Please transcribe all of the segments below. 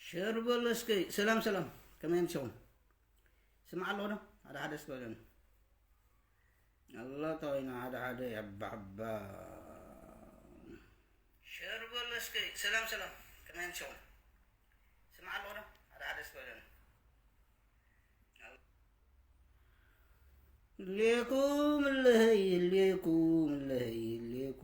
ሸር በሎ እስኪ። ሰላም ሰላም፣ ከመይ ኣምሲኹም? ስማዕ ኣለኹ ዶ? ሓደ ሓደ እስኪ በለኒ። ኣሎ ተወይና ሓደ ሓደ ያባባ። ሸር በሎ እስኪ። ሰላም ሰላም፣ ከመይ ኣምሲኹም? ስማዕ ኣለኹ ዶ? ሓደ ሓደ እስኪ በለኒ። ሌኩም ለሀይ ሌኩም ለሀይ ሌኩ።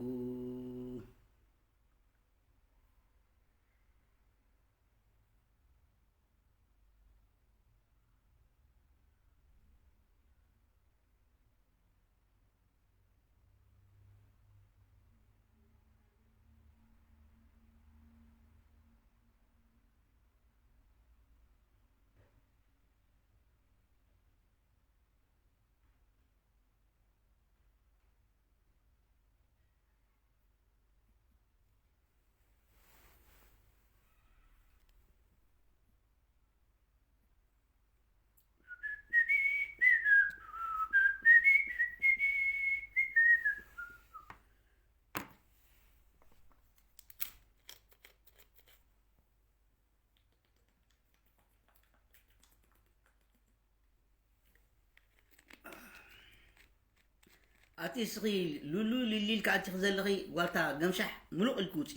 ኣቲ እስኺ ሉሉ ሊሊ ኢልካ ኣቲኺ ዘለኺ ጓልታ ገምሻሕ ምሉቕ ኢልኪ ውፂ።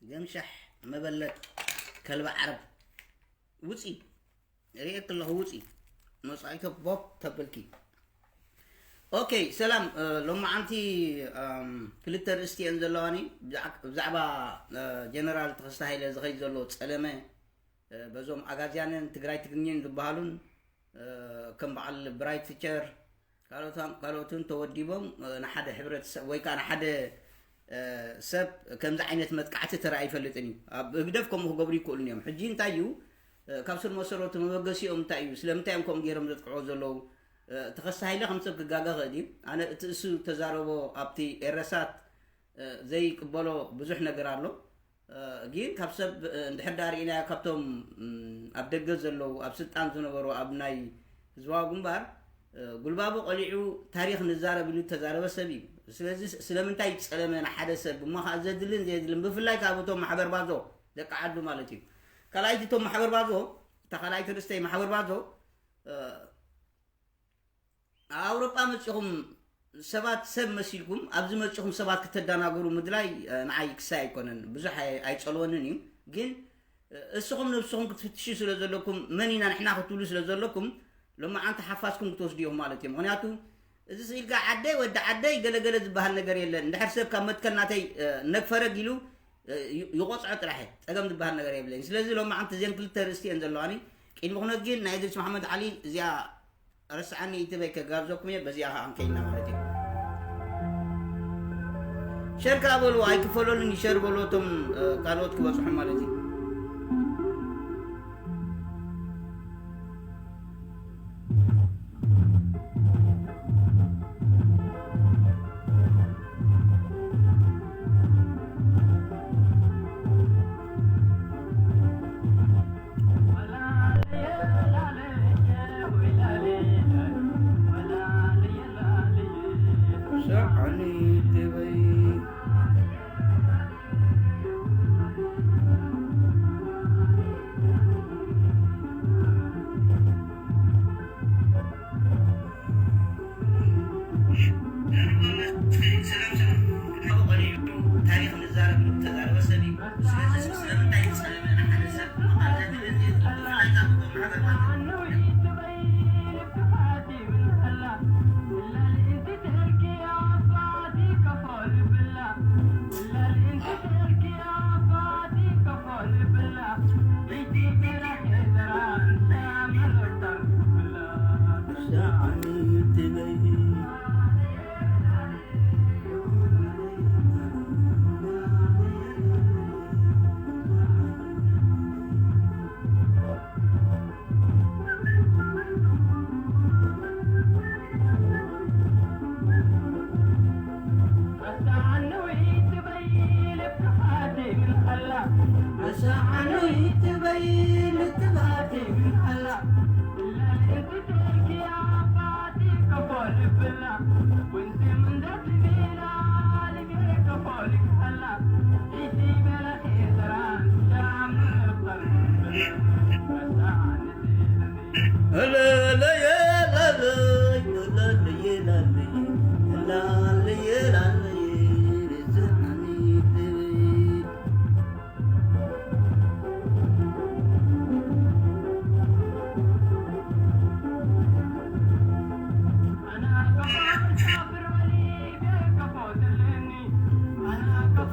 ገምሻሕ መበለት ከልቢ ዓረብ ውፂ። ርእየኪ ኣለኹ ውፂ። መፃኢቶ ቦብ ተብልኪ። ኦኬ ሰላም። እ፣ ሎማዓንቲ እም፣ ክልተ ርእስቲ እየን ዘለዋኒ። ብዛዕ- ብዛዕባ እ፣ ጀነራል ተኸስተ ሃይለ ዝኸይድ ዘሎ ፀለመ እ፣ በዞም ኣጋዝያንን ትግራይ ትግርኝን ዝበሃሉን እ፣ ከም በዓል ብራይት ፊቸር ካልኦታን ካልኦትን ተወዲቦም እ፣ ንሓደ ሕብረተሰብ ወይ ከዓ ንሓደ እ፣ ሰብ ከምዚ ዓይነት መጥቃዕቲ ተራእዩ ይፈልጥን እዩ። ኣብ ህግደፍ ከምኡ ክገብሩ ይክእሉን እዮም። ሕጂ እንታይ እዩ እ፣ ካብ ስር መሰረቱ መበገሲኦም እንታይ እዩ? ስለምንታይ እዮም ከምኡ ገይሮም ዘጥቅዕዎ ዘለዉ? እ፣ ተኸስተ ሃይለ ከም ሰብ ክጋገ ይኽእል እዩ። ኣነ እቲ እሱ ተዛረቦ ኣብቲ ኤረሳት እ፣ ዘይቅበሎ ብዙሕ ነገር ኣሎ። እ፣ ግን ካብ ሰብ እ፣ እንድሕር ዳ ርኢናዮ ካብቶም እም፣ ኣብ ደገ ዘለዉ ኣብ ስልጣን ዝነበሩ ኣብ ናይ ህዝባዊ ግንባር እ፣ ጉልባቡ ቀሊዑ ታሪኽ ንዛረብ ኢሉ እተዛረበ ሰብ እዩ። ስለዚ ስለምንታይ ጸለመ ንሓደ ሰብ እሞ ከዓ ዘድልን ዘየድልን ብፍላይ ካብ እቶም ማሕበር ባዞ ደቂ ዓዱ ማለት እዩ። ካልኣይቲ እቶም ማሕበር ባዞ እታ ካልኣይቲ ርስተይ ማሕበር ባዞ እ፣ ኣብ ኣውሮጳ መጺኹም ሰባት ሰብ መሲልኩም ኣብዚ መጺኹም ሰባት ክተዳናግሩ ምድላይ እ፣ ንዓይ ክሳይ ኣይኮነን ብዙሕ ኣይ- ኣይጸልወንን እዩ። ግን እ፣ እስኹም ነብስኹም ክትፍትሹ ስለ ዘለኩም መን ኢና ንሕና ክትብሉ ስለ ዘለኩም ሎማዓንቲ ሓፋዝኩም ክትወስዱ ኢኹም ማለት እዩ። ምክንያቱ እዚ ስኢልካ ዓደይ ወዲ ዓደይ ገለገለ ዝበሃል ነገር የለን። እንድሕር ሰብ ካብ መትከል ናተይ እ፣ ነግፈረግ ኢሉ እ፣ ዩ- ይቆፅዖ ጥራሕ እዩ። ፀገም ዝበሃል ነገር የብለይን። ስለዚ ሎማዓንቲ እዘን ክልተ ርእስቲ እየን ዘለዋኒ። ቅድሚ ኩነት ግን ናይ እድሪስ መሓመድ ዓሊ እዚኣ ረስዓኒ ኢትበይ ከጋብዘኩም እየ። በዚኣ ከዓ ክንከይድና ማለት እዩ። ሸር ከዓ በሉ ኣይክፈለሉን እዩ። ሸር በሉ እቶም እ፣ ካልኦት ክበፅሑ ማለት እዩ። ሰዓኒ ትበይ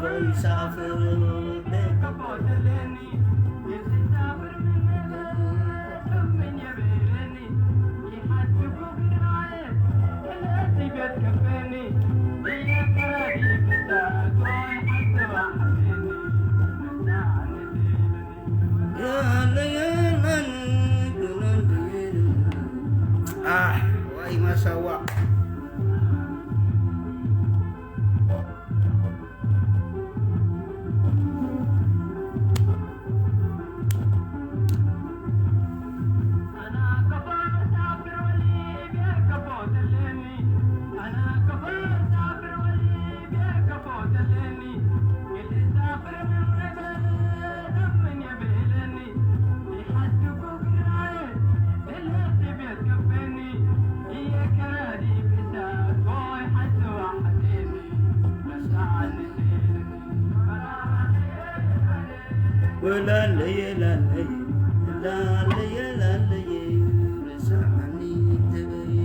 ይሳፍር። Ah, wai masawa. ወላለየ ላለየ ላለየ ላለየ ርሳዓኒ ትበይ።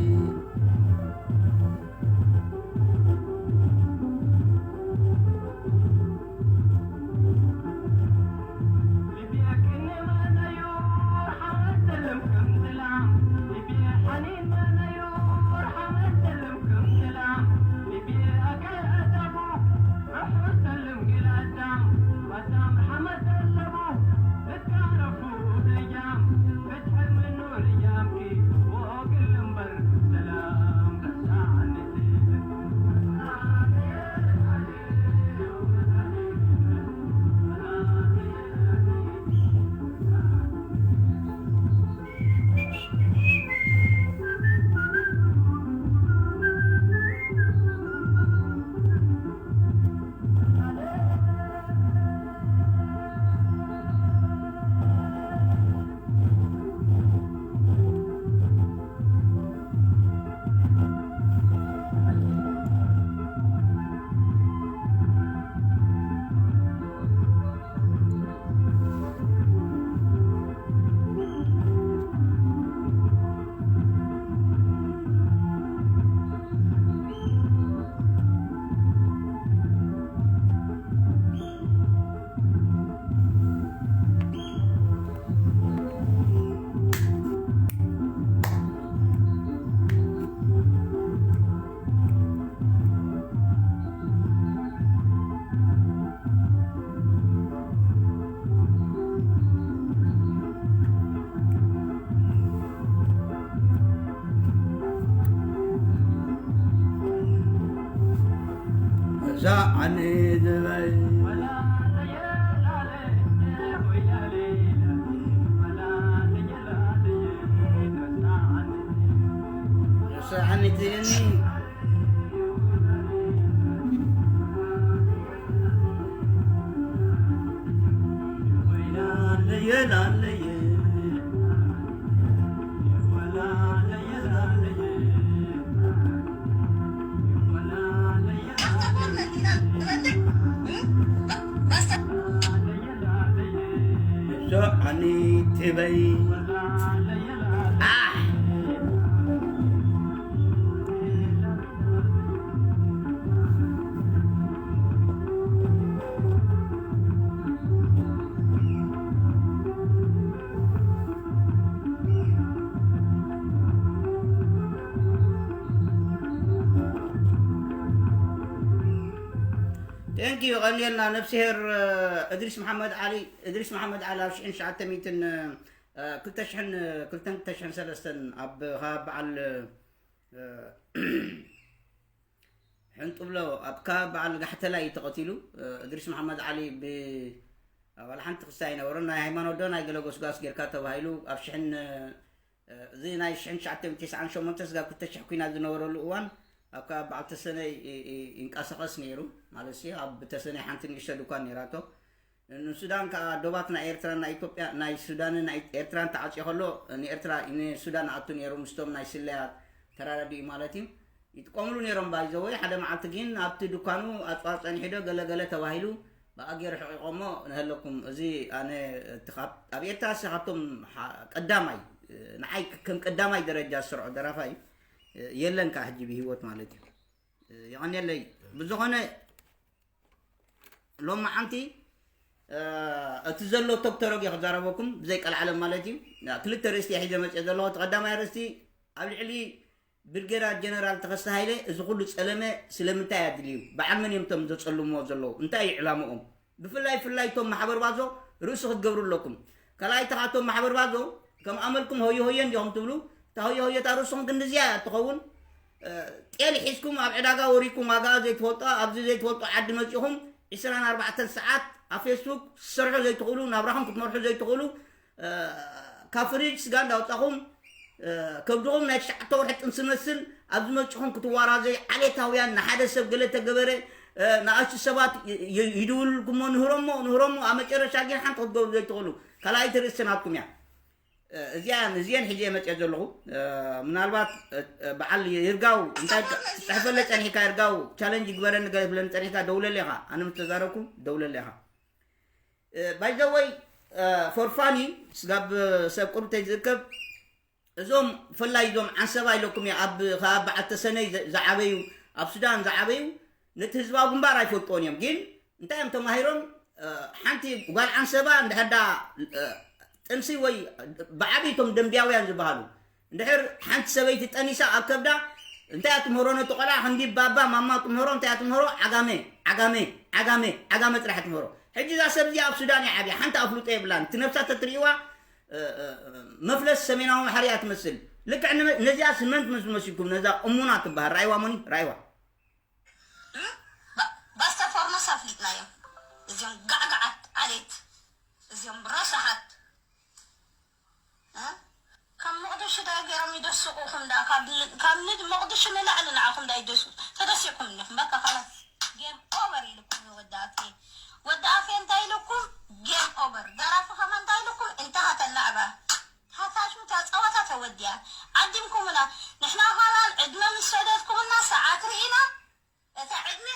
እዛ ዓኒ ዝበይ። እዛ ዓኒ ትብለኒ። ላለየ፣ ላለየ። ሶዓኒ ትበይ። ኣሕ። Thank you፣ ቀንየልና ነፍስሄር፣ እ፣ እድሪስ መሓመድ ዓሊ፣ እድሪስ መሓመድ ዓሊ ኣብ ሽሕን ትሽዓተ ሚእትን፣ እ፣ ክልተ ሽሕን፣ እ፣ ክልተን ክልተ ሽሕን ሰለስተን ኣብ ከባቢ በዓል፣ እ፣ ሕንጡብሎ ኣብ ከባቢ በዓል ጋሕተላይ እዩ ተቐቲሉ። እ፣ እድሪስ መሓመድ ዓሊ ብ-፣ ኣብ ዋላ ሓንቲ ክስታይ ኣይነበሮን። ናይ ሃይማኖት ዶ ናይ ገለ ጎስጓስ ጌርካ ተባሂሉ ኣብ ሽሕን፣ እ፣ እዚ ናይ ሽሕን ትሽዓተ ሚእትን ተስዓን ሸሞንተን ስጋብ ክልተ ሽሕ ኲናት ዝነበረሉ እዋን ኣብ ከባቢ በዓል ተሰነይ ይ-፣ ይ-፣ ይንቀሳቐስ ነይሩ። ማለት ሲ ኣብ ተሰነይ ሓንቲ ንእሽቶ ድኳን ነይራቶ። ንሱዳን ከኣ ዶባት ናይ ኤርትራን ናይ ኢትዮጵያ፣ ናይ ሱዳንን ናይ ኤርትራን ተዓጽዮ ከሎ፣ ንኤርትራ፣ ንሱዳን ኣቱ ነይሩ ምስቶም ናይ ስለያ ተራዳዲኡ ማለት እዩ። ይጥቀምሉ ነይሮም ባይዘወይ። ሓደ መዓልቲ ግን ኣብቲ ድኳኑ ኣጽዋር ጸኒሑ ዶ ገለ ገለ ተባሂሉ ብኣገር ሕቂቆሞ ንሀለኩም። እዚ ኣነ እቲ ካብ፣ ኣብ ኤርትራ ሲ ካብቶም ሓ-፣ ቀዳማይ፣ ንዓይ ከም ቀዳማይ ደረጃ ዝሰርዖ ደራፋይ የለን ከኣ ሕጂ ብህይወት ማለት እዩ። የቐንየለይ። ብዝኾነ፣ ሎማዓንቲ እቲ ዘሎ ቶክተሮግ እየ ክዛረበኩም ብዘይ ቀልዓለም ማለት እዩ። ክልተ ርእስቲ እየ ሒዘ መፅእ ዘለኹ። እቲ ቀዳማይ ርእስቲ ኣብ ልዕሊ ብርጌዳር ጀነራል ተኸስተ ሃይለ እዚ ኩሉ ጸለመ ስለምንታይ ኣድልዩ? በዓል መን እዮም እቶም ዘጸልምዎ ዘለዉ? እንታይ እዩ ዕላምኦም? ብፍላይ ፍላይ እቶም ማሕበር ባዞ ርእሲ ክትገብሩ ኣለኩም። ካልኣይ ተኻ እቶም ማሕበር ባዞ ከም ኣመልኩም ሆየ ሆየ እንዲኹም ትብሉ። እታ ሆየ ሆየ እታ ርእስኹም ክንድዚያ እያ እትኸውን። እ፣ ጤል ሒዝኩም ኣብ ዕዳጋ ወሪድኩም ዋጋ ዘይትፈልጦ ኣብዚ ዘይትፈልጦ ዓዲ መጺኹም ዕስራን ኣርባዕተን ሰዓት ኣብ ፌስቡክ ክትሰርሑ ዘይትኽእሉ፣ ናብራኹም ክትመርሑ ዘይትኽእሉ፣ እ፣ ካብ ፍሪጅ ስጋ እንዳውጻኹም፣ እ፣ ከብድኹም ናይ ትሽዓተ ወርሒ ጥንሲ መስል ኣብዚ መጺኹም ክትዋራዘዩ ዓሌታውያን ንሓደ ሰብ ገለ ተገበረ፣ እ፣ ንኣሽቱ ሰባት ይ-፣ ይ-፣ ይድውልልኩሞ ንህሮሞ ንህሮሞ ኣብ መጨረሻ ግን ሓንቲ ክትገብሩ ዘይትኽእሉ ካልኣይቲ ርእሲ ናትኩም እያ። እ፣ እዚኣን እዚአን ሒዘ መፅአ ዘለኹ። እ፣ ምናልባት እ፣ እ፣ በዓል ይርጋው እንታይ ጽሕፈለ ጸኒሕካ ይርጋው ቻለንጅ ይግበረኒ ገለ ትብለኒ ጸኒሕካ ደውለለ ኢኻ ኣነ ምስ ተዛረብኩ ደውለለ ኢኻ። ባይዘወይ ፎርፋኒ ስጋብ ሰብ ቁርብተይ ዝእከብ እዞም ፈላይ እዞም ዓንሰባ ኢለኩም እየ ኣብ ከባቢ በዓልተ ሰነይ ዝ- ዝዓበዩ ኣብ ሱዳን ዝዓበዩ ነቲ ህዝባዊ ግንባር ኣይፈልጥዎን እዮም ግን እንታይ እዮም ተማሂሮም እ፣ ሓንቲ ጓል ዓንሰባ እንድሕር ዳ እ፣ ጥንሲ ወይ ብዓብይቶም ደንብያውያን ዝበሃሉ እንድሕር ሓንቲ ሰበይቲ ጠኒሳ ኣብ ከብዳ እንታይ እያ ትምህሮ ነቲ ቆልዓ ክንዲ ባባ ማማ ትምህሮ እንታይ እያ ትምህሮ ዓጋመ ዓጋመ ዓጋመ ዓጋመ ጥራሕ ትምህሮ ሕጂ እዛ ሰብ እዚኣ ኣብ ሱዳን እያ ዓብያ ሓንቲ ኣፍልጦ የብላን እቲ ነብሳ ተትርእይዋ እ፣ እ፣ መፍለስ ሰሜናዊ ባሕሪ እያ ትመስል ልክዕ ንመ- ነዚኣ ስመን ትመስል መሲልኩም ነዛ እሙና ትበሃል ራእይዋ ሞኒ ራእይዋ ባስታ ፎርኖስ ኣፍሊጥናዮም እዚኦም ጋዕጋዓት ዓሌት እዚኦም ረሳሓት ካብ መቕደሹ ዳ ገይሮም ይደስቑኹም ዳ ካብ ንድ መቕደሹ ንላዕሊ ንዓኹም ዳ ይደስቁ ተደሲቕኩም እንዲኹም በቃ ካላስ ጌም ኦቨር ኢልኩም ወዲ ኣፌ ወዲ ኣፌ እንታይ ኢልኩም ጌም ኦቨር ደራፊ ከማ እንታይ ኢልኩም እንተሃተላ ዕባ ሃታሹ እታ ፀወታ ተወዲያ ዓዲምኩምና ንሕና ኻባል ዕድመ ምስ ሰደድኩምና ሰዓት ርኢና እታ ዕድመ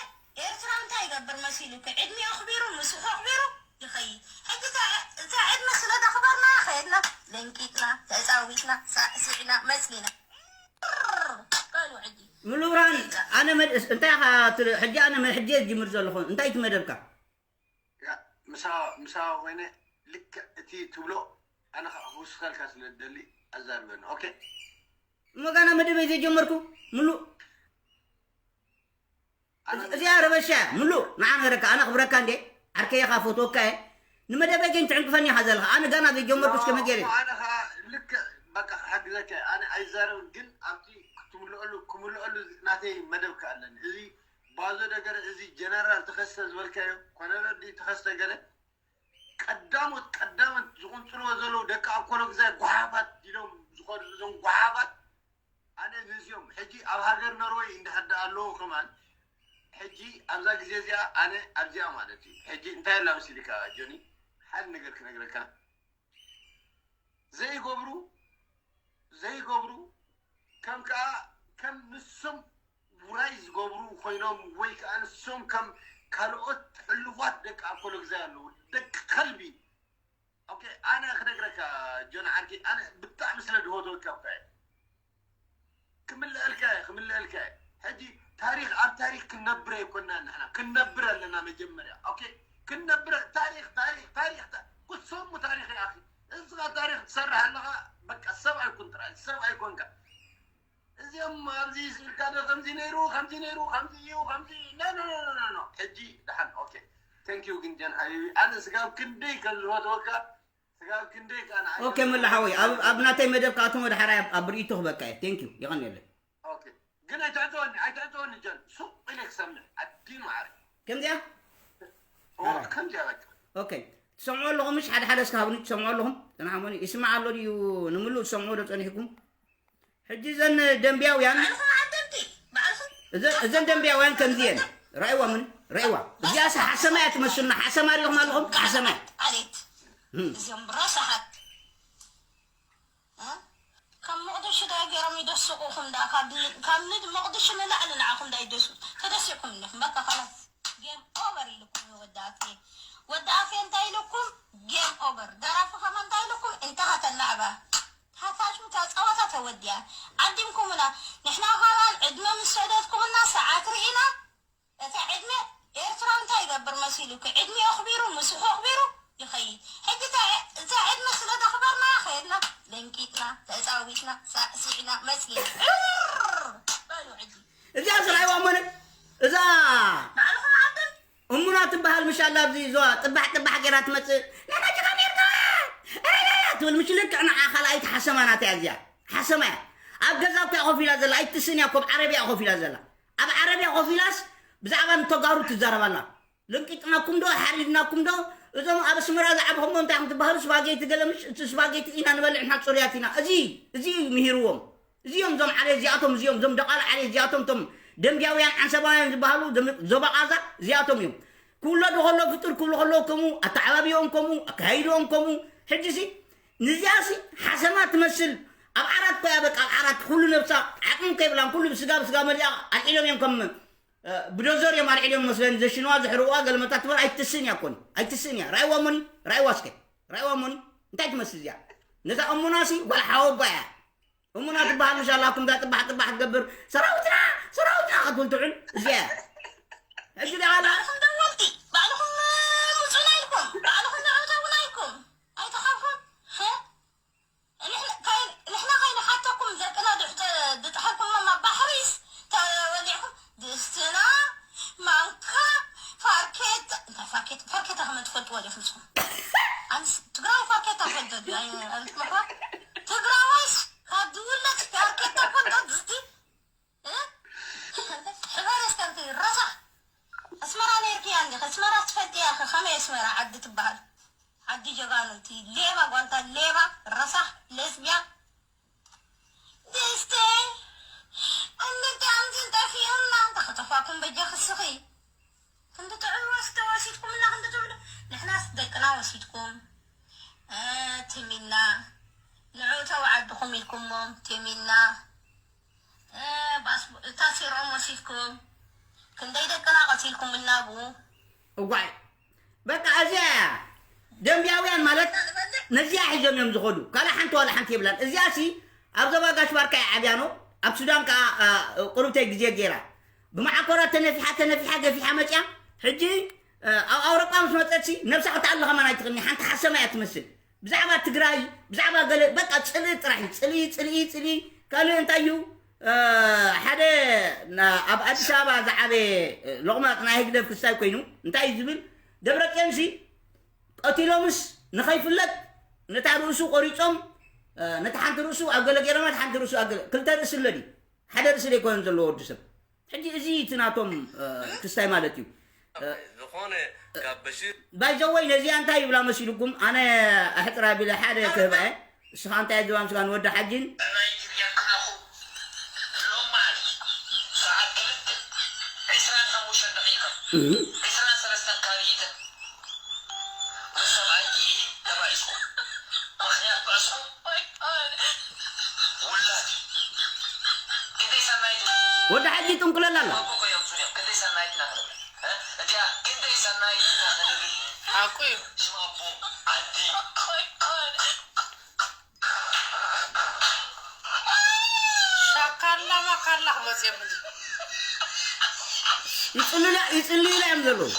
ኤርትራ እንታይ ይገብር መሲሉኪ ዕድመ ኣኽቢሩ ምስኡ ከኽቢሩ ይኸይድ ሕጂ እታ ዕድመ ስለ ዘኽበርና ከየድና ለንቂጥና ተፃዊትና ሳዕሲዕና መፅና በሉ ሕጂ ምሉራን ኣነ መድ- እንታይ ኢኻ ትብል? ሕጂ ኣነ መ- ሕጂ እየ ዝጅምር ዘለኹ እንታይ እቲ መደብካ ምሳ ኮይነ ልክዕ እቲ ትብሎ ኣነ ከዓ ክውስኸልካ ስለ ዝደሊ ኣዛርበኒ ኦኬ እሞ ጋና መደበይ ዘይጀመርኩ ምሉእ እዚኣ ረበሻ ምሉእ ንዓ ነገረካ ኣነ ክብረካ እንዴ ዓርከየ ካ ፈትወካ እየ ንመደበይ ግን ትዕንቅፈኒ ኢኻ ዘለኻ ኣነ ጋና ዘይጀመርኩ እስከ መገረ ኣነ ከዓ ልክዕ በቃ ክሓግዘካ እየ ኣነ ኣይዛረብን ግን ኣብቲ ክትምልአሉ ክምልአሉ ናተይ መደብ ከኣለኒ እዚ ባዞ ደገረ እዚ ጀነራል ተኸስተ ዝበልካዮ ኮነረዲ ተኸስተ ገለ ቀዳሞት ቀዳሞት ዝቕንፅልዎ ዘለዉ ደቂ ኣኮሎ ግዛይ ጓሓፋት ኢሎም ዝኸዱ እዞም ጓሓፋት ኣነ ነዚኦም ሕጂ ኣብ ሃገር ኖርወይ እንድሕር ደኣ ኣለዉ ከማን ሕጂ ኣብዛ ግዜ እዚኣ ኣነ ኣብዚኣ ማለት እዩ ሕጂ እንታይ ኣላ መሲልካ ጆኒ ሓደ ነገር ክነግረካ ዘይገብሩ ዘይገብሩ ከም ከዓ ከም ንሶም ውራይ ዝገብሩ ኮይኖም ወይ ከዓ ንሶም ከም ካልኦት ሕሉፋት ደቂ ኣኮሎ ግዛይ ኣለዉ ደቂ ከልቢ ኦኬ ኣነ ክነግረካ ጆን ዓርኪ ኣነ ብጣዕሚ ስለ ዝፈትወካ እኮ እየ ክምልአልካ እየ ክምልአልካ እየ ሕጂ ታሪክ ኣብ ታሪክ ክንነብር ኣይኮናን ንሕና ክንነብር ኣለና መጀመርያ ኦኬ ክንነብር ታሪክ ታሪክ ታሪክ ታ- ክትሰሙ ታሪክ እያ ኣኺ እስኻ ታሪክ ትሰርሕ ኣለኻ በቃ ሰብ ኣይኩን ጥራይ ሰብ ኣይኮንካ እዚኦም ኣብዚ ስኢልካ ዶ ከምዚ ነይሩ ከምዚ ነይሩ ከምዚ እዩ ከምዚ ኖ ኖ ኖ ኖ ኖ ኖ ሕጂ ደሓን ኦኬ thank you ግን ጀን ሓቢቢ ኣነ ስጋብ ክንደይ ከም ዝፈትወካ ስጋብ ክንደይ ከኣ ንዓይ ኦኬ መላ ሓወይ ኣብ ኣብ ናተይ መደብ ከኣቶም ወደ ሓራይ ኣብ ርእይቶ ክበቃ እየ thank you ይቐንየለይ ኦኬ ግን ኣይትዕጥወኒ ኣይትዕጥወኒ ጀን ሱቕ ኢለ ክሰምዕ ኣዲ ማዕረ ከምዚኣ ኦ ከምዚኣ በቃ ኦኬ ትሰምዑ ኣለኹም ምሽ ሓደ ሓደ እስካ ሃብኒ ትሰምዑ ኣለኹም ተናሓሞኒ ይስማዕ ኣሎ ድዩ ንምሉእ ትሰምዑ ዶ ጸኒሕኩም ሕጂ እዘን ደንብያውያን እዘን ደንብያውያን ከምዚ እየን ራእይዋ ምን ራእይዋ እዚኣስ ሓሰማ እያ ትመስልና ሓሰማ ሪኹም ኣለኹም ሓሰማ ዓሌት እዚኦም ረሳሓት ካብ መቕደሹ ዳ ገይሮም ይደስቑኹም ዳ ካብ ንድ መቕደሹ ንላዕሊ ንዓኹም ዳ ይደስቁ ተደሲቕኩም እንዲኹም በቃ ካላስ ጌም ኦቨር ኢልኩም እዩ ወዲ ኣፌ ወዲ ኣፌ እንታይ ኢልኩም ጌም ኦቨር ደራፊ ከማ እንታይ ኢልኩም እንተሃተና ዕባ ሃታሽም እታ ፀወታ ተወዲኣ ዓዲምኩምና ንሕና ኻባል ዕድመ ምስ ሰደድኩምና ሰዓት ርኢና እታ ዕድመ ኤርትራ እንታይ ይገብር መሲ ኢሉ እኮ ዕድሚኡ ኣኽቢሩ፣ ምስኡ ኣኽቢሩ ይኸይድ። ሕጂ እታ፣ እታ ዕድመ ስለ ዘኽበርና ከድና፣ ደንቂጥና፣ ተጻዊትና፣ ሳዕሲዕና፣ መጺና። ዕር! በሉ ሕጂ። እዚኣ ዝረኣይዋ እሞኒ፣ እዛ ባዕልኹም ዓድን እሙና ትበሃል ምሻላ ኣብዚ እዛ ጥባሕ ጥባሕ ገይራ ትመጽእ፣ "ናናጅ ካሜርካ!" ትብል። ምሽ ልክዕ ንዓ ካልኣይቲ ሓሰማ ናታ እያ እዚኣ። ሓሰማ እያ። ኣብ ገዛ እኮ እያ ኮፍ ኢላ ዘላ፣ ኣይትስን እያ እኮ፣ ኣብ ዓረብያ እያ ኮፍ ኢላ ዘላ። ኣብ ዓረብያ ኮፍ ኢላስ ብዛዕባ ንተጋሩ ትዛረብ ኣላ። ለንቂጥናኩም ዶ፣ ሓሪድናኩም ዶ? እዞም ኣብ ኣስመራ ዝዓበኹሞ እንታይ ኢኹም ትበሃሉ? ስፓጌቲ ገለ ምሽ፣ እቲ ስፓጌቲ ኢና ንበልዕ፣ ንሕና ጽሩያት ኢና። እዚ፣ እዚ እዩ ምሂርዎም። እዚኦም እዞም ዓሌት እዚኣቶም፣ እዚኦም እዞም ደቓል ዓሌት እዚኣቶም፣ እቶም ደንብያውያን ዓንሰባውያን ዝበሃሉ፣ ደም-፣ ዞባ ቓዛ እዚኣቶም እዮም። ክውለዱ ከለዉ፣ ፍጡር ክብሉ ከለዉ ከምኡ፣ ኣተዓባቢኦም ከምኡ፣ ኣካያይድኦም ከምኡ። ሕጂሲ ንዚኣሲ ሓሰማ ትመስል። ኣብ ዓራት ኮያ በቃ፣ ኣብ ዓራት ኩሉ ነብሳ ዓቕሚ ከይብላን ኩሉ ብስጋ ብስጋ መሊኣ ኣልዒሎም እዮም ከም፣ እ፣ ብዶዘር እዮም ኣልዒሎም መስለኒ ዘሽንዋ ዘሕርቑዋ ገለመታ ትበል ኣይትስእን እያ ኮኒ። ኣይትስእን እያ። ራእይዋ እሞኒ፣ ራእይዋ እስከ። ራእይዋ እሞኒ። እንታይ ትመስል እዚኣ? ነዛ እሙናሲ ጓል ሓወቦ እያ። እሙና ትበሃል ምሽ ኣላኩም እዛ ጥባሕ ጥባሕ ትገብር ሰራዊትና ሰራዊትና ክትብል ትውዕል እዚኣ እያ። ሕጂ ደኣ ኣላ ባዕልኹም ደወልቲ፣ ባዕልኹም ምጹና ኢልኩም፣ ባዕልኹም ንዕውተውና ኢልኩም። ኣይተሓብኹም። ንሕና ከይ-፣ ንሕና ከይንሓተኩም ደቅና ድሕተ-፣ ድጥሓልኩሞም ኣብ ባሕሪስ ተበሊዕኩም ድስትና፣ ማንካ፣ ፋርኬታ፣ እንታይ ፋርኬታ? ፋርኬታ ከመን ትፈልጥዎ ዲኹም ንስኹም? ኣንስ ትግራዊ ፋርኬታ ፈልጦ ድዩ? ኣይ-፣ ኣይትመኽራ? ትግራዋይስ ካብ ዝውለድ ፋርኬታ ፈልጦ ድስቲ? እ? ሕበረስ ከምቲ ረሳሕ። ኣስመራ ነይርክያ እንዲኺ? ኣስመራ ትፈልጥያ ኢኺ? ከመይ ኣስመራ ዓዲ ትበሃል? ዓዲ ጀጋኑ፣ እቲ ሌባ ጓንታ ሌባ፣ ረሳሕ፣ ሌስቢያን። ድስቲ፣ እንድቲ ኣምዝን ጠፊኡና፣ እንተ ኸጠፋኩም በጃኺ ስኺ። ክንዲ ጥዑይ ወስተ ወሲድኩምና፣ ክንዲ ጥዑይ ዶ-፣ ንሕናስ ደቅና ወሲድኩም። እ፣ ትም ኢልና። ንዑ ተው ዓድኹም ኢልኩሞም፣ ትም ኢልና። እ፣ ባስ-፣ እታ ሴሮም ወሲድኩም። ክንደይ ደቅና ቀቲልኩምልና ብኡ። እዋይ፣ በቃ እዚኣ እያ። ደንብያውያን ማለት ነዚኣ ሒዞም እዮም ዝኸዱ። ካልእ ሓንቲ ዋላ ሓንቲ የብላን። እዚኣሲ ኣብ ዞባ ጋሽ ባርካ እያ ዓብያኖ፣ ኣብ ሱዳን ከኣ፣ ኣ፣ ቁሩብተይ ግዜ ገይራ። ብመዓኮራ ተነፊሓ፣ ተነፊሓ፣ ገፊሓ መጽያ። ሕጂ፣ እ፣ ኣብ ኣውሮጳ ምስ መጸትሲ ነብሳ ክትኣሊ ከማን ኣይትኽእልኒ። ሓንቲ ሓሰማ እያ ትመስል። ብዛዕባ ትግራይ፣ ብዛዕባ ገለ፣ በቃ ጽልኢ ጥራሕ እዩ። ጽልኢ፣ ጽልኢ፣ ጽልኢ። ካልእ እንታይ እዩ? እ፣ ሓደ ና-፣ ኣብ ኣዲስ ኣበባ ዝዓበየ፣ እ፣ ሎቕማጽ ናይ ህግደፍ ክስታይ ኮይኑ እንታይ እዩ ዝብል? ደብረጽዮንሲ ቀቲሎምስ ንኸይፍለጥ ነታ ርእሱ ቆሪጾም፣ እ፣ ነታ ሓንቲ ርእሱ ኣብ ገለ ገይሮም፣ ነታ ሓንቲ ርእሱ ኣብ ገለ፣ ክልተ ርእሲ ኣሎ ድዩ? ሓደ ርእሲ ዘይኮነን ዘለዎ ወዲ ሰብ። ሕጂ እዚ እቲ ናቶም፣ እ፣ ክስታይ ማለት እዩ። እ፣ ዝኾነ ካብ በሽር ባይዘወይ ነዚኣ እንታይ ይብላ መሲልኩም? ኣነ ኣሕጥራ ቢለ ሓደ ክህብአ፣ እስኻ እንታይ ዝባ ምስጋን ወዲ ሓጂን ናይ ትግርኛ ክብለኹ ሎም መዓልቲ ሰዓት ክልተ ዕስራን ሓሙሽተን ደቂቕን እህ። ዕስራን ሰለስተን ካልኢትን ምስ ሰብኣይኪ ኢድ ተባኢስኩም ምኽንያት ባእስኩም ውላድ ክንደይ ሰናይት ወዲ ሓጂ ጥንቁለላ ኣሎ። እኮ የምሱን እዮም። ክንደይ ሰናይት ኢና ክንብል፣ እ? እቲኣ ክንደይ ሰናይት ኢና ክንብል። ሓቁ እዩ። ሽም ኣቦ ዓዲ። ሻካላ ማካላ ክመጽእ የብሉን። ይጽልላ-፣ ይጽልዩላ እዮም ዘለዉ።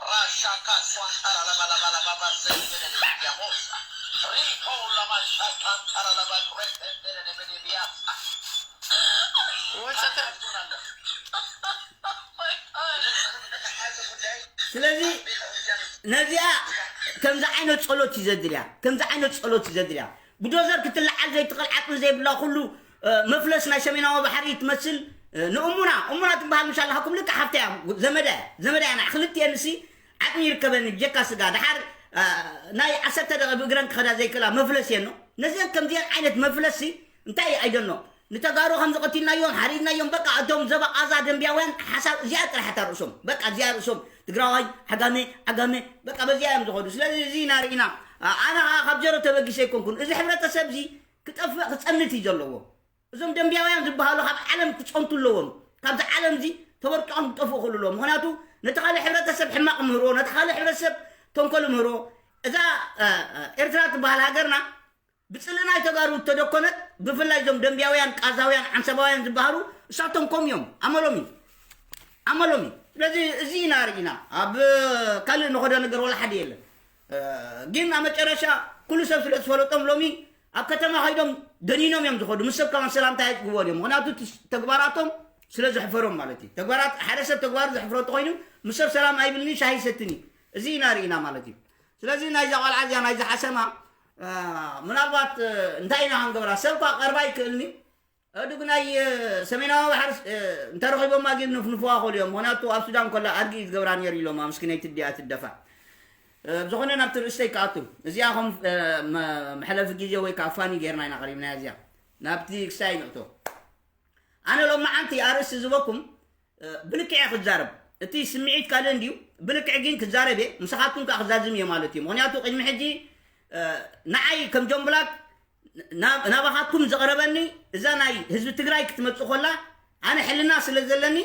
ራሻካ ኳንታራ ለባላባላባባ ዘንበለለ ቢያሞስ ሪፖ ለማሻ ኳንታራ ለባ ቁሬ ዘንበለለ በደ ቢያ ወጸተ። ስለዚ ነዚኣ ከምዚ ዓይነት ጸሎት እዩ ዘድልያ፣ ከምዚ ዓይነት ጸሎት እዩ ዘድልያ። ብዶዘር ክትለዓል ዘይትኽእል ዓቕሚ ዘይብላ ኩሉ፣ እ፣ መፍለስ ናይ ሰሜናዊ ባሕሪ ትመስል፣ እ፣ ንእሙና፣ እሙና ትበሃል ምሻ ኣለኻኩም ልክዕ ሓፍታ እያ፣ ዘመዳ እያ፣ ዘመዳ እያ። ንዓ ክልቲኤንሲ ዓቕሚ ይርከበኒ ብጀካ ስጋ። ደሓር፣ እ፣ ናይ ዓሰርተ ደቂቕ ብእግረን ክኸዳ ዘይክእላ መፍለስ እየን ነው። ነዚአን ከምዚአን ዓይነት መፍለስሲ እንታይ ኣይደኖ። ንተጋሩ ከም ዝቐቲልናዮም፣ ሓሪድናዮም፣ በቃ እቶም ዘበቓዛ ደንብያውያን ሓሳብ እዚኣ ጥራሕ እታ ርእሶም። በቃ እዚኣ ርእሶም። ትግራዋይ፣ ዓጋመ፣ ዓጋመ፣ በቃ በዚኣ እዮም ዝኸዱ። ስለዚ እዚ ኢና ርኢና። ኣ-፣ ኣነ ኸዓ ካብ ጀሮ ተበጊሰ ኣይኮንኩን። እዚ ሕብረተሰብ እዚ ክጠፍእ፣ ክጸንት እዩ ዘለዎ። እዞም ደንብያውያን ዝበሃሉ ካብ ዓለም ክጸንቱ ኣለዎም። ካብዚ ዓለም እዚ ተወርቂቖም ክጠፍኡ ክኽእሉ ኣለዎም። ምኽንያቱ ነቲ ካልእ ሕብረተሰብ ሕማቕ ምህርዎ፣ ነቲ ካልእ ሕብረተሰብ ተንኮል ምህርዎ። እዛ፣ እ፣ እ፣ ኤርትራ ትበሃል ሃገርና ብጽልኢ ናይ ተጋሩ እተደኮነት፣ ብፍላይ እዞም ደንብያውያን፣ ቃዛውያን፣ ዓንሰባውያን ዝበሃሉ፣ እሳቶም ከምኡ እዮም። ኣመሎም እዩ። ኣመሎም እዩ። ስለዚ እዚ ኢና ርኢና። ኣብ ካልእ ንኸዶ ነገር ወላ ሓደ የለን። ግን ኣብ መጨረሻ ኩሉ ሰብ ስለ ዝፈለጦም ሎሚ ኣብ ከተማ ከይዶም ደኒኖም እዮም ዝኸዱ። ምስ ሰብ ከማን ሰላምታ ኣይጽግቦን እዮም። ምክንያቱ ተግባራቶም ስለ ዘሕፈሮም ማለት እዩ። ተግባራት ሓደ ሰብ ተግባሩ ዘሕፍሮ እንተኮይኑ ምስ ሰብ ሰላም ኣይብልኒ ሻሂ ሰትኒ። እዚ ኢና ርኢና ማለት እዩ። ስለዚ ናይዛ ቆልዓ እዚኣ ናይዛ ሓሰማ ምናልባት እንታይ ኢና ክንገብራ ሰብ ኳ ቀርባ ይክእልኒ። እዱ ግናይ ሰሜናዊ ባሕሪ እንተረኺቦማ ግን ንፍንፍዋ ክእሉ እዮም። ምክንያቱ ኣብ ሱዳን ኮላ ኣድጊ እዩ ዝገብራ ነይሩ ኢሎማ ምስኪነይቲ ድኣ ትደፋ። ብዝኾነ ናብቲ ርእስተይ ክኣቱ እዚኣ ከም መሕለፊ ግዜ ወይ ከዓ ፋኒ ጌርና ኢና ቀሪብና እዚኣ ናብቲ ክሳይ ንእቶ። ኣነ ሎም መዓንቲ ኣርእስቲ ዝበኩም ብልክዕ ክዛረብ እቲ ስምዒት ካልእ እንድዩ። ብልክዕ ግን ክዛረብ እየ ምሳኻትኩም ከዓ ክዛዝም እየ ማለት እዩ። ምክንያቱ ቅድሚ ሕጂ ንዓይ ከም ጆምብላት ናባኻትኩም ዝቐረበኒ እዛ ናይ ህዝቢ ትግራይ ክትመፅእ ኮላ ኣነ ሕልና ስለ ዘለኒ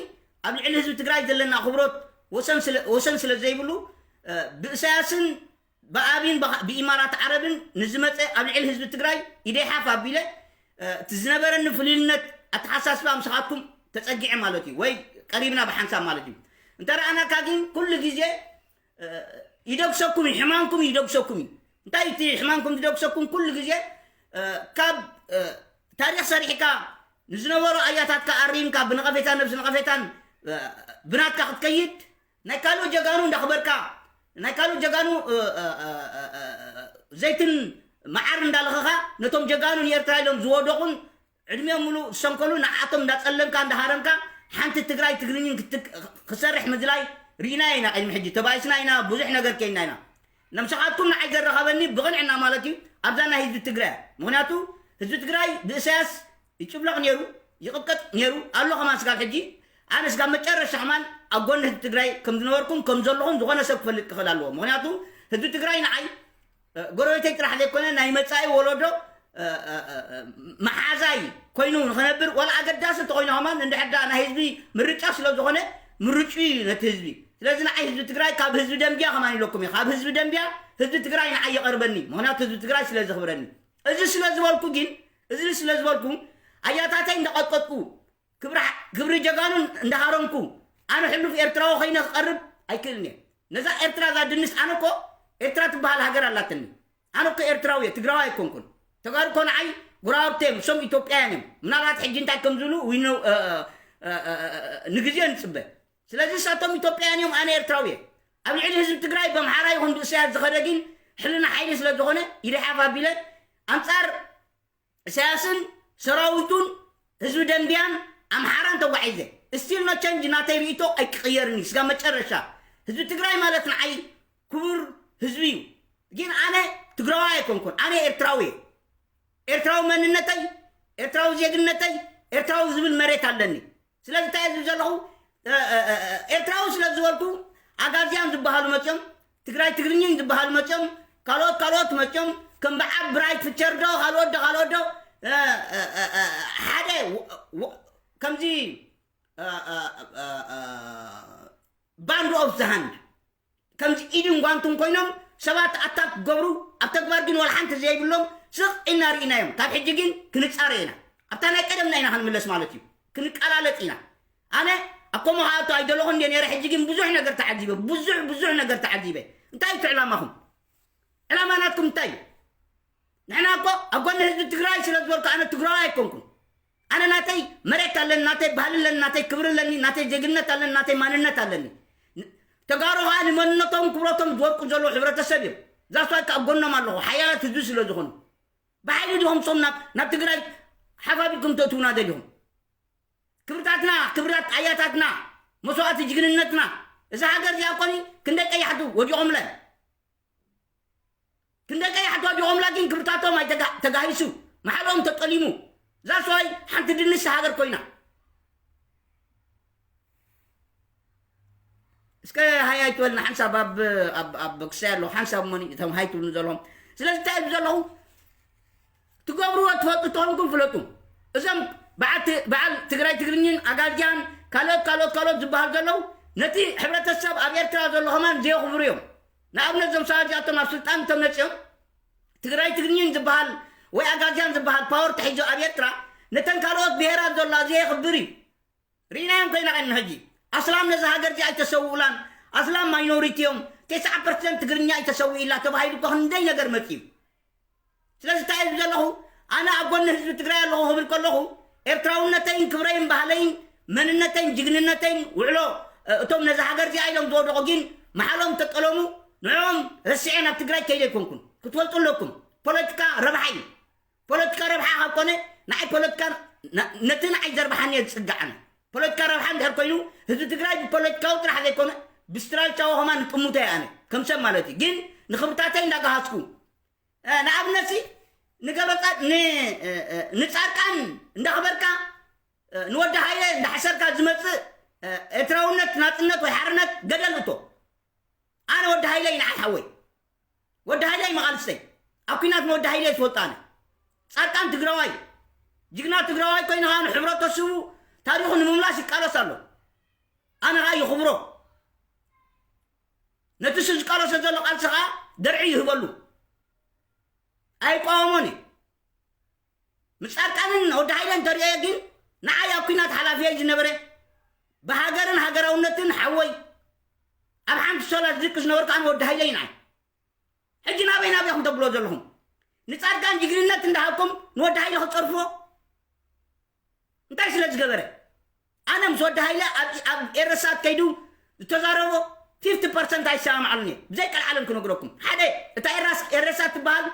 ኣብ ልዕሊ ህዝቢ ትግራይ ዘለና ክብሮት ወሰን ስለ ዘይብሉ ብእሳያስን ብኣብይን ብኢማራት ዓረብን ንዝመፀ ኣብ ልዕሊ ህዝቢ ትግራይ ኢደይ ሓፍ ኣቢለ እቲ ዝነበረኒ ፍልልነት ኣተሓሳስባ ምሳኻትኩም ተፀጊዐ ማለት እዩ ወይ ቀሪብና ብሓንሳብ ማለት እዩ። እንተረኣናካ ግን ኩሉ ግዜ ይደግሰኩም እዩ፣ ሕማምኩም ይደግሰኩም እዩ። እንታይ እቲ ሕማምኩም ዝደግሰኩም ኩሉ ግዜ ካብ ታሪክ ሰሪሕካ ንዝነበሩ ኣያታትካ ኣሪምካ ብነቐፌታን ነብሲ ነቐፌታን ብናትካ ክትከይድ ናይ ካልእ ጀጋኑ እንዳኽበርካ ናይ ካልእ ጀጋኑ ዘይትን መዓር እንዳለኸኻ ነቶም ጀጋኑ ንኤርትራ ኢሎም ዝወደቑን ዕድሚኦም ሙሉእ ዝሰንከሉ ንዓቶም እንዳጸለምካ እንዳሃረምካ ሓንቲ ትግራይ ትግርኝን ክሰርሕ ምድላይ ርኢና ኢና። ቅድሚ ሕጂ ተባኢስና ኢና፣ ብዙሕ ነገር ከይና ኢና። ነምስኻትኩም ንዓይ ዘረኻበኒ ብቕንዕና ማለት እዩ ኣብዛ ናይ ህዝቢ ትግራይ። ምኽንያቱ ህዝቢ ትግራይ ብእሳያስ ይጭብለቕ ነይሩ፣ ይቕጥቀጥ ነይሩ ኣሎ ከማን ስጋብ ሕጂ። ኣነ ስጋብ መጨረሻ ከማን ኣብ ጎኒ ህዝቢ ትግራይ ከም ዝነበርኩም ከም ዘለኹም ዝኾነ ሰብ ክፈልጥ ክኽእል ኣለዎ። ምኽንያቱ ህዝቢ ትግራይ ንዓይ ጎረቤተይ ጥራሕ ዘይኮነ ናይ መጻኢ ወለዶ መሓዛይ ኮይኑ ንክነብር ዋላ ኣገዳሲ እንተኮይኑ ከማን እንድሕር ዳ ናይ ህዝቢ ምርጫ ስለ ዝኾነ ምርጩ እዩ ነቲ ህዝቢ። ስለዚ ንዓይ ህዝቢ ትግራይ ካብ ህዝቢ ደንቢያ ከማን ኢለኩም እዩ። ካብ ህዝቢ ደንቢያ ህዝቢ ትግራይ ንዓይ ይቐርበኒ፣ ምክንያቱ ህዝቢ ትግራይ ስለ ዘኽብረኒ። እዚ ስለ ዝበልኩ ግን እዚ ስለ ዝበልኩ ኣያታተይ እንዳቐጥቀጥኩ ክብሪ ጀጋኑ እንዳሃረምኩ ኣነ ሕሉፍ ኤርትራዊ ኮይነ ክቐርብ ኣይክእልን እየ። ነዛ ኤርትራ እዛ ድንስ ኣነ እኮ ኤርትራ ትበሃል ሃገር ኣላትኒ። ኣነ እኮ ኤርትራዊ እየ፣ ትግራዊ ኣይኮንኩን። ተጋሩ እኮ ንዓይ ጉራብቴ እዮም፣ እሶም ኢትዮጵያውያን እዮም። ምናልባት ሕጂ እንታይ ከም ዝብሉ ንግዜ ንፅበ። ስለዚ እሳቶም ኢትዮጵያውያን እዮም፣ ኣነ ኤርትራዊ እየ። ኣብ ልዕሊ ህዝቢ ትግራይ በምሓራ ይኹን ብእሳያት ዝኸደ ግን ሕልና ሓይሊ ስለ ዝኾነ ኢደይ ሓፍ ኣቢለ ኣንፃር እሳያስን ሰራዊቱን ህዝቢ ደንቢያን ኣምሓራን ተጓዒዘ። ስቲል ኖ ቸንጅ ናተይ ርእቶ ኣይቅየርን እዩ ስጋ መጨረሻ። ህዝቢ ትግራይ ማለት ንዓይ ክቡር ህዝቢ እዩ። ግን ኣነ ትግራዋይ ኣይኮንኩን፣ ኣነ ኤርትራዊ እየ። ኤርትራዊ መንነተይ፣ ኤርትራዊ ዜግነተይ፣ ኤርትራዊ ዝብል መሬት ኣለኒ። ስለዚ እንታይ ዝብ ዘለኹ ኤርትራዊ ስለ ዝበልኩ ኣጋዝያን ዝበሃሉ መፅኦም ትግራይ ትግርኝን ዝበሃሉ መፅኦም ካልኦት ካልኦት መፅኦም ከም በዓል ብራይት ፍቸር ዶ ካልኦት ዶ ካልኦት ዶ ሓደ ከምዚ ባንድ ኦፍ ዘሃንድ ከምዚ ኢድን ጓንትን ኮይኖም ሰባት ኣታክ ክገብሩ ኣብ ተግባር ግን ዋላ ሓንቲ ዘይብሎም ስቕ ኢልና ርኢናዮም። ካብ ሕጂ ግን ክንፃረ ኢና። ኣብታ ናይ ቀደምና ኢና ክንምለስ ማለት እዩ። ክንቀላለጥ ኢና። ኣነ ኣብ ከምኡ ክኣቱ ኣይደለኹን እንደ ነረ ሕጂ ግን ብዙሕ ነገር ተዓዚበ። ብዙሕ ብዙሕ ነገር ተዓዚበ። እንታይ እዩ ዕላማኹም? ዕላማ ናትኩም እንታይ እዩ? ንሕና እኮ ኣብ ጎኒ ህዝቢ ትግራይ ስለ ዝበልኩ ኣነ ትግራዋይ ኣይኮንኩን። ኣነ ናተይ መሬት ኣለኒ፣ ናተይ ባህሊ ኣለኒ፣ ናተይ ክብሪ ኣለኒ፣ ናተይ ዜግነት ኣለኒ፣ ናተይ ማንነት ኣለኒ። ተጋሩ ከዓ ንመንነቶም ክብረቶም ዝወድቁ ዘለዉ ሕብረተሰብ እዮም። ዛስዋይ ከዓ ጎኖም ኣለኹ ሓያላት ህዝቢ ስለ ዝኾኑ። ብሓይሊ ድኹም ሶም ናብ ትግራይ ሓፋቢኩም ተእትውና ደሊኹም? ክብርታትና ክብርታት ኣያታትና መስዋእቲ ጅግንነትና እዛ ሃገር እዚኣ ኮኒ ክንደይ ቀያሕቱ ወዲቖምለን ክንደይ ቀያሕቱ ወዲቖምላ ግን ክብርታቶም ኣይተጋሂሱ መሓሎም ተጠሊሙ ዛስዋይ ሓንቲ ድንስ ሃገር ኮይና። እስከ ሃይ ኣይትበልና ሓንሳብ ኣብ ኣብ ኣብ ክሳይ ኣለኹ ሓንሳብ እሞኒ እቶም ሃይ ትብሉ ዘለኹም። ስለዚ እንታይ እብ ዘለኹ ትገብርዎ ትፈልጡ ተኾንኩም ፍለጡ። እዞም በዓል ትግራይ ትግርኝን ኣጋልጃን ካልኦት ካልኦት ካልኦት ዝበሃል ዘለዉ ነቲ ሕብረተሰብ ኣብ ኤርትራ ዘሎ ከማን ዘየኽብሩ እዮም። ንኣብነት እዞም ሰባት እዚኣቶም ኣብ ስልጣን እቶም መፅኦም ትግራይ ትግርኝን ዝበሃል ወይ ኣጋልጃን ዝበሃል ፓወር ተሒዞ ኣብ ኤርትራ ነተን ካልኦት ብሄራት ዘሎ ዘየኽብር እዩ። ርኢናዮም ኮይና ቀኒ ሕጂ ኣስላም ነዛ ሃገር እዚኣ ኣይተሰውኡላን። ኣስላም ማይኖሪቲ እዮም። ተስዓ ፐርሰንት ትግርኛ ኣይተሰውኢላ ተባሂሉ እኮ ክንደይ ነገር መፅዩ። ስለዚ እንታይ ኢሉ ዘለኹ? ኣነ ኣብ ጎኒ ህዝቢ ትግራይ ኣለኹ ክብል ከለኹ፣ ኤርትራውነተይን ክብረይን ባህለይን መንነተይን ጅግንነተይን ውዕሎ፣ እ፣ እቶም ነዛ ሃገር እዚኣ ኢሎም ዝወደቑ ግን መሓሎም ተጠለሙ፣ ንዕኦም ረሲዐ ናብ ትግራይ ከይደ ኣይኮንኩን። ክትፈልጡ ኣለኩም። ፖለቲካ ረብሓ እዩ። ፖለቲካ ረብሓ ካብ ኮነ፣ ንዓይ ፖለቲካ ነ-፣ ነቲ ንዓይ ዘርብሓኒ እየ ዝጽግዓኒ። ፖለቲካ ረብሓ እንድሕር ኮይኑ፣ ህዝቢ ትግራይ ብፖለቲካዊ ጥራሕ ዘይኮነ፣ ብስትራልቻዊ ከማን ንጥሙተ እየ ኣነ፣ ከም ሰብ ማለት እዩ። ግን ንኽብርታተይ እንዳገሃስኩ፣ እ፣ ንኣብነትሲ፣ ንገበጻ-፣ ን-፣ እ፣ እ፣ ንጻድቃን እንዳኽበርካ፣ እ፣ ንወዲ ሃይለ እንዳሕሰርካ ዝመጽእ፣ እ፣ ኤርትራውነት፣ ናጽነት ወይ ሓርነት ገደል እቶ። ኣነ ወዲ ሃይለ እዩ ንዓይ ሓወይ። ወዲ ሃይለ እዩ መቓልስተይ። ኣብ ኲናት ንወዲ ሃይለ እየ ዝፈልጦ ኣነ። ጻድቃን ትግራዋይ፣ ጅግና ትግራዋይ ኮይኑ ከዓ ንሕብረተሰቡ ታሪኹ ንምምላስ ይቃለስ ኣሎ። ኣነ ከዓ ይኽብሮ። ነቲ እሱ ዝቃለሶ ዘሎ ቃልሲ ከዓ ደርዒ ይህበሉ። ኣይቃወሞን እዩ። ምስ ጻድቃንን ወዲ ሃይለን ተሪኦዮ ግን ንዓይ ኣብ ኲናት ሓላፊየይ ዝነበረ ብሃገርን ሃገራውነትን ሓወይ ኣብ ሓንቲ ሶላት ዝድቅስ ዝነበርኩ ኣነ ወዲ ሃይለይ ንዓይ። ሕጂ ናበይ ናበይ ኢኹም ተብሎ ዘለኹም? ንጻድቃን ጅግንነት እንዳሃብኩም ንወዲ ሃይለ ክትጸርፍዎ? እንታይ ስለ ዝገበረ? ኣነ ምስ ወዲ ሃይለ ኣብ፣ ኣብ ኤረሳት ከይዱ ዝተዛረቦ ፊፍቲ ፐርሰንት ኣይሰማማዓሉን እየ። ብዘይ ቀልዓለም ክነግረኩም። ሓደ፣ እታ ኤራስ-፣ ኤረሳት ትበሃል፣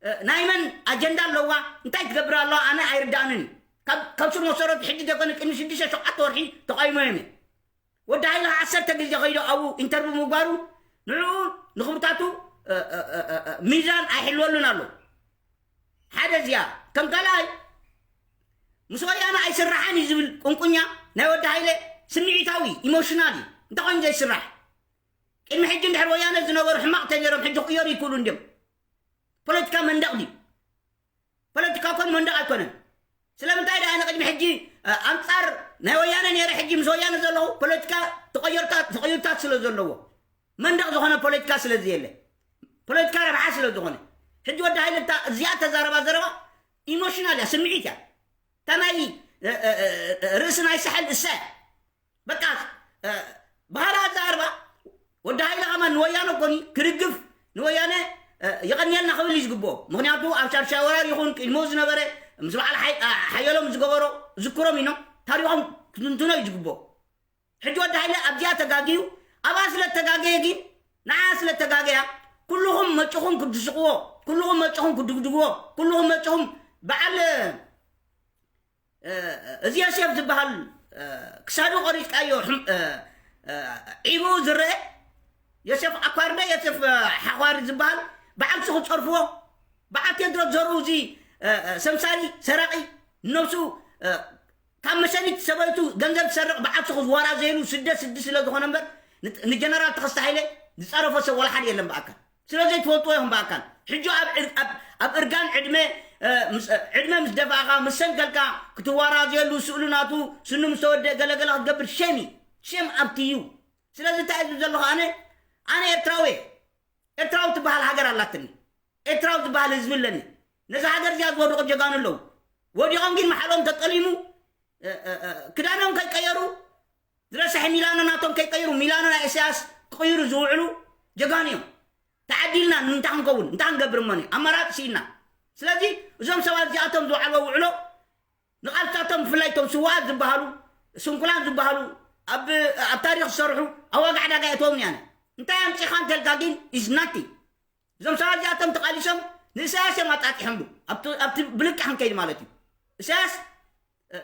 እ፣ ናይ መን ኣጀንዳ ኣለዋ? እንታይ ትገብር ኣለዋ? ኣነ ኣይርዳእንን እዩ። ካብ፣ ካብ ስር መሰረቱ ሕጂ ዘይኮነ ቅድሚ ሽዱሽተ ሸውዓተ ወርሒ ተቃይሞዮም እየ። ወዲ ሃይለ ዓሰርተ ግዜ ከይዱ ኣብኡ ኢንተርቪው ምግባሩ ንዕኡ ንኽብርታቱ፣ እ፣ እ፣ እ፣ እ፣ ሚዛን ኣይሕልወሉን ኣሎ። ሓደ እዚኣ። ከም ካልኣይ፣ ምስ ወያነ ኣይስራሕን እዩ ዝብል ቁንቁኛ ናይ ወዲ ሃይለ ስምዒታዊ፣ ኢሞሽናል እዩ። እንታይ ኮይኑ ዘይስራሕ? ቅድሚ ሕጂ እንድሕር ወያነ ዝነበሩ ሕማቕ ተነይሮም ሕጂ ክቕየሩ ይክእሉ እንድዮም። ፖለቲካ መንደቕ ድዩ? ፖለቲካ ኮን መንደቕ ኣይኮነን። ስለምንታይ ደኣ ንቅድሚ ሕጂ፣ እ፣ ኣንጻር ናይ ወያነ ነይረ፣ ሕጂ ምስ ወያነ ዘለኹ ፖለቲካ ተቐየርታ-፣ ተቐይርታት ስለ ዘለዎ፣ መንደቕ ዝኾነ ፖለቲካ ስለ ዘየለ፣ ፖለቲካ ረብሓ ስለ ዝኾነ፣ ሕጂ ወዲ ሃይለ እታ እዚኣ ተዛረባ ዘረባ ኢሞሽናል እያ፣ ስምዒት እያ። እታ ናይ፣ እ፣ እ፣ እ፣ ርእሲ ናይ ሳሕል እሳ እያ። በቃ፣ እ፣ ባህሪ ኣዛርባ ወዲ ሃይለ ከማን ንወያነ ኮኒ ክድግፍ ንወያነ፣ እ፣ የቐንየልና ክብል እዩ ዝግብኦ። ምኽንያቱ ኣብ ሻድሻይ ወራር ይኹን ቅድሚኡ ዝነበረ ምስ በዓል ሓይ-፣ ኣ-፣ ሓየሎም ዝገበሮ ዝክሮም ኢኖ ታሪኾም ክትንትኖ እዩ ዝግብኦ። ሕጂ ወዲ ሃይለ ኣብዚኣ ተጋግዩ፣ ኣብኣ ስለ ተጋገየ ግን፣ ንዓ ስለ ተጋገያ፣ ኩልኹም መጭኹም ክትስቕዎ፣ ኩልኹም መጭኹም ክትድግድግዎ፣ ኩልኹም መጭኹም በዓል፣ እ፣ እዚ ዮሴፍ ዝበሃል፣ እ፣ ክሳዱ ቆሪጽካዮ፣ ሕም-፣ እ፣ እ፣ ዒቡ ዝረአ ዮሴፍ ዓኳርደ፣ ዮሴፍ፣ እ፣ ሓዃሪ ዝበሃል በዓል ንሱ ክትጸርፍዎ፣ በዓል ቴድሮስ ዘርኡ እዚ፣ እ፣ እ፣ ሰምሳሪ፣ ሰራቒ፣ ነብሱ፣ እ፣ ካብ መሸኒት ሰበይቱ ገንዘብ ዝሰርቕ በዓል ንሱ ክወራዘየሉ ስደት ስዲ ስለ ዝኾነ እምበር፣ ን-፣ ንጀነራል ተኸስተ ሃይለ ዝጸረፎ ሰብ ወላ ሓደ የለን ብኣካል። ስለ ዘይትፈልጥዎ ኢኹም ብኣካል። ሕጂ ኣብ ዕድ-፣ ኣብ፣ ኣብ እርጋን ዕድመ፣ እ፣ ምስ፣ ዕድመ ምስ ደፋእካ፣ ምስ ሰንከልካ፣ ክትዋራዘየሉ ስእሉ ናቱ፣ ስኑ ምስ ተወደአ ገለገለ ክትገብር ሼም እዩ። ሼም ኣብቲ እዩ። ስለዚ እንታይ እዩ ዘለኹ ኣነ? ኣነ ኤርትራዊ እየ። ኤርትራዊ ትበሃል ሃገር ኣላትኒ። ኤርትራዊ ዝበሃል ህዝቢ ኣለኒ። ነዛ ሃገር እዚኣ ዝወደቑ ጀጋኑ ኣለዉ። ወዲቖም ግን መሓሎም ተጠሊሙ፣ እ፣ እ፣ እ፣ ክዳኖም ከይቀየሩ፣ ዝረስሐ ሚላኖ ናቶም ከይቀይሩ፣ ሚላኖ ናይ ኢሳያስ ክቕይሩ ዝውዕሉ ጀጋኑ እዮም። ተዓዲልና እንታይ ክንከውን፣ እንታይ ክንገብር እሞ፣ ኣማራፂ ስኢና። ስለዚ እዞም ሰባት እዚኣቶም ዝወዓልዎ ውዕሎ ንቓልሳቶም፣ ብፍላይ እቶም ስውኣት ዝበሃሉ፣ ስንኩላን ዝበሃሉ፣ ኣብ፣ ኣብ ታሪኽ ዝሰርሑ፣ ኣብ ዋጋ ዕዳጋ የእትዎም እየ ኣነ። እንታይ ኣምፂኻ እንተልካ ግን is nothing። እዞም ሰባት እዚኣቶም ተቓሊሶም ንኢሳያስ እዮም ኣጣጢሖምሉ። ኣብቲ፣ ኣብቲ ብልክዕ ክንከይድ ማለት እዩ። ኢሳያስ፣ እ፣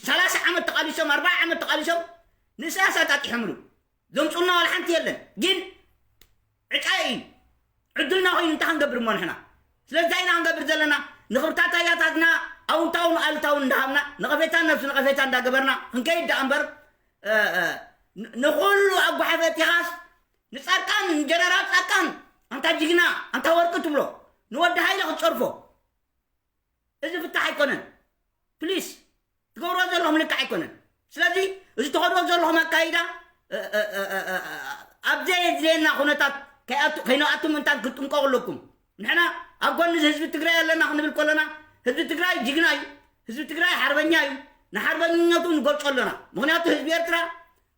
ሰላሳ ዓመት ተቓሊሶም፣ ኣርባዓ ዓመት ተቓሊሶም ንኢሳያስ ኣጣጢሖምሉ። ዘምፁና ዋላ ሓንቲ የለን። ግን ዕጫ እዩ። ዕድልና ኮይኑ እንታይ ክንገብር እሞ ንሕና? ስለዚ እንታይ ኢና ክንገብር ዘለና? ንኽብርታት ኣያታትና ኣውንታውን ኣሉታውን እንዳሃብና፣ ነቐፌታን ነብሲ ነቐፌታ እንዳገበርና ክንከይድ ደኣ እምበር፣ እ፣ እ፣ ን-፣ ንኹሉ ኣጓሓፈ ቲኻስ ንጻድቃን፣ ንጀነራል ጻድቃን፣ ኣንታ ጅግና፣ ኣንታ ወርቂ ትብሎ፣ ንወዲ ሃይለ ክትጸርፎ፣ እዚ ፍታሕ ኣይኮነን። ፕሊስ፣ ትገብርዎ ዘለኹም ልክዕ ኣይኮነን። ስለዚ፣ እዚ ትኸድዎ ዘለኹም ኣካይዳ፣ እ፣ እ፣ ኣብ ዘየድልየና ኩነታት ከይኣቱ-፣ ከይንኣቱ ምእንታን ክትጥንቀቑ ኣለኩም። ንሕና ኣብ ጎኒ ህዝቢ ትግራይ ኣለና ክንብል ከለና፣ ህዝቢ ትግራይ ጅግና እዩ፣ ህዝቢ ትግራይ ሓርበኛ እዩ፣ ንሓርበኝነቱ ንገልጾ ኣለና። ምኽንያቱ ህዝቢ ኤርትራ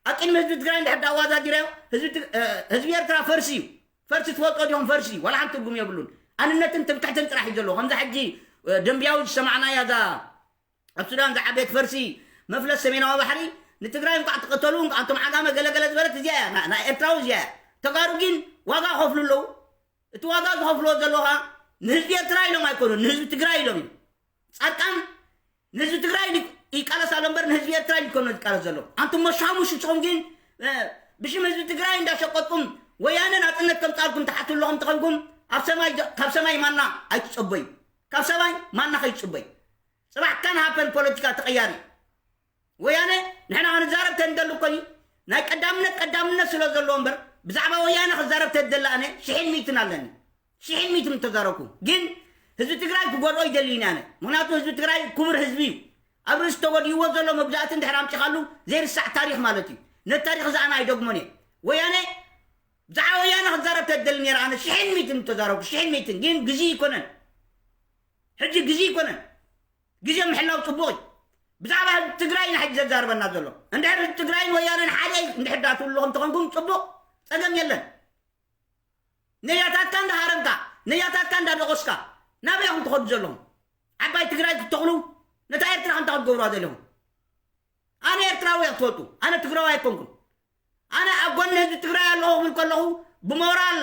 ኣብ ቅድሚ ህዝቢ ትግራይ እንድሕር ኣዋዳዲረዮ ህዝቢ ትግ- እ፣ ህዝቢ ኤርትራ ፈርሲ እዩ። ፈርሲ ትፈልጦ ዲኹም? ፈርሲ እዩ። ዋላ ሓንቲ ትርጉም የብሉን። ኣንነትን ትምክሕትን ጥራሕ እዩ ዘለዎ። ከምዛ ሕጂ እ፣ ደንቢያዊ ዝሰማዕናያ እዛ ኣብ ሱዳን ዝዓበየት ፈርሲ መፍለስ ሰሜናዊ ባሕሪ ንትግራይ እንኳዕ ትቐተሉ እንኳዕ ኣንቶም ዓጋመ ገለገለ ዝበለት እዚኣ እያ። ና- ናይ ኤርትራዊ እዚኣ እያ። ተጋሩ ግን ዋጋ ከፍሉ ኣለዉ። እቲ ዋጋ ዝኸፍልዎ ዘለዉ ከዓ ንህዝቢ ኤርትራ ኢሎም ኣይኮኑን፣ ንህዝቢ ትግራይ ኢሎም እዮም። ጻድቃን ንህዝቢ ትግራይ ዲ- ይቃለስ ኣሎ እምበር ንህዝቢ ኤርትራ ይኮነ ዝቃለስ ዘሎ። ኣንቱም መሻሙሽ ንስኹም ግን እ፣ ብሽም ህዝቢ ትግራይ እንዳሸቀጥኩም ወያነ ናፅነት ከምፃልኩም ትሓቱ ኣለኹም ተኾንኩም ኣብ ሰማይ ደ- ካብ ሰማይ ማና ኣይትፀበዩ። ካብ ሰማይ ማና ከይትፅበዩ። ፅባሕ ካን ሃፐን ፖለቲካ ተቐያሪ ወያነ ንሕና ክንዛረብ ተንደሉ እኮ እዩ። ናይ ቀዳምነት ቀዳምነት ስለ ዘለዎ እምበር ብዛዕባ ወያነ ክዛረብ ተደላ ኣነ ሽሕን ሚትን ኣለኒ። ሽሕን ሚትን ተዛረብኩ። ግን ህዝቢ ትግራይ ክጎድኦ ይደሊ ኢና ኣነ። ምክንያቱ ህዝቢ ትግራይ ክቡር ህዝቢ እዩ። ኣብ ርእሲ ተጎዲእዎ ዘሎ መግዛእቲ እንድሕር ኣምፂኻሉ ዘይርሳዕ ታሪኽ ማለት እዩ። ነቲ ታሪኽ እዚ ኣነ ኣይደግሞን እየ። ወያነ ብዛዕባ ወያነ ክዛረብ ተደሊ ነይረ ኣነ ሽሕን ሚትን ተዛረብኩ። ሽሕን ሚትን ግን ግዜ ይኮነን። ሕጂ ግዜ ይኮነን። ግዜ ምሕላው ፅቡቕ እዩ። ብዛዕባ ህዝቢ ትግራይ ኢና ሕጂ ዘዛርበና ዘሎ። እንድሕር ህዝቢ ትግራይን ወያነን ሓደ እንድሕር ዳትብሉ ከም ተኾንኩም ፅቡቕ፣ ፀገም የለን። ነያታትካ እንዳሃረምካ ነያታትካ እንዳደቆስካ ናበይ ኢኹም ትኸዱ ዘለኹም? ዓባይ ትግራይ ክትተኽሉ ነታ ኤርትራ ከምታ ክትገብሩዋ ዘለኹም? ኣነ ኤርትራዊ እየ ክትፈልጡ፣ ኣነ ትግራዊ ኣይኮንኩን። ኣነ ኣብ ጎኒ ህዝቢ ትግራይ ኣለኹ ክብል ከለኹ ብሞራል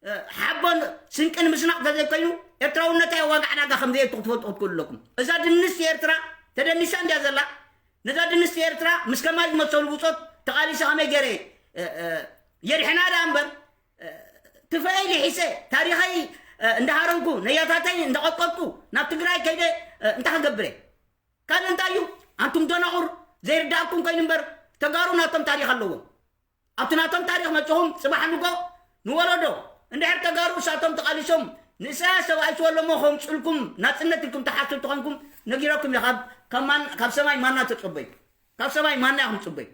እ፣ ሓቦን ስንቅን ምስናቕ ተዘይኮይኑ ኤርትራውነታይ ዋጋ ዕዳጋ ከም ዘየእቱ ክትፈልጡ ክትክእሉ ኣለኩም። እዛ ድንስቲ ኤርትራ ተደኒሳ እንድያ ዘላ። ነዛ ድንስቲ ኤርትራ ምስ ከማይ ዝመሰሉ ብጾት ተቓሊሰ ከመይ ገይረ እ፣ እ፣ የድሕና ደኣ እምበር እ፣ ትፈይ ልሒሰ ታሪኸይ እ፣ እንዳሃረምኩ ነያታተይ እንዳቐጥቀጥኩ ናብ ትግራይ ከይደ እ፣ እንታይ ክገብረ? ካልእ እንታይ እዩ? ኣንቱም ደናቑር ዘይርዳእኩም ኮይኑ እምበር ተጋሩ ናቶም ታሪኽ ኣለዎም። ኣብቲ ናቶም ታሪኽ መፅኹም ፅባሕ ንጎ ንወለዶ እንድሕር ተጋሩ እሳቶም ተቓሊሶም ንእሳያስ ሰብኣይ ትወለሞ ከምፅልኩም ናፅነት ኢልኩም ተሓስቡ ተኾንኩም ነጊረኩም እየ። ካብ- ካብ ማን- ካብ ሰማይ ማና ተፀበዩ። ካብ ሰማይ ማና ኢኹም ፅበዩ።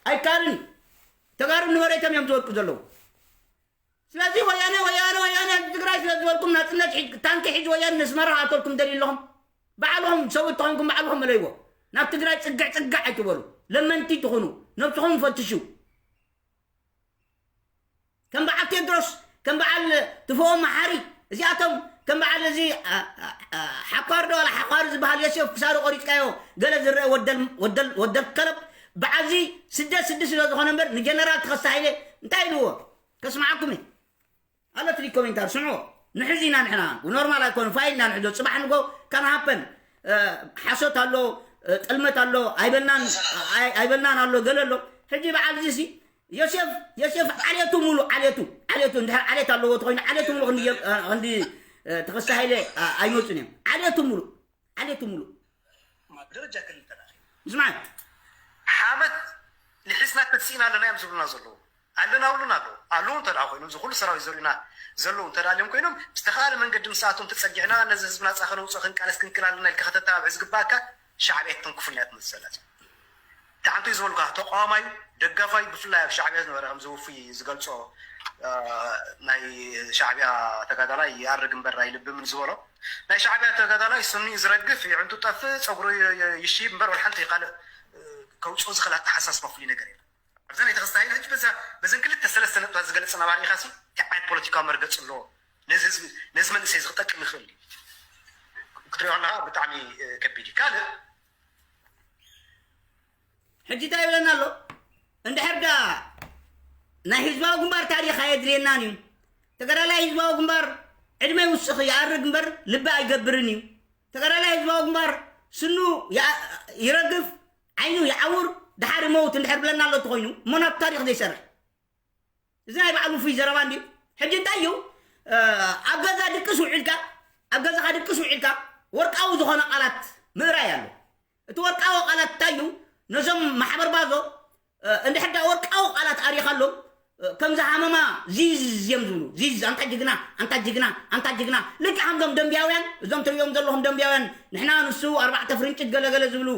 ኣይካልን። ተጋሩ ንመሬቶም እዮም ዝወድቁ ዘለዉ። ስለዚ ወያነ ወያነ ወያነ ትግራይ ስለ ዝበልኩም ናፅነት ሒዝ- ታንኪ ሒዝ ወያነ ነስመራ ኣተልኩም ደልዩ ኣለኹም። ባዕልኹም ሰብኡት ተኾንኩም ባዕልኹም መለይዎ። ናብ ትግራይ ፅግዕ ፅግዕ ኣይትበሉ። ለመንቲ ትኹኑ። ነብስኹም ፈትሹ። ከም በዓል ቴድሮስ ከም በዓል ትፈኦ መሓሪ እዚኣቶም ከም በዓል እዚ አ- አ- አ- ሓኳር ዶ ዋላ ሓኳር ዝበሃል ዮሴፍ ክሳዱ ቆሪፅካዮ ገለ ዝረአ ወደል ወደል ወደል ከለብ በዓዚ ስደት ስዲ ስለ ዝኾነ እምበር ንጀነራል ተኸስተ ሃይለ እንታይ ኢልዎ ከስምዓኩም እየ። ኣሎ ትሪ ኮሜንታር ስምዑ። ንሕዚ ኢና ንሕና ኖርማል ኣይኮነ ፋይል ኢና ንሕዞ ፅባሕ ንጎ ካን ሃፐን ሓሶት ኣሎ ጥልመት ኣሎ ኣይበልናን ኣይ- ኣይበልናን ኣሎ ገለ ኣሎ። ሕጂ በዓል እዚ ሲ ዮሴፍ ዮሴፍ ዓሌቱ ሙሉ ዓሌቱ ዓሌቱ እንድሕር ዓሌት ኣለዎ ተኮይኑ ዓሌቱ ሙሉ ክንዲ የ- ክንዲ ተኸስተ ሃይለ ኣይመፁን እዮም። ዓሌቱ ሙሉ ዓሌቱ ሙሉ ደረጃ ክልል ተዳኺ ምስማዕ ሓመት ልሒስና ተሲእና ኣለና እዮም ዝብሉና ዘለዉ። ኣለና ውሉን ኣለዉ ኣለዉ እንተ ደኣ ኮይኖም እዚ ኩሉ ሰራዊት ዘሪኡና ዘለዉ እንተ ደኣ ልዮም ኮይኖም ብዝተኻለ መንገዲ ምስኣቶም ተፀጊዕና ነዚ ህዝቢ ናፃ ከነውፅኦ ክንቃለስ ክንክል ኣለና ኢልካ ከተተባብዕ ዝግባእካ ሻዕብያ ትንክፉልና እያ ትመስል ዘላ። ተዓንቶ እዩ ዝበልካ ተቃዋማዩ ደጋፋዩ ብፍላይ ኣብ ሻዕብያ ዝነበረ ከም ዘውፉይ ዝገልፆ ናይ ሻዕብያ ተጋዳላይ ይኣርግ እምበር ኣይልብምን ዝበሎ ናይ ሻዕብያ ተጋዳላይ ስኒ ዝረግፍ ይዕንቱ ጠፍእ ፀጉሩ ይሽይብ እምበር ወላ ሓንቲ ካልእ ከውፅኦ ዝኽእል ኣተሓሳስባ ፍሉይ ነገር የለን። ኣብዛ ናይ ተኸስተ ሃይለ ሕጂ በዛ በዘን ክልተ ሰለስተ ነጥብታት ዝገለፀ ነባሪ ኢኻ ሲ እንታይ ዓይነት ፖለቲካዊ መርገፂ ኣለዎ? ነዚ ህዝቢ ነዚ መንእሰይ እዚ ክጠቅም ይኽእል ድዩ? ክትሪኦ ኣለኻ ብጣዕሚ ከቢድ እዩ። ካልእ ሕጂ እንታይ ይብለና ኣሎ? እንድሕር ዳ ናይ ህዝባዊ ግንባር ታሪኽ ኣየድልየናን እዩ። ተጋዳላይ ህዝባዊ ግንባር ዕድመ ይውስኽ ይኣርግ እምበር ልቢ ኣይገብርን እዩ። ተጋዳላይ ህዝባዊ ግንባር ስኑ ይኣ- ይረግፍ ዓይኑ ይዓውር ድሓር ይመውት እንድሕር ብለና ኣሎ ተኮይኑ እሞ ናብ ታሪኽ ዘይሰርሕ እዚ ናይ ባዕሉ ፍይ ዘረባ እንዲ ሕጂ እንታይ እዩ ኣብ ገዛ ድቅስ ውዒልካ ኣብ ገዛኻ ድቅስ ውዒልካ ወርቃዊ ዝኾነ ቃላት ምእራይ ኣሎ። እቲ ወርቃዊ ቃላት እንታይ እዩ? ነዞም ማሕበር ባዞ እንድሕር ዳ ወርቃዊ ቃላት ኣሪኻሎም ከምዚ ሃመማ ዚዝ እዮም ዝብሉ ዚዝ ኣንታ ጅግና ኣንታ ጅግና ኣንታ ጅግና ልክዕ ከምዞም ደንቢያውያን እዞም ትሪኦም ዘለኹም ደንቢያውያን ንሕና ንሱ ኣርባዕተ ፍርንጭት ገለገለ ዝብሉ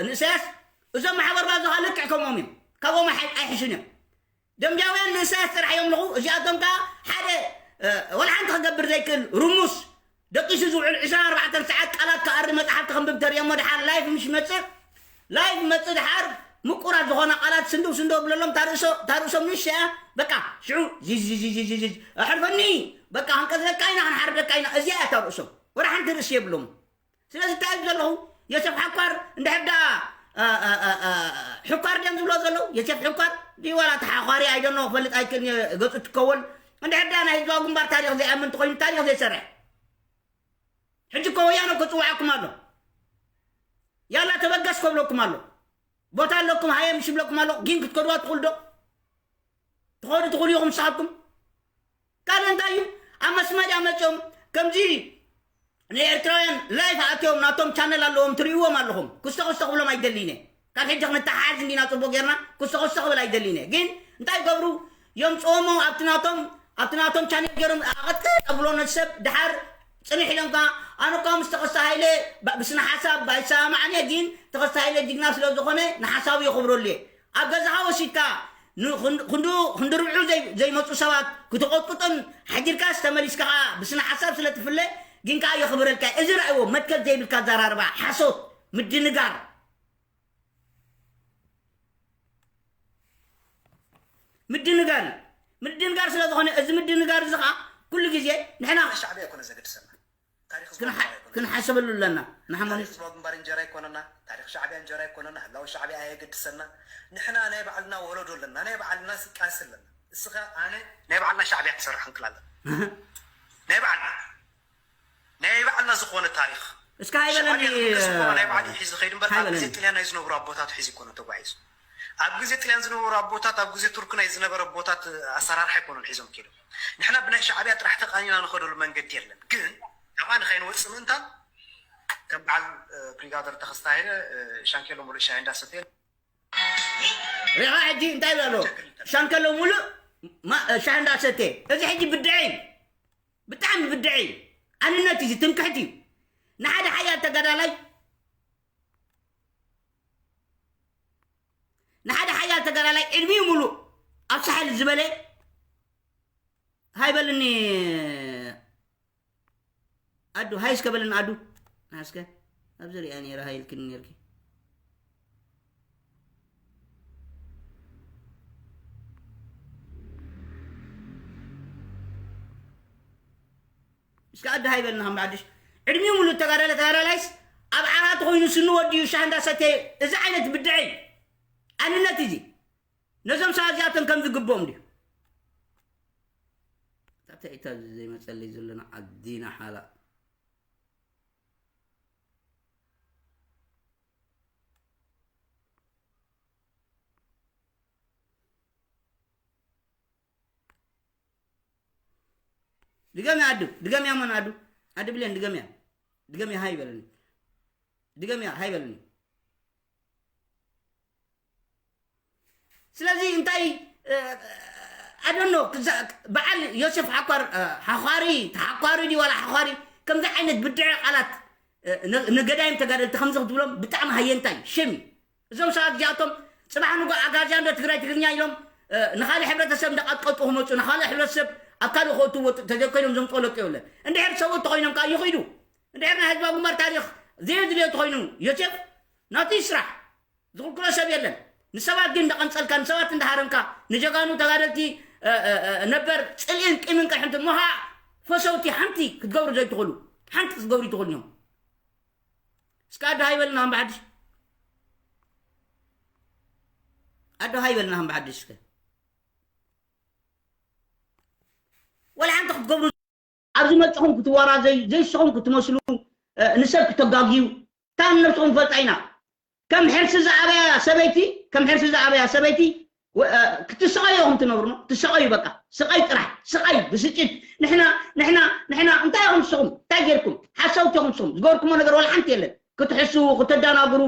ንእሰያስ እዞም ማሕበር ባዞኻ ልክዕ ከምኦም እዮም። ካብኦም ኣይሕሹን እዮም። ደንቢያውያን ንእሰያስ ጥራሕ እዮም ኣለኹ። እዚኣቶም ከዓ ሓደ ወላ ሓንቲ ክገብር ዘይክእል ርሙስ ደቂሱ ዝውዕል ዕስራን ኣርባዕተን ሰዓት ቃላት ክኣሪ መፅሓፍ ክኽንብብ ተርእዮ እሞ ድሓር ላይፍ ምሽ መፅእ ላይፍ መፅእ ድሓር ምቁራት ዝኾና ቃላት ስንድው ስንድው ብለሎም። ታርእሶ ታርእሶም ንሽ እያ። በቃ ሽዑ ዚዚዚዚዚዚ ኣሕርፈኒ። በቃ ክንቀዝለካ ኢና፣ ክንሓርደካ ኢና። እዚኣ እያ ታርእሶም። ወላ ሓንቲ ርእሲ የብሎም። ስለዚ እንታይ እብ ዘለኹ፣ የሰፍ ሓኳር እንድሕር ደኣ፣ እ፣ እ፣ እ፣ እ፣ ሕኳር ድዮም ዝብሎ ዘለዉ? የሰፍ ሕኳር ድዩ ዋላ ተሓኳሪ? ኣይደኖ ክፈልጥ ኣይክእልን እየ፣ ገጹ ትከወል። እንድሕር ደኣ ናይ ህዝባዊ ግንባር ታሪኽ ዘይኣምን እንተኾይኑ፣ ታሪኽ ዘይሰርሕ። ሕጂ እኮ ወያነ እኮ ጽውዓኩም ኣሎ። ያላ ተበገስ ከብለኩም ኣሎ። ቦታ ኣለኩም፣ ሃየ ምሽ ይብለኩም ኣሎ። ግን ክትከድዋ ትኽእሉ ዶ? ትኸዱ ትኽእሉ ኢኹም ንስኻትኩም። ካልእ እንታይ እዩ? ኣብ መስመር እያ መጺኦም። ከምዚ ንኤርትራውያን ላይፍ ኣትዮም ናቶም ቻነል ኣለዎም፣ ትርእይዎም ኣለኹም። ክስተ ክስተ ክብሎም ኣይደልይን እየ። ካብ ሕጂ ክንተሓሓዝ እንዲና ጽቡቕ ጌርና፣ ክስተ ክስተ ክብል ኣይደልይን እየ። ግን እንታይ ይገብሩ? የምጽኦሞ ኣብቲ ናቶም፣ ኣብቲ ናቶም ቻነል ገይሮም ኣቐጥቀጥ ኣብሎ ነቲ ሰብ። ድሓር ጽንሕ ኢሎም ከኣ ኣነ እኳ ምስ ተኸስተ ሃይለ ብ-፣ ብስነ ሓሳብ ኣይሰማማዕን እየ፣ ግን ተኸስተ ሃይለ ጅግና ስለ ዝኾነ ንሓሳቡ የኽብረሉ እየ። ኣብ ገዛኻ ወሲድካ ን-፣ ክንድ-፣ ክንዱ-፣ ክንዲ ርብዑ ዘይ-፣ ዘይመጹ ሰባት ክትቐጥቅጦን ሓጊርካስ ተመሊስካ ከኣ ብስነ ሓሳብ ስለ ትፍለ ግን ከኣ የኽብረልካ እየ። እዚ ረኣይዎ መትከል ዘይብልካ ኣዘራርባ፣ ሓሶት፣ ምድንጋር። ምድንጋር እዩ። ምድንጋር ስለ ዝኾነ፣ እዚ ምድንጋር እዚ ኸዓ ኩሉ ግዜ ንሕና ሻዕብያ ኣይኮነ ዘገድሰና። ታሪኽ ህዝባዊ ክንሓ-፣ ግንባር ኣይኮነ። ክንሓሰበሉ ኣለና። ንሓመኑ ታሪኽ ህዝባዊ ግንባር እንጀራ ኣይኮነና። ታሪኽ ሻዕብያ እንጀራ ኣይኮነና። ህላወ ሻዕብያ ኣየገድሰና። ንሕና ናይ ባዕልና ወለዶ ኣለና። ናይ ባዕልና ስቃስ ኣለና። እስኻ ኣነ ናይ ባዕልና ሻዕብያ ክሰርሕ እንክል ኣለና። ናይ ባዕልና ናይ ባዕልና ዝኾነ ታሪኽ እስከ ሃይበለኒ፣ ሻዕብያ ዝምልስ እኮ ናይ ባዕሉ ሒዙ ኸይዱ እምበር፣ ኣብ ግዜ ሃይበለኒ። ጥልያን ናይ ዝነበሩ ኣቦታቱ ሒዙ እኮ ነው ተጓዒዙ። ኣብ ግዜ ጥልያን ዝነበሩ ኣቦታት፣ ኣብ ግዜ ቱርክ ናይ ዝነበረ ኣቦታት ኣሰራርሓ ኣይኮኑን ሒዞም ከይዶም። ንሕና ብናይ ሻዕብያ ጥራሕ ተቓኒና ንኸደሉ መንገዲ የለን። ግን ካብኣ ንኸይንወጽእ ምእንታን ከም በዓል፣ እ፣ ብሪጋደር ተኸስተ ሃይለ፣ እ፣ ሻንኬሎ ሙሉእ ሻሂ እንዳሰተየ ሪኻ ሕጂ እንታይ ይብሎ ኣሎ? ሻንከሎ ሙሉእ ማ-፣ ሻሂ እንዳሰተ። እዚ ሕጂ ብድዐ እዩ። ብጣዕሚ ብድዐ እዩ። ኣንነት እዩ፣ ትምክሕቲ እዩ። ንሓደ ሓያል ተጋዳላይ፣ ንሓደ ሓያል ተጋዳላይ ዕድሚኡ ሙሉእ ኣብ ሳሕል ዝበለ ሃይበልኒ ኣዱ፣ ሃይ እስከ በልን ኣዱ። ሃይ እስከ። ኣብዚ ሪኣ ነይረ፣ ሃይ ኢልክኒ ነይርኪ። እስከ ኣዱ ሃይ በልና ከም ብሓድሽ። ዕድሚኡ ሙሉ ተጋዳለ ተጋዳላይስ ኣብ ዓራት ኮይኑ ስኒ ወዲኡ ሻሂ እንዳሰተየ፣ እዚ ዓይነት ብድዐ እዩ። ኣንነት እዚ። ነዞም ሰባት እዚኣቶም ከም ዝግብኦም ድዩ? እንታይ እታ ዘይመጸለይ ዘለና ዓዲና ሓላ። ድገምያ ኣዱ፣ ድገምያ መን ኣዱ? ኣዱ ብሌን ድገምያ። ድገምያ ሃይ በለኒ። ድገምያ ሃይ በለኒ። ስለዚ እንታይ፣ እ፣ ኣደኖ ክዛ-፣ በዓል ዮሴፍ ሓኳር፣ እ፣ ሓዃሪ፣ ተሓኳሪ ድዩ ዋላ ሓዃሪ፣ ከምዚ ዓይነት ብድዐ ቃላት፣ እ፣ ን-፣ ንገዳይም ተጋደልቲ ከምዚ ክትብሎም ብጣዕሚ ሃየንታ እዩ፣ ሸም እዩ። እዞም ሰባት እዚኣቶም ጽባሕ ንጎ ኣጋዝያን ዶ ትግራይ ትግርኛ ኢሎም፣ እ፣ ንኻልእ ሕብረተሰብ እንዳቐጥቀጡ ክመጹ፣ ንኻልእ ሕብረተሰብ ኣብ ካልእ ክእትዎ ተዘይኮይኖም ዘምጽኦ ለውጢ የብለን። እንድሕር ሰብኡት ተኾይኖም ከኣ ይኽይዱ። እንድሕር ናይ ህዝባዊ ግንባር ታሪኽ ዘየድልዮ ተኾይኑ ዮሴፍ ናቱ ይስራሕ። ዝኽልክሎ ሰብ የለን። ንሰባት ግን እንዳቐንጸልካ፣ ንሰባት እንዳሃረምካ፣ ንጀጋኑ ተጋደልቲ፣ እ፣ እ፣ እ፣ ነበር ጽልኢን ቂምን ቅርሕንትን ምሃ ፈሰውቲ ሓንቲ ክትገብሩ ዘይትኽእሉ፣ ሓንቲ ክትገብሩ ይትኽእሉ እዮም። እስከ ኣዶ ሃይበልና እምበሓድሽ። ኣዶ ሃይበልና እምበሓድሽ እስከ። ወላ ሓንቲ ክትገብሩ ኣብዚ መጽኹም ክትወራዘዩ፣ ዘይስኹም ክትመስሉ፣ እ፣ ንሰብ ክተጋግዩ፣ እታ ንነብስኹም ንፈልጣ ኢና። ከም ሕርሲ ዝኣበያ ሰበይቲ፣ ከም ሕርሲ ዝኣበያ ሰበይቲ፣ ወ-፣ እ፣ ክትስቐዩ ኢኹም ትነብሩ፣ ትስቐዩ በቃ። ስቐይ ጥራሕ፣ ስቐይ፣ ብስጭት። ንሕና፣ ንሕና፣ ንሕና፣ እንታይ ኢኹም ንስኹም? እንታይ ጌርኩም? ሓሰውቲ ኢኹም ንስኹም። ዝገበርኩሞ ነገር ወላ ሓንቲ የለን። ክትሕስዉ፣ ክተደናግሩ፣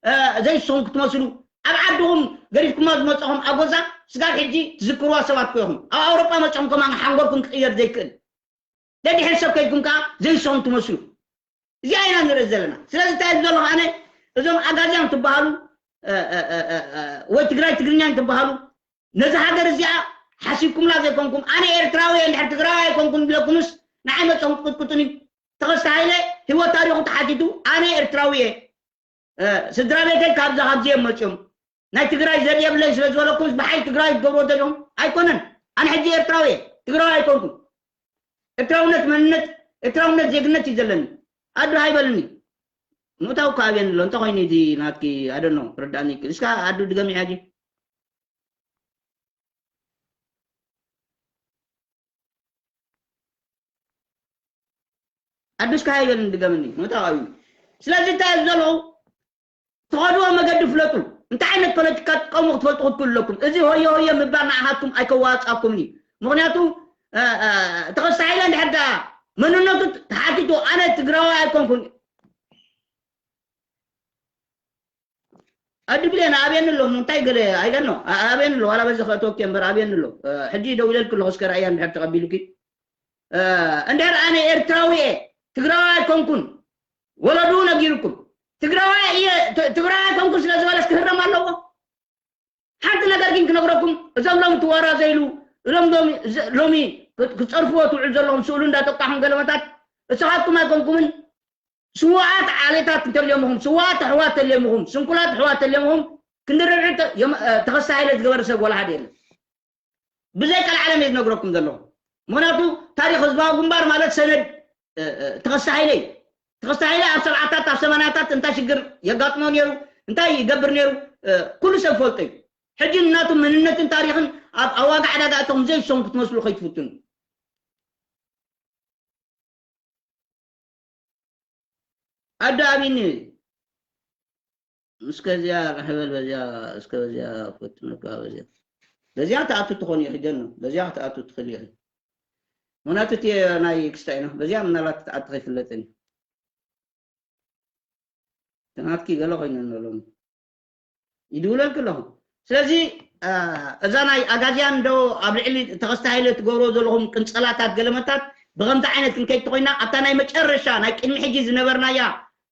እ፣ ዘይስኹም ክትመስሉ። ኣብ ዓድኹም ገዲፍኩማ ዝመጻኹም ኣጎዛ፣ ስጋብ ሕጂ ትዝክርዋ ሰባት እኮ ኢኹም። ኣብ ኣውሮጳ መጺኹም ከማን ሓንጎልኩም ክቕየር ዘይክእል። ደድሕሪ ሰብ ከይድኩም ከኣ ዘይስኹም ትመስሉ። እዚኣ ኢና ንርኢ ዘለና። ስለዚ እንታይ እየ ዘለኹ ኣነ፣ እዞም ኣጋዝያን ትበሃሉ፣ እ፣ እ፣ እ፣ እ፣ እ፣ ወይ ትግራይ ትግርኛን ትበሃሉ፣ ነዚ ሃገር እዚኣ ሓሲብኩምላ ዘይኮንኩም፣ ኣነ ኤርትራዊ እየ፣ እንድሕር ትግራዊ ኣይኮንኩን ኢለኩምስ፣ ንዓይ መጽኹም ትቅጥቅጡኒ። ተኸስተ ሃይለ ህይወት ታሪኹ ተሓቲቱ፣ ኣነ ኤርትራዊ እየ። እ፣ ስድራ ቤተይ ካብዛ ካብዚ እዮም መጽዮም። ናይ ትግራይ ዘር የብለይ ስለ ዝበለኩምስ ብሓይሊ ትግራይ ትገብርዎ ዘለኹም ኣይኮነን። ኣነ ሕጂ ኤርትራዊ እየ፣ ትግራዊ ኣይኮንኩን። ኤርትራውነት መንነት፣ ኤርትራውነት ዜግነት እዩ ዘለኒ። ኣዱ ሃይበልኒ። ምእታው እኮ ኣብየን ኣሎ። እንታይ ኮይኑ እዚ ናትኪ ኣደኖ ርዳእኒ። እስካ ኣዱ ድገሚ ሕጂ። ኣዱ እስካ ሃይበልኒ ድገምኒ። ምእታው ኣብዩ። ስለዚ እንታይ እዩ ዘለኹ? ትኸድዎ መገዲ ፍለጡ። እንታይ ዓይነት ፖለቲካ ትጥቀሙ ክትፈልጡ ክትክእሉ ኣለኩም። እዚ ሆየ ሆየ ምባል ንዓኻትኩም ኣይከዋፅኣኩምን እዩ። ምኽንያቱ፣ እ፣ እ፣ ተኸስተ ሓይለ እንድሕር ደኣ መንነቱ ተሓቲቱ፣ ኣነ ትግራዋይ ኣይኮንኩን። ኣዲ ብሌን ኣብየኒ ኣሎ፣ እንታይ ገለ ኣይደኖ፣ ኣ-፣ ኣብየኒ ኣሎ፣ ዋላ በዚ ከእትወኪ እምበር ኣብየኒ ኣሎ። እ፣ ሕጂ ደው ኢለልኪ ኣለኹ፣ እስከ ርኣያ እንድሕር ተቐቢሉኪ። እ፣ እንድሕር ኣነ ኤርትራዊ እየ፣ ትግራዋይ ኣይኮንኩን፣ ወለዱ ነጊሩኩም። ትግራዋይ እየ፣ ት-፣ ትግራዋይ ኣይኮንኩን ስለ ዝበለስ ክህረም ኣለዎ? ሓንቲ ነገር ግን ክነግረኩም፣ እዞም ሎሚ ትዋራዘይሉ፣ እዞም ሎሚ፣ ዘ-፣ ሎሚ ክ-፣ ክጸርፍዎ ትውዕሉ ዘለኹም ስእሉ እንዳጠቃኹም ገለመታት፣ እሳኻትኩም ኣይኮንኩምን፣ ስዉኣት ዓሌታት እንተልዮም ኢኹም፣ ስዉኣት ኣሕዋት ተልዮም ኢኹም፣ ስንኩላት ኣሕዋት ተልዮም ኢኹም፣ ክንዲ ርብዒ ተ-፣ ዮም-፣ እ፣ ተኸስተ ሃይለ ዝገበረ ሰብ ወላ ሓደ የለን። ብዘይ ቀልዓለም እየ ዝነግረኩም ዘለኹ። ምኽንያቱ ታሪኽ ህዝባዊ ግንባር ማለት ሰነድ፣ እ፣ እ፣ ተኸስተ ሃይለ እዩ። ተኸስተ ሃይለ ኣብ ሰብዓታት፣ ኣብ ሰማንያታት እንታይ ሽግር የጋጥሞ ነይሩ፣ እንታይ ይገብር ነይሩ፣ እ፣ ኩሉ ሰብ ፈልጦ እዩ። ሕጂ ናቱ መንነትን ታሪኽን ኣብ ኣዋጋ ዕዳጋ እቶም ዘይሰሙ ክትመስሉ ከይትፍትኑ። ኣዶ ኣቢኒ፣ እስከ እዚኣ ርሕበል በዚኣ፣ እስከ በዚኣ ፈትነካ በዚኣ። በዚኣ ትኣቱ ትኾን ኢኺ ጀኖ፣ በዚኣ ክትኣቱ ትኽእል ኢኺ። ምኽንያቱ እቲ ናይ ክስታይ ነው፣ በዚኣ ምናልባት ክትኣቱ ከይፍለጥን እዩ። ትናትኪ ገለ ኮይነ ሎሚ። ይድውለልኪ ኣለኹ። ስለዚ፣ እ፣ እዛ ናይ ኣጋዝያን ዶ ኣብ ልዕሊ ተኸስተ ሃይለ ትገብርዎ ዘለኹም ቅንጸላታት ገለመታት ብኸምዚ ዓይነት ክንከይድ ተኾይና፣ ኣብታ ናይ መጨረሻ ናይ ቅድሚ ሕጂ ዝነበርናያ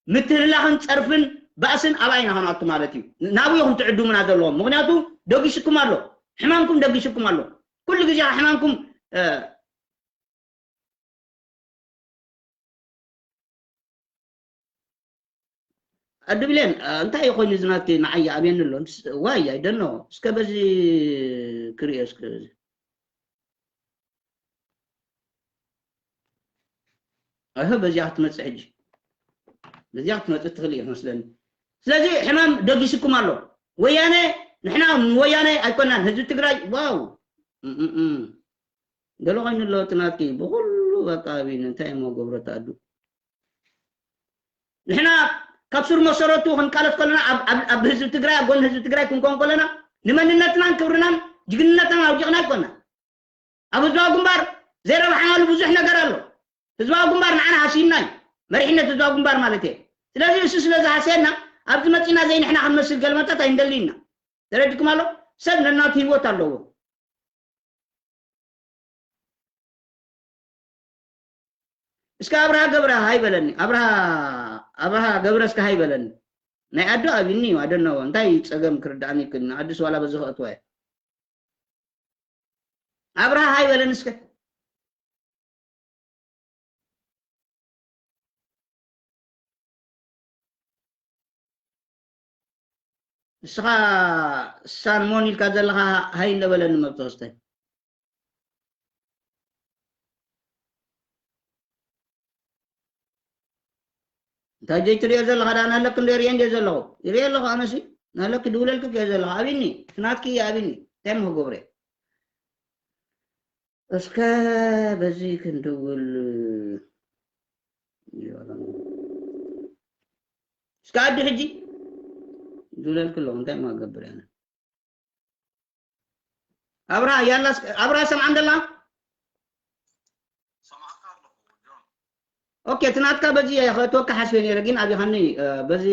ምትህልላኽን ጸርፍን ባእስን ኣብኣ ኢና ክንኣቱ ማለት እዩ። ናብኡ ኢኹም ትዕድሙና ዘለኹም። ምኽንያቱ ደጊስኩም ኣሎ። ሕማምኩም ደጊስኩም ኣሎ። ኩሉ ግዜ ሕማምኩም፣ እ፣ ኣዲ ብሌን፣ እ፣ እንታይ እዩ ኮይኑ እዚ ናተይ ንዓይ ይኣብየኒ ኣሎ? ንስ-፣ ዋይ፣ I don't know። እስከ በዚ ክርእዮ እስከ በዚ። ኣህ፣ በዚኣ ክትመጽእ ሕጂ። በዚኣ ክትመጽእ ትኽእል እዩ መስለኒ። ስለዚ ሕማም ደጊስኩም ኣሎ። ወያነ፣ ንሕና ወያነ ኣይኮናን፣ ህዝቢ ትግራይ፣ ዋው። እም፣ እም፣ እም። ገለ ኮይኑ ኣሎ እቲ ናትኪ፣ ብኹሉ በቃ ኣቢኒ፣ እንታይ እሞ ገብረ ተኣዱ። ንሕና ካብ ስር መሰረቱ ክንቃለስ ከለና ኣብ፣ ኣብ፣ ኣብ ህዝቢ ትግራይ፣ ኣብ ጎኒ ህዝቢ ትግራይ ክንኮን ከለና ንመንነትናን ክብርናን ጅግንነትናን ኣውዲቕና ኣይኮናን። ኣብ ህዝባዊ ግንባር ዘይረብሓናሉ ብዙሕ ነገር ኣሎ። ህዝባዊ ግንባር ንዓና ሃሲዩና እዩ። መሪሕነት ህዝባዊ ግንባር ማለት እየ። ስለዚ እሱ ስለ ዝሃሰየና ኣብዚ መፂና ዘይንሕና ክንመስል ገልመታት ኣይንደሊ ኢና። ተረዲኩም ኣሎ? ሰብ ነናቱ ህይወት ኣለዎ። እስከ ኣብርሃ ገብረ ሃይ በለኒ። ኣብርሃ፣ ኣብርሃ ገብረ እስከ ሃይ በለኒ። ናይ ኣዶ ኣብኒ እዩ፣ ኣደነዎ። እንታይ እዩ ጸገም ክርዳእኒ ይክእል? ንኣዲስ ዋላ በዚ ከእትዋ እየ። ኣብርሃ ሃይ በለኒ እስከ። ንስኻ ሳልሞን ኢልካ ዘለኻ ሃይ እንደ በለኒ መብተወስተ። እንታይ ዘይትሪኦ ዘለኻ ደኣ ናለክ እንዶ ሪኤ እንደ ዘለኹ። ይሪኦ ኣለኹ ኣነሲ። ናለክ ድውለልክ ከ ዘለኹ። ኣብኒ። ትናትኪ ኣብኒ። እንታይ ምኽገብረ? እስከ በዚ ክንድውል። እስከ ኣዲ ሕጂ። ድውለልክ ኣለኹ። እንታይ ምኽገብር ኣነ? ኣብርሃ፣ ያላ እስከ፣ ኣብርሃ ሰምዓ እንደላ? ሰማዕካ ኣለኹ፣ ጆን። ኦኬ፣ እቲ ናትካ በዚ ከእትወካ ሓስበ ነይረ፣ ግን ኣቢኻኒ፣ እ፣ በዚ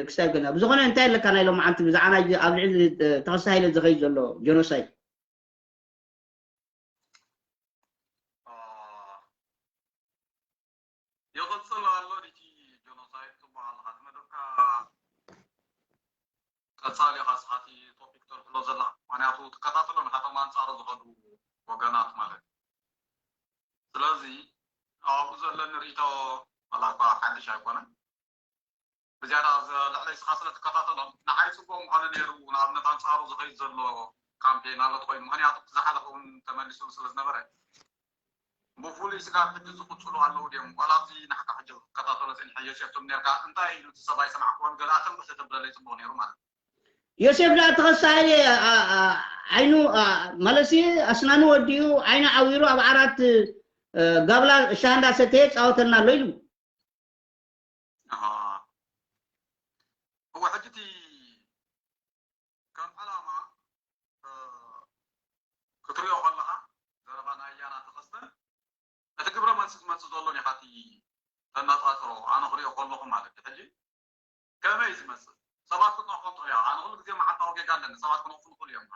ክሳብ ገና። ብዝኾነ እንታይ ኣለካ ናይ ሎምዓንቲ ብዛዕባ ናይ ኣብ ልዕሊ፣ እ፣ ተኸስተ ሃይለ ዝኸይድ ዘሎ ጀኖሳይድ? አ፣ ይቕጽል ኣሎ ድዩ ጀኖሳይድ ትበሃል ኢኻ? ዝመደብካ ቀጻሊ ኢኻ ንስኻ እቲ ቶፒክ ተልዕሎ ዘለኻ፣ ምኽንያቱ ትከታተሎ ኢኻ እቶም ኣንጻሩ ዝኸዱ ወገናት ማለት እዩ። ስለዚ ኣብኡ ዘለኒ ርእይቶ ዋላ እኳ ሓድሽ ኣይኮነን። ዝያዳ ልዕለይ ስኻ ስለ ትከታተሎም ንዓይ ፅቡቅ ምኾነ ነይሩ። ንኣብነት ኣንፃሩ ዝኸይድ ዘሎ ካምፔን ኣሎ ትኮይኑ፣ ምክንያቱ ዝሓለፈ እውን ተመሊሱ ስለ ዝነበረ ብፍሉይ ስጋብ ሕጂ ዝቕፅሉ ኣለዉ ድዮም? ዋላ ኣብዚ ንሕካ ሕጂ ክከታተሎ ፀኒሐ ዮሴፍ ትም ነርካ እንታይ ኢሉ እቲ ሰብኣይ ሰማዕክዎን ገለ ኣተንብሕ ተተብለለይ ፅቡቅ ነይሩ ማለት እዩ። ዮሴፍ ዳ ተኸሳይ ዓይኑ ማለሲ ኣስናኑ ወዲኡ ዓይኑ ዓዊሩ ኣብ ዓራት ጋብላ ሻንዳ ሰተየ ፃወተልና ኣሎ ኢሉ። እወ ሕጂ እቲ ከም ዕላማ ክትሪኦ ከለኻ ዘረባ ናይ ኣያና ተኸስተ እቲ ግብረ መልሲ ዝመፅእ ዘሎ ኒኻ እቲ ተነፃፅሮ ኣነ ክሪኦ ከለኹ ማለት እዩ። ሕጂ ከመይ ዝመፅእ ሰባት ክትነቕፎም ትኽእል ኢኻ። ኣነ ኩሉ ግዜ መዓልታዊ ጌጋ ኣለኒ ሰባት ክነቕፉ ንኽእሉ እዮም።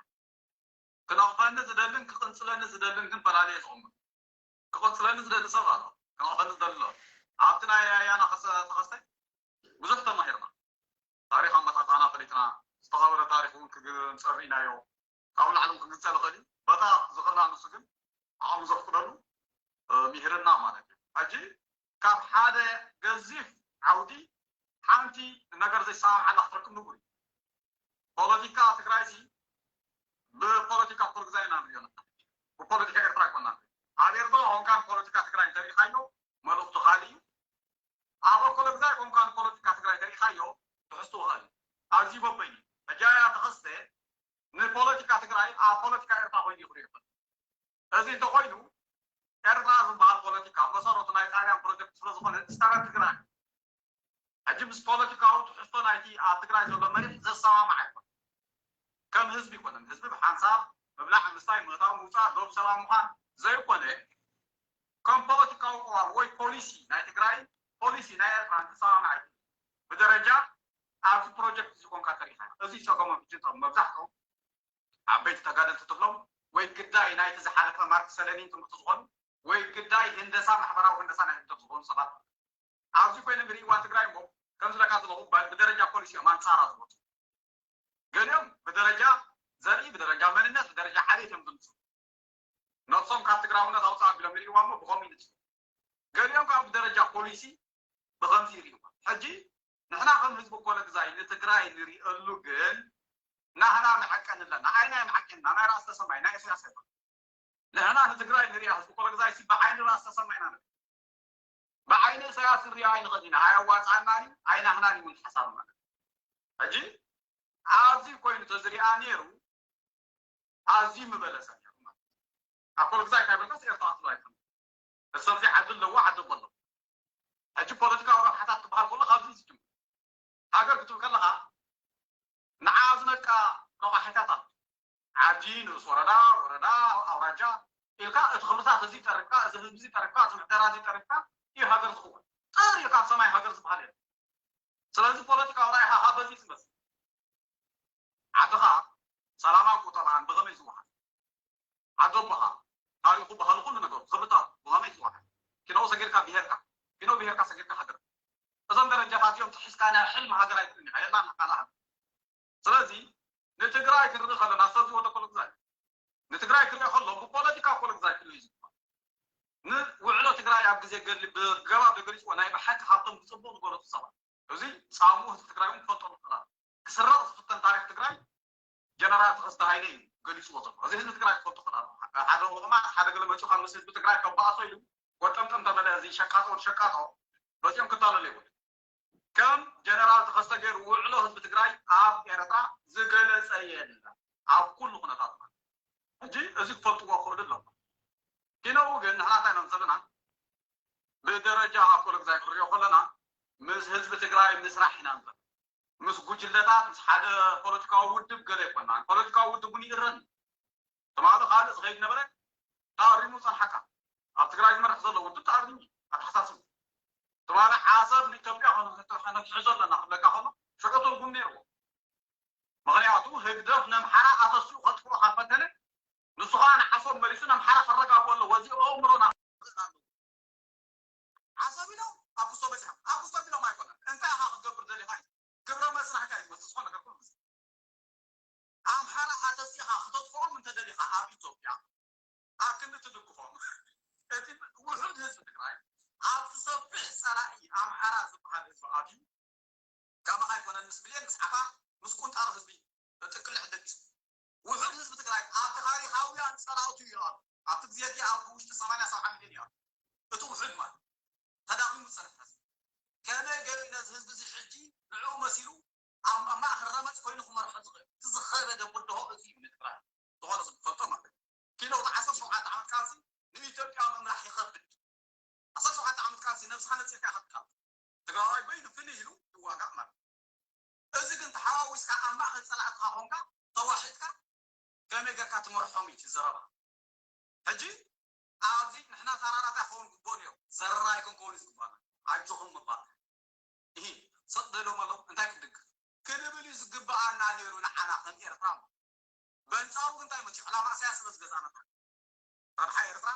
ክነቕፈኒ ዝደልን ክቕንፅለኒ ዝደልን ግን ፈላልየ ዝቕምጥ። ክቕንፅለኒ ዝደሊ ሰብ ኣሎ፣ ክነቕፈኒ ዝደሊ ኣሎ። ኣብቲ ናይ ኣያና ተኸስተ ብዙሕ ተማሂርና። ታሪኽ ኣመፃፅኣና ፈሊጥና፣ ዝተቐበረ ታሪኽ እውን ክንፅር ኢናዮ። ካብኡ ላዕሊ እውን ክንግፀል ይኽእል እዩ። በታ ዝኽእላ ንሱ ግን ዓቕሙ ዘፍቅደሉ ምሂርና ማለት እዩ። ሕጂ ካብ ሓደ ገዚፍ ዓውዲ ሓንቲ ነገር ዘይሰማምዓና ክትረክብ ንቡር እዩ። ፖለቲካ ትግራይ ሲ ብፖለቲካ ኩሉ ግዜ ኢና ንሪኦ ነና። ብፖለቲካ ኤርትራ ኣይኮና ንሪኦ። ኣብ ኤርትራ ኮንካ ንፖለቲካ ትግራይ እንተሪኢኻዮ መልእኽቱ ካልእ እዩ። ኣብ ኩሉ ግዜ ኮንካ ንፖለቲካ ትግራይ ተሪኢኻዮ ትሕዝትኡ ካልእ እዩ። ኣብዚ በበይኑ ሕጂ ኣያ ተኸስተ ንፖለቲካ ትግራይ ኣብ ፖለቲካ ኤርትራ ኮይኑ ይኽእል ይኽእል። እዚ እንተኮይኑ ኤርትራ ዝበሃል ፖለቲካ መሰረቱ ናይ ጣልያን ፕሮጀክት ስለዝኾነ ዝጠረ ትግራይ ሕጂ ምስ ፖለቲካዊ ትሕዝቶ ናይቲ ኣብ ትግራይ ዘሎ መሪሕ ዘሰማማዕ ኣይኮነ። ከም ህዝቢ ይኮነን። ህዝቢ ብሓንሳብ ምብላዕ ምስታይ፣ ምእታው ምውፃእ፣ ዶብ ሰላም ምዃን ዘይኮነ ከም ፖለቲካዊ ቅዋም ወይ ፖሊሲ ናይ ትግራይ ፖሊሲ ናይ ኤርትራ እንትሰማማዕ ኣይኮነ። ብደረጃ ኣብዚ ፕሮጀክት እዚ ኮንካ ተሪኻ እዚ ሰገሞም ሕጂ እቶም መብዛሕትኦም ዓበይቲ ተጋደልቲ ትብሎም ወይ ግዳይ ናይቲ ዝሓለፈ ማርክስ ለኒን ትምህርቲ ዝኾኑ ወይ ግዳይ ህንደሳ ማሕበራዊ ህንደሳ ናይ ህግደፍ ዝኾኑ ሰባት ኣብዚ ኮይኖም ይርእይዋ ትግራይ እሞ ከምዚ ለካ ዝበኹ ብደረጃ ፖሊሲ እዮም ኣንፃራ ዝወፁ። ገሊኦም ብደረጃ ዘርኢ ብደረጃ መንነት ብደረጃ ዓሌት እዮም ዝምፁ። ነብሶም ካብ ትግራውነት ኣውፅእ ኣቢሎም ይርእይዋ እሞ ብኸምኡ ይንፅሩ። ገሊኦም ከዓ ብደረጃ ፖሊሲ ብኸምዚ ይርእይዋ። ሕጂ ንሕና ከም ህዝቢ ኮለግዛይ ንትግራይ ንሪእሉ ግን ናህና መዐቀኒ ኣለና። ኣይ ናይ መዐቀንና ናይ ራስ ተሰማይ ናይ ኢሳያስ ኣይኮነ። ንሕና ንትግራይ ንሪኣ ህዝቢ ኮለግዛይ ሲ ብዓይኒ ራስ ተሰማይና ንርኢ። ብዓይኒ ኢሳያስ ንሪኣ ኣይንኽእል ኢና። ኣየዋፅኣናን እዩ ኣይናህናን እዩ እውን ሓሳብ ማለት ሕጂ ኣብዚ ኮይኑ ተዝሪኣ ነይሩ ኣዝዩ ምበለሰ ነይሩ ማለት ኣብ ኮለግዛይ ካብ በልካስ ኤርትራ ትብሎ ኣይኮነ። እሰብዚ ዓዲ ኣለዎ ዓዲ እኮ ኣለዎ። ሕጂ ፖለቲካዊ ረብሓታት ክበሃል ከሎ ካብዚ ዝጅምር ሃገር ክትብል ከለኻ ንዓ ዝነቃ ረቋሒታት ኣሎ። ዓዲ ንኡስ ወረዳ ወረዳ ኣውራጃ ኢልካ እቲ ክብርታት እዚ ጠርካ እዚ ህዝቢ እዚ ጠርካ እዚ ምሕደራ እዚ ጠርካ እዩ ሃገር ዝኸውን። ጥር ኢልካ ኣብ ሰማይ ሃገር ዝበሃል የለ። ስለዚ ፖለቲካዊ ራኢኻ ካብ በዚ ትመስል ዓድኻ ሰላማን ቁጠባን ብኸመይ ዝወሓስ ዓዲ ኣቦኻ ታሪኹ ባህሉ ኩሉ ነገሩ ክብርታቱ ብኸመይ ዝወሓስ ኪኖ ሰጊርካ ብሄርካ ኪኖ ብሄርካ ሰጊርካ ሃገር እዞም ደረጃታት እዮም ጥሒስካ ናይ ሕልሚ ሃገር ኣይትርእን ኢኻ የላን ካልእ ሃገር ስለዚ ንትግራይ ክንርኢ ከለና ሰዚ ወደ ኮለግዛይ ንትግራይ ክሪኦ ከሎ ብፖለቲካ ኮለግዛይ ክርኢ እዩ ዝግባእ ንውዕሎ ትግራይ ኣብ ግዜ ገድሊ ብገባብ ተገሊፅዎ ናይ ብሓቂ ካብቶም ብፅቡቅ ዝገለፁ ሰባት እዚ ፃምኡ ህዝቢ ትግራይ እውን ክፈልጦ ንኽእል ክስረቕ ዝፍተን ታሪክ ትግራይ ጀነራል ተኸስተ ሃይለ እዩ ገሊፅዎ ዘሎ። እዚ ህዝቢ ትግራይ ክፈልጦ ክእል ኣለዎ። ሓደ ኦሮማ ሓደ ገለ መፂኡ ካብ ምስ ህዝቢ ትግራይ ከባእሶ ኢሉ ወጠምጠም ተበለ እዚ ሸቃጦ ወዲ ሸቃጦ በዚኦም ክታለሉ የብሉ። ከም ጀነራል ተኸስተ ገይሩ ውዕሎ ህዝቢ ትግራይ ኣብ ኤረትራ ዝገለፀ የለ ኣብ ኩሉ ኩነታት ማለት ሕጂ እዚ ክፈልጥዎ ክእሉ ኣለዎ። ኪነኡ ግን ንሕና እንታይ ኢና ዘለና ብደረጃ ኣኮለግዛይ ክንሪኦ ከለና ምስ ህዝቢ ትግራይ ምስራሕ ኢና ንብል። ምስ ጉጅለታት ምስ ሓደ ፖለቲካዊ ውድብ ገለ ኣይኮናን። ፖለቲካዊ ውድብ እውን ይእረም። ትማሊ ካልእ ዝኸይድ ነበረ ተኣሪሙ ፀንሓካ። ኣብ ትግራይ ዝመርሕ ዘሎ ውድብ ተኣሪሙ ኣተሓሳስቡ። ትማሊ ዓሰብ ንኢትዮጵያ ከነትሕዞ ኣለና ክብለካ ከሎ ሽዑ ትርጉም ነይርዎ። ምኽንያቱ ህግደፍ ነምሓራ ኣተሲኡ ከጥፍኦ ካብ ፈተነ ንሱ ከዓ ንዓሶም መሊሱ ነምሓራ ከረጋግኦ ኣለዎ። እዚ ኣእምሮና ክርኢ ኣለዎ። ዓሰብ ኢሎም ኣቡስቶ በፂሖም። ኣቡስቶ ቢሎም ኣይኮነን። እንታይ ኢኻ ክትገብር ደሊኻ እዩ። ግብረ መልሲ ናሕካ እዩ ዝመፅእ ዝኾነ ነገር ኩሉ ግዜ። ኣምሓራ ኣተሲእኻ ክተጥፍኦም እንተደሊኻ ኣብ ኢትዮጵያ ኣብ ክንዲ ትድግፎም እቲ ውሑድ ህዝቢ ትግራይ ኣብ ዝሰፍሕ ፀላኢ ኣምሓራ ዝበሃል ህዝቢ ኣትዩ ከማኻ ኣይኮነን ምስ ብሌን ምስ ዓፋር ምስ ቁንጣሮ ህዝቢ ጥቅልዕ ደቂሱ ውሑድ ህዝቢ ትግራይ ኣብ ታሪኻውያን ጸላእቱ እዩ ኣሎ። ኣብቲ ግዜ እቲ ኣብ ውሽጢ ሰማንያ ሰብዓ ሚልዮን እዩ ኣሎ። እቲ ውሑድ ማለት ተዳኺሙ ዝጸንሐ ህዝቢ ከመይ ገይሩ ነዚ ህዝቢ እዚ ሕጂ ንዕኡ መሲሉ ኣብ ማእኸል ረመፅ ኮይኑ ክመርሖ ዝኽእል እቲ ዝኸበደ ብድሆ እዚ እዩ ንትግራይ ዝኾነ ዝፈልጦ ማለት እዩ። ኪሎ ዓሰርተ ሸውዓተ ዓመት ቃልሲ ንኢትዮጵያ ምምራሕ ይኸብድ። ዓሰርተ ሸውዓተ ዓመት ቃልሲ ነብስኻ ነፂርካ ኢኻ ትቃለስ። ትግራዋይ በይኑ ፍልይ ኢሉ ይዋጋእ ማለት እዩ። እዚ ግን ተሓዋዊስካ ኣብ ማእኸል ፀላእትኻ ኮንካ ተዋሒጥካ ከመይ ጌርካ ትመርሖም እዩ እቲ ዘረባ። ሕጂ ኣብዚ ንሕና ታራራታ ክኸውን ግቦን እዮም ዘረራ ኣይኮን ክኸውን ዝግባና ኣጆኹም ምባል ይህ ሰጥ ደሎም ኣለዉ እንታይ ክድግፍ ክንብል እዩ ዝግባኣና ነይሩ ንዓና ከም ኤርትራ በንጻሩ ግን እንታይ መፅዩ ዕላማ እሳያስ ስለ ዝገዛና ረብሓ ኤርትራ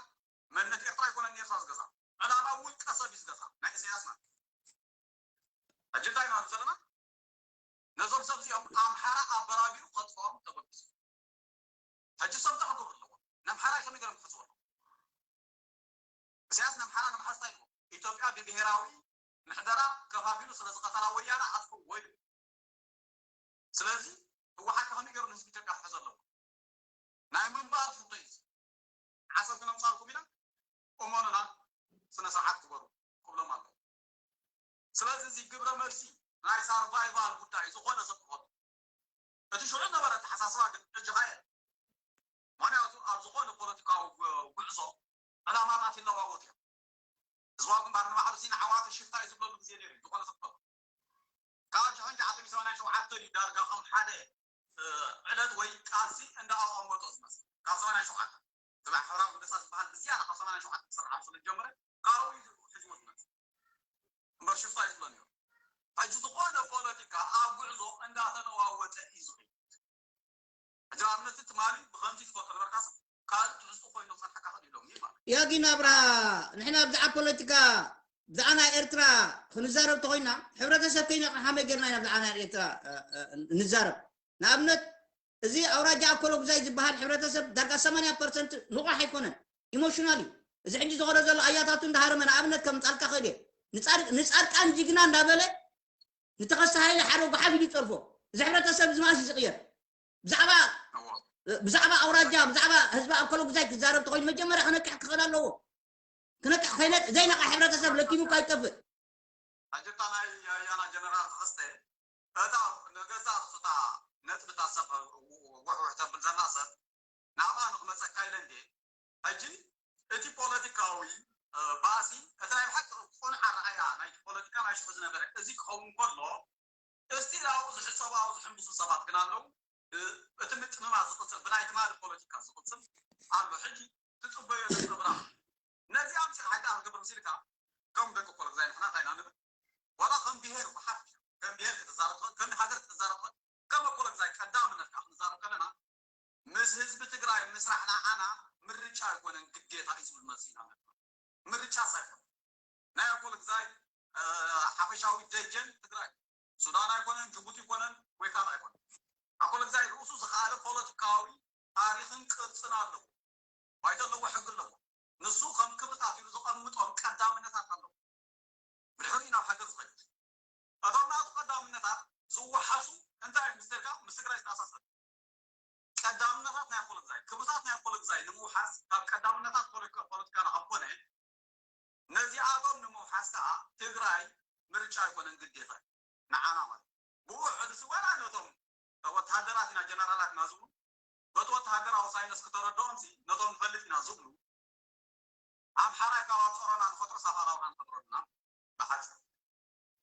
መንነት ኤርትራ ኣይኮነን ኤርትራ ዝገዛ ዕላማ ውልቀ ሰብ እዩ ዝገዛ ናይ እሳያስ ማለት ሕጂ እንታይ ማለት ዘለና ነዞም ሰብ እዚኦም ኣምሓራ ኣበራቢሩ ከጥፍኦም ተበጊሱ ሕጂ ሰብ እንታይ ክገብሩ ኣለዎ ንኣምሓራ ከመይ ገይሮም ክሕዝዎ ኣለዎ እሳያስ ንኣምሓራ ንምሓዝ እንታይ ኢልዎ ኢትዮጵያ ብብሄራዊ ምሕደራ ከፋፊሉ ስለ ዝቐተላ ወያነ ኣጥፍእዎ ኢሉ ስለዚ ህወሓት ከመይ ገይሩ ንህዝቢ ኢትዮጵያ ክሕዞ ኣለዎ ናይ ምንባር ሕቶ እዩ ዓሰብ ክነምፃልኩም ኢና እመኑና ስነ ስርዓት ግበሩ ክብሎም ኣለዎ ስለዚ እዚ ግብረ መልሲ ናይ ሳርቫይቫል ጉዳይ ዝኾነ ሰብ ክኾኑ እቲ ሽዑ ነበረ ኣተሓሳስባ ግን ሕጂ ኸየ ምክንያቱ ኣብ ዝኾነ ፖለቲካዊ ጉዕዞ ዕላማታት ይለዋወጥ እዮም ህዝባዊ ግንባር ንባዕሉ ሲ ንዓዋተ ሽፍታ እዩ ዝብለሉ ግዜ ነይሩ ዝኾነ ሰብ ካብ ሸሕን ሸዓተ ሚእቲ ሰማንያን ሸውዓተ እዩ ዳርጋ ከም ሓደ ዕለት ወይ ቃልሲ እንዳኣቐመጦ ዝመስል ካብ ሰማንያን ሸውዓተ እቲ ማሕበራዊ ግደሳ ዝበሃል ብዝያዳ ካብ ሰማንያን ሸውዓተ ክስራሕ ስለ ዝጀመረ ካብኡ እዩ ሕዝዎ ዝመፅእ እምበር ሽፍታ እዩ ዝብሎ ነይሩ ሕጂ ዝኾነ ፖለቲካ ኣብ ጉዕዞ እንዳተለዋወጠ እዩ ዝኸይድ ሕጂ ኣብነት ትማሊ ብኸምዚ ዝፈጠረ በርካስ ካልእ ትሕዝቶ ኮይኑ ክፀንሐካ ክእል ኢሎም እዩ ማለት ያጊን ኣብርሃ ንሕና ብዛዕባ ፖለቲካ ብዛዕባ ናይ ኤርትራ ክንዛረብ ተኮይና ሕብረተሰብ ከይነቕሕ ከመይ ጌርና ኢና ብዛዕባ ናይ ኤርትራ ንዛረብ ንኣብነት እዚ ኣውራጃ ኣኮሎጉዛይ ዝበሃል ሕብረተሰብ ዳርጋ ሰማንያ ፐርሰንት ንቑሕ ኣይኮነን ኢሞሽናል እዩ እዚ ሕጂ ዝኸዶ ዘሎ ኣያታቱ እንዳሃረመ ንኣብነት ከም ጻልካ ክእል እየ ንጻድቃን ጅግና እንዳበለ ንተኸስተ ሃይለ ሓደ ጓሓፍ ኢሉ ይጸርፎ እዚ ሕብረተሰብ እዚ ማእስ ዝቕየር ብዛዕባ ብዛዕባ ኣውራጃ ብዛዕባ ህዝቢ ኣኮሎጉዛይ ክዛረብ ተኮይኑ መጀመርያ ክነቅሕ ክኽእል ኣለዎ ክነቅሕ ዘይነቕሕ ሕብረተሰብ ለኪሙ እኳ ይጠፍእ ኣጀታ ናይ ያና ጀነራል ተኸስተ እታ ንገዛ ርእሱታ ነጥብታት ሰብ ውሕውሕ ተብል ዘላ ሰብ ናብኣ ንክመፀካ ኢለ እንዴ ሕጂ እቲ ፖለቲካዊ ባእሲ እቲ ናይ ብሓቂ ቁኑዕ ኣረኣያ ናይቲ ፖለቲካ ናይ ሽዑ ዝነበረ እዚ ክኸውን ከሎ እስቲል ኣብኡ ዝሕሰቡ ኣብኡ ዝሕምብሱ ሰባት ግን ኣለዉ እቲ ምጥምማት ዝቕፅል ብናይ ትማሊ ፖለቲካ ዝቕፅል ኣሎ ሕጂ ትፅበዮ ዘፀብራ ነዚኣ ምሽር ሓይዳ ክገብር ምሲልካ ከም ደቂ ፖለቲካ ንሕና እንታይ ኢና ንብል ዋላ ከም ብሄር ብሓፍ ከም ብሄር ክትዛረብ ከም ሃገር ክትዛረብ ከም ፖለቲካ ቀዳምነት ከዓ ክንዛረብ ከለና ምስ ህዝቢ ትግራይ ምስራሕ ንዓና ምርጫ ኣይኮነን ግዴታ እዩ ዝብል መልሲ ኢና ምርጫ ሳይኮን ናይ ኣኮል ግዛይ ሓፈሻዊ ደጀን ትግራይ ሱዳን ኣይኮነን ጅቡቲ ይኮነን ወይ ካልእ ኣይኮነን ኣኮል ግዛይ ርእሱ ዝኸኣለ ፖለቲካዊ ታሪክን ቅርፅን ኣለዎ ባይቶ ኣለዎ ሕጊ ኣለዎ ንሱ ከም ክብርታት ኢሉ ዝቐምጦም ቀዳምነታት ኣለዎ ብድሕሪኡ ናብ ሃገር ዝኸይድ እቶም ናቱ ቀዳምነታት ዝወሓሱ እንታይ ምስ ትግራይ ዝተኣሳሰር ቀዳምነታት ናይ ፖለቲካይ ክብርታት ናይ ፖለቲካይ ንምውሓስ ካብ ቀዳምነታት ፖለቲካ ንኸኮነ ነዚኣቶም ንምውሓስ ከዓ ትግራይ ምርጫ ኣይኮነን ግዴታ ንዓና ማለት ብኡ ሕድሲ ዋላ ነቶም ወታደራት ኢና ጀነራላት ኢና ዝብሉ በቲ ወታደራዊ ሳይንስ ክተረድኦም ሲ ነቶም ንፈልጥ ኢና ዝብሉ ኣምሓራይ ካብ ኣውፀሮና ንፈጥሮ ሳብ ኣራውና ንፈጥረልና ብሓፂር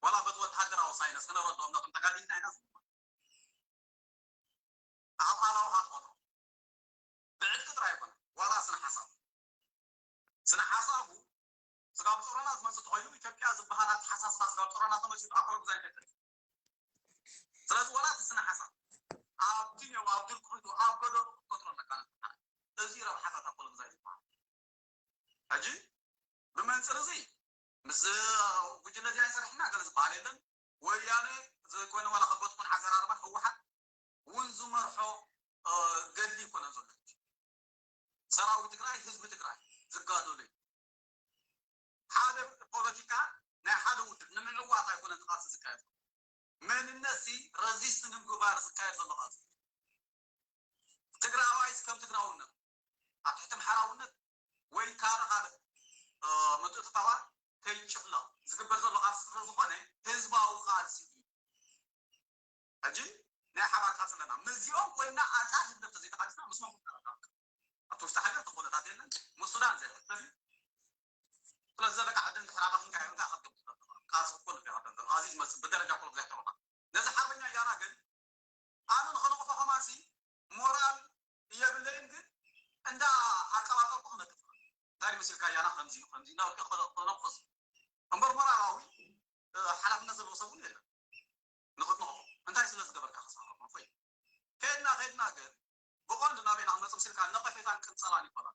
ዋላ በቲ ወታደራዊ ሳይንስ ክነረድኦም ነቶም ተጋዲልና ኢና ዝብሉ ኣባላውኻ ትፈጥሮ ብዕጥቂ ጥራይ ኣይኮነ ዋላ ስነ ሓሳብ ስነ ሓሳቡ ስጋብ ጦሮና ዝመፅእ ተኮይኑ ኢትዮጵያ ዝበሃል ኣተሓሳስባ ስጋብ ጦሮና ተመፅኡ ኣክሎ ብዛ ይፈጥር ስለዚ ዋላ እቲ ስነ ሓሳብ ኣብቲ ኔው ኣብ ድርቁሪቱ ኣብ ገደሉ ክትፈጥሮ ኣለካ እዚ ረብሓታት ኣክሎ ብዛ ዝበሃል ሕጂ ብመንፅር እዚ ምስ ጉጅለ እዚኣ ይሰርሕና ገለ ዝበሃል የለን ወያነ ዘይኮነ ዋላ ከበትኩን ኣዘራርባ ህወሓት እውን ዝመርሖ ገድሊ ይኮነን ዘሎ ሰራዊት ትግራይ ህዝቢ ትግራይ ዝጋደሉ ሓደ ፖለቲካ ናይ ሓደ ውድብ ንምዕዋት ኣይኮነን ቃልሲ ዝካየድ መንነት ሲ ረዚስት ንምግባር ዝካየድ ዘሎ ቃልሲ ትግራዋይስ ከም ትግራውነት ኣብ ትሕቲ ኣምሓራውነት ወይ ካልእ ካልእ ምትእትታዋት ከይጭፍለቕ ዝግበር ዘሎ ቃልሲ ስለ ዝኾነ ህዝባዊ ቃልሲ እዩ። ሕጂ ናይ ሓባር ቃልሲ ኣለና። ምስዚኦም ኮይና ኣንጻር ህግደፍ ተዘይተቓሊስና ምስ መን ክንቃለስ? ኣብቲ ውሽጢ ሃገር ተኾነታት የለን። ምስ ሱዳን ዘይሕሰብ እዩ። ስለዚ ዘለካ ዕድል እንድሕር ኣባኺንካ ኢኻ ክትገብር ዘለኻ። ቃልሲ ክትኮን ኢኻ ክትገብር። ኣብዚ ዝመጽእ ብደረጃ ፖለቲካ ይሕተመኻ። ነዚ ሓርበኛ እያና ግን ኣነ ንኸነቕፎ ከማንሲ ሞራል የብለይን፣ ግን እንዳ ኣቀባጠርኩ ክነቅፍ። እንታይ መሲልካ እያና ከምዚ እዩ፣ ከምዚ እናበልካ ክነቕፎ እምበር ሞራላዊ ሓላፍነት ዘለዎ ሰብ እውን የለን። ንኽትነቕፎ እንታይ ስለ ዝገበርካ ክሳብ ኮይኑ ከድና ከድና ግን ብቐንዱ ናበይና ክንመጽእ መሲልካ ነቐፌታን ቅንጸላን ይኮና።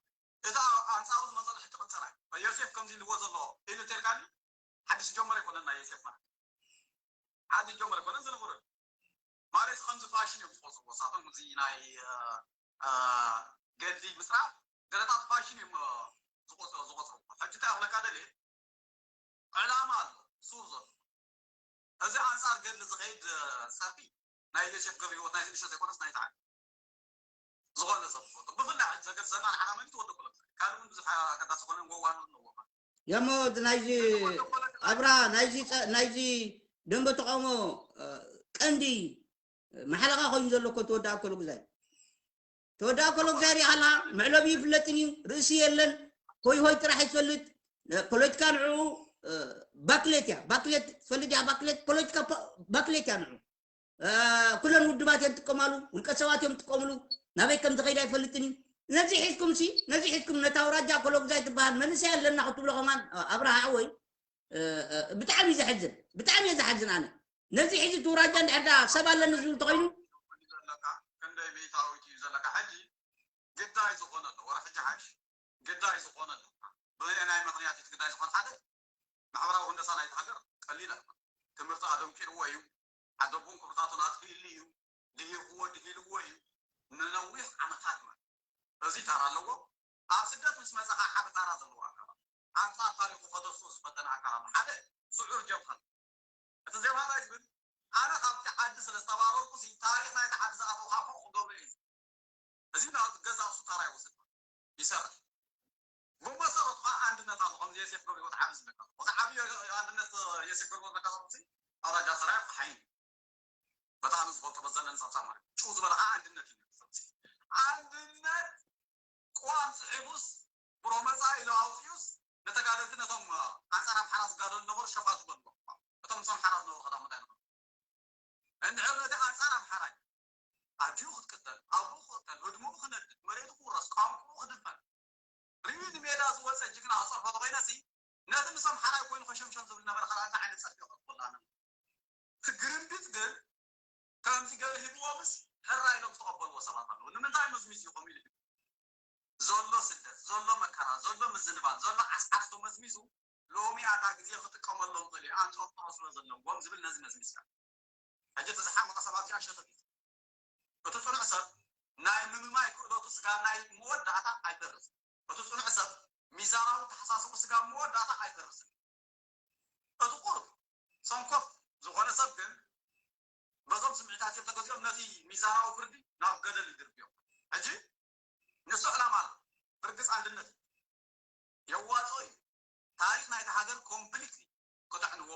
እቲ ኣንጻሩ ዝመጸሉ ሕጂ ቅንጸላ እዩ። ዮሴፍ ከምዚ ኢልዎ ዘሎ ኢሉ ተልካኒ ሓድሽ ጀመረ ኣይኮነን ናይ ዮሴፍ ማለት ሓድሽ ጀመረ ኣይኮነን ዝነበረ ማለት ከምዚ ፋሽን እዮም ዝቆጽርዎ ንሳቶም እዚ ናይ ገድሊ ምስራፍ ገለታት ፋሽን እዮም ዝቆጽርዎ ዝቆጽርዎ ሕጂ እንታይ ክብለካ ደልየ ዕላማ ኣሎ ሱር ዘሎ እዚ ኣንጻር ገድሊ ዝኸይድ ጸርፊ ናይ ዮሴፍ ገብረህይወት ናይ ዝንሸ ዘይኮነስ ናይ ተዓል ዝኾነ ሰብ ዝፈልጦ ብፍላይ ሕጂ ዘገድሰና ንዓና መን ትወደ ፖለቲካ ካልእ እውን ብዙሕ ኣገዳሲ ዝኾነ ወዋኑ ኣለዎ የሞ ናይዚ ኣብራ ናይዚ ናይዚ ደንበ ተቃውሞ ቀንዲ መሓለኻ ኮይኑ ዘሎ እኮ ተወዳእ ከሎ ግዛይ ተወዳእ ከሎ ግዛይ ሪኢኻ ኣለኻ መዕለቢ ይፍለጥን እዩ ርእሲ የለን ሆይ ሆይ ጥራሕ ይፈልጥ ፖለቲካ ንዕኡ ባክሌት እያ ባክሌት ትፈልጥ እያ ባክሌት ፖለቲካ ባክሌት እያ ንዕኡ ኩለን ውድባት እዮም ጥቀማሉ ውልቀ ሰባት እዮም ጥቀምሉ ናበይ ከም ዝኸይድ ኣይፈልጥን እዩ ነዚ ሒዝኩም ሲ ነዚ ሒዝኩም ነታ ኣውራጃ ኮሎግዛይ ትበሃል መንእሰይ ኣለና ክትብሎ ከማን ኣብርሃ ሓወይ ብጣዕሚ እዩ ዘሕዝን ብጣዕሚ እየ ዝሓዝን ኣነ ነዚ ሒዚ እቲ ውራጃ እንድሕር ዳ ሰብ ኣለኒ ዝብል ተኾይኑ ዘለካ ክንደይ ሚእታዊት እዩ ዘለካ ሕጂ ግዳይ ዝኾነ ኣሎ ወረ ሕጂ ሓሽ ግዳይ ዝኾነ ኣሎ ብናይ ምክንያት እቲ ግዳይ ዝኾነ ሓደ ማሕበራዊ ህንደሳ ናይቲ ሃገር ቀሊል ኣይኮነ ትምህርቲ ኣደንቂርዎ እዩ ዓደቡን ክብርታቱን ኣጥፊእሉ እዩ ድሂርዎ ድሂልዎ እዩ ንነዊሕ ዓመታት ማለት እዚ ታራ ኣለዎ ኣብ ስደት ምስ መፀ ከዓ ሓደ ታራ ዘለዎ ኣካል ኣሎ ኣንፃር ታሪኩ ከደርሱ ዝፈተነ ኣካል ኣሎ ሓደ ስዑር ጀብሃ እቲ ጀብሃ እንታይ ዝብል ኣነ ካብቲ ዓዲ ስለ ዝተባረርኩ ታሪክ ናይቲ ዓዲ ዝኣተው ካብ ክገብሩ እዩ እዚ ናብቲ ገዛ እሱ ታራ ይወስድ ይሰርሕ ብመሰረቱ ከዓ ኣንድነት ኣሎ ከምዚ የሴፍ ገብረህይወት ዓቢ ዝብለካ እዚ ዓቢ ኣንድነት የሴፍ ገብረህይወት ዝብለካ ዘሎ ኣውራጃ ሰራይ ሓይኒ በጣም ዝፈልጦ በዘለን ጸብጻብ ማለት ጭው ዝበለ ከዓ ኣንድነት እዩ ኣንድነት ቅዋም ፅሒፉስ ብሮ መፃ ኢሉ ኣውፅዩስ ንተጋደልቲ ነቶም ኣንፃር ኣምሓራ ዝጋደሉ ነበሩ ሸፋቱ በልዎ እቶም ምስ ኣምሓራ ዝነበሩ ቀዳሞት ኣይነበሩ እንድሕር ነቲ ኣንፃር ኣምሓራይ ኣዲኡ ክትቅተል፣ ኣቡኡ ክቕተል፣ ህድሞኡ ክነድድ፣ መሬቱ ክውረስ፣ ቋንቋኡ ክድፈር ርእዩ ንሜዳ ዝወፀ ጅግና ክፀርፎ ተኾይነሲ ነቲ ምስ ኣምሓራይ ኮይኑ ከሸምሸም ዝብል ነበረ ካልኣ እንታይ ዓይነት ፀርፊ ክቕበሉ ኣነ እቲ ግርምቢጥ ግን ከምዚ ገለ ሂብዎምስ ሕራይ ኢሎም ዝተቐበልዎ ሰባት ኣለዉ ንምንታይ መዝሚዝ ኢኹም ኢሉ ዘሎ ስደት፣ ዘሎ መከራ፣ ዘሎ ምዝንባል፣ ዘሎ ዓስዓስ ተመዝሚዙ ሎሚ ኣታ ግዜ ክጥቀመሎም ክእል እዩ ኣንጠርጥሮ ስለ ዘለዎም ዝብል ነዚ መዝሚዝካ ሕጂ እቲ ዝሓመቐ ሰብ ኣብዚኣ ሸተት እዩ እቲ ፅኑዕ ሰብ ናይ ምምማይ ክእለቱ ስጋብ ናይ መወዳእታ ኣይደርስን እቲ ፅኑዕ ሰብ ሚዛናዊ ተሓሳስቡ ስጋብ መወዳእታ ኣይደርስን እቲ ቁሩብ ሰንኮፍ ዝኾነ ሰብ ግን በዞም ስምዒታት እዮም ተገዚኦም ነቲ ሚዛናዊ ፍርዲ ናብ ገደል ይድርብዮም ሕጂ ንሱ ዕላማ ኣሎ ብርግፅ ኣንድነት የዋፅኦ እዩ ታሪክ ናይቲ ሃገር ኮምፕሊትሊ ክጥዕንዎ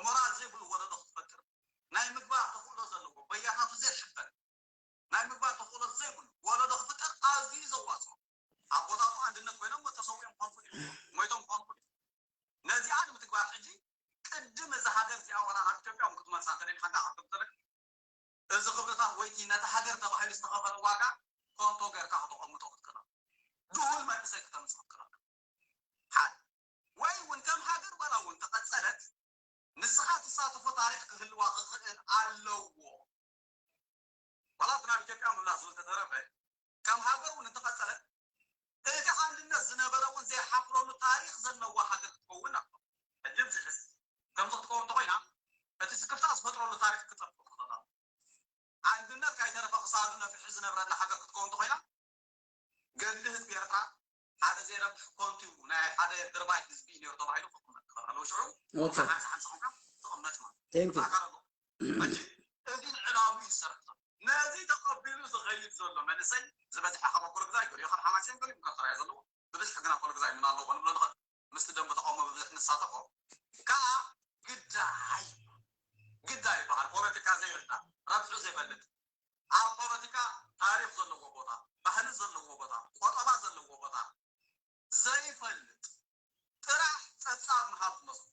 ሞራል ዘይብሉ ወለዶ ክትፈጥር ናይ ምግባር ተኽእሎ ዘለዎ በያታቱ ዘይሕፈር ናይ ምግባር ተኽእሎ ዘይብሉ ወለዶ ክፍጠር ኣዝዩ ዘዋፅኦ ኣቦታቱ ኣንድነት ኮይኖም ተሰዊኦም ክኾኑ ሞይቶም ክኾኑ ነዚኣ ንምትግባር ሕጂ ቅድም እዛ ሃገር እዚኣ ዋላ ናብ ኢትዮጵያ እውን ክትመልሳ እንተደሊኻ እንታይ ክትገብር ዘለካ እዚ ክብርታት ወይቲ ነቲ ሃገር ተባሂሉ ዝተኸፈለ ዋጋ ኮንቶ ጌርካ ከተቐምጦ ክትክእል ድሁል መንእሰይ ክተምፅእ ክትክእል ሓደ ወይ እውን ከም ሃገር ዋላ እውን ተቐፀለት ንስኻ ትሳተፎ ታሪክ ክህልዋ ክኽእል ኣለዎ ዋላ እቲ ናብ ኢትዮጵያ ምምላስ ዝብል ተተረፈ ከም ሃገር እውን እንተቐፀለት እቲ ኣንድነት ዝነበረ እውን ዘይሓፍረሉ ታሪክ ዘለዋ ሃገር ክትከውን ኣለዋ ሕጂ ኣብዚ ሕዚ ከምዚ ክትከውን እንተኮይና እቲ ስክፍታ ዝፈጥረሉ ታሪክ ክጠፍእ ክኽእል ኣለዎ ኣንድነት ካይተረፈ ክሳዱ ነፍሒ ዝነብረላ ሃገር ክትከውን እንተኮይና ገድሊ ህዝቢ ኤርትራ ሓደ ዘይረብሕ ኮንቱ ናይ ሓደ ድርባይ ህዝቢ እዩ ነይሩ ተባሂሉ ክቕመጥ ይኽእል ኣለዎ ሽዑ ሓንሳ ሓንሳ ኮንካ ትቕመጥ ማለት ኣካል ኣለዎ ሕጂ እዚ ዕላምኡ ይሰርሕ ዘሎ። ነዚ ተቐቢሉ ዝኸይድ ዘሎ መንእሰይ ዝበዝሐ ካብ ኣኮለጉዛይ ገሊኡ ካብ ሓማሴን ገሊኡ ካብ ጥራይ ዘለዎ ብብዝሒ ግን ኣኮለጉዛይ ምን ኣለዎ ንብሎ ንኽእል። ምስቲ ደንበ ተቃውሞ ብብዝሒ ንሳተፎ ከዓ ግዳይ ግዳይ ይበሃል። ፖለቲካ ዘይርዳእ ረብሑ ዘይፈልጥ ኣብ ፖለቲካ ታሪኽ ዘለዎ ቦታ ባህሊ ዘለዎ ቦታ ቆጠባ ዘለዎ ቦታ ዘይፈልጥ ጥራሕ ጸብጻብ ምሃብ ዝመስሎ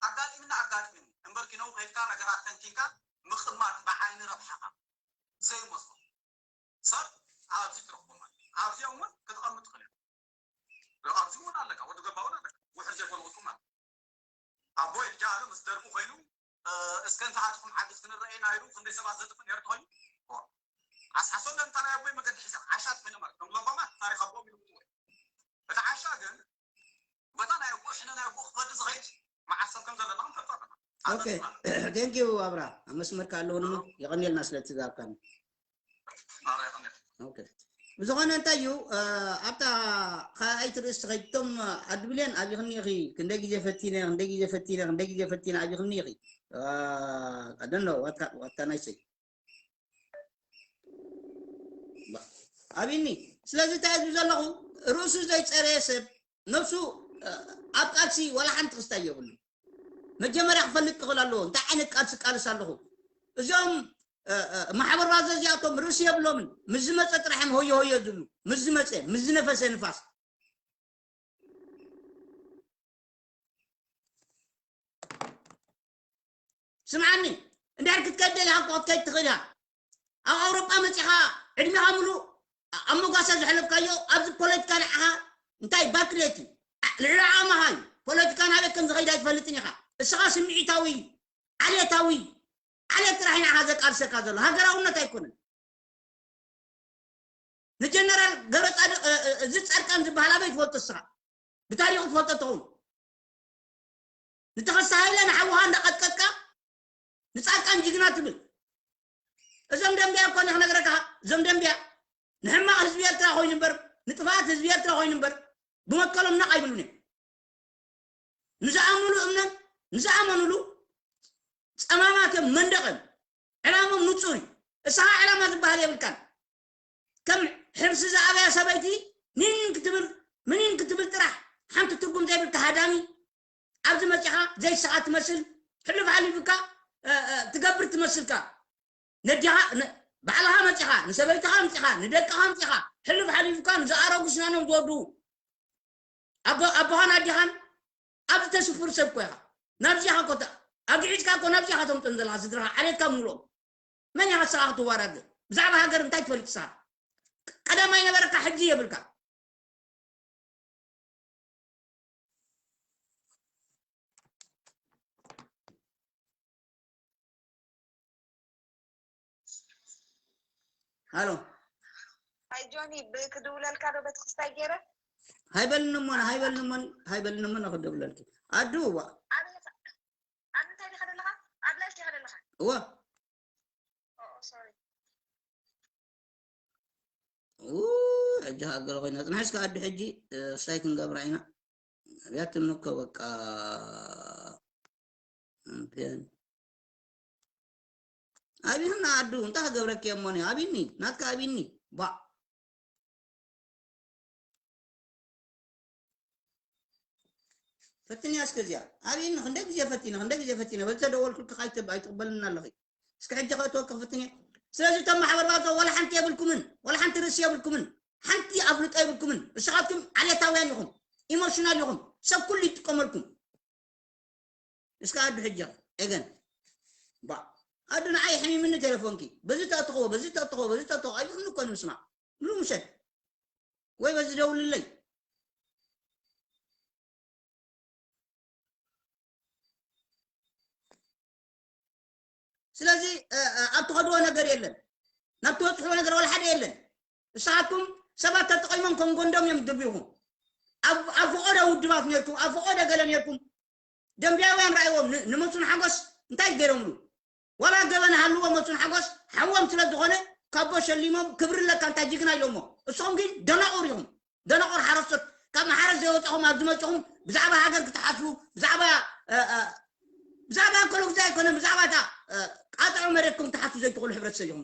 ኣጋጢምና ኣጋጢምኒ እምበር ኪነው ከይድካ ነገራት ተንኪንካ ምቕማጥ ብዓይኒ ረብሓኻ ዘይመስሎ ሰብ ኣብዚ ትረኽቦ ማለት ኣብዚኦም እውን ክትቐምጥ ትኽእል ኢኻ። ኣብዚ እውን ኣለካ ወዲ ገባ እውን ኣለካ ውሕድ ዘይኮነ ውጡም ማለት ኣቦይ ልጃ ኣሎ ምስ ደርፉ ኮይኑ እስከ እንተ ኣትኹም ሓድስ ክንረኤና ኢሉ ክንደይ ሰባት ዘጥፍእ ነርቱ ኮይኑ ኣስሓሶ ለምታ ናይ ኣቦይ መገዲ ሒዛ ዓሻ ጥሒነ ማለት ከም ለባማ ታሪኽ ኣቦም ኢሉ ምትወ እቲ ዓሻ ግን በታ ናይ ኣቦ ሕነ ናይ ኣቦ ክፈዲ ዝኸይድ መዓት ሰብ ከም ዘለና ክንፈልጦ ኣለና። ኦኬ፣ ቴንክ ዩ ኣብራ፣ ኣብ መስመርካ ኣለዉ ንሞ። የቐንየልና ስለ ትዛብካኒ። ኦኬ፣ ብዝኾነ እንታይ እዩ ኣብታ ካልኣይቲ ርእሲ ከይቶም ኣዲ ብሌን ኣብይኽኒ ኢኺ፣ ክንደይ ግዜ ፈቲነ ክንደይ ግዜ ፈቲነ ክንደይ ግዜ ፈቲነ ኣብይኽኒ ኢኺ። ኣደኖ ዋታ ናይሰይ ኣብኒ። ስለዚ እንታይ ዝብ ዘለኹ፣ ርእሱ ዘይፀረየ ሰብ ነብሱ ኣብ ቃልሲ ዋላ ሓንቲ ክስታይ የብሉ። መጀመርያ ክፈልጥ ክኽእል ኣለዎ እንታይ ዓይነት ቃልሲ ቃልስ ኣለኹ። እዚኦም ማሕበር ባዘ እዚኣቶም ርእሲ የብሎምን። ምስ ዝመፀ ጥራሕ እዮም ሆየ ሆየ ዝብሉ። ምስ ዝመፀ ምስ ዝነፈሰ ንፋስ። ስምዓኒ፣ እንድሕር ክትከይድ ደሊኻ እኮ ክትከይድ ትኽእል ኢኻ። ኣብ ኣውሮጳ መጺኻ ዕድሜኻ ምሉእ ኣብ መጓሰ ዘሕለፍካዮ ኣብዚ ፖለቲካ ንዓኻ እንታይ ባክሌት እዩ። ልዕሊ ዓቕምኻ እዩ። ፖለቲካ ናበይ ከም ዝኸይድ ኣይትፈልጥን ኢኻ። እስኻ ስምዒታዊ፣ ዓሌታዊ፣ ዓሌት ጥራሕ እዩ ንዓኻ ዘቃልሰካ ዘሎ። ሃገራውነት ኣይኮነን። ንጀነራል ገብረፃድቅ እዚ ፃድቃን ዝበሃል ኣበይ ትፈልጦ እስኻ? ብታሪኹ ትፈልጦ ተኸውን ንተኸስተ ሃይለ ንሓውኻ እንዳቐጥቀጥካ ንፃድቃን ጅግና ትብል። እዞም ደንብያ እኮ እኔ ክነግረካ እዞም ደንብያ ንሕማቕ ህዝቢ ኤርትራ ኮይኑ እምበር ንጥፍኣት ህዝቢ ኤርትራ ኮይኑ እምበር ብመከሎም ነቕ ኣይብሉን እዮም። ንዝኣምኑሉ እምነት ንዝኣመኑሉ ፀማማት እዮም መንደቕ እዮም። ዕላሞም ንፁር እዩ። እስኻ ዕላማ ዝበሃል የብልካን። ከም ሕርሲ ዝኣበያ ሰበይቲ ኒን ክትብል ምኒን ክትብል ጥራሕ ሓንቲ ትርጉም ዘይብልካ ሃዳሚ ኣብዚ መፂኻ ዘይስኻ ትመስል ሕልፍ ሓሊፉካ ትገብር ትመስልካ ነዲኻ ባዕልኻ መፂኻ ንሰበይትኻ ኣምፂኻ ንደቅኻ ኣምፂኻ ሕልፍ ሓሊፉካ ንዝኣረጉ ስናኖም ዝወዱ ኣቦኻን ኣዲኻን ኣብዚ ተስፍር ሰብ ኮ ኢኻ ናብዚኻ ኮ ኣግዒዝካ ኮ ናብዚኻ ተምፅን ዘለኻ ስድራኻ ዓሌትካ ምሉኦም መን ኢኻ ንስኻ ክትዋራዘ ብዛዕባ ሃገር እንታይ ትፈልጥ ንስኻ ቀዳማይ ነበረካ ሕጂ የብልካ ሃሎ ሃይ ጆኒ ክድውለልካ ዶ በቲ ክስታይ ገይረ ሃይበልኒ እሞ ሃይበልኒ እሞ ሃይበልኒ እሞ ክደውለልኪ ኣዱ ዋ ኣብ እንታይ ዲኻ ዘለኻ ኣብ ላሽ ዲኻ ዘለኻ እዋ ሶሪ ሕጂ ሃገር ኮይና ፅንሐ እስከ ኣዱ ሕጂ ክስታይ ክንገብራ ኢና ኣብያትኒ እኮ በቃ ኣንቴን ኣቢኽና ኣዱ እንታይ ክገብረኪ እሞ ኣብኒ ናትካ ኣብኒ ባ ፈትንያ እስከ እዚኣ ኣብኒ ክንደይ ግዜ ፈቲነ ክንደይ ግዜ ፈቲነ በዚ ተደወልኩልኪ ኣይትቕበልን ኣለኺ እስከ ሕጂ ከእትወኪ ክፍትን እየ ስለዚ እቶም ማሕበር ባዞ ዋላ ሓንቲ የብልኩምን ዋላ ሓንቲ ርእሲ የብልኩምን ሓንቲ ኣፍልጦ የብልኩምን እስኻትኩም ዓሌታውያን ኢኹም ኢሞሽናል ኢኹም ሰብ ኩሉ ይጥቀመልኩም እስከ ኣዱ ሕጂ ኤገን ባ ኣዱ ንዓይ ሕሚምኒ ቴሌፎንኪ በዚ ተእትኸዎ በዚ ተእትኸዎ በዚ ተእትኸዎ ኣይብልኒ እኮ ንምስማዕ ምሉ ምሸት ወይ በዚ ደውልለይ ስለዚ ኣብ ትኸድዎ ነገር የለን ናብ ትበፅሕዎ ነገር ወላ ሓደ የለን ንስኻትኩም ሰባት ተጠቒሞም ከም ጎንዶም እዮም ድርቢኹም ኣብ ፈቐደ ውድባት ነርኩም ኣብ ፈቐደ ገለ ነርኩም ደንብያውያን ረኣይዎም ንመሱን ሓጎስ እንታይ ገይሮምሉ ዋላ ገበን ሃልዎ መሱን ሓጎስ ሓዎም ስለ ዝኾነ ካቦ ሸሊሞም ክብሪ ኣለካ እንታይ ጅግና ኢሎሞ እሶም ግን ደናቑር ኢኹም ደናቑር ሓረስቶት ካብ መሓረስ ዘይወፃኹም ኣብ ዝመፅኹም ብዛዕባ ሃገር ክትሓስቡ ብዛዕባ ብዛዕባ ኮሎግዛ ኣይኮነ ብዛዕባ እታ ቃጥዖ መሬትኩም ትሓቱ ዘይትኽእሉ ሕብረተሰብ ኢኹም።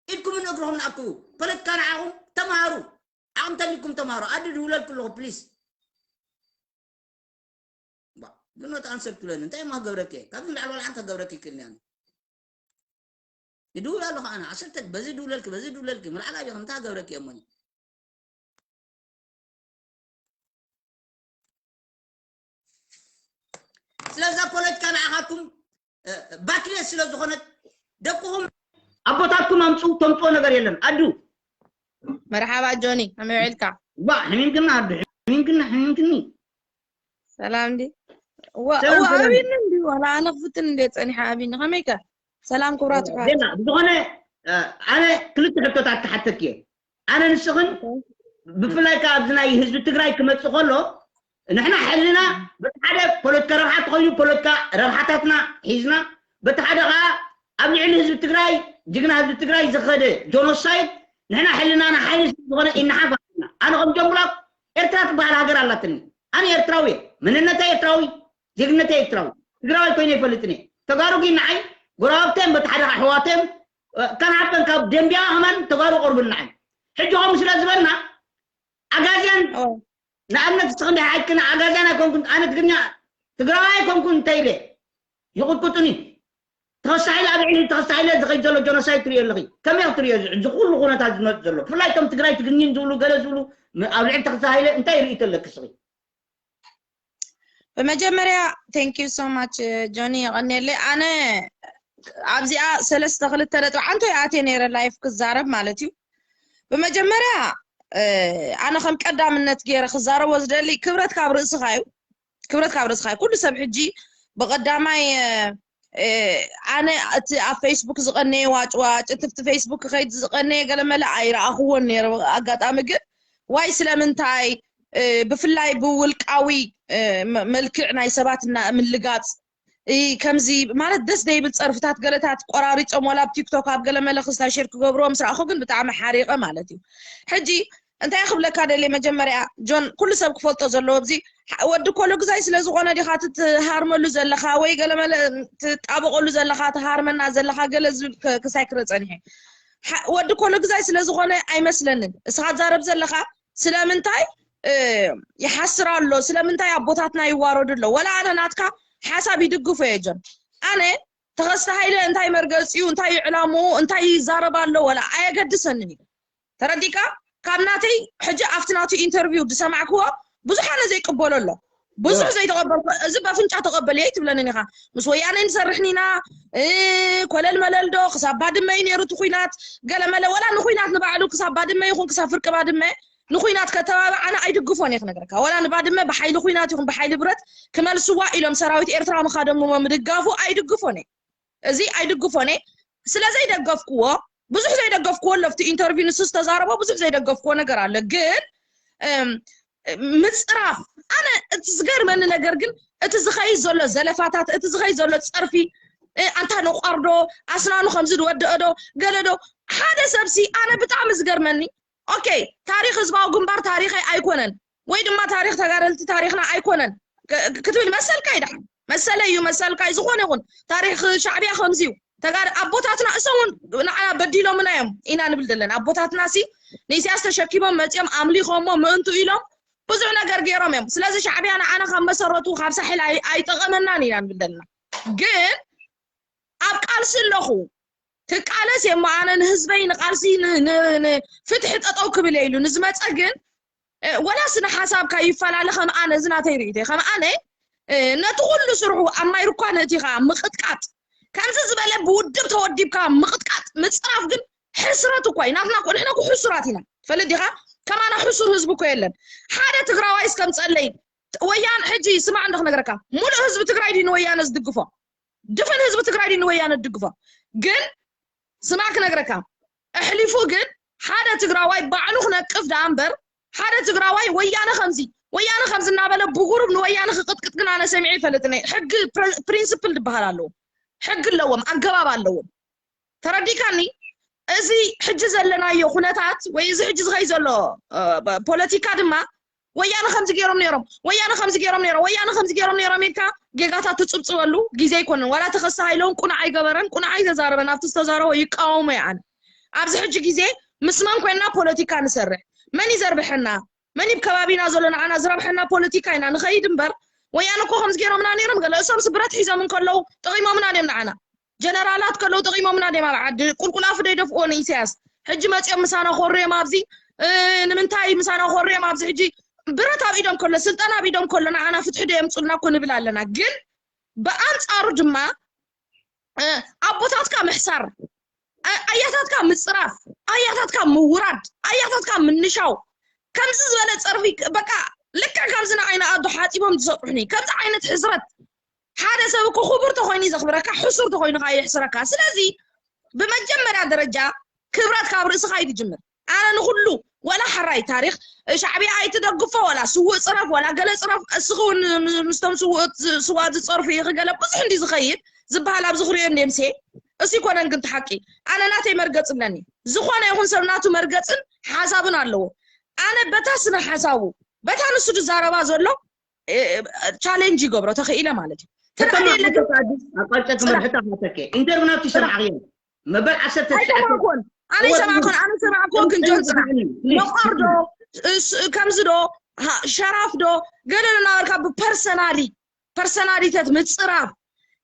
ኢድኩምን እግርኹምን ኣክቡ። ፖለቲካ ንዓኹም ተምሃሩ። ዓቕሚ ተሊኩም ተምሃሩ። ኣዱ ድውለልኩ ኣለኹ ፕሊስ። Do not answer ትብለኒ እንታይ እሞ ክገብረኪ እየ? ካብዚ ንላዕሊ ዋላ ሓንቲ ክገብረኪ ይክእልኒ ኣነ። ይድውል ኣለኹ ኣነ ዓሰርተ በዚ ድውለልኪ በዚ ድውለልኪ ምልዓል ኣብኹም እንታይ ክገብረኪ እየ እሞኒ? ስለዛ ፖለቲካ ንዓኻትኩም ባክሌት ስለ ዝኾነት ደቅኹም ኣቦታትኩም ኣምፁ ተምፅኦ ነገር የለን ኣዱ። መርሓባ ጆኒ ከመይ ውዒልካ? ዋ ሕሚምክና ኣዱ ሕሚምክና ሕሚምክኒ። ሰላም ዲ እዋ ኣብኒ እንዲ ዋላ ኣነ ክፍትን እንደ ፀኒሓ ኣብኒ ከመይከ? ሰላም ክብራት ኣሕዋት። ብዝኾነ ኣነ ክልተ ሕቶታት ክሓተክ እየ። ኣነ ንስኽን ብፍላይ ከዓ ኣብዚ ናይ ህዝቢ ትግራይ ክመፅእ ከሎ ንሕና ሕልና በቲ ሓደ ፖለቲካ ረብሓ ተኮይኑ ፖለቲካ ረብሓታትና ሒዝና በቲ ሓደ ከዓ ኣብ ልዕሊ ህዝቢ ትግራይ ጅግና ህዝቢ ትግራይ ዝኸደ ጆኖሳይድ ንሕና ሕልናና ሓይሊ ዝኾነ ኢናሓፍ ኣለና። ኣነ ከም ጆንብላክ ኤርትራ ትበሃል ሃገር ኣላትኒ። ኣነ ኤርትራዊ እየ። መንነተይ ኤርትራዊ፣ ዜግነተይ ኤርትራዊ። ትግራዋይ ኮይነ ይፈልጥን እየ። ተጋሩ ግን ንዓይ ጎረባብተን በቲ ሓደ ኣሕዋተን ከናሓፈን ካብ ደንቢያ ከማን ተጋሩ ቆርብን ንዓይ ሕጂ ከምኡ ስለ ዝበልና ኣጋዝያን ንኣብነት እስኺ እንደ ሓቅና ኣጋዝያን ኣይኮንኩን ኣነ ትግርኛ ትግራዋይ ኣይኮንኩን እንተ ኢለ ይቕጥቅጡኒ። ተኸሳሒለ ኣብ ልዕሊ ተኸሳሒለ ዝኸይድ ዘሎ ጆኖሳይድ ትሪኦ ኣለኺ። ከመይ ክትሪኦ እዚ ኩሉ ኩነታት ዝመፅእ ዘሎ ብፍላይ እቶም ትግራይ ትግርኝን ዝብሉ ገለ ዝብሉ ኣብ ልዕሊ ተኸሳሒለ እንታይ ርእይቶ ኣለኪ እስኺ? ብመጀመርያ thank you so much ጆኒ የቐንየለይ። ኣነ ኣብዚኣ ሰለስተ ክልተ ነጥቢ ሓንቲ ኣትየ ነይረ ላይፍ ክዛረብ ማለት እዩ። ብመጀመርያ ኣነ ከም ቀዳምነት ገይረ ክዛረቦ ዝደሊ ክብረት ካብ ርእስኻ እዩ። ክብረት ካብ ርእስኻ እዩ። ኩሉ ሰብ ሕጂ ብቐዳማይ ኣነ እቲ ኣብ ፌስቡክ ዝቐነየ ዋጭዋጭ እቲ ኣብቲ ፌስቡክ ክኸይድ ዝቐነየ ገለመለ ኣይረኣኽዎን ነይረ። ኣጋጣሚ ግን ዋይ ስለምንታይ ብፍላይ ብውልቃዊ መልክዕ ናይ ሰባት እና ምልጋፅ ከምዚ ማለት ደስ ደይብል ፀርፍታት ገለታት ቆራሪፆም ዋላ ኣብ ቲክቶክ ኣብ ገለመለ ክስታይ ሼር ክገብርዎ ምስ ረኣኹ ግን ብጣዕሚ ሓሪቐ ማለት እዩ። ሕጂ እንታይ ክብለካ ደልየ መጀመርያ ጆን ኩሉ ሰብ ክፈልጦ ዘለዎ ኣብዚ ወዲ ኮሎግዛይ ስለ ዝኾነ ዲኻ ትትሃርመሉ ዘለኻ ወይ ገለመለ ትጣበቐሉ ዘለኻ ትሃርመና ዘለኻ ገለ ዝብል ክሳይ ክረ ፀኒሐ ወዲ ኮሎግዛይ ስለ ዝኾነ ኣይመስለንን እስኻ ትዛረብ ዘለኻ ስለምንታይ ይሓስር ኣሎ ስለምንታይ ኣቦታትና ይዋረዱ ኣሎ ወላ ኣነ ናትካ ሓሳብ ይድግፎ እየ ጆን ኣነ ተኸስተ ሃይለ እንታይ መርገፂኡ እንታይ ዕላምኡ እንታይ ይዛረብ ኣሎ ወላ ኣየገድሰንን እዩ ተረዲካ ካብ ናተይ ሕጂ ኣብቲ ናቱ ኢንተርቪው ዝሰማዕክዎ ብዙሕ ኣነ ዘይቅበሎ ኣሎ ብዙሕ ዘይተቐበልኩ እዚ በፍንጫ ተቐበልየ ትብለንን ኢኻ ምስ ወያነ ንሰርሕን ኢና ኮለል መለል ዶ ክሳብ ባድመ እዩ ነይሩ እቲ ኩናት ገለመለ ወላ ንኩናት ንባዕሉ ክሳብ ባድመ ይኹን ክሳብ ፍርቂ ባድመ ንኩናት ከተባብዓና ኣይድግፎን እየ ክነግረካ ወላ ንባድመ ብሓይሊ ኩናት ይኹን ብሓይሊ ብረት ክመልስዋ ኢሎም ሰራዊት ኤርትራ ምኻዶም ምድጋፉ ኣይድግፎን እየ እዚ ኣይድግፎን እየ ስለ ዘይደገፍክዎ ብዙሕ ዘይደገፍክዎ ኣሎ ኣብቲ ኢንተርቪው ንሱ ዝተዛረቦ ብዙሕ ዘይደገፍክዎ ነገር ኣሎ ግን ምፅራፍ ኣነ እቲ ዝገርመኒ ነገር ግን እቲ ዝኸይድ ዘሎ ዘለፋታት እቲ ዝኸይድ ዘሎ ፀርፊ ኣንታ ነቋርዶ ኣስናኑ ከምዚ ዝወደአዶ ገለዶ ሓደ ሰብሲ ኣነ ብጣዕሚ ዝገርመኒ ኦኬ ታሪኽ ህዝባዊ ግንባር ታሪኸይ ኣይኮነን ወይ ድማ ታሪኽ ተጋደልቲ ታሪኽና ኣይኮነን ክትብል መሰልካ ይድሓን መሰለ እዩ መሰልካ ዝኾነ ይኹን ታሪኽ ሻዕብያ ከምዚ እዩ ተጋር ኣቦታትና እሶም እውን ንዓና በዲሎምና እዮም ኢና ንብል ዘለና ኣቦታትና ሲ ንኢሳያስ ተሸኪሞም መፂኦም ኣምሊኾሞ ምእንቱ ኢሎም ብዙሕ ነገር ገይሮም እዮም ስለዚ ሻዕብያ ንዓና ካብ መሰረቱ ካብ ሳሕል ኣይጠቐመናን ኢና ንብል ዘለና ግን ኣብ ቃልሲ ኣለኹ ክቃለስ እየ እሞ ኣነ ንህዝበይ ንቃልሲ ፍትሒ ጠጠው ክብል እየ ኢሉ ንዝመፀ ግን ወላስ ንሓሳብካ ይፈላለ ከም ኣነ እዚ ናተይ ርእይቶ ከም ኣነ ነቲ ኩሉ ስርሑ ኣብ ማይ ርኳ ነእቲኻ ምቕጥቃጥ ከምዚ ዝበለ ብውድብ ተወዲብካ ምቕጥቃጥ ምፅራፍ ግን ሕስረት እኳ እዩ ናትና ንሕና ሕሱራት ኢና ትፈልጥ ዲኻ ከማና ሕሱር ህዝቢ እኮ የለን ሓደ ትግራዋይ እስከምፀለይ ወያን ሕጂ ስማዕ እንዶ ክነግረካ ሙሉእ ህዝቢ ትግራይ ድዩ ንወያነ ዝድግፎ ድፍን ህዝቢ ትግራይ ድዩ ንወያነ ዝድግፎ ግን ስማዕ ክነግረካ ኣሕሊፉ ግን ሓደ ትግራዋይ ባዕሉ ክነቅፍ ደኣ እምበር ሓደ ትግራዋይ ወያነ ከምዚ ወያነ ከምዚ እናበለ ብጉሩብ ንወያነ ክቅጥቅጥ ግን ኣነ ሰሚዐ ይፈልጥን ሕጊ ፕሪንስፕል ዝበሃል ኣለዎ ሕጊ ኣለዎም ኣገባብ ኣለዎም ተረዲካኒ እዚ ሕጂ ዘለናዮ ኩነታት ወይ እዚ ሕጂ ዝኸይ ዘሎ ፖለቲካ ድማ ወያነ ከምዚ ገይሮም ነይሮም፣ ወያነ ከምዚ ገይሮም ነይሮም፣ ወያነ ከምዚ ገይሮም ነይሮም ኢልካ ጌጋታት ትጽብጽበሉ ግዜ ኣይኮነን። ዋላ ተኸሳ ሃይለውን ቁኑዕ ኣይገበረን፣ ቁኑዕ ኣይተዛረበን፣ ኣብቲ ዝተዛረቦ ይቃወሞ እየ ኣነ። ኣብዚ ሕጂ ግዜ ምስ መን ኮይንና ፖለቲካ ንሰርሕ? መን እዩ ዘርብሐና? መን እዩ ከባቢና ዘሎ ንዓና ዝረብሐና ፖለቲካ ኢና ንኸይድ እምበር፣ ወያነ እኮ ከምዚ ገይሮምና ነይሮም፣ ገለ እሶም ስብረት ሒዞም እንከለዉ ጠቒሞምና ድዮም ንዓና? ጀነራላት ከለዉ ጠቒሞምና ድዮም ኣብ ዓዲ? ቁልቁል ኣፉ ዶ ይደፍእዎ ንኢሳያስ? ሕጂ መፂኦም ምሳና ኮርዮም ኣብዚ፣ እ፣ ንምንታይ ምሳና ኮርዮም ኣብዚ? ሕጂ ብረት ኣብ ኢዶም ከሎ፣ ስልጣን ኣብ ኢዶም ከሎ ንዓና ፍትሒ ዶ የምፁልና እኮ ንብል ኣለና። ግን ብኣንፃሩ ድማ፣ እ፣ ኣቦታትካ ምሕሳር፣ እ፣ ኣያታትካ ምፅራፍ፣ ኣያታትካ ምውራድ፣ ኣያታትካ ምንሻው፣ ከምዚ ዝበለ ፀርፊ፣ በቃ ልክዕ ከምዚ ንዓይና ኣዶ ሓፂቦም ዝሰጥሑኒ ከምዚ ዓይነት ሕስረት። ሓደ ሰብ እኮ ክቡር ተኾይኑ ዘኽብረካ፣ ሕሱር ተኾይኑ ከኣ የሕስረካ። ስለዚ ብመጀመርያ ደረጃ ክብረት ካብ ርእስኻ እዩ ዝጅምር። ኣነ ንኹሉ፣ ወላ ሕራይ ታሪኽ ሻዕብያ ኣይትደግፎ፣ ወላ ስውእ ጽረፍ፣ ወላ ገለ ጽረፍ፣ እስኺ እውን ም-፣ ምስቶም ስውእ-፣ ስዋት ዝጸርፉ ኢኺ፣ ገለ ብዙሕ እንዲ ዝኸይድ ዝበሃል ኣብዚ ክሪኦ እንደ ምሴ፣ እሱ ይኮነን ግን እቲ ሓቂ። ኣነ ናተይ መርገጽ ኣለኒ። ዝኾነ ይኹን ሰብ ናቱ መርገጽን ሓሳብን ኣለዎ። ኣነ በታ ስነ ሓሳቡ፣ በታ ንሱ ዝዛረባ ዘሎ፣ እ፣ እ፣ ቻሌንጅ ይገብሮ ተኽኢለ ማለት እዩ። ተተማ ተኽኢለ ኣዲስ ኣቋርጨ ጽናሕ። ክመርሕታ ከተኬ። ኢንተርቪው ናብቲ ሰማዕኽዮ። መበል ዓሰርተ ትሽዓተ። ኣይሰማዕኩን። ኣነ እወ፣ ይሰማዕኩን። ኣነ ይሰማዕኩን። እወ፣ ክንጆን ጽናሕ። እወ፣ መቋር ዶ፣ እስ-፣ ከምዚ ዶ፣ ሃ-፣ ሸራፍ ዶ፣ ገለ እናበልካ ብፐርሰናሊ፣ ፐርሰናሊተት ምጽራፍ፣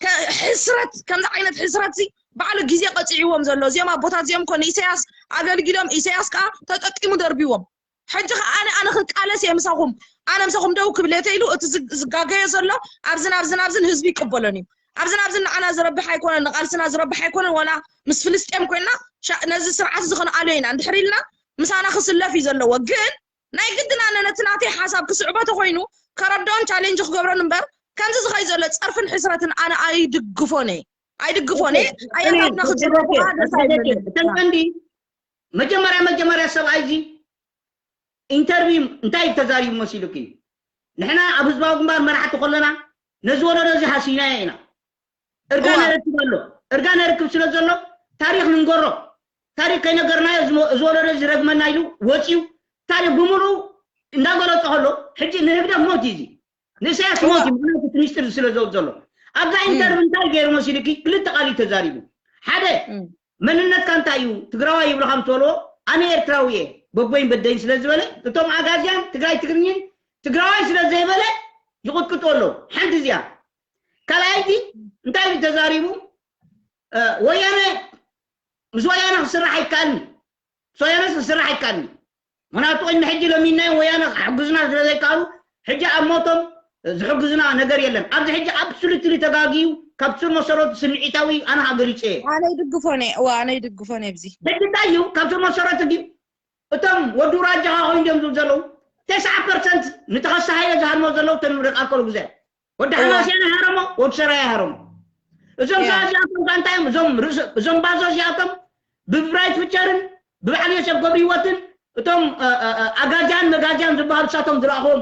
ከ-፣ ሕስረት፣ ከምዚ ዓይነት ሕስረት ሲ ባዕሉ ግዜ ቀጺዕዎም ዘሎ። እዚኦም ኣቦታት እዚኦም ኮነ ኢሳያስ ኣገልጊሎም፣ ኢሳያስ ከኣ ተጠቂሙ ደርቢዎም። ሕጂ ከኣ ኣነ፣ ኣነ ክቃለስ እየ ምሳኹም። ኣነ ምሳኹም ደው ክብል እየ ተኢሉ እቲ ዝግ-፣ ዝጋገዮ ዘሎ ኣብዝን ኣብዝን ኣብዝን ህዝቢ ይቅበሎን እዩ። ኣብዝን ኣብዝን ንዓና ዝረብሕ ኣይኮነን፣ ንቃልስና ዝረብሕ ኣይኮነን። ወላ ምስ ፍልስጤም ኮይና ሻ-፣ ነዚ ስርዓት እዚ ክንኣልዮ ኢና። እንድሕር ኢልና ምሳና ክስለፍ እዩ ዘለዎ። ግን ናይ ግድን ኣነ ነቲ ናተይ ሓሳብ ክስዕቦ ተኮይኑ ከረድኦን ቻሌንጅ ክገብሮን እምበር ከምዚ ዝኸይ ዘሎ ጸርፍን ሕስረትን ኣነ ኣይድግፎን እየ። ኣይድግፎን እየ። ኦኬ፣ ኣያታትና እኔ ክጽረፉ ደረጀ፣ ደስ ኣይብለንን። ደረጀ፣ እተን ቀንዲ መጀመርያ፣ መጀመርያ ሰብኣይ እዚ ኢንተርቪው እንታይ ተዛሪቡ መሲሉኪ? ንሕና ኣብ ህዝባዊ ግንባር መራሕቲ ከለና ነዚ ወለዶ እዚ ሃሲናዮ ኢና። እርጋን እዋ። ይረክብ ኣሎ። እርጋን ይረክብ ስለ ዘሎ ታሪኽ ንንገሮ። ታሪኽ ከይነገርናዮ እዚ ወ-፣ እዚ ወለዶ እዚ ረግመና ኢሉ ወፂኡ ታሪኽ ብምሉኡ እንዳገለጾ ከሎ ሕጂ ንህግደፍ ሞት እዩ እዚ። ንኢሳያስ እዋ። ሞት እዩ፣ ምኽንያቱ እቲ ሚስጥር ስለ ዘውፅ ዘሎ። ኣብዛ እም። ኢንተርቪው እንታይ ገይሩ መሲሉኪ? ክልተ ቃል እዩ ተዛሪቡ። ሓደ፣ እም። መንነትካ እንታይ እዩ? ትግራዋይ ይብሉኻ ምስ በልዎ፣ ኣነ ኤርትራዊ እየ፣ በቦይን በደይን ስለ ዝበለ፣ እቶም ኣጋዝያን ትግራይ ትግርኝን ትግራዋይ ስለ ዘይበለ ይቕጥቅጡ ኣለዉ። ሓንቲ እዚኣ። ካልኣይቲ፣ እንታይ እዩ ተዛሪቡ? እ፣ ወያነ፣ ምስ ወያነ ክስራሕ ኣይከኣልን። ሶያነስ ክስራሕ ኣይከኣልን። ምኽንያቱ ቅድሚ ሕጂ ለሚንናዮም ወያነ ክሕግዙና ስለ ዘይከኣሉ፣ ሕጂ ኣብ ሞቶም ዝሕግዙና ነገር የለን። ኣብዚ ሕጂ ኣብሶሉትሊ ተጋግዩ፣ ካብ ስር መሰረቱ ስምዒታዊ ኣነ ሃገር ይፀየ። ኣነ ይድግፎን እየ፣ እዋ፣ ኣነ ይድግፎን እየ ኣብዚ። ሕጂ እንታይ እዩ? ካብ ስር መሰረቱ ድዩ? እቶም ወዲ ራጃኻ ኮይኑ ድዮም ዝብሉ ዘለዉ? ተስዓ ፐርሰንት ንተኸስተ ሃይለ ዝሃድሞ ዘለዉ እቶም ንብረት ኣልኮል ግዜ። ወዲ ኣዋ። ሓማሴን ይሃረሞ፣ ወዲ ሰራይ ይሃረሞ። እዞም እያ። ሰባት እዚኣቶም ከ እንታይ እዮም? እዞም ርእሰ-፣ እዞም ባዞ እዚኣቶም ብብራይት ፊቸርን ብበዓል ዮሴፍ ገብረ ህይወትን እቶም፣ እ፣ እ፣ እ፣ ኣጋዚያን መጋዚያን ዝበሃሉ እሳቶም ዝረኣኽዎም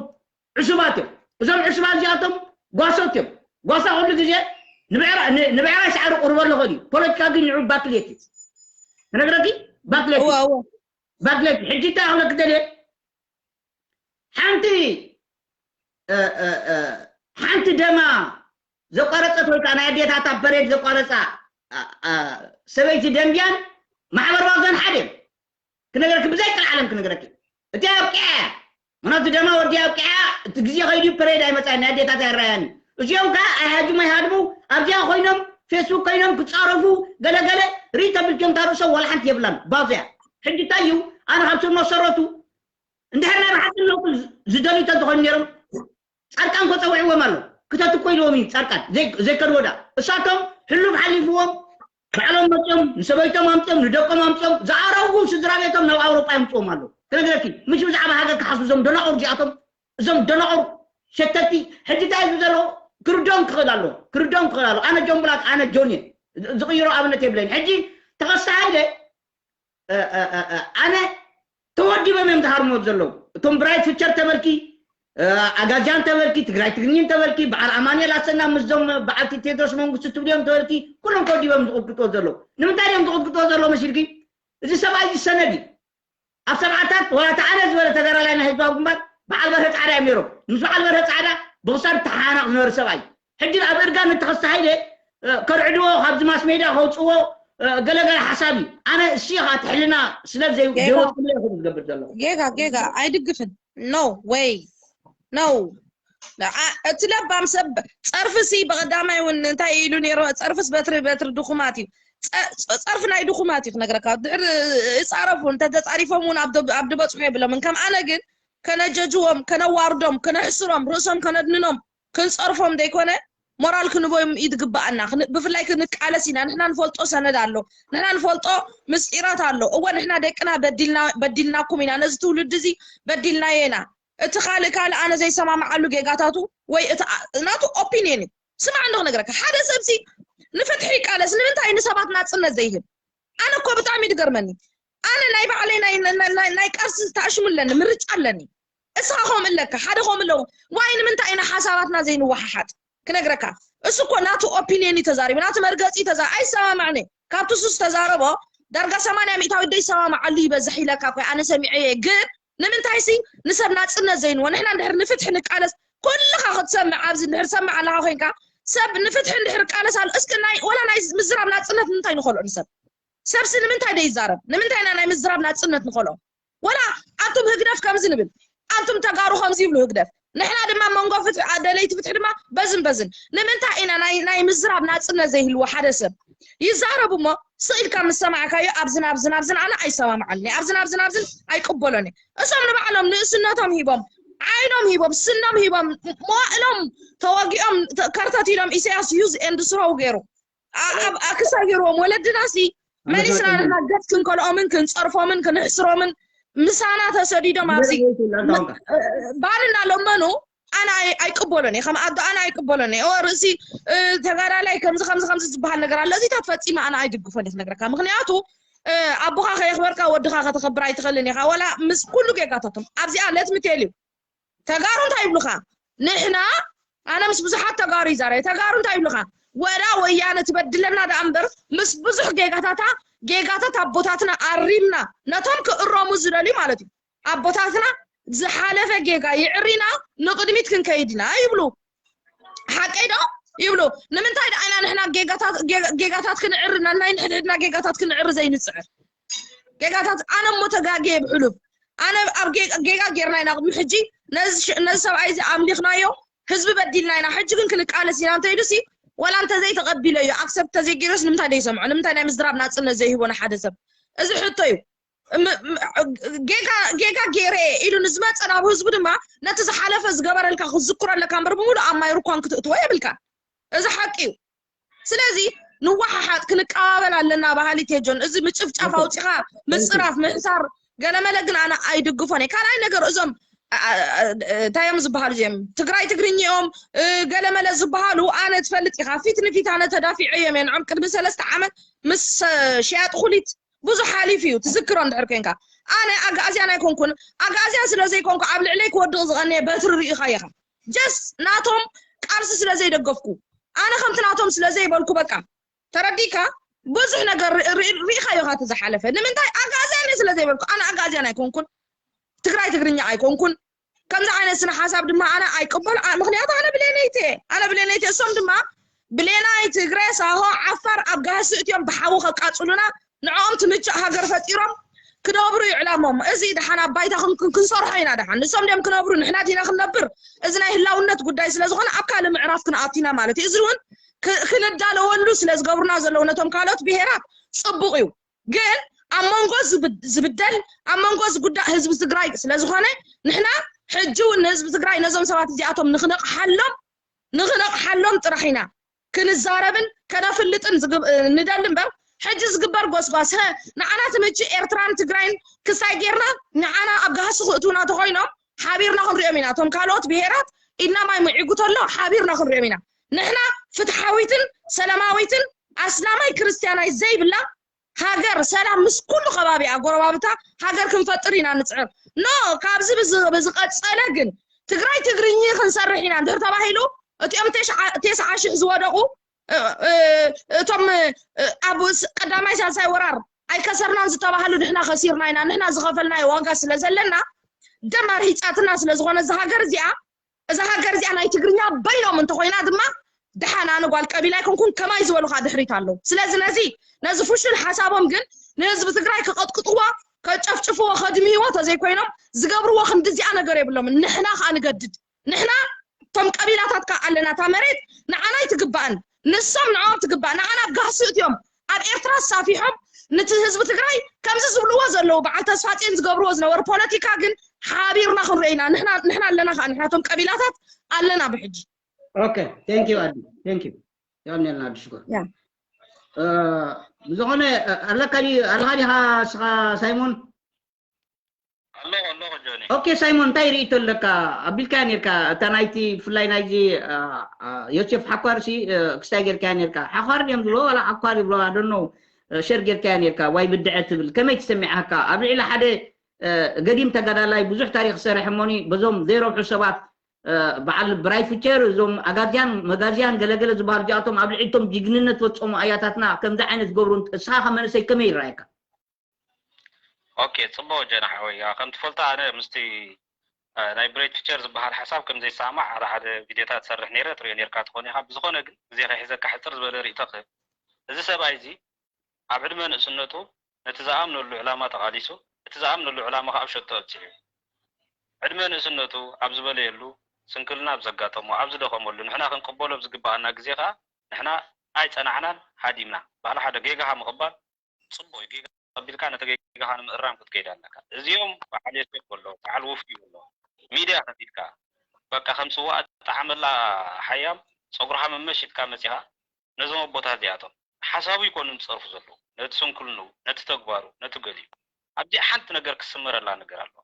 ዕሱባት እዮም። እዞም ዕሱባት እዚኣቶም ጓሶት እዮም። ጓሳ ኩሉ ግዜ ንብዕራ-፣ ን-፣ ንብዕራይ ሳዕሪ ቁርበ ኣሎ ኾይኑ እዩ። ፖለቲካ ግን ንዑ ባክሌት እዩ። ክነግረኪ? ባክሌት እዋ፣ እዩ። እዋ። ባክሌት። ሕጂ እንታይ ክብለኪ ደልየ? ሓንቲ፣ እ፣ እ፣ እ፣ ሓንቲ ደማ ዘቋረጸት ወይ ከዓ ናይ ኣዴታታ ፐሬድ ዘቋረጻ፣ እ፣ እ፣ ሰበይቲ ደንብያን ማሕበር ዋዞን ሓደ እዮም። ክነግረኪ፣ ብዘይ ቀልዓለም ክነግረኪ። እቲኣ ኣብቂዓ እያ። ምኽንያቱ ደማ ወዲ ኣብቂዓ፣ እቲ ግዜ ከይዱ ፐሬድ ኣይመጻን፣ ናይ ኣዴታታ ኣይረኣያን እዩ። እዚኦም ከዓ ኣይሃጅሙ ኣይሃድሙ፣ ኣብዚኣ ኮይኖም፣ ፌስቡክ ኮይኖም ክጻረፉ፣ ገለገለ፣ ርኢ ተብልክዮም፣ እታ ርእሶም ዋላ ሓንቲ የብላን፣ ባዞ እያ። ሕጂ እንታይ እዩ? ኣነ ካብ ስር መሰረቱ፣ እንድሕር ናይ ብሓቂ ለውጢ ዝ-፣ ዝደልዩ እንተዝኾኑ ነይሮም፣ ጻድቃን እኮ ጸዊዕዎም ኣሎ። ክተት እኮ ኢልዎም እዩ ጻድቃን፣ ዘይ-፣ ዘይከድዎ ዳ። እሳቶም ሕሉፍ ሓሊፍዎም፣ ባዕሎም መጽኦም፣ ንሰበይቶም ኣምጽኦም፣ ንደቆም ኣምጽኦም፣ ዝኣረጉ ስድራ ቤቶም ናብ ኣውሮጳ የምጽኦም ኣለዉ። ክነግረኪ፣ ምሽ ብዛዕባ ሃገር ክሓስቡ እዞም ደናቑር እዚኣቶም፣ እዞም ደናቑር ሸተቲ፣ ሕጂ እንታይ ዝብሉ ዘለዉ ክርድኦም ክኽእል ኣለዎ፣ ክርድኦም ክኽእል ኣለዎ። ኣነ ጆን ብላክ፣ ኣነ ጆን እየ። ዝ-፣ ዝቕይሮ ኣብነት የብለይን። ሕጂ ተኸስተ ሃይለ፣ እ፣ እ፣ እ፣ እ፣ ኣነ ተወዲቦም እዮም ዝሃርሞ ዘለዉ። እቶም ብራይት ፊቸር ተበልኪ፣ እ፣ ኣጋጃን ተበልኪ፣ ትግራይ ትግርኝን ተበልኪ፣ በዓል ኣማኑኤል ኣሰና ምስዞም በዓልቲ ቴድሮስ መንግስቱ ትብልዮም ተበልኪ፣ ኩሎም ተወዲቦም ዝቕጥቅጥዎ ዘለዉ። ንምንታይ እዮም ዝቕጥቅጥዎ ዘለዉ መሲልኪ? እዚ ሰብኣይ እዚ ሰነድ እዩ። ኣብ ሰብዓታት ወላ እቲ ኣነ ዝበለ ተጋዳላይ ናይ ህዝባዊ ግንባር በዓል በርሀ ጻዕዳ እዮም ነይሮም። ምስ በዓል በርሀ ጻዕዳ ብኽሳድ ተሓናቕ ዝነበረ ሰብኣይ። ሕጂ ኣብ እርጋን ንተኸስተ ሃይለ ከርዕድዎ፣ ካብዚ ማስ ሜድያ ከውፅዎ፣ ገለገለ ሓሳብ እዩ። ኣነ እሺ ኢኻ ትሕልና ስለ ዘይወፅሉ ኢኹም ዝገብር ዘለኹ። ጌጋ ጌጋ ኣይድግፍን። No way, no። እቲ ለባም ሰብ ጸርፊ ሲ ብቐዳማይ እውን እንታይ ኢሉ ነይሩ? ጸርፍስ በትሪ በትሪ ድኹማት እዩ። ጸርፊ ናይ ድኹማት እዩ ክነግረካ። ድሕር ይጻረፉ እንተተጻሪፎም እውን ኣብ ድበጽሑ የብሎምን። ከም ኣነ ግን ከነጀጅዎም፣ ከነዋርዶም፣ ከነሕስሮም፣ ርእሶም ከነድንኖም፣ ክንጸርፎም ዘይኮነ ሞራል ክንቦም ይድግበኣና። ብፍላይ ክንቃለስ ኢና። ንሕና ንፈልጦ ሰነድ ኣሎ፣ ንሕና ንፈልጦ ምስጢራት ኣሎ። እወ ንሕና ደቅና በዲልናኩም ኢና፣ ነዚ ትውልዲ እዚ በዲልናዮ ኢና። እቲ ካልእ ካልእ ኣነ ዘይሰማምዓሉ ጌጋታቱ ወይ ናቱ ኦፒንየን እዩ። ስማዕ እንዶ ክነግረካ፣ ሓደ ሰብሲ ንፍትሒ ይቃለስ፣ ንምንታይ ንሰባት ናጽነት ዘይህብ? ኣነ እኮ ብጣዕሚ ድገርመኒ። ኣነ ናይ ባዕለይ ናይ ቃልሲ ተኣሽሙ ኣለኒ፣ ምርጫ ኣለኒ። እስኻ ከምኡ ኣለካ፣ ሓደ ከምኡ ኣለዎ። ዋይ ንምንታይ ኢና ሓሳባትና ዘይንወሓሓጥ? ክነግረካ፣ እሱ እኮ ናቱ ኦፒንየን እዩ ተዛሪቡ፣ ናቱ መርገጺ ተዛ ኣይሰማማዕኒ። ካብቲ ሱስ ተዛረቦ ዳርጋ ሰማንያ ሚእታዊት ዶ ይሰማማዓሉ ይበዝሕ ኢለካ እኮ ኣነ ሰሚዐ እየ። ግን ንምንታይ ሲ ንሰብ ናጽነት ዘይንዎ? ንሕና እንድሕር ንፍትሒ ንቃለስ፣ ኩልኻ ክትሰምዕ ኣብዚ እንድሕር ሰምዕ ኣለኻ ኮይንካ፣ ሰብ ንፍትሒ እንድሕር ቃለስ ኣሎ፣ እስኪ ናይ ወላ ናይ ምዝራብ ናጽነት ንምንታይ ንኸልኦ ንሰብ? ሰብሲ ንምንታይ ዶ ይዛረብ? ንምንታይ ኢና ናይ ምዝራብ ናጽነት ንኸልኦ? ወላ ኣንቱም ህግደፍ ከምዚ ንብል፣ ኣንቱም ተጋሩ ከምዚ ይብሉ ህግደፍ። ንሕና ድማ መንጎ ፍትሒ ደለይቲ ፍትሒ ድማ በዝን በዝን። ንምንታይ ኢና ናይ ናይ ምዝራብ ናጽነት ዘይህልዎ? ሓደ ሰብ ይዛረብ እሞ ስቕ ኢልካ ምስ ሰማዕካዮ ኣብዝን ኣብዝን ኣብዝን ኣነ ኣይሰማምዓሉን እየ። ኣብዝን ኣብዝን ኣብዝን ኣይቅበሎን እየ። እሶም ንባዕሎም ንእስነቶም ሂቦም ዓይኖም ሂቦም ስኖም ሂቦም መዋእሎም ተወጊኦም ከርተት ኢሎም ኢሳያስ use and throw ገይሩ ኣክሳይ ገይርዎም ወለድና ሲ መሊስና ንሕና ገጽ ክንከልኦምን ክንጸርፎምን ክንሕስሮምን ምሳና ተሰዲዶም ኣብዚ ባን እናለመኑ ኣነ ኣይቅበሎን እየ። ከም ኣዶ ኣነ ኣይቅበሎን እየ። ኦ ርእሲ ተጋዳላይ ከምዚ ከምዚ ከምዚ ዝበሃል ነገር ኣሎ። እዚታት ፈጺመ ኣነ ኣይድግፎን እየ ክነግረካ። ምክንያቱ ኣቦኻ ከየኽበርካ ወድኻ ከተኸብር ኣይትኽእልን ኢኻ። ወላ ምስ ኩሉ ጌጋታቶም ኣብዚኣ let me tell you ተጋሩ እንታይ ይብሉኻ? ንሕና ኣነ ምስ ብዙሓት ተጋሩ ይዛረብ። ተጋሩ እንታይ ይብሉኻ? ወላ ወያነ ትበድለና ደኣ እምበር ምስ ብዙሕ ጌጋታታ ጌጋታት ኣቦታትና ኣሪምና ነቶም ክእረሙ ዝደልዩ ማለት እዩ ኣቦታትና ዝሓለፈ ጌጋ ይዕሪና ንቕድሚት ክንከይድ ኢና ይብሉ። ሓቀይ ዶ ይብሉ? ንምንታይ ደኣ ኢና ንሕና ጌጋታት ክንዕሪ ናይ ንሕድሕድና ጌጋታት ክንዕሪ ዘይንጽዕር? ጌጋታት ኣነ እሞ ተጋግየ ብሕሉፍ ኣነ ኣብ ጌጋ ጌርና ኢና ቅድሚ ሕጂ ነዚ ሰብኣይ እዚ ኣምሊኽናዮ ህዝቢ በዲልና ኢና ሕጂ ግን ክንቃለስ ኢና እንተኢሉ ሲ ወላ እንተዘይተቐቢለዮ ኣክሰፕት ተዘይገይሮስ ንምንታይ ደይሰምዖ ንምንታይ ናይ ምዝራብ ናፅነት ዘይህቦ ንሓደ ሰብ እዚ ሕቶ እዩ ጌጋ ጌጋ ገይረ ኢሉ ንዝመፀ ናብ ህዝቡ ድማ ነቲ ዝሓለፈ ዝገበረልካ ክትዝክሮ ኣለካ እምበር ብምሉእ ኣብ ማይ ሩኳን ክትእትዎ የብልካ እዚ ሓቂ እዩ ስለዚ ንወሓሓጥ ክንቀባበል ኣለና በሃሊት እየ ጆን። እዚ ምጭፍጫፍ ኣውፂኻ ምፅራፍ ምሕሳር ገለመለ ግን ኣነ ኣይድግፎን እየ። ካልኣይ ነገር እዞም እንታይ እዮም ዝበሃሉ እዚኦም ትግራይ ትግርኛ እዮም ገለመለ ዝበሃሉ ኣነ ትፈልጥ ኢኻ ፊት ንፊት ኣነ ተዳፊዐ እዮም እየ ንዖም ቅድሚ ሰለስተ ዓመት ምስ ሸያጢ ኩሊት ብዙሕ ሓሊፍ እዩ ትዝክሮ እንድሕር ኮንካ ኣነ ኣግኣዝያን ኣይኮንኩን ኣግኣዝያን ስለ ዘይኮንኩ ኣብ ልዕለይ ክወድቕ ዝቐነየ በትሪ ርኢኻ ኢኻ just ናቶም ቃልሲ ስለ ዘይደገፍኩ ኣነ ከምቲ ናቶም ስለ ዘይበልኩ በቃ ተረዲካ ብዙሕ ነገር ርኢኻዮ ኢኻ እቲ ዝሓለፈ ንምንታይ ኣግኣዝያን እየ ስለ ዘይበልኩ ኣነ ኣግኣዝያን ኣይኮንኩን ትግራይ ትግርኛ ኣይኮንኩን ከምዚ ዓይነት ስነ ሓሳብ ድማ ኣነ ኣይቅበሎ ምክንያቱ ኣነ ብሌነይቲ ኣነ ብሌነይቲ እሶም ድማ ብሌናይ ትግረ ሳሆ ዓፋር ኣብ ጋህሲ እትዮም ብሓዊ ከቃፅሉና ንዕኦም ትምችእ ሃገር ፈጢሮም ክነብሩ እዩ ዕላሞም እዚ ደሓን ኣብ ባይታ ክንሰርሖ ኢና ደሓን ንሶም ድዮም ክነብሩ ንሕና ዲና ክንነብር እዚ ናይ ህላውነት ጉዳይ ስለ ዝኾነ ኣብ ካልእ ምዕራፍ ክንኣቱ ኢና ማለት እዩ እዚ እውን ክንዳለወሉ ስለ ዝገብሩና ዘለዉ ነቶም ካልኦት ብሄራት ፅቡቕ እዩ ግን ኣብ መንጎ ዝብደል ኣብ መንጎ ዝጉዳእ ህዝቢ ትግራይ ስለ ዝኾነ ንሕና ሕጂ እውን ንህዝቢ ትግራይ ነዞም ሰባት እዚኣቶም ንክነቕሓሎም ንክነቕሓሎም ጥራሕ ኢና ክንዛረብን ከነፍልጥን ንደሊ እምበር ሕጂ ዝግበር ጎስጓስ ንዓና ትምቺ ኤርትራን ትግራይን ክሳይ ጌርና ንዓና ኣብ ጋህሲ ክእትውና ተኮይኖም ሓቢርና ክንሪኦም ኢና እቶም ካልኦት ብሄራት ኢድና ማይ ምዒጉ ተሎ ሓቢርና ክንሪኦም ኢና ንሕና ፍትሓዊትን ሰላማዊትን ኣስላማይ ክርስትያናይ ዘይብላ ሃገር ሰላም ምስ ኩሉ ከባቢኣ ጎረባብታ ሃገር ክንፈጥር ኢና ንፅዕር ኖ ካብዚ ብዝቐፀለ ግን ትግራይ ትግርኝ ክንሰርሕ ኢና እንድሕር ተባሂሉ እቲኦም ቴስዓ ሽሕ ዝወደቑ እቶም ኣብ ቀዳማይ ሳልሳይ ወራር ኣይከሰርናን ዝተባሃሉ ንሕና ከሲርና ኢና ንሕና ዝኸፈልናዮ ዋጋ ስለ ዘለና ደም ኣርሂፃትና ስለ ዝኾነ እዛ ሃገር እዚኣ እዛ ሃገር እዚኣ ናይ ትግርኛ በይኖም እንተኾይና ድማ ደሓን ኣነ ጓል ቀቢላ ኣይኮንኩን ከማይ ዝበሉ ከዓ ድሕሪት ኣለዉ። ስለዚ ነዚ ነዚ ፍሹል ሓሳቦም ግን ንህዝቢ ትግራይ ክቐጥቅጥዎ ከጨፍጭፍዎ ከድምይዎ ተዘይኮይኖም ዝገብርዎ ክንዲ እዚኣ ነገር የብሎምን። ንሕና ከዓ ንገድድ ንሕና እቶም ቀቢላታት ከዓ ኣለና እታ መሬት ንዓና ኣይትግባእን ንሶም ንዕኦም ትግባእ ንዓና ኣብ ጋህሲ እትዮም ኣብ ኤርትራ ሳፊሖም ንቲ ህዝቢ ትግራይ ከምዚ ዝብልዎ ዘለዉ በዓል ተስፋፅን ዝገብርዎ ዝነበሩ ፖለቲካ ግን ሓቢርና ክንሪኦ ኢና ንሕና ኣለና ከዓ ንሕናቶም ቀቢላታት ኣለና ብሕጂ okay thank you ኣዲ thank you ያምኔልና ኣዲ ሽኮር ብዝኾነ ኣለካ ኣለካ ዲኻ ስኻ ሳይሞን ኣለኹ ኣለኹ ጆኒ okay ሳይሞን እንታይ ርእቶ ኣለካ ኣቢልካ ኔርካ እታ ናይቲ ብፍላይ ናይዚ ዮሴፍ ሓኳር ሲ ክስታይ ጌርካ ኔርካ ሓኳር ድዮም ዝብሎ ዋላ ሓኳር ይብሎ ኣደኖ ሸር ጌርካ ኔርካ ዋይ ብድዐ ትብል ከመይ ትሰሚዓካ ኣብ ልዕሊ ሓደ ገዲም ተጋዳላይ ብዙሕ ታሪክ ዝሰርሐ እሞኒ በዞም ዘይረብሑ ሰባት በዓል ብራይ ፊቸር እዞም ኣጋዝያን መጋዝያን ገለገለ ዝበሃሉ እዚኣቶም ኣብ ልዕሊቶም ጅግንነት ፈፀሙ ኣያታትና ከምዚ ዓይነት ዝገብሩ እስኻ ከ መንእሰይ ከመይ ይረኣየካ okay ፅቡቅ ጀና ሓወይ ከም ትፈልጦ ኣነ ምስቲ ናይ ብሬት ፊቸር ዝበሃል ሓሳብ ከም ዘይሰማማዕ ሓደ ሓደ ቪድዮታት ትሰርሕ ነይረ ትሪኦ ነርካ ትኾን ኢኻ ብዝኾነ ግን ግዜ ከይሕዘካ ሕፅር ዝበለ ርእቶ ክህብ እዚ ሰብኣይ እዚ ኣብ ዕድመ ንእስነቱ ነቲ ዝኣምነሉ ዕላማ ተቓሊሱ፣ እቲ ዝኣምነሉ ዕላማ ከኣ ኣብ ሸቶ ኣብጺሑ እዩ። ዕድመ ንእስነቱ ኣብ ዝበለየሉ፣ ስንክልና ኣብ ዘጋጠሞ፣ ኣብ ዝደኸመሉ፣ ንሕና ክንቅበሎ ኣብ ዝግብኣና ግዜ ከኣ ንሕና ኣይጸናሕናን ሃዲምና። ባህሊ ሓደ ጌጋኻ ምቕባል ጽቡቕ እዩ። ጌጋ ተቐቢልካ ነቲ ጌጋኻ ንምእራም ክትከይድ ኣለካ። እዚኦም በዓል የሴፍ በሎ፣ በዓል ውፉይ በሎ፣ ሚድያ ከፊትካ በቃ ከም ስዋ እጠዓመላ ሓያም ጸጉርኻ መመሽ ኢልካ መጺኻ ነዞም ኣቦታት እዚኣቶም ሓሳቡ ይኮኑ ዝፀርፉ ዘለዉ ነቲ ስንክልንኡ ነቲ ተግባሩ ነቲ ገሊኡ ኣብዚኣ ሓንቲ ነገር ክስመረላ ነገር ኣለዋ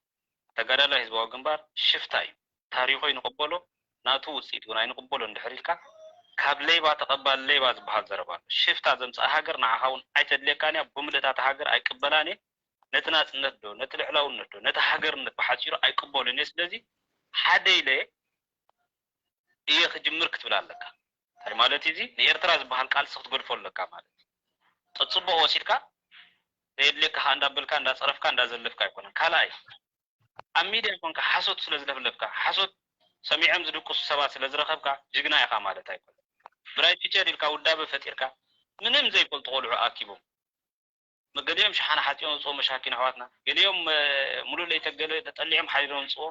ተጋዳላይ ህዝባዊ ግንባር ሽፍታ እዩ ታሪኮ ይንቅበሎ ናቱ ውፅኢት እውን ኣይንቅበሎ እንድሕር ኢልካ ካብ ሌባ ተቐባሊ ሌባ ዝበሃል ዘረባ ኣሎ ሽፍታ ዘምፅኣ ሃገር ንዓኻ እውን ኣይተድልየካን እያ ብምልእታ እታ ሃገር ኣይቅበላን እየ ነቲ ናፅነት ዶ ነቲ ልዕላውነት ዶ ነቲ ሃገርነት ብሓፂሩ ኣይቅበሉን እየ ስለዚ ሓደ ኢለ እየ ክጅምር ክትብል ኣለካ። እንታይ ማለት እዩ እዚ? ንኤርትራ ዝበሃል ቃልሲ ክትገድፎ ኣለካ ማለት እዩ። ተጽብኦ ወሲድካ ዘየድልየካ ከኣ እንዳበልካ እንዳጸረፍካ እንዳዘለፍካ ኣይኮነን። ካልኣይ ኣብ ሚድያ ኮንካ ሓሶት ስለ ዝለፍለፍካ ሓሶት ሰሚዖም ዝድቅሱ ሰባት ስለ ዝረኸብካ ጅግና ኢኻ ማለት ኣይኮነን። ብራይ ፊቸር ኢልካ ውዳበ ፈጢርካ ምንም ዘይፈልጡ ቆልዑ ኣኪቦም ገሊኦም ሸሓነ ሓፂኦም ዝፅዎ መሻኪን ኣሕዋትና ገሊኦም ሙሉእ ለይተገለ ተጠሊዖም ሓዲሮም ዝፅዎ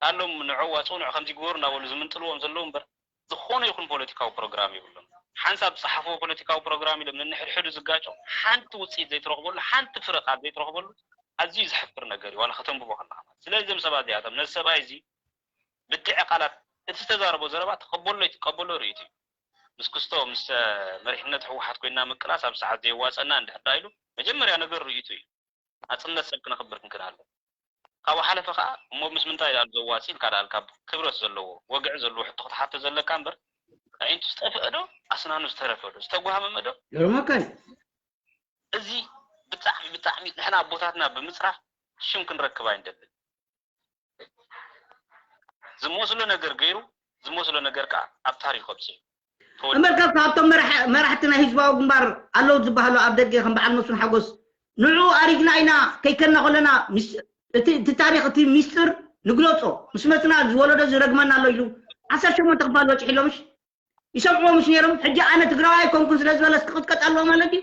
ኣሎም ንዑ ዋፅኡ ንዑ ከምዚ ግበሩ እናበሉ ዝምንጥልዎም ዘለዉ እምበር ዝኾነ ይኹን ፖለቲካዊ ፕሮግራም የብሎም ሓንሳብ ዝፀሓፍዎ ፖለቲካዊ ፕሮግራም ኢሎም ነንሕድሕዱ ዝጋጮ ሓንቲ ውፅኢት ዘይትረኽበሉ ሓንቲ ፍረ ቃል ዘይትረኽበሉ ኣዝዩ ዘሕፍር ነገር እዩ ዋላ ከተንብቦ ከለካ ማለት ስለዚ እዞም ሰባት እዚኣቶም ነዚ ሰብኣይ እዚ ብድዐ ቃላት እቲ ዝተዛረቦ ዘረባ ተቐበሎ ኣይትቀበሎ ርእይቱ እዩ ምስ ክስቶ ምስ መሪሕነት ህወሓት ኮይና ምቅላስ ኣብ ሰዓት ዘየዋፀና እንድሕር ዳኣ ኢሉ መጀመርያ ነገር ርእይቱ እዩ ናፅነት ሰብ ክነኽብር ክንክን ኣለና ካብኡ ሓለፈ ከዓ እሞ ምስ ምንታይ ዳኣ ዘዋፂ ኢልካ ዳኣ ካብ ክብረት ዘለዎ ወግዒ ዘለዎ ሕቶ ክትሓቶ ዘለካ እምበር ኣዒንቱ ዝጠፍአ ዶ ኣስናኑ ዝተረፈ ዶ ዝተጓሃመመ ዶ ይርመካይ እዚ ብጣዕሚ ብጣዕሚ ንሕና ኣቦታትና ብምፅራፍ ሽም ክንረክብ ኣይንደልን ዝመስሎ ነገር ገይሩ ዝመስሎ ነገር ከዓ ኣብ ታሪክ ኣብፅሑ እምበር ካብ ካብቶም መራሕቲ ናይ ህዝባዊ ግንባር ኣለዉ ዝበሃሉ ኣብ ደገ ከም በዓል መስፍን ሓጎስ ንዕኡ ኣሪግና ኢና ከይከና ከለና እቲ ታሪክ እቲ ሚስጥር ንግለፆ ምስ መፅና ዝወለዶ ዝረግመና ኣሎ ኢሉ ዓሰርተ ሸሞንተ ክፋል በፂሑ ኣሎ ምሽ ይሰምዕዎ ምሽ ነይሮም ሕጂ ኣነ ትግራዋይ ኣይኮንኩን ስለ ዝበለስ ክቅጥቀጥ ኣለዎ ማለት እዩ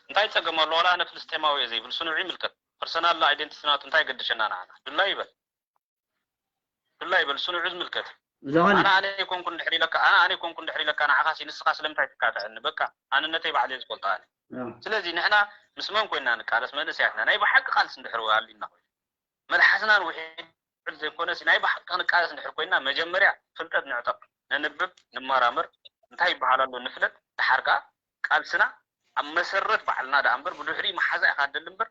እንታይ ፀገም ኣሎ ዋላ ኣነ ፍልስጤማዊ እየ ዘይብል ስኑዕ ይምልከት ፐርሰናል ኣይደንቲቲ ናቱ እንታይ ገድሸና ንዓና ዱላ ይበል ዱላ ይበል ስኑዕ ዝምልከት እዩ ዝኾነ ኣነ ኣነ ይኮንኩ እንድሕር ኢለካ ኣነ ኣነ ይኮንኩ እንድሕር ኢለካ ንዓኻሲ ንስኻ ስለምንታይ ትካትዐኒ በቃ ኣንነተይ ባዕለ ዝፈልጦ ኣነ ስለዚ ንሕና ምስ መን ኮይና ንቃለስ መንእሰያትና ናይ ብሓቂ ቃልሲ እንድሕር ኣሊና ኮይኑ መልሓስና ንውሒድ ዘይኮነሲ ናይ ብሓቂ ክንቃለስ እንድሕር ኮይና መጀመርያ ፍልጠት ንዕጠቕ ነንብብ ንመራመር እንታይ ይበሃል ኣሎ ንፍለጥ ድሓር ከዓ ቃልስና ኣብ መሰረት ባዕልና ደኣ እምበር ብድሕሪኡ መሓዛ ኢኻ ደሊ እምበር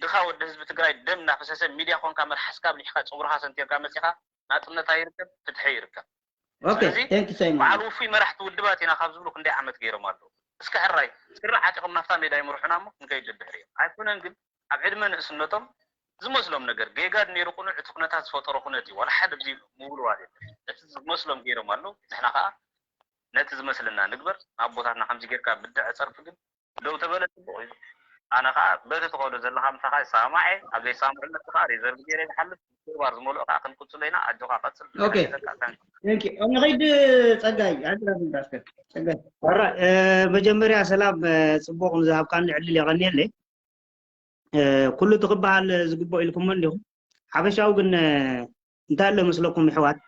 ድኻ ወዲ ህዝቢ ትግራይ ደም እናፈሰሰ ሚድያ ኮንካ መልሓስካ ኣብሊሕካ ፀጉርኻ ሰንቲርካ መፂኻ ናፅነት ኣይርከብ ፍትሒ ይርከብ Okay, ስለዚ thank you Simon. በዓል ውፉይ መራሕቲ ውድባት ኢና ካብ ዝብሉ ክንደይ ዓመት ገይሮም ኣለዉ እስኪ ሕራይ ስረ ዓጢቖም ናብታ ሜዳ ይምርሑና እሞ ክንከይድ ድድሕሪ እዮም ኣይኮነን ግን ኣብ ዕድመ ንእስነቶም ዝመስሎም ነገር ጌጋ ነይሩ ቁኑዕ እቲ ኩነታት ዝፈጠሮ ኩነት እዩ ዋላ ሓደ ብዚ ምውልዋል የለን እቲ ዝመስሎም ገይሮም ኣለዉ ንሕና ከዓ ነቲ ዝመስለና ንግበር ኣቦታትና ከምዚ ጌርካ ብድዐ ፀርፊ ግን ደው ተበለ ፅቡቅ እዩ ኣነ ከዓ በቲ ትኸዶ ዘለኻ ምሳኻ ይሰማማዕ እየ። ኣብ ዘይሰማምዕነት ከዓ ሪዘርቭ ገይረ ዝሓልፍ፣ ምግባር ዝመልኦ ከዓ ክንቅፅሎ ኢና። ኣጆኻ ቀፅል። ኦኬ። ሓይዘካ፣ ታንኪ። Thank you። ንኸይድ ጸጋይ፣ ኣንተ ራስን ራስከ ጸጋይ። ሕራይ፣ እ፣ መጀመርያ ሰላም፣ እ፣ ጽቡቕ ንዝሃብካኒ ዕድል የቐንየለይ። እ፣ ኩሉ እቲ ክበሃል ዝግብኦ ኢልኩሞ እንዲኹም። ሓፈሻዊ ግን፣ እ፣ እንታይ ኣሎ መስለኩም ኣሕዋት?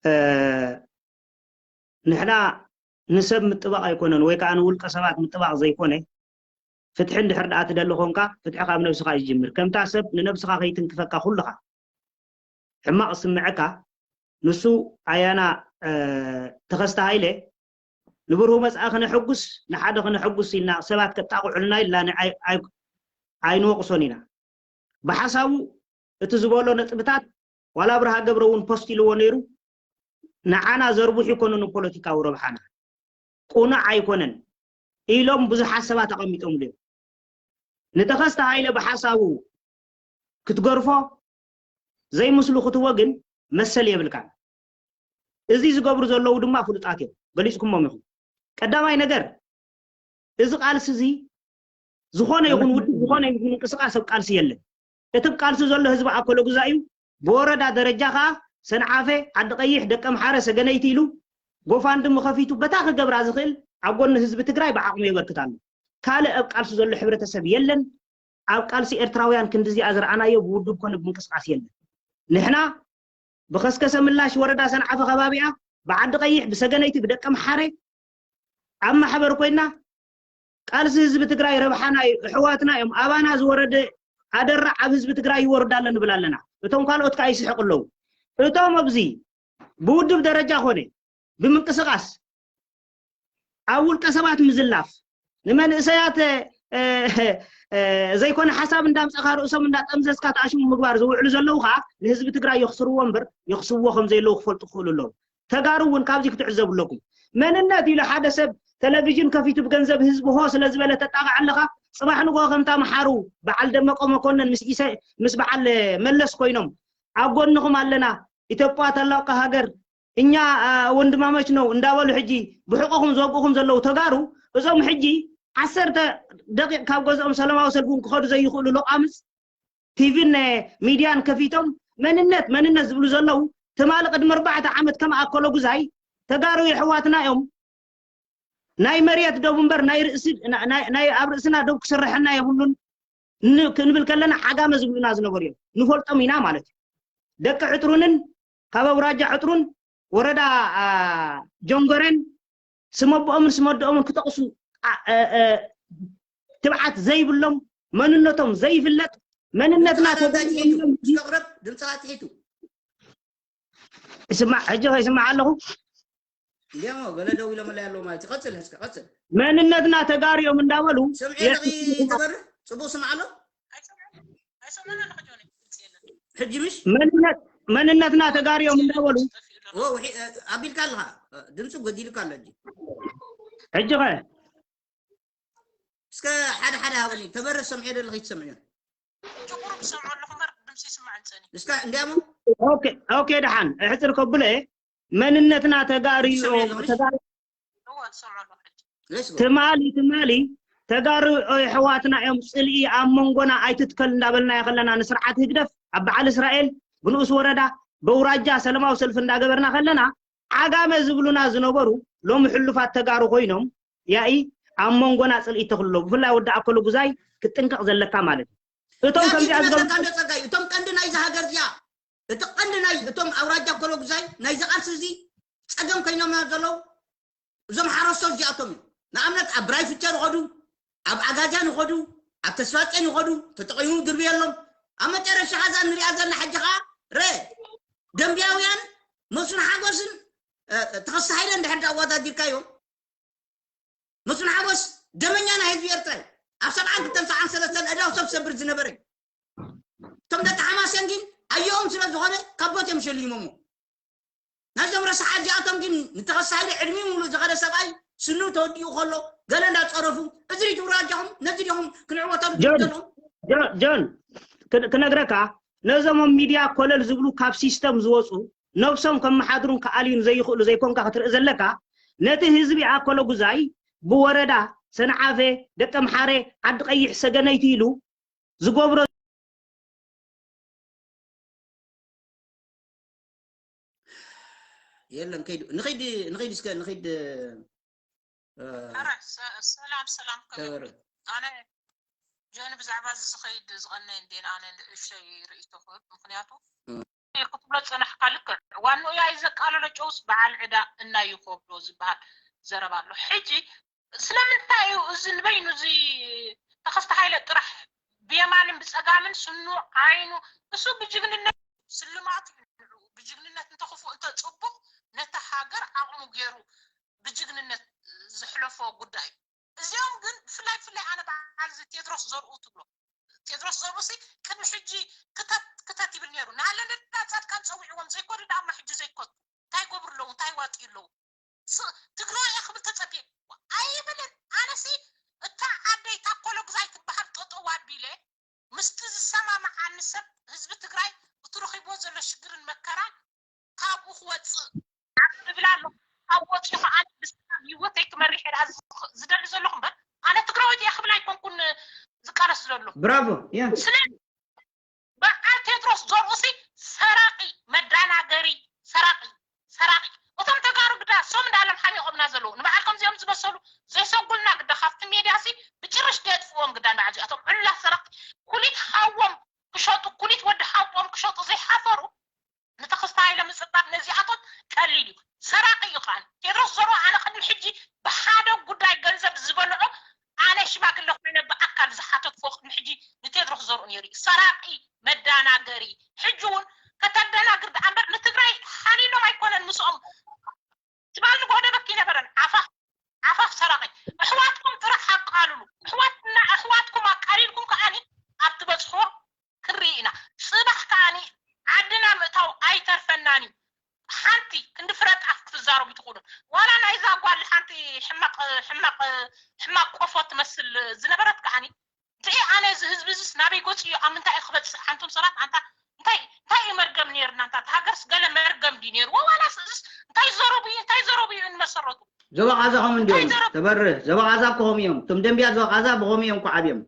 እ፣ ንሕና ንሰብ ምጥባቕ ኣይኮነን ወይ ከዓ ንውልቀ ሰባት ምጥባቕ ዘይኮነ፣ ፍትሒ እንድሕር ደኣ ትደሊ ኾንካ፣ ፍትሒ ካብ ነብስኻ እዩ ዝጅምር። ከምታ ሰብ ንነብስኻ ከይትንክፈካ ኩልኻ ሕማቕ ዝስምዐካ፣ ንሱ ኣያና፣ እ፣ ተኸስተ ሃይለ ንብርሁ መጻኢ ክነሐጉስ፣ ንሓደ ክነሐጉስ ኢልና ሰባት ከጣቕዑልና ኢልና ንኣይ-፣ ኣይ-፣ ኣይንወቕሶን ኢና። ብሓሳቡ እቲ ዝበሎ ነጥብታት ዋላ ኣብርሃ ገብረ እውን ፖስት ኢልዎ ነይሩ። ንዓና ዘርብሑ ይኮኑ ንፖለቲካዊ ረብሓና። ቁኑዕ ኣይኮነን ኢሎም ብዙሓት ሰባት ኣቐሚጦምሉ እዮም። ንተኸስተ ሃይለ ብሓሳቡ ክትገርፎ ዘይምስሉ ክትዎ ግን መሰል የብልካን። እዚ ዝገብሩ ዘለዉ ድማ ፍሉጣት እዮም፣ ገሊጽኩሞም ኢኹም። ቀዳማይ ነገር፣ እዚ ቃልሲ እዚ ዝኾነ ይኹን ውድብ፣ ዝኾነ ይኹን ምንቅስቃስ ኣብ ቃልሲ የለን። እቲ ኣብ ቃልሲ ዘሎ ህዝቢ ኣኮለ ጉዛይ እዩ። ብወረዳ ደረጃ ከዓ ሰንዓፈ፣ ዓዲ ቀይሕ፣ ደቀምሓረ፣ ሰገነይቲ ኢሉ ጎፋንድሚ ከፊቱ በታ ክገብራ ዝኽእል ኣብ ጎኒ ህዝቢ ትግራይ ብዓቕሙ የበርክት ኣሎ። ካልእ ኣብ ቃልሲ ዘሎ ሕብረተሰብ የለን። ኣብ ቃልሲ ኤርትራውያን ክንዲ እዚኣ ዝረኣናዮ ብውድብ ኮነ ብምንቅስቃስ የለን። ንሕና ብኸስከሰ ምላሽ ወረዳ ሰንዓፈ ከባቢኣ፣ ብዓዲ ቀይሕ፣ ብሰገነይቲ፣ ብደቀምሓረ ኣብ ማሕበር ኮይና ቃልሲ ህዝቢ ትግራይ ረብሓና እዩ፣ ኣሕዋትና እዮም፣ ኣባና ዝወረደ ኣደራዕ ኣብ ህዝቢ ትግራይ ይወርድ ኣሎ ንብል ኣለና። እቶም ካልኦት ከዓ ይስሕቁ ኣለዉ። እቶም ኣብዚ ብውድብ ደረጃ ኮነ ብምንቅስቃስ ኣብ ውልቀ ሰባት ምዝላፍ፣ ንመንእሰያት፣ እ፣ እ፣ ዘይኮነ ሓሳብ እንዳምጻኻ ርእሶም እንዳጠምዘዝካ ተኣሽሙ ምግባር ዝውዕሉ ዘለዉ ከዓ ንህዝቢ ትግራይ የኽስርዎ እምበር የኽስብዎ ከም ዘየለዉ ክፈልጡ ክኽእሉ ኣለዉ። ተጋሩ እውን ካብዚ ክትዕዘቡ ኣለኩም። መንነት ኢሉ ሓደ ሰብ ቴሌቪዥን ከፊቱ ብገንዘብ ህዝቢ ሆ ስለ ዝበለ ተጣቕዕ ኣለኻ፣ ጽባሕ ንግሆ ከምታ መሓሩ በዓል ደመቀ መኮነን ምስ ኢሰ-፣ ምስ በዓል መለስ ኮይኖም ኣብ ጎንኹም ኣለና፣ ኢትዮጵያ ታላቅ ሃገር፣ እኛ፣ አ፣ ወንድማማች ነው እንዳበሉ ሕጂ ብሕቆኹም ዝወግኡኹም ዘለዉ ተጋሩ፣ እዞም ሕጂ ዓሰርተ ደቂቅ ካብ ገዝኦም ሰላማዊ ሰልፊ እውን ክኸዱ ዘይኽእሉ ሎቃምጽ ቲቪን ሚድያን ከፊቶም መንነት መንነት ዝብሉ ዘለዉ፣ ትማሊ ቅድሚ ኣርባዕተ ዓመት ከም ኣኮለ ጉዛይ ተጋሩ የሕዋትና እዮም፣ ናይ መሬት ዶብ እምበር ናይ ርእሲ፣ ናይ፣ ናይ ኣብ ርእስና ዶብ ክስርሐና የብሉን ን-፣ ክንብል ከለና ዓጋመ ዝብሉና ዝነበሩ እዮም። ንፈልጦም ኢና ማለት እዩ። ደቂ ዕጥሩንን ካብ ኣውራጃ ዕጥሩን ወረዳ፣ አ፣ ጆንጎሬን ስመቦኦምን ስመደኦምን ክጠቕሱ፣ አ፣ አ፣ አ፣ ትብዓት ዘይብሎም፣ መንነቶም ዘይፍለጥ፣ መንነትና ድምፅኻ ዳንዳ ትሒቱ፣ ተጋሩ እስከ ቅረብ፣ ድምፅኻ ትሒቱ። ይስማዕ፣ ሕጂ ከ ይስማዕ ኣለኹ? እንዲያሞ ገለ ደው ኢሎምለይ ኣለዉ ማለት እዩ። ቀፅል፣ እስከ ቀፅል። መንነትና ተጋሩ እዮም እንዳበሉ ስምዒ የስ-፣ ደቂ ተበርህ፣ ፅቡቅ ስምዓ ኣሎ። ሕጂ ምሽ መንነት፣ መንነትና ተጋሩ እዮም እንዳበሉ ኦ፣ ውሒ-፣ እ፣ ኣቢልካ ኣለኻ። እ፣ ድምፂ ጎዲልካ ኣሎ ሕጂ። ሕጂ ኸ እስከ ሓደ ሓደ ሃበኒ። ተበርህ ሰምዒ ደለኺ ትሰምዒ። ቁሩብ ዝሰምዖ ኣለኹ እምበር ድምፂ ይስማዕ እንፀኒ። እስከ እንዲያሞ ኦኬ፣ ኦኬ፣ ደሓን እሕፅር ከብሎ እየ። መንነትና ተጋሩ እዩ፣ ይሰምዕ ኣለኹ። ተጋሩ እወ ዝሰምዖ ኣለኹ ሕጂ። Let's go። ትማሊ፣ ትማሊ ተጋሩ ኣሕዋትና እዮም፣ ፅልኢ ኣብ መንጎና ኣይትትከል እንዳበልናዮ ከለና ንስርዓት ህግደፍ ኣብ በዓል እስራኤል ብንኡስ ወረዳ በውራጃ ሰለማዊ ሰልፊ እንዳገበርና ከለና ዓጋመ ዝብሉና ዝነበሩ ሎሚ ሕሉፋት ተጋሩ ኮይኖም ያኢ ኣብ መንጎና ፅልኢ ተኽልሎ። ብፍላይ ወዲ ኣኮሎ ጉዛይ ክትጥንቀቕ ዘለካ ማለት እዩ። እቶም ያ ከምዚኣ ኢንተርነት ዝገብሩ ለካ እንደ ጸጋይ፣ እቶም ቀንዲ ናይዚ ሃገር እዚኣ፣ እቲ ቀንዲ ናይ እቶም ኣውራጃ ኣኮሎ ጉዛይ ናይዚ ቃልሲ እዚ ጸገም ኮይኖም እዮም ዘለዉ። እዞም ሓረስቶት እዚኣቶም እዮም። ንኣብነት ኣብ ብራይ ፍቸር ይኸዱ፣ ኣብ ኣጋጃን ይኸዱ፣ ኣብ ተስፋጼን ይኸዱ፣ ተጠቒሙ ድርቢ የሎም። ኣብ መጨረሻ ኸዛ ንሪኣ ዘለና ሕጂ ኸዓ ረ ደንቢያውያን መስፍን ሓጎስን፣ እ፣ ተኸስተ ሃይለ እንድሕር ዳኣወዳዲርካዮም፣ መስፍን ሓጎስ ደመኛ ናይ ህዝቢ ኤርትራ እዩ። ኣብ ሰብዓን ክልተን ሰብዓን ሰለስተን ኣእዳው ሰብ ዝሰብር ዝነበረ እዩ። እቶም ደቂ ሓማሴን ግን ኣየኦም ስለ ዝኾነ ካብ ቦት እዮም ሸሊሞሞ። ናይዞም ረሳሓት እዚኣቶም ግን ንተኸስተ ሃይለ ዕድሚኡ ሙሉእ ዝኸደ ሰብኣይ ስኑ ተወዲኡ ከሎ ገለ እንዳጸረፉ፣ እዚ ዲኹም ራጃኹም፣ ነዚ ዲኹም ክንዕወተሉ ጆን፣ ዘለኹም? ጆን፣ ጆን፣ ክን-፣ ክነግረካ ነዞም ኣብ ሚድያ ኮለል ዝብሉ ካብ ሲስተም ዝወፁ ነብሶም ከመሓድሩን ክኣልዩን ዘይኽእሉ ዘይኮንካ ክትርኢ ዘለካ፣ ነቲ ህዝቢ ኣኮሎ ጉዛይ ብወረዳ ሰንዓፈ፣ ደቀምሓረ፣ ዓዲ ቀይሕ፣ ሰገነይቲ ኢሉ ዝገብሮ የለን። ከይዱ ንኸይድ ንኸይድ እስከ ንኸይድ ሰላም ሰላም። ኣነ ጆኒ ብዛዕባ እዚ ዝኸይድ ዝቐነ እንዴን ኣነ ንእሽተይ ርእይቶ ክህብ። ምክንያቱ ክትብሎ ዝፀናሕካ ልክዕ ዋንኡ እያ ዘቃለሎ ጨውስ በዓል ዕዳ እናዩ ከብሎ ዝበሃል ዘረባ ኣሎ። ሕጂ ስለምንታይ እዩ እዚ ንበይኑ እዚ ተኸስተ ሃይለ ጥራሕ ብየማንን ብፀጋምን ስኑ ዓይኑ እሱ ብጅግንነት ስልማት እዩ ንዕኡ ብጅግንነት እንተኽፉእ እንተፅቡቕ ነታ ሃገር ዓቕሙ ገይሩ ብጅግንነት ዘሕለፎ ጉዳይ እዩ። እዚኦም ግን ብፍላይ ብፍላይ ኣነ በዓል እዚ ቴድሮስ ዘርኡ ትብሎ ቴድሮስ ዘርኡ ሲ ቅድሚ ሕጂ ክተት ክተት ይብል ነይሩ ናለለዳ ፃድቃን ፀዊዕዎም ዘይኮዱ ዳማ ሕጂ ዘይኮቱ እንታይ ይገብሩ ኣለዉ እንታይ ይዋጥዩ ኣለዉ ትግራዋይ እየ ክብል ተፀብየ ኣይብልን። ኣነሲ እታ ዓደይ ታኮሎ ግዛይ ትበሃል ጠጠው ኣቢለ ምስቲ ዝሰማምዓኒ ሰብ ህዝቢ ትግራይ እቲ ረኺብዎ ዘሎ ሽግርን መከራን ካብኡ ክወፅእ እብል ኣሎ። ካብ ወፂኡ ከዓ ብሰላም ህይወተይ ክመሪሕ እየ ዝደሊ ዘለኹ እምበር ኣነ ትግራወይቲ እየ ክብል ኣይኮንኩን ዝቃለስ ዘሎ። ብራቮ ያ ስለ በዓል ቴድሮስ ዘርኡሲ ሰራቂ መዳናገሪ ሰራቂ ሰራቂ እቶም ተጋሩ ግዳ ሶም እንዳሎም ሓሚቆምና ዘለዉ ንበዓል ከምዚኦም ዝመሰሉ ዘይሰጉልና ግዳ ካብቲ ሜድያ ሲ ብጭርሽ ደጥፍዎም ግዳ ንበዓል እዚኣቶም ዕላ ሰረቅቲ ኩሊት ሃዎም ክሸጡ ኩሊት ወዲ ሃዎም ክሸጡ ዘይሓፈሩ ንተኸስተ ሃይለ ምፅብባብ ነዚኣቶም ቀሊል እዩ። ሰራቂ እዩ ከዓ ቴድሮስ ዘርኡ ኣነ ቅድሚ ሕጂ ብሓደ ጉዳይ ገንዘብ ዝበልዖ ኣነ ሽማግለ ኮይነ ብኣካል ዝሓተትዎ ቅድሚ ሕጂ ንቴድሮስ ዘርኡ ነይሩ እዩ። ሰራቂ መዳናገሪ ሕጂ እውን ከተደናግር ደኣ እምበር ንትግራይ ሓሊሎም ኣይኮነን ምስኦም ትባል ንጎደበክ ይነበረን ዓፋፍ ዓፋፍ ሰራቂ ኣሕዋትኩም ጥራሕ ኣቃልሉ ኣሕዋትና ኣሕዋትኩም ኣቃሊልኩም ከዓኒ ኣብ ትበፅሕዎ ክርኢ ኢና። ፅባሕ ከዓኒ ዓድና ምእታው ኣይተርፈናን እዩ። ሓንቲ ክንዲ ፍረ ጣፍ ክትዛረቡ ትኽእሉ። ዋላ ናይዛ ጓል ሓንቲ ሕማቕ ሕማቕ ሕማቕ ቆፎ ትመስል ዝነበረት ከዓኒ ድዒ ኣነ እዚ ህዝቢ እዚስ ናበይ ገፁ እዩ ኣብ ምንታይ እዩ ክበፅሕ ሓንቶም ሰባት ኣንታ እንታይ እንታይ እዩ መርገም ነይርና እንታ ሃገርስ ገለ መርገም ድዩ ነይርዎ ዋላስ እዚስ እንታይ ዘረቡ እዩ እንታይ ዘረቡ እዩ እንመሰረቱ ዘበ ቃዛ ከም እንዲዮም ተበርህ ዘበ ቃዛ ከኸም እዮም እቶም ደንብያ ዘበ ቃዛ ብኸም እዮም ክዓብዮም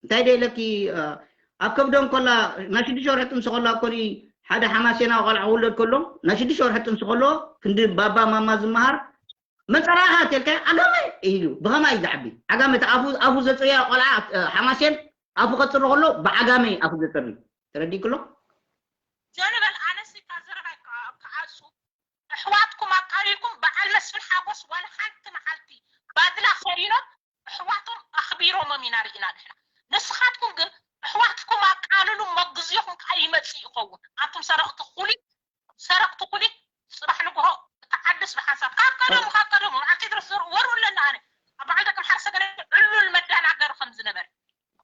እንታይ ደይለኪ ኣብ ከብዶም ኮላ ናይ ሽዱሽተ ወርሒ ጥንሲ ኮላ ኮኒ ሓደ ሓማሴና ቆልዓ ክውለድ ከሎ ናይ ሽዱሽተ ወርሒ ጥንሲ ከሎ ክንዲ ባባ ማማ ዝመሃር መፀራኻ ተልካ ዓጋመ ኢሉ ብኸማይ ዝዓቢ ዓጋመ እቲ ኣፉ ኣፉ ዘፅርያ ቆልዓ ሓማሴን ኣፉ ከፅሪ ከሎ ብዓጋመ ኣፉ ዘፅሪ ተረዲክሎ ጀንበል ኣነስ ካብ ዘረባይ ክዓሱ ኣሕዋትኩም ኣቃሊልኩም በዓል መስፍን ሓጎስ ዋላ ሓንቲ መዓልቲ ባድላ ከሪኖም ኣሕዋቶም ኣኽቢሮሞም ኢና ርኢና ንሕና። ንስኻትኩም ግን ኣሕዋትኩም ኣቃልሉ መግዝኹም ከዓ ይመፅእ ይኸውን። ኣንቱም ሰረቕቲ ኩሊት ሰረቕቲ ኩሊት ፅባሕ ንግሆ እታ ዓድስ ብሓንሳብ ካብ ቀደሙ ካብ ቀደሙ በዓል ቴድሮስ ዘርኡ ወርኡ ኣለና ኣነ ኣብ በዓል ደቅምሓር ሰገነ ዕሉል መዳናገሪ ከም ዝነበረ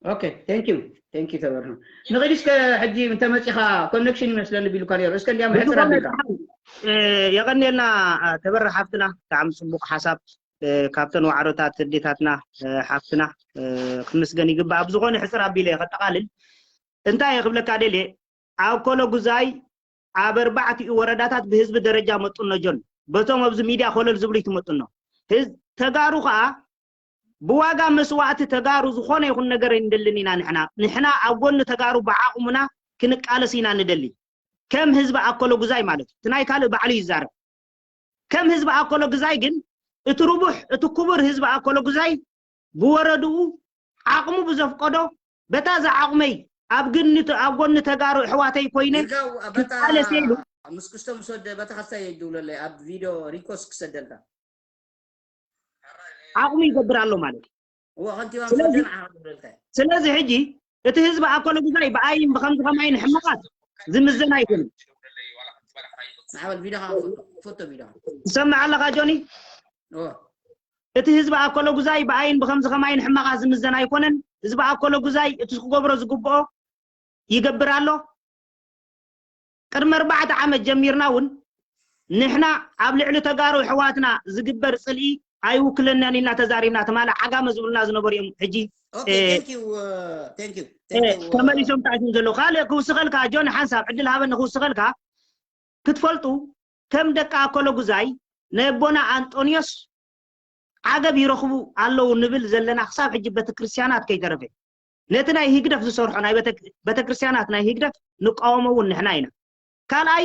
ኦኬ thank you thank you ተበርህ ንቕድስከ ሕጂ እንተመፂኻ ኮኔክሽን ይመስለኒ ቢሉካ ነይሩ እስከ እንዲያ መሕፅር ኣቢልካ የቐንየልና ተበርህ ሓፍትና ብጣዕሚ ፅቡቕ ሓሳብ ካብተን ዋዕሮታት ኣዴታትና ሓፍትና ክምስገን ይግባእ ብዝኾነ ሕፅር ኣቢለ ከጠቓልል እንታይ ክብለካ ደልየ ኣብ ኮሎ ጉዛይ ኣብ ኣርባዕቲኡ ወረዳታት ብህዝቢ ደረጃ መጡኖ ጆን በቶም ኣብዚ ሚድያ ኮለል ዝብሉ ይትመጡኖ ተጋሩ ከዓ ብዋጋ መስዋእቲ ተጋሩ ዝኾነ ይኹን ነገር ኣይንደልን ኢና ንሕና ንሕና ኣብ ጎኒ ተጋሩ ብዓቕሙና ክንቃለስ ኢና ንደሊ ከም ህዝቢ ኣኮሎ ጉዛይ ማለት እዩ እቲ ናይ ካልእ ባዕሉ ይዛረብ ከም ህዝቢ ኣኮሎ ግዛይ ግን እቲ ርቡሕ እቲ ክቡር ህዝቢ ኣኮሎ ግዛይ ብወረድኡ ዓቕሙ ብዘፍቀዶ በታ ዝዓቕመይ ኣብ ግኒ ኣብ ጎኒ ተጋሩ ኣሕዋተይ ኮይነ ክቃለስ ኢሉ ምስ ክስቶም ዝሰደ በታ ካስታ የድውለለይ ኣብ ቪድዮ ሪኮስ ክሰደልካ ዓቕሙ ይገብር ኣሎ ማለት እዩ እዎ ከንቲባ ምስ ወደ ንዓኻ ክብለልካ ስለዚ ሕጂ እቲ ህዝቢ ኣኮሎ ግዛይ ብኣይን ብከምዚ ከማይን ሕመቓት ዝምዘን ኣይኮነን ንዓበል ቪድዮኻ ፎቶ ቪድዮኻ ትሰምዕ ኣለኻ ጆኒ እዎ እቲ ህዝቢ ኣኮሎ ጉዛይ ብኣይን ብከምዚ ከማይን ሕማቓት ዝምዘን ኣይኮነን ህዝቢ ኣኮሎ ጉዛይ እቲ ክገብሮ ዝግብኦ ይገብር ኣሎ ቅድሚ ኣርባዕተ ዓመት ጀሚርና እውን ንሕና ኣብ ልዕሊ ተጋሩ ኣሕዋትና ዝግበር ፅልኢ ኣይውክለናን ኢልና ተዛሪብና ትማሊ ዓጋመ ዝብሉና ዝነበሩ እዮም ሕጂ Okay, thank you, uh, thank you, thank you. ተመሊሶም ተኣትዮም ዘለዉ ካልእ ክውስኸልካ ጆን ሓንሳብ ዕድል ሃበኒ ክውስኸልካ ክትፈልጡ ከም ደቂ ኣኮሎ ጉዛይ ናይ ኣቦና ኣንጦንዮስ ዓገብ ይረኽቡ ኣለዉ ንብል ዘለና ክሳብ ሕጂ ቤተክርስትያናት ከይተረፈ ነቲ ናይ ህግደፍ ዝሰርሖ ናይ ቤተ- ቤተክርስትያናት ናይ ህግደፍ ንቃወሞ እውን ንሕና ኢና። ካልኣይ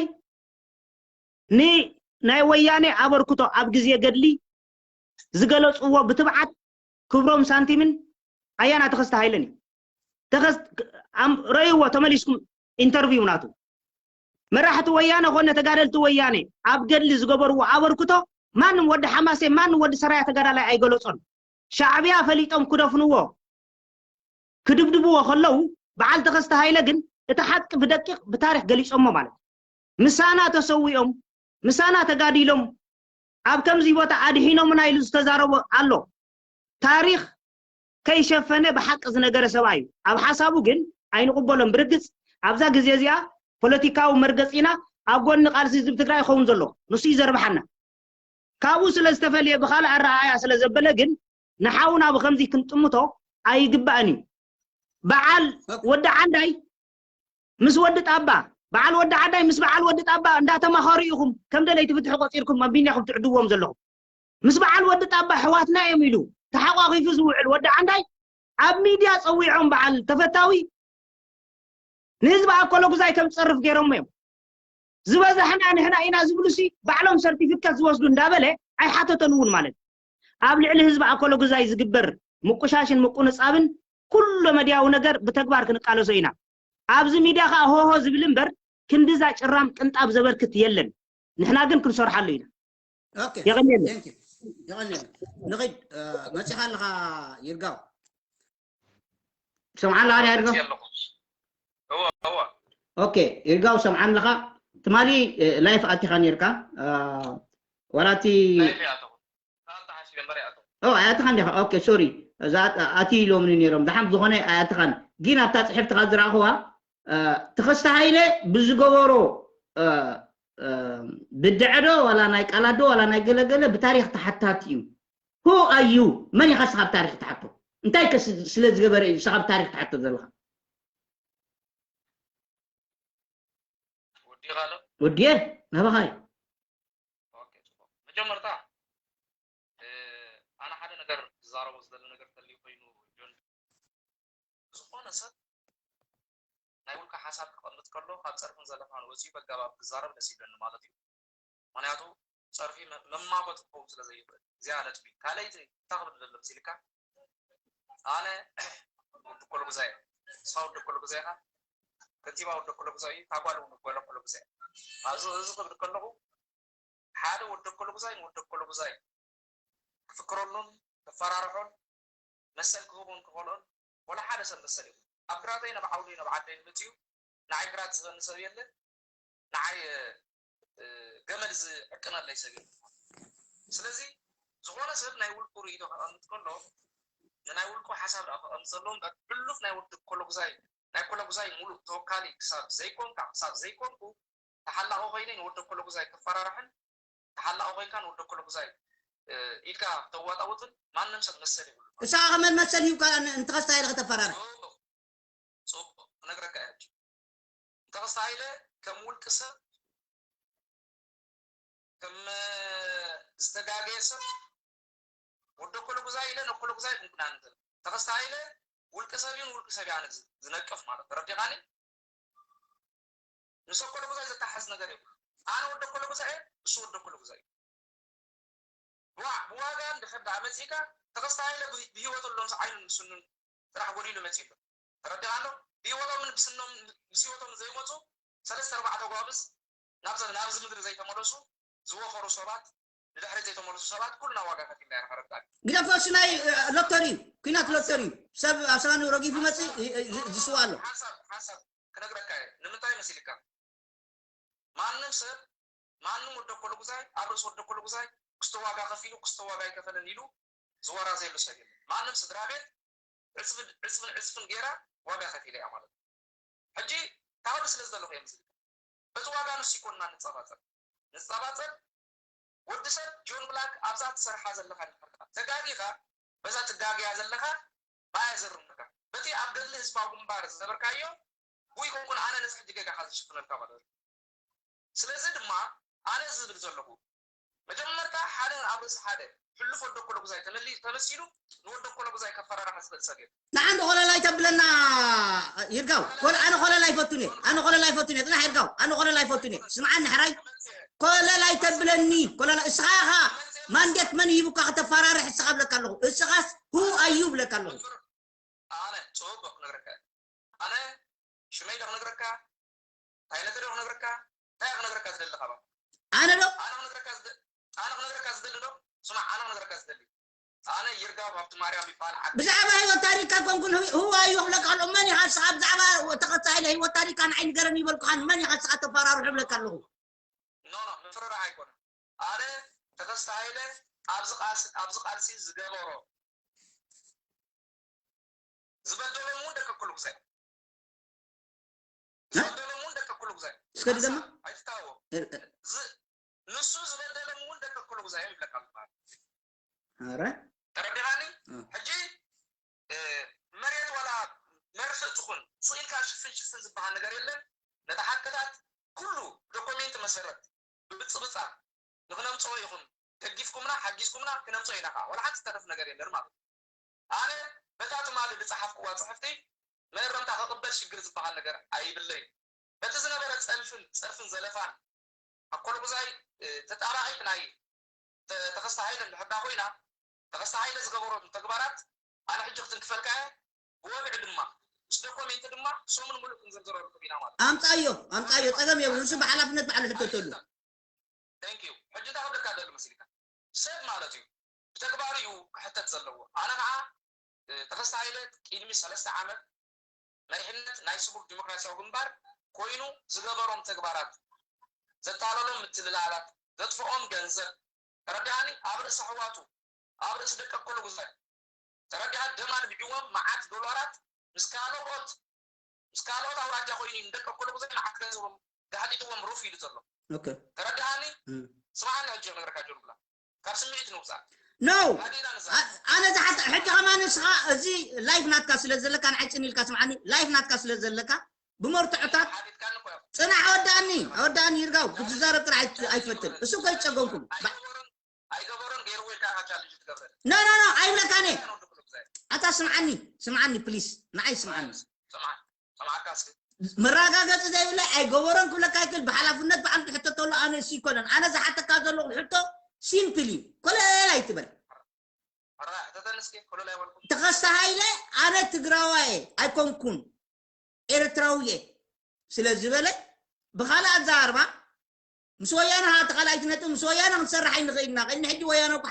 ንናይ ወያነ ኣበርክቶ ኣብ ግዜ ገድሊ ዝገለፅዎ ብትብዓት ክብሮም ሳንቲምን ኣያና ተኸስተ ሃይለን እዩ። ተኸስ ኣም- ረእይዎ ተመሊስኩም ኢንተርቪው ናቱ መራሕቲ ወያነ ኮነ ተጋደልቲ ወያነ ኣብ ገድሊ ዝገበርዎ ኣበርክቶ ማንም ወዲ ሓማሴ ማንም ወዲ ሰራያ ተጋዳላይ ኣይገለጾን። ሻዕብያ ፈሊጦም ክደፍንዎ ክድብድብዎ ከለዉ በዓል ተኸስተ ሃይለ ግን እቲ ሓቂ ብደቂቕ ብታሪክ ገሊጾሞ ማለት ምሳና ተሰዊኦም ምሳና ተጋዲሎም ኣብ ከምዚ ቦታ ኣድሒኖምና ኢሉ ዝተዛረቦ ኣሎ። ታሪክ ከይሸፈነ ብሓቂ ዝነገረ ሰብኣይ እዩ። ኣብ ሓሳቡ ግን ኣይንቕበሎን። ብርግጽ ኣብዛ ግዜ እዚኣ ፖለቲካዊ መርገጺና ኣብ ጎኒ ቃልሲ ህዝቢ ትግራይ ይኸውን ዘሎ ንሱ እዩ ዘርብሓና። ካብኡ ስለ ዝተፈልየ ብኻልእ ኣረኣእያ ስለ ዘበለ ግን ንሓውና ብኸምዚ ክንጥምቶ ኣይግባእን እዩ። በዓል ወዲ ዓንዳይ ምስ ወዲ ጣባ በዓል ወዲ ዓዳይ ምስ በዓል ወዲ ጣባ እንዳተማኸሩ ኢኹም ከም ደለይቲ ፍትሒ ቆፂርኩም ኣብ ሚድያ ኢኹም ትዕድዎም ዘለኹም። ምስ በዓል ወዲ ጣባ ኣሕዋትና እዮም ኢሉ ተሓቋቒፉ ዝውዕል ወዲ ዓንዳይ ኣብ ሚድያ ፀዊዖም በዓል ተፈታዊ ንህዝቢ ኣኮለጉዛይ ከም ዝፀርፍ ገይሮሞ እዮም። ዝበዛሕና ንሕና ኢና ዝብሉሲ ባዕሎም ሰርቲፊከት ዝወስዱ እንዳበለ ኣይሓተቶን እውን ማለት ኣብ ልዕሊ ህዝቢ ኣኮለጉዛይ ዝግበር ምቁሻሽን ምቁንፃብን ኩሎ መድያዊ ነገር ብተግባር ክንቃለሶ ኢና። ኣብዚ ሚድያ ከዓ ሆሆ ዝብል እምበር ክንድዛ ጭራም ቅንጣብ ዘበርክት የለን። ንሕና ግን ክንሰርሓሉ ኢና። የቐንየልና። ንኺድ መፂኻ ኣለኻ ይርጋው። ሰምዓ ኣለኻ ዲያ ይርጋው? ኦኬ ይርጋው ሰምዓ ኣለኻ። ትማሊ ላይፍ ኣቲኻ ነርካ ዋላቲ ኣይኣተኻን ዲኻ? ኦኬ ሶሪ። እዛ ኣቲ ኢሎምኒ ነይሮም። ደሓን ዝኾነ ኣይኣተኻን። ግን ኣብታ ፅሕፍትኻ ዝረኣኽዋ ተኸስተ ሃይለ ብዝገበሮ ብድዐ ዶ ዋላ ናይ ቃላት ዶ ዋላ ናይ ገለገለ ብታሪክ ተሓታቲ እዩ። Who are you? መን ኢኻ ንስኻ ብታሪክ ትሓቶ? እንታይ ከ ስለ ዝገበረ እዩ ንስኻ ብታሪክ ትሓቶ ዘለኻ? ወዲኻ ዶ? ወዲየ ናባኻ እዩ። ኦኬ፣ ጽቡቕ። መጀመርታ፣ እ፣ ኣነ ሓደ ነገር ዝዛረቦ ዝደሊ ነገር ተልዩ ኮይኑ፣ ጆን፣ ዝኾነ ሰብ ናይ ውልቀ ሓሳብ ክቐምጥ ከሎ፣ ካብ ጸርፍን ዘለፋን ወጺኡ በጋባብ ክዛረብ ደስ ይብለኒ ማለት እዩ። ምኽንያቱ፣ ጸርፊ መ-፣ መማጎት ክኸውን ስለ ዘይኽእል። እዚኣ ነጥቢ። ካልኣይቲ፣ እንታይ ክብል ዘሎ መሲልካ? ኣነ ወዲ ኮለጉዛይ፣ ንስኻ ወዲ ኮለጉዛይ ኢኻ፣ ከንቲባ ወዲ ኮለጉዛይ እዩ፣ እታ ጓል እውን ጓል ኮለጉዛይ እያ። ኣብዚ፣ እዚ ክብል ከለኹ፣ ሓደ ወዲ ኮለጉዛይ ንወዲ ኮለጉዛይ ክፍክረሉን ክፈራርሖን መሰል ክህቦን ክኸልኦን ወላ ሓደ ሰብ መሰል ይኹን። ኣብ ግራተይ ናብ ዓውደይ ናብ ዓደይ ንመፅኡ ንዓይ ግራት ዝህበኒ ሰብ የለ፣ ንዓይ፣ እ፣ ገመድ ዝዕቅነለይ ሰብ የለ። ስለዚ ዝኾነ ሰብ ናይ ውልቁ ርእይቶ ከቐምጥ ከሎ ንናይ ውልቁ ሓሳብ ደኣ ከቐምጥ ዘለዎ እምበር ሕሉፍ ናይ ወዲ ኮለጉዛይ ናይ ኮለጉዛይ ሙሉእ ተወካሊ ክሳብ ዘይኮንካ ክሳብ ዘይኮንኩ ተሓላቒ ኮይነ ንወዲ ኮለጉዛይ ክፈራርሕን ተሓላቒ ኮይንካ ንወዲ ኮለጉዛይ፣ እ፣ ኢድካ ክተዋጣውጥን ማንም ሰብ መሰል የብሉን። እሳ ከመን መሰል ሂብካ ን-፣ ንተኸስተ ሃይለ ከተፈራርሕ? ጽቡቕ፣ ጽቡቕ፣ ክነግረካ እየ ሕጂ። ንተኸስተ ሃይለ ከም ውልቂ ሰብ፣ ከም ዝተጋገየ ሰብ፣ ወዲ ኮለጉዛይ ኢለ ንኮለጉዛይ ምጉናን እንተ-፣ ተኸስተ ሃይለ ውልቂ ሰብ እዩ፣ ንውልቂ ሰብ እየ ኣነ ዝ-፣ ዝነቅፍ ማለት፣ ተረዲኻኒ? ምስ ኮለጉዛይ ዘተሓዝ ነገር የብሉ። ኣነ ወዲ ኮለጉዛይ እየ፣ እሱ ወዲ ኮለጉዛይ እዩ። ብዋ-፣ ብዋጋ እንድሕር ደኣ መጺእካ፣ ተኸስተ ሃይለ ብህ-፣ ብህይወት ኣሎ ምስ ዓይኑን ብስኑን ጥራሕ ጎዲሉ መጺኡ ኣሎ። ተረዲኻ ኣሎ? ብህይወቶምን ብስኖም፣ ምስ ህይወቶም ዘይመጹ ሰለስተ ኣርባዕተ ጓብዝ ናብዚ፣ ናብዚ ምድሪ ዘይተመለሱ ዝወፈሩ ሰባት፣ ንድሕሪት ዘይተመለሱ ሰባት ኩልና ዋጋ ከፊልና ኢና። ተረዳእካ? ግደፎ፣ እሱ ናይ፣ እ፣ ሎተሪ እዩ። ኲናት ሎተሪ እዩ። ሰብ ኣብ ሰማንኡ ረጊፉ ይመጽእ፣ እ፣ እ፣ ዝ-፣ ዝስዋ ኣሎ። ሓንሳብ፣ ሓንሳብ ክነግረካ እየ። ንምንታይ መሲልካ? ማንም ሰብ፣ ማንም ወዲ ኮለጉዛይ፣ ኣብ ርእሲ ወዲ ኮለጉዛይ ክስቶ ዋጋ ከፊሉ፣ ክስቶ ዋጋ ኣይከፈለን ኢሉ ዝወራዘየሉ ሰብ የለን። ማንም ስድራ ቤት ዕጽፍን፣ ዕጽፍን፣ ዕጽፍን ገይራ ዋጋ ከፊላ እያ ማለት እዩ። ሕጂ ታወዲ ስለ ዝደለኹ እየ መሲልካ። በቲ ዋጋ ንሱ ይኮንና ንጸባጸብ። ንጸባጸብ ወዲ ሰብ ጆን ብላክ ኣብዛ ትሰርሓ ዘለኻ ንድሕርካ ተጋጊኻ በዛ ትጋገያ ዘለኻ ብኣያ ዘርምካ። በቲ ኣብ ገድሊ ህዝባዊ ግንባር ዝገበርካዮ ወይ ኮንኩን ኣነ ነዚ ሕጂ ጌጋኻ ዝሽፍነልካ ማለት እዩ። ስለዚ ድማ ኣነ ዝብል ዘለኹ መጀመርታ ሓደ ኣብ ርእሲ ሓደ ሕሉፍ ወደኮለጉዛይ ተመሊ- ተመሲሉ ንወደኮለጉዛይ ከፈራርሕ ዝኽእል ሰብ እዩ። ንዓንዲ ኮለል ኣይተብለና ይርጋው። ኮለ ኣነ ኮለል ኣይፈቱን እየ። ኣነ ኮለል ኣይፈቱን እየ። ጽናሕ ይርጋው። ኣነ ኮለል ኣይፈቱን እየ። ስምዓኒ ሕራይ ኮለል ኣይተብለኒ። ኮለል እስኻ ኢኻ ማንዴት መን ሂቡካ ከተፈራርሕ እስኻ ብለካ ኣለኹ። እስኻስ who are you ብለካ ኣለኹ። ኣነ ጽቡቅ ክነግረካ ኣነ ሽመይ ዶ ክነግረካ ታይነተ ዶ ክነግረካ እንታይ ክነግረካ ዝደለኻ ኣነ ዶ ኣነ ክነግረካ ዝደ- ኣነ ክነግረካ ዝደሊ ዶ ስማዕ ኣነ ክነግረካ ዝደሊ ኣነ ይርጋው ሃብቲ ማርያም ይባል ዓዲ ብዛዕባ ህይወት ታሪካ ኮንኩን ህዋዩ ክብለካ ኣሎ መን ኢኻ ንስኻ ብዛዕባ ተኸታይለ ህይወት ታሪካ ንዓይ ንገረን ይበልኩኻን መን ኢኻ ንስኻ ተፈራርሑ ብለካ ኣለኹ ኖ ኖ ምፍርራሕ ኣይኮነን ኣነ ተኸስተ ሃይለ ኣብዚ ቃልሲ ኣብዚ ቃልሲ ዝገበሮ ዝበደሎም እውን ደቂ ኩሉ ግዜ ዝበደሎም እውን ደቂ ኩሉ ግዜ እስከ ድገማ ኣይትታወ ንሱ ዝበደሎም እውን ደቂ ኩሉ ግዜ ይብለካ ኧረ ተረዲኻኒ ሕጂ መሬት ዋላ መርፍእ ትኹን ስኢልካ ሽፍን ሽፍን ዝበሃል ነገር የለን ነቲ ሓቅታት ኩሉ ዶኮሜንት መሰረት ብብፅብፃ ንክነምፅኦ ይኹን ደጊፍኩምና ሓጊዝኩምና ክነምፅኦ ኢና ከዓ ዋላ ሓንቲ ዝተረፍ ነገር የለን ማለት ኣነ በታ ትማሊ ዝፀሓፍኩዋ ፅሕፍቲ መእረምታ ክቕበል ሽግር ዝበሃል ነገር ኣይብለይ በቲ ዝነበረ ፀልፍን ፀርፍን ዘለፋን ኣኮልጉዛይ ተጣባቒት ናይ ተኸስተ ሃይለ እንድሕር ኮይና ተኸስተ ሃይለ ዝገበረቱ ተግባራት ኣነ ሕጂ ክትንክፈልካ እየ ብወግዒ ድማ ምስ ዶኮሜንት ድማ ሰሙን ሙሉእ ክንዝርዝረሉ ኢና ማለት ኣምፃዮ ኣምፃዮ ፀገም የብሉ ንሱ ብሓላፍነት ባዕሉ ሕተተሉ ሕጂ እንታይ ክብለካ ደሊ መሲልካ ሰብ ማለት እዩ ብተግባር እዩ ክሕተት ዘለዎ ኣነ ከዓ ተኸስተ ሃይለ ቅድሚ ሰለስተ ዓመት መሪሕነት ናይ ስቡር ዲሞክራሲያዊ ግንባር ኮይኑ ዝገበሮም ተግባራት ዘታለሎም ምትልላላት ዘጥፍኦም ገንዘብ ተረዳኒ ኣብ ርእሲ ኣሕዋቱ ኣብ ርእሲ ደቂ ኣኮሎ ጉዛይ ተረዲኻ ደም ኣልቢዕዎም መዓት ዶላራት ምስ ካልኦት ምስ ካልኦት ኣውራጃ ኮይኑ ንደቂ ኣኮሎ ጉዛይ መዓት ገንዘቦም ጋሕጢጥዎም ሩፍ ኢሉ ዘሎ ተረዳሃኒ ስማዓኒ ሕጂ ክነግረካ ጆርብላ ካብ ስምዒት ንውፃእ no ኣነ ዝሓተ ሕጂ ከማን ንስኻ እዚ ላይፍ ናትካ ስለ ዘለካ ንዓይ ፅን ኢልካ ስምዓኒ ላይፍ ናትካ ስለ ዘለካ ብመርትዖታት ፅናሕ ኣወዳእኒ ኣወዳእኒ ይርጋው ክትዛረብ ጥራሕ ኣይትፈትን እሱ ከይፀገምኩም ኣይገበሮን ገይርዎ ኢልካ ኢኻ ቻለንጅ ትገብረኒ no no no ኣይብለካን እየ ኣታ ስምዓኒ ስምዓኒ ፕሊስ ንዓይ ስምዓኒ ስምዓካ እስኪ መረጋገፂ ዘይብለይ ኣይገበሮን ክብለካ ይክእል ብሓላፍነት በዓል ትሕተተሉ ኣነ እሱ ይኮነን ኣነ ዝሓተካ ዘለኹ ሕቶ ሲምፕል እዩ ኮለል ኣይትበል ሕተተኒ እስኪ ኮለል ኣይበልኩም ተኸስተ ሃይለ ኣነ ትግራዋየ ኣይኮንኩን ኤርትራውየ ስለ ዝበለ ብኻልእ ኣዛርባ ምስ ወያነ ኸዓ እቲ ካልኣይቲ ነጥብ ምስ ወያነ ክንሰርሕ ኣይንኽእል ኢና ቅድሚ ሕጂ ወያነ እኮ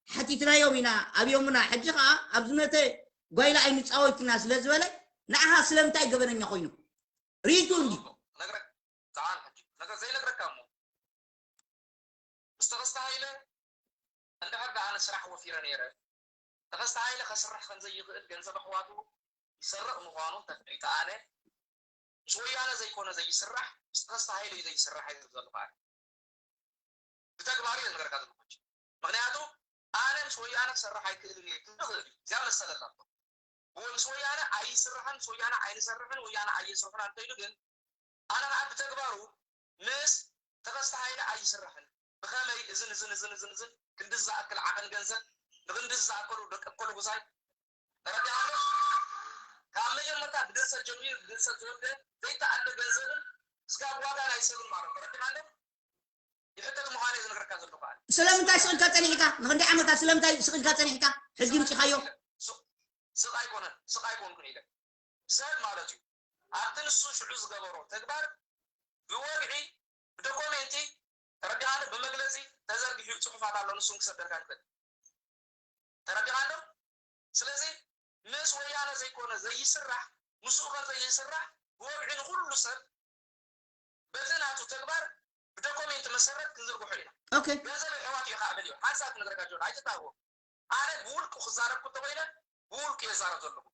ሓቲትናዮም ኢና ኣብዮምና ሕጂ ኸዓ ኣብዚ መተ ጓይላ ኣይንፃወት ኢና ስለ ዝበለ ንዓኻ ስለምንታይ ገበነኛ ኮይኑ ሪቱ እንዲ ዘይነግረካ እሞ ምስ ተኸስተ ሃይለ እንድሕር ደኣ ኣነ ስራሕ ወፊረ ነይረ ተኸስተ ሃይለ ከስርሕ ከምዘይኽእል ገንዘብ ኣሕዋቱ ይሰርቕ ምዃኑ እንተፍሊጠ ኣነ ምስ ወያነ ዘይኮነ ዘይስራሕ ምስ ተኸስተ ሃይለ እዩ ዘይስራሕ ይብል ዘለኹ ኣነ ብተግባር እየ ዝነገረካ ዘለኹ ሕጂ ምኽንያቱ ኣነ ምስ ወያነ ክሰርሕ ኣይክእልን እየ ክብል ይኽእል እዩ እዚኣ መሰል ኣላቶ ምስ ወያነ ኣይስርሕን ምስ ወያነ ኣይንሰርሕን ወያነ ኣየስርሑን እንተኢሉ ግን ኣነ ከዓ ብተግባሩ ምስ ተኸስተ ሃይለ ኣይስራሕን ብኸመይ እዝን እዝን እዝን እዝን እዝን ክንድዚ ዝኣክል ዓቐን ገንዘብ ንክንድዚ ዝኣከሉ ደቂ ኣኮሎ ጉዛይ ተረዲኻ ኣሎ ካብ መጀመርታ ብድርሰት ጀሚሩ ብድርሰት ዝወደ ዘይተኣደ ገንዘብን ስጋብ ዋጋ ናይ ሰብን ማለት ተረዲኻ ኣሎ ይሕተት ምዃነ ዝነግረካ ዘለኹ ኣነ ስለምንታይ ስቕ ኢልካ ፀኒሕካ ንክንደይ ዓመታት ስለምንታይ ስቕ ኢልካ ፀኒሕካ ሕጊ ምፂኻዮ ስቕ ኣይኮነን ስቕ ኣይኮንኩን ኢለ ሰብ ማለት እዩ ኣብቲ ንሱ ሽዑ ዝገበሮ ተግባር ብወግዒ ብዶኮሜንቲ ተረዲኻኒ ብመግለፂ ተዘርጊሑ ፅሑፋት ኣሎ ንሱን ክሰደልካ ንክእል ተረዲኻኒ ስለዚ ምስ ወያነ ዘይኮነ ዘይስራሕ ምስኡ ከም ዘይስራሕ ብወግዒ ንኩሉ ሰብ በቲ ናቱ ተግባር ብዶኮሜንት መሰረት ክንዝርግሖ ኢና ኦኬ ገንዘብ የሕዋት እዩ ከዓ በልዮ ሓንሳብ ክነግረካ ጆን ኣይትታወ ኣነ ብውልቁ ክዛረብ ክተኮይነ ብውልቁ የዛረብ ዘለኹ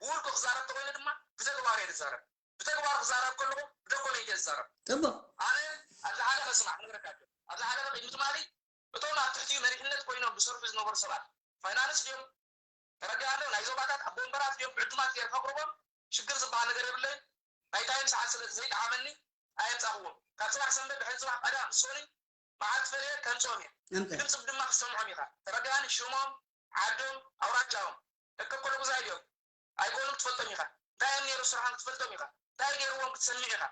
ብውልቁ ክዛረብ ተኮይነ ድማ ብተግባር እየ ዝዛረብ ብተግባር ክዛረብ ከለኹ ብዶኮሜንት እየ ዝዛረብ ፅቡቅ ኣነ ኣብዚ ሓደ ከስማዕ ክነግረካ ጆን ኣብዚ ሓደ ቅድሚ ትማሊ እቶም ኣብ ትሕቲኡ መሪሕነት ኮይኖም ዝሰርሑ ዝነበሩ ሰባት ፋይናንስ ድዮም ተረዲኣ ኣሎ ናይ ዞባታት ኣቦ ወንበራት ድዮም ዕዱማት ገይረ ከቕርቦም ሽግር ዝበሃል ነገር የብለይን ናይ ታይም ሰዓት ስለ ዘይጠዓመኒ ኣየምፃእኽዎም ካብ ፅባሕ ሰንበት ድሕሪ ፅባሕ ቀዳም ሶኒ መዓልቲ ፈለየ ከምፅኦም እየ። ድምፂ ድማ ክትሰምዖም ኢኻ። ተረዲኻኒ? ሽሞም፣ ዓዶም፣ ኣውራጃኦም። ደቂ ኮሎጉዛይ ድዮም? ኣይኮኑን? ክትፈልጦም ኢኻ። እንታይ እዮም ነይሩ ስርሖም ክትፈልጦም ኢኻ። እንታይ ገይርዎም ክትሰምዕ ኢኻ።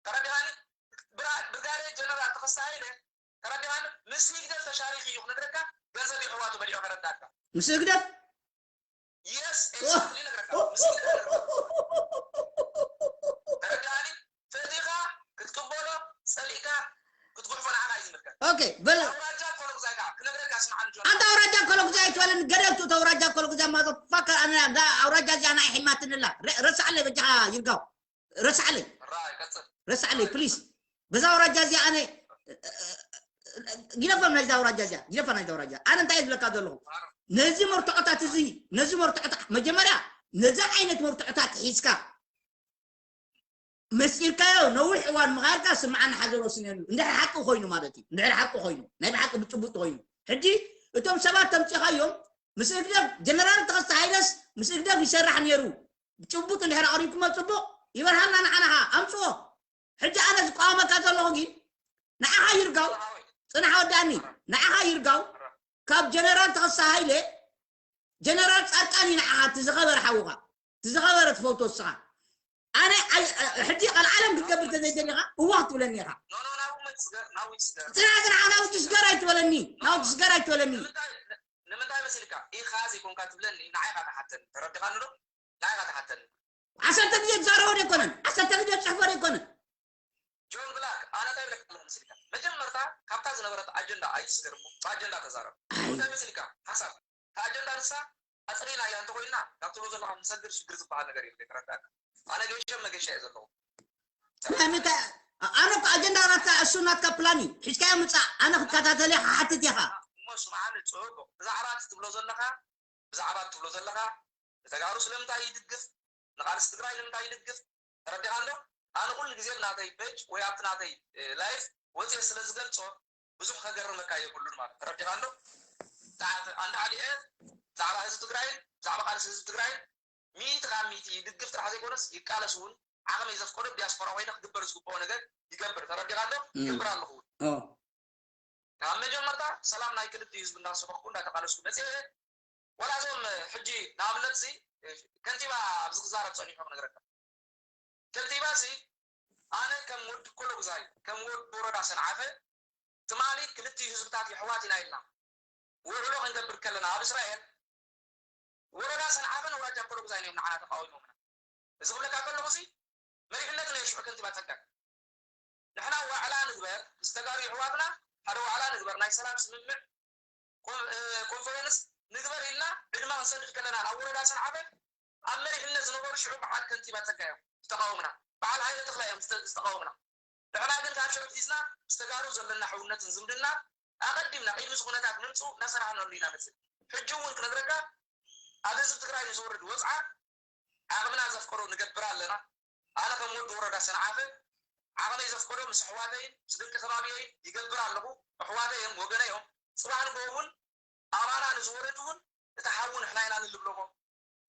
ተረዲኻኒ? ብርጋዴር ጀነራል ተኸስተ ሃይለ፣ ተረዲኻኒ? ምስ ህግደፍ ተሻሪኹ እዩ ክነግረካ። ገንዘብ የሕዋቱ በሊዑ ከረዳእካ። ምስ ህግደፍ? የስ ኤግዛክትሊ ነግረካ። ምስ ህግደፍ ነግረካ። ተረዲኻኒ? ፈቲኻ ክትቅበሎ፣ ጸሊእካ ክትጉሕፎ ንዓኻ እዩ ዝምልከት። ኦኬ በል። ኣውራጃ ኮሎጉዛይ ከዓ ክነግረካ ስምዓኒ ጆን። ኣንታ ኣውራጃ ኮሎጉዛይ ኣይትበለኒ፣ ገደል ትእቶ ኣውራጃ ኮሎጉዛይ ማዘፋካ። ኣነ እዛ ኣውራጃ እዚኣ ንዓይ ሒልማትኒ ኣላ። ረ- ረስዓለይ በጃኻ ይርጋው። ረስዓለይ። ራይ ቀጽል። ረስዓለይ ፕሊስ። በዛ ኣውራጃ እዚኣ ኣነ ግደፋ ናይዛ ኣውራጃ እዚኣ፣ ግደፋ ናይዛ ኣውራጃ። ኣነ እንታይ እየ ዝብለካ ዘለኹ? ነዚ መርትዖታት እዚ፣ ነዚ መርትዖታት መጀመርያ ነዚ ዓይነት መርትዖታት ሒዝካ መሲልካዮ ነዊሕ እዋን ምኻድካ ስምዓኒ ሓዘን ወስነሉ። እንድሕር ሓቂ ኮይኑ ማለት እዩ። እንድሕር ሓቂ ኮይኑ፣ ናይ ብሓቂ ብጭቡጥ ኮይኑ። ሕጂ እቶም ሰባት ተምፂኻዮም ምስ ህግደፍ፣ ጀነራል ተኸስተ ሃይለስ ምስ ህግደፍ ይሰርሕ ነይሩ። ብጭቡጥ እንድሕር ኣቕሪብኩሞ ፅቡቕ ይበርሃልና። ንዓና ኸዓ ኣምፅኦ። ሕጂ ኣነ ዝቃወመካ ዘለኹ ግን ንዓኻ ይርጋው፣ ፅናሕ ወዳእኒ፣ ንዓኻ ይርጋው ካብ ጀነራል ተኸስተ ሃይለ፣ ጀነራል ፃድቃን እዩ ንዓኻ እቲ ዝኸበረ ሓውኻ፣ እቲ ዝኸበረ ትፈትዎ ንስኻ። ኣነ ኣይ- ሕጂ ቀልዓለም ክትገብር ተዘይደሊኻ እዋ ክትብለኒ ኢኻ። ኖ ኖ ናብኡ መት ስገር ናብኡ ስገር ፅናሕ ፅናሕ ናብኡ ትስገር ኣይትበለኒ፣ ናብኡ ትስገር ኣይትበለኒ። ንምንታይ ንምንታይ መሲልካ ኢኻ ዘይኮንካ ትብለኒ? ንዓይ ኢኻ ትሓተኒ። ተረዲኻኒ ዶ? ንዓይ ኢኻ ትሓተኒ። ዓሰርተ ግዜ ዝዛረቦ ኣይኮነን፣ ዓሰርተ ግዜ ዝፅሕፎ ኣይኮነን። ጆን ብላክ ኣነ እንታይ ብለካ ኣለኹ መሲልካ? መጀመርታ ካብታ ዝነበረት ኣጀንዳ ኣይትስገር እሞ ብኣጀንዳ ተዛረብ። እንታይ መሲልካ? ሓሳብ እታ ኣጀንዳ ንሳ ኣፅሪናያ እንተኮይና ካብ ትብሎ ዘለካ ክንሰግር ሽግር ዝበሃል ነገር የለ። ተረዳእካ? ኣነ ገይሸ መገሻ እየ ዘለኹ። ናይ ምንታይ ኣነ እኮ ኣጀንዳ ናትካ እሱ ናትካ ፕላን እዩ። ሒዝካዮ ምፃእ፣ ኣነ ክከታተል እየ፣ ክሓትት እየ ኸዓ። እሞ ስምዓኒ ፅቡቅ፣ ብዛዕባ እቲ ትብሎ ዘለካ ብዛዕባ እቲ ትብሎ ዘለካ ንተጋሩ ስለምንታይ ይድግፍ፣ ንቃልሲ ትግራይ ንምንታይ ይድግፍ ተረዲኻ እንዶ? ኣነ ኩሉ ግዜ ናተይ ፔጅ ወይ ኣብቲ ናተይ ላይፍ ወፅየ ስለ ዝገልፆ ብዙሕ ከገርመካ የብሉን ማለት ተረዲኻ እንዶ? ኣንተ ሓዲአ ብዛዕባ ህዝቢ ትግራይን ብዛዕባ ቃልሲ ህዝቢ ትግራይን ሚእቲ ካብ ሚእቲ ይድግፍ ጥራሕ ዘይኮነስ ይቃለስ እውን ዓቕመይ ዘፍቀዶ ዲያስፖራ ኮይነ ክግበር ዝግብኦ ነገር ይገብር። ተረዲኻ እንዶ? ይገብር ኣለኹ እውን። ካብ መጀመርታ ሰላም ናይ ክልቲኡ ህዝቢ እንዳሰበኽኩ እንዳተቃለስኩ መፅየ። ዋላ እዞም ሕጂ ንኣብነት ሲ ከንቲባ ኣብዚ ክዛረብ ፀኒሑ ክነግረካ። ከንቲባ ሲ ኣነ ከም ወዲ ኮሎጉዛይ ከም ወዲ ወረዳ ሰንዓፈ ትማሊ ክልቲኡ ህዝብታት የሕዋት ኢና ኢልና ውዕሎ ክንገብር ከለና ኣብ እስራኤል ወረዳ ሰንዓፈን ኣውራጃ ኮሎጉዛይን እዮም ንዓና ተቃዊሞምና። እዚ ክብለካ ከለኹ ሲ መሪሕነት ናይ ሽዑ ከንቲባ ጸጋይ ንሕና ዋዕላ ንግበር ምስ ተጋሩ የሕዋትና ሓደ ዋዕላ ንግበር ናይ ሰላም ስምምዕ ኮንፈረንስ ንግበር ኢልና ዕድመ ክንሰድድ ከለና ናብ ወረዳ ሰንዓፈ ኣብ መሪሕነት ዝነበሩ ሽዑ በዓል ከንቲባ ጸጋይ እዮም ዝተቃወሙና። በዓል ሃይለ ተኽላይ እዮም ዝተቃወሙና። ንሕና ግን ካብ ሽዑ ሒዝና ምስ ተጋሩ ዘለና ሕውነትን ዝምድና ኣቐዲምና ቅድሚ እዚ ኩነታት ምምፅኡ እናሰራሕናሉ ኢና ንፅል። ሕጂ እውን ክነግረካ ኣብ ህዝቢ ትግራይ ንዝወርድ ወፅዓ ዓቕምና ዘፍቀዶ ንገብር ኣለና። ኣነ ከም ወዲ ወረዳ ሰንዓፈ ዓቕመይ ዘፍቀዶ ምስ ኣሕዋተይን ምስ ደቂ ከባቢየይን ይገብር ኣለኹ። ኣሕዋተይ እዮም፣ ወገነይ እዮም። ፅባሕ ንግሆ እውን ኣባና ንዝወርድ እውን እቲ ሓዊ ንሕና ኢና ንልብለቦ።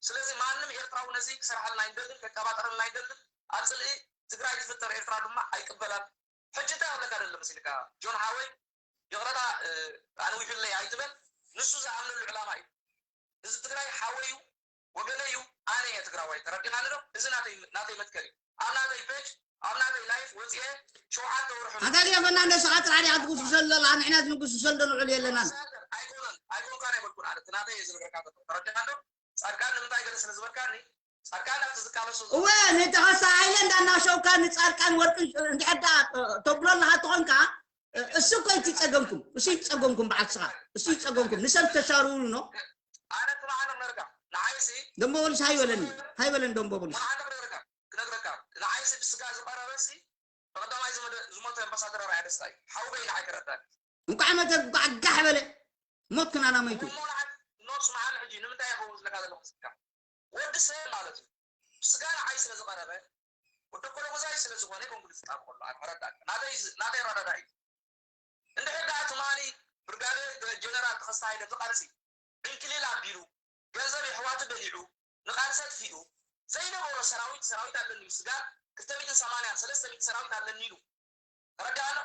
ስለዚ ማንም ኤርትራዊ ነዚ ክሰርሓልና ኣይንደልን፣ ከቀባጥረልና ኣይንደልን። ኣብ ፅልኢ ትግራይ ትፍጠር ኤርትራ ድማ ኣይቅበላን። ሕጂ እንታይ ክብለካ ደለ መሲልካ ጆን ሓወይ፣ ይቕረታ ኣንዊሑለይ ኣይትበል። ንሱ ዝኣምነሉ ዕላማ እዩ። ህዝቢ ትግራይ ሓወይ እዩ፣ ወገነይ እዩ፣ ኣነ እየ ትግራዋይ። ተረዲኻኒ ዶ? እዚ ናተይ ናተይ መትከል እዩ። ኣብ ናተይ ፔጅ ኣብ ናተይ ላይፍ ወፅኤ ሸውዓተ ወርሑ ኣታ ግደፈና እንደ ስኻ ጥራሕ ዲኻ ትጉስሰሉ ዘላ፣ ንሕና ዝንጉስሰሉ ዶ ንውዕል የለናን። ኣይኮነን ኣይኮንካን ኣይበልኩን ኣነ እቲ ናተይ እየ ዝነግረካ ዘለኹ። ተረዲኻ ዶ? ጻድቃን ንምንታይ ገለ ስለ ዝበልካኒ ጻድቃን ኣብቲ ዝቃለሶ እወ ንተኸሳ ሃይለ እንዳናሸውካ ንጻድቃን ወርቂ እንድሕር ደኣ ተብሎ ኣለኻ ተኾንካ እሱ እኮ እቲ ጸገምኩም እሱ እዩ ጸገምኩም በዓል ስኻ እሱ እዩ ጸገምኩም ንሰብ ተሻርሩ ነው ኣነ ትማዓነ መርጋ ንዓይሲ ደንቦ ፖሊስ ሃይበለኒ ሃይበለኒ ደንቦ ፖሊስ ትማዓነ መርጋ ክነግረካ ንዓይሲ ብስጋ ዝቐረበሲ ብቐዳማይ ዝመደ- ዝሞተ ኣምባሳደር ኣርኣያ ደስታ እዩ። ሓውበይ ንዓይ ክረዳኒ። እንኳዕ መተ እንኳዕ ጋሕ በለ ሞት ክናና መይቱ። እሞ ንዓይ ኖት ስምዓኒ ሕጂ ንምንታይ ይኸውን ዝለካ ዘለኹ ስካ ወዲ ሰብ ማለት እዩ። ብስጋ ንዓይ ስለ ዝቐረበ ወዲ ኮለጎዛይ ስለ ዝኾነ ይኮንኩ ዝጣብቐሉ ኣነ ረዳእካ ናተይ ዝ- ናተይ ረዳዳኢ እንድሕር ደኣ ትማሊ ብርጋዴር ጀነራል ተኸስተ ሃይለ ዝቐርሲ ዕንክሊል ኣቢሉ ገንዘብ የሕዋቱ በሊዑ ንቓልሲ ኣጥፊኡ ዘይነበሮ ሰራዊት ሰራዊት ኣለኒ ኢሉ ስጋ ክልተ ሚእትን ሰማንያን ሰለስተ ሚእቲ ሰራዊት ኣለኒ ኢሉ ተረዳእና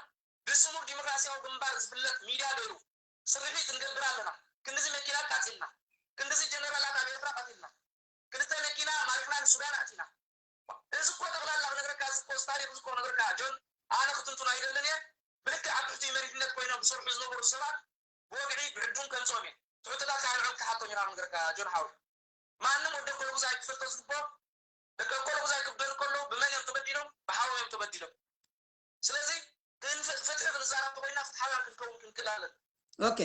ብስሙር ዲሞክራሲያዊ ግንባር ዝፍለጥ ሚድያ ገይሩ ስርሒት ንገብር ኣለና። ክንድዚ መኪና ኣቃጺልና፣ ክንድዚ ጀነራላት ኣብ ኤርትራ ቀቲልና፣ ክልተ መኪና ማሪኽና ንሱዳን ኣእቲና። እዚ እኮ ጠቕላላ ክነግረካ፣ እዚ እኮ ታሪኽ እዚ እኮ ክነግረካ ጆን፣ ኣነ ክትንትኖ ኣይደልን እየ። ብልክዕ ኣብ ትሕቲ መሪሕነት ኮይኖም ዝሰርሑ ዝነበሩ ሰባት ብወግዒ ብዕዱም ከምፅኦም እየ። ትሕቶታት ከዓ ንዕኦም ክሓቶም ኢና ክነግረካ ጆን ሓወይ። ማንም ወዲ ኣኮለጉዛይ ክፈልጦ ዝግብኦ፣ ደቂ ኣኮለጉዛይ ክበደሉ ከለዉ ብመን እዮም ተበዲሎም? ብሓዎም እዮም ተበዲሎም። ስለዚ ፍትሒ ክንዛረብ ኮይና ፍትሓውያን ክንከውን ክንክእል ኣለና። ኦኬ፣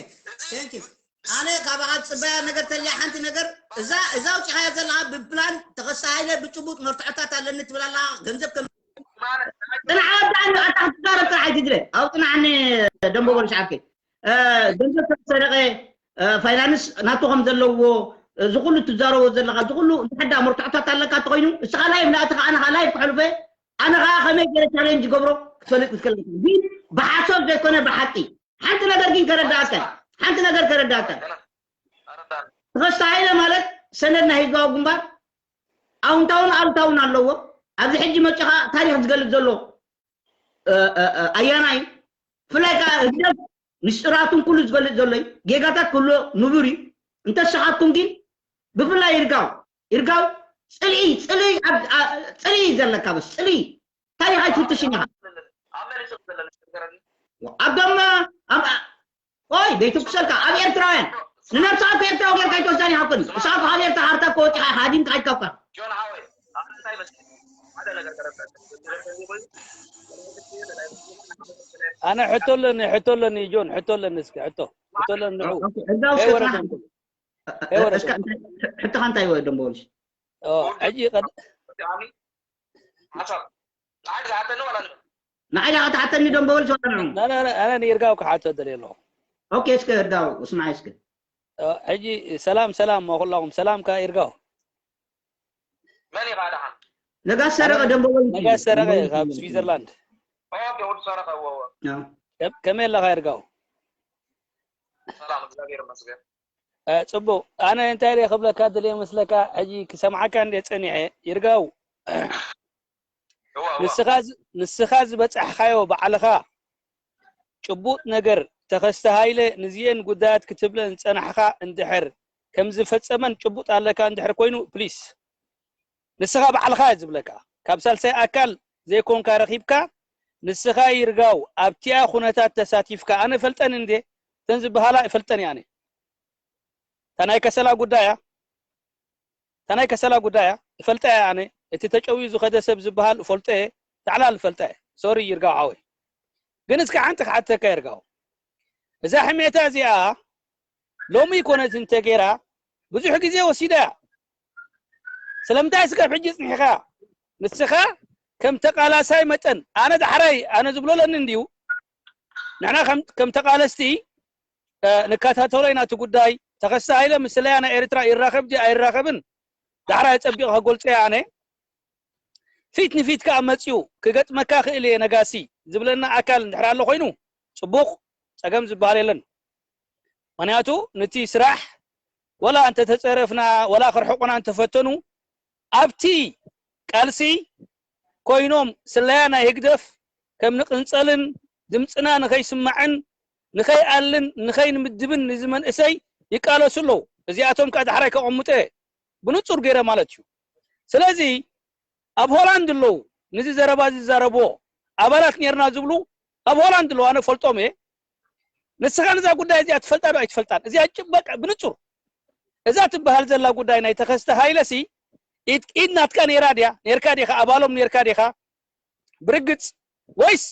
thank you። ኣነ ካባኻ ዝፅበያ ነገር ተልያ ሓንቲ ነገር፣ እዛ እዛ ኣውፂኻያ ዘለኻ ብፕላን ተኸስተ ሃይለ ብጭቡጥ መርትዖታት ኣለኒ ትብል ኣለኻ። ገንዘብ ከም ፅንዓ ወዳእኒ ኣታ ክትዛረብ ጥራሕ ኣይትድለ። ኣብ ፅንዓኒ ደንበ በሉ ሻዕብከይ። ገንዘብ ከም ዝሰረቐ፣ ፋይናንስ ናቱ ከም ዘለዎ፣ እዚ ኩሉ ትዛረቦ ዘለኻ፣ እዚ ኩሉ እንተሓዳ መርትዖታት ኣለካ እንተኾይኑ፣ እስኻ ላይቭ ናእትኻ ኣነ ኻ ላይቭ ክሕልፈ፣ ኣነ ኸዓ ከመይ ገይረ ቻሌንጅ ገብሮ ክትፈልጥ ምስ ከለካ። ግን ብሓሶት ዘይኮነ ብሓቂ። ሓንቲ ነገር ግን ከረዳእካ፣ ሓንቲ ነገር ከረዳእካ። ተኸስተ ሃይለ ማለት ሰነድ ናይ ህዝባዊ ግንባር ኣውንታውን ኣሉታውን ኣለዎ። ኣብዚ ሕጂ መፂኻ ታሪኽ ዝገልፅ ዘሎ ኣያናይ፣ ብፍላይ ከዓ ህግደፍ ምስጢራቱን ኩሉ ዝገልፅ ዘሎ እዩ። ጌጋታት ክህልዎ ንቡር እዩ። እንተስኻትኩም ግን ብፍላይ ይርጋው፣ ይርጋው ፅልኢ፣ ፅልኢ፣ ፅልኢ ዘለካ በስ ፅልኢ ታሪኽ ኣይትፍትሽን ኢኻ። ኣብቶም ቆይ ደይትኩሰልካ ኣብ ኤርትራውያን ንነብስኻ እኮ ኤርትራዊ ጌርካ ኣይትወስዳን ኢኻ። ኩን ንስኻ እኮ ካብ ኤርትራ ሃርታ እኮ ወፂኻ ኢኻ ሃዲምካ ኣይትካብካ። ኣነ ሕቶ ኣለኒ፣ ሕቶ ኣለኒ ጆን፣ ሕቶ ኣለኒ፣ እስኪ ሕቶ፣ ሕቶ ኣለኒ። ንዑ እዛው ከይወረደ ስልጣን ከይወረደ እስካ እንታይ- ሕቶኻ እንታይ ወ ደንበ ወልሽ? ኦ፣ ሕጂ ቀድ- ሓሳብ ንዓይ ዝሓተኒ ዋላ ንብል ንዓይ ዳኣ ትሓተኒ ደንበ ወልሽ ዋላ ንዑ? ና- ና- ና- ኣነ ንይርጋው ክሓቶ ደልየ ኣለኹ። ኦኬ እስከ እርዳው እስማዕ እስከ። ኦ፣ ሕጂ ሰላም ሰላም ኩላኹም ሰላም ከኣ ይርጋው። መን ኢኻ ደሓን? ነጋሽ ሰረቐ ደንበ ወልሽ እዩ። ነጋሽ ሰረቐ ደንበ ወልሽ ካብ እዩ። ስዊዘርላንድ። ኦኬ፣ ወዲ ሰረቐ፣ እወ፣ እወ። አዎ። ከ- ከመይ ኣለኻ ይርጋው? ሰላም፣ እግዚኣብሔር ይመስገን። እ፣ ጽቡቕ። ኣነ እንታይ ደየ ክብለካ ደልየ መስለካ፣ ሕጂ ክሰምዓካ እንድየ ጸኒሐ። ይርጋው፣ እወ፣ እወ። ንስኻ ዝ- ንስኻ ዝበጻሕካዮ ባዕልኻ ጭቡጥ ነገር ተኸስተ ሃይለ ንዚኤን ጉዳያት ክትብለን ዝጸናሕካ እንድሕር ከም ዝፈጸመን ጭቡጥ ኣለካ እንድሕር ኮይኑ ፕሊስ ንስኻ ባዕልኻ እየ ዝብለካ ካብ ሳልሳይ ኣካል ዘይኮንካ ረኺብካ ንስኻ ይርጋው ኣብቲኣ ኩነታት ተሳቲፍካ ኣነ ፈልጠን እንዴ እተን ዝበሃላ እፈልጠን እየ ኣነ እታ ናይ ከሰላ ጉዳያ እታ ናይ ከሰላ ጉዳያ እፈልጠ እየ ኣነ እቲ ተጨውዩ ዝኸደ ሰብ ዝበሃል እፈልጦ እየ ዳዕላል እፈልጠ እየ ሶሪ ይርጋው ሓወይ ግን እስከ ሓንቲ ክሓተካ ይርጋው እዛ ሕሜታ እዚኣ ሎሚ ይኮነት እንተገይራ ብዙሕ ግዜ ወሲዳ እያ ስለምንታይ እስከ ሕጂ ጽኒሕካ ንስኻ ከም ተቃላሳይ መጠን ኣነ ዳሕራይ ኣነ ዝብሎ ለኒ እንድዩ ንሕና ከም ተቃለስቲ ንከታተሎ ኢና እቲ ጉዳይ ተኸስተ ሃይለ ምስለያ ናይ ኤርትራ ይራኸብ ድዩ ኣይራኸብን ዳሕራይ ጸቢቕ ከጎልጸ እያ ኣነ ፊት ንፊት ከኣ መጺኡ ክገጥመካ ክእል እየ ነጋሲ ዝብለና ኣካል እንድሕር ኣሎ ኮይኑ ጽቡቕ ጸገም ዝበሃል የለን ምክንያቱ ንቲ ስራሕ ወላ እንተተጸረፍና ወላ ክርሕቁና እንተፈተኑ ኣብቲ ቃልሲ ኮይኖም ስለያ ናይ ህግደፍ ከም ንቅንጸልን ድምጽና ንኸይስማዕን ንኸይኣልን ንኸይንምድብን ንዚ መንእሰይ ይቃለሱ ኣለዉ እዚኣቶም ከኣ ዳሕራይ ከቐምጦ እየ ብንጹር ገይረ ማለት እዩ ስለዚ ኣብ ሆላንድ ኣለዉ ንዚ ዘረባ ዝዛረብዎ ኣባላት ኔርና ዝብሉ ኣብ ሆላንድ ኣለዉ ኣነ ፈልጦም እየ ንስኻ ነዛ ጉዳይ እዚኣ ትፈልጣ ዶ ኣይትፈልጣን እዚኣ ጭበቅ ብንጹር እዛ ትበሃል ዘላ ጉዳይ ናይ ተኸስተ ሃይለሲ ኢድ ኢድ ናትካ ኔራ ድያ ኔርካ ዲኻ ኣባሎም ኔርካ ዲኻ ብርግጽ ወይስ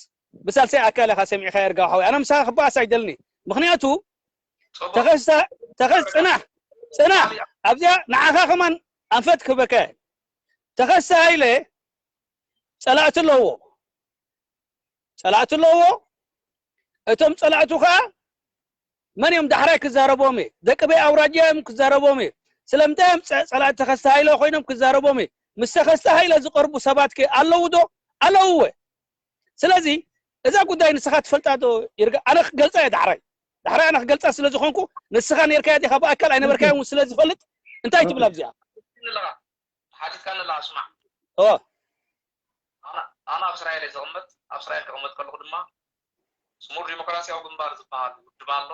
ብሳልሳይ ኣካል ኢኻ ሰሚዕካ የርጋው ሓወይ ኣነ ምሳኻ ክበኣስ ኣይደልኒ ምኽንያቱ ተኸስተ ተኸስ ጽናሕ ጽናሕ ኣብዚኣ ንዓኻ ከማን ኣንፈት ክህበካ እየ ተኸስተ ሃይለ ጸላእቲ ኣለዎ ጸላእቲ ኣለዎ እቶም ጸላእቱ ኸዓ መን እዮም ዳሕራይ ክዛረቦም እየ ደቂ በይ ኣውራጃ እዮም ክዛረቦም እየ ስለምንታይ እዮም ጸ- ጸላእቲ ተኸስተ ሃይለ ኮይኖም ክዛረቦም እየ ምስ ተኸስተ ሃይለ ዝቐርቡ ሰባት ከ ኣለዉ ዶ ኣለዉ እወ ስለዚ እዛ ጉዳይ ንስኻ ትፈልጣ ዶ ይርጋ ኣነ ክገልጻ እየ ዳሕራይ ዳሕራይ ኣነ ክገልጻ ስለ ዝኾንኩ ንስኻ ኔርካያ ዲኻ ብኣካል ኣይነበርካያ እውን ስለ ዝፈልጥ እንታይ ትብል ኣብዚኣ ኣለኻ ሓቲትካኒ ኣለኻ ስማዕ ኦ ኣነ ኣነ ኣብ እስራኤል እየ ዝቕመጥ ኣብ እስራኤል ክቕመጥ ከለኹ ድማ ስሙር ዲሞክራሲያዊ ግንባር ዝበሃል ውድብ ኣሎ።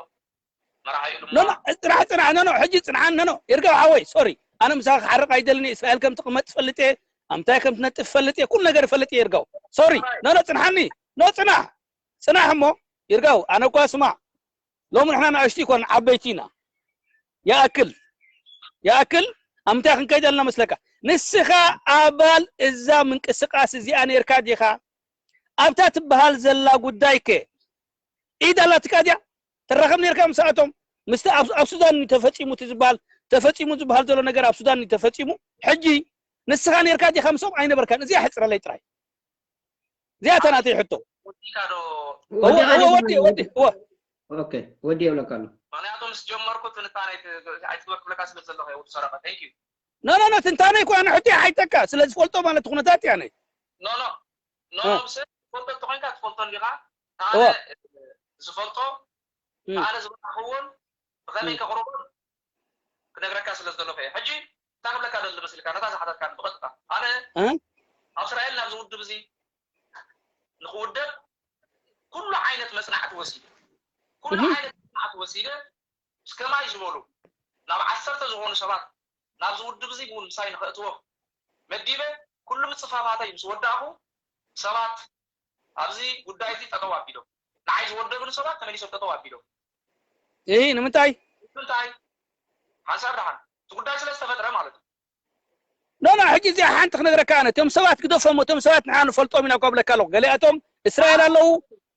መራሒ ኢሉ ኖ ኖ፣ ጽናሕ ጽናሕ ኖ ኖ፣ ሕጂ ጽናሕ ኖ ኖ፣ ይርጋው ሓወይ ሶሪ፣ ኣነ ምሳኻ ክሓርቕ ኣይደልን። እስራኤል ከም ትቕመጥ ትፈልጥ እየ፣ ኣምታይ ከም ትነጥፍ ፈልጥ እየ፣ ኩሉ ነገር ፈልጥ እየ ይርጋው። ሶሪ ኖ ኖ፣ ጽናሓኒ ኖ፣ ጽናሕ ጽናሕ እሞ ይርጋው። ኣነ እኳ ስማዕ፣ ሎሚ ንሕና ንኣሽቱ ይኮን ዓበይቲ ኢና። ይኣክል ይኣክል፣ ኣምታይ ክንከይድ ኣለና መስለካ? ንስኻ ኣባል እዛ ምንቅስቃስ እዚኣ ነርካ ዲኻ? ኣብታ ትበሃል ዘላ ጉዳይ ከ ኢድ ኣላትካ ድያ? ትራኸብ ነርካ ምስኣቶም? ምስቲ ኣብ ኣብ ሱዳን እዩ ተፈጺሙ እቲ ዝበሃል፣ ተፈጺሙ ዝበሃል ዘሎ ነገር ኣብ ሱዳን እዩ ተፈጺሙ። ሕጂ ንስኻ ነርካ ዲኻ ምስኦም? ኣይነበርካን። እዚኣ ሕጽረለይ ጥራይ። እዚኣ እታ ናተይ ሕቶ። ወዲካ ዶ እወ እወ ወዲ ወዲ እወ ኦኬ ወዲ የብለካ ኣሎ ምክንያቱ ምስ ጀመርኩ ትንታነ ኣይትግበር ክብለካ ስለ ዘለኹ እየ ወዲ ሰረቐ thank you ኖ ኖ ኖ ትንታነ እኮ ኣነ ሕቶ ሓይተካ ስለ ዝፈልጦ ማለት ኩነታት እያ ነይ no no no እ። ሰብ ትፈልጦ እንተኮይንካ ትፈልጦ እንዲኻ እወ። ኣነ ዝፈልጦ እ። ኣነ ዝበላኽዎን ብኸመይ እ። ከቕርቦን ክነግረካ ስለ ዝደለኹ እየ ሕጂ እንታይ ክብለካ ደሊ መስልካ ነታ ዝሓተትካ ብቐጥታ ኣነ እ? ኣብ እስራኤል ናብዚ ውድብ እዚ ንክውደብ ኩሉ ዓይነት መፅናዕቲ ወሲደ ኩሉ እህ። ዓይነት መፅናዕቲ ወሲደ ምስ ከማይ ዝበሉ ናብ ዓሰርተ ዝኾኑ ሰባት ናብዚ ውድብ እዚ እውን ምሳይ ንኸእትዎም መዲበ ኩሉ ምፅፋፋተይ ምስ ወዳእኹ ሰባት ኣብዚ ጉዳይ እዚ ጠጠው ኣቢሎም ንዓይ ዝወደብሉ ሰባት ተመሊሶም ጠጠው ኣቢሎም እሂ ንምንታይ እንታይ ሓንሳብ ደሓን እቲ ጉዳይ ስለ ዝተፈጥረ ማለት እዩ ኖ ኖ ሕጂ እዚኣ ሓንቲ ክነግረካ ኣነ እቶም ሰባት ግደፎም እቶም ሰባት ንሓ ንፈልጦም ኢና እኳ ብለካ ኣለኹ ገሊኣቶም እስራኤል ኣለዉ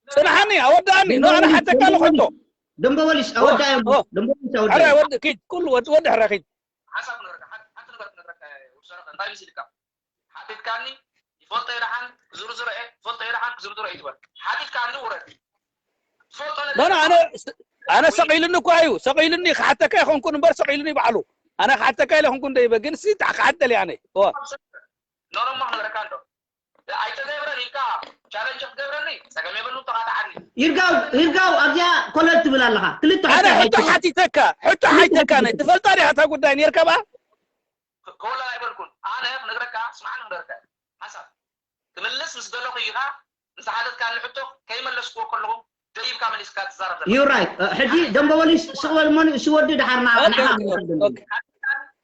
ጽንሓኒ ኣወዳኣኒ ኖ ኣነ ሓተካ ኣለኹ ሕቶ ደንበ ወሊስ ኣወዳዮም ኦ። ደንበ ወሊስ ሕራይ ኣወዳዮም ወዲ ኪድ ኩሉ ወዲ ወዲ ሕራይ ኪድ ሓንሳብ ክነግረካ ሓንቲ ነገር ክነግረካ ውሰረቀ እንታይ ምስ ኢልካ ሓቲትካኒ ይፈልጦ ይደሓን ክዝርዝሮ እየ ይፈልጦ ይደሓን ክዝርዝሮ እዩ ትበል ሓቲትካኒ ውረድ ትፈልጦ ኖ ኖ ኣነ ኣነ ሰቂሉኒ እኳ እዩ ሰቂሉኒ ክሓተካ ይኮንኩን እምበር ሰቂሉኒ ባዕሉ ኣነ ክሓተካ ኢለ ኮንኩ እንደ ይበ ግን ሲ ክሓተል ኣነ ኦ ኖኖሞ ክነግረካ እንዶ ኣይተገብረን ኢልካ ቻለንጅ ክትገብረኒ ፀገም የብሉን ተቃጣዓኒ ይርጋው ይርጋው ኣብዚኣ ኮለል ትብል ኣለኻ ክልተ ኣነ ሕቶ ሕቶ ሓቲተካ ሕቶ ሓቲተካ ነ ትፈልጣ ዲኻ እታ ጉዳይ ነርካ ባ ከወላ ኣይበልኩን ኣነ ክነግረካ ስማዕኒ ክነግረካ ሓሳብ ክምልስ ምስ ደለኹ ኢኻ ንዝሓተትካኒ ሕቶ ከይመለስክዎ ከለኹ ደይብካ መሊስካ ትዛረብ ዘለኻ you right ሕጂ ደንበ ወሊስ ስቕ በል እሞ ንእሱ ወዲ ድሓር ና- ኦኬ ንዓኻ ኦኬ ኦኬ ኦኬ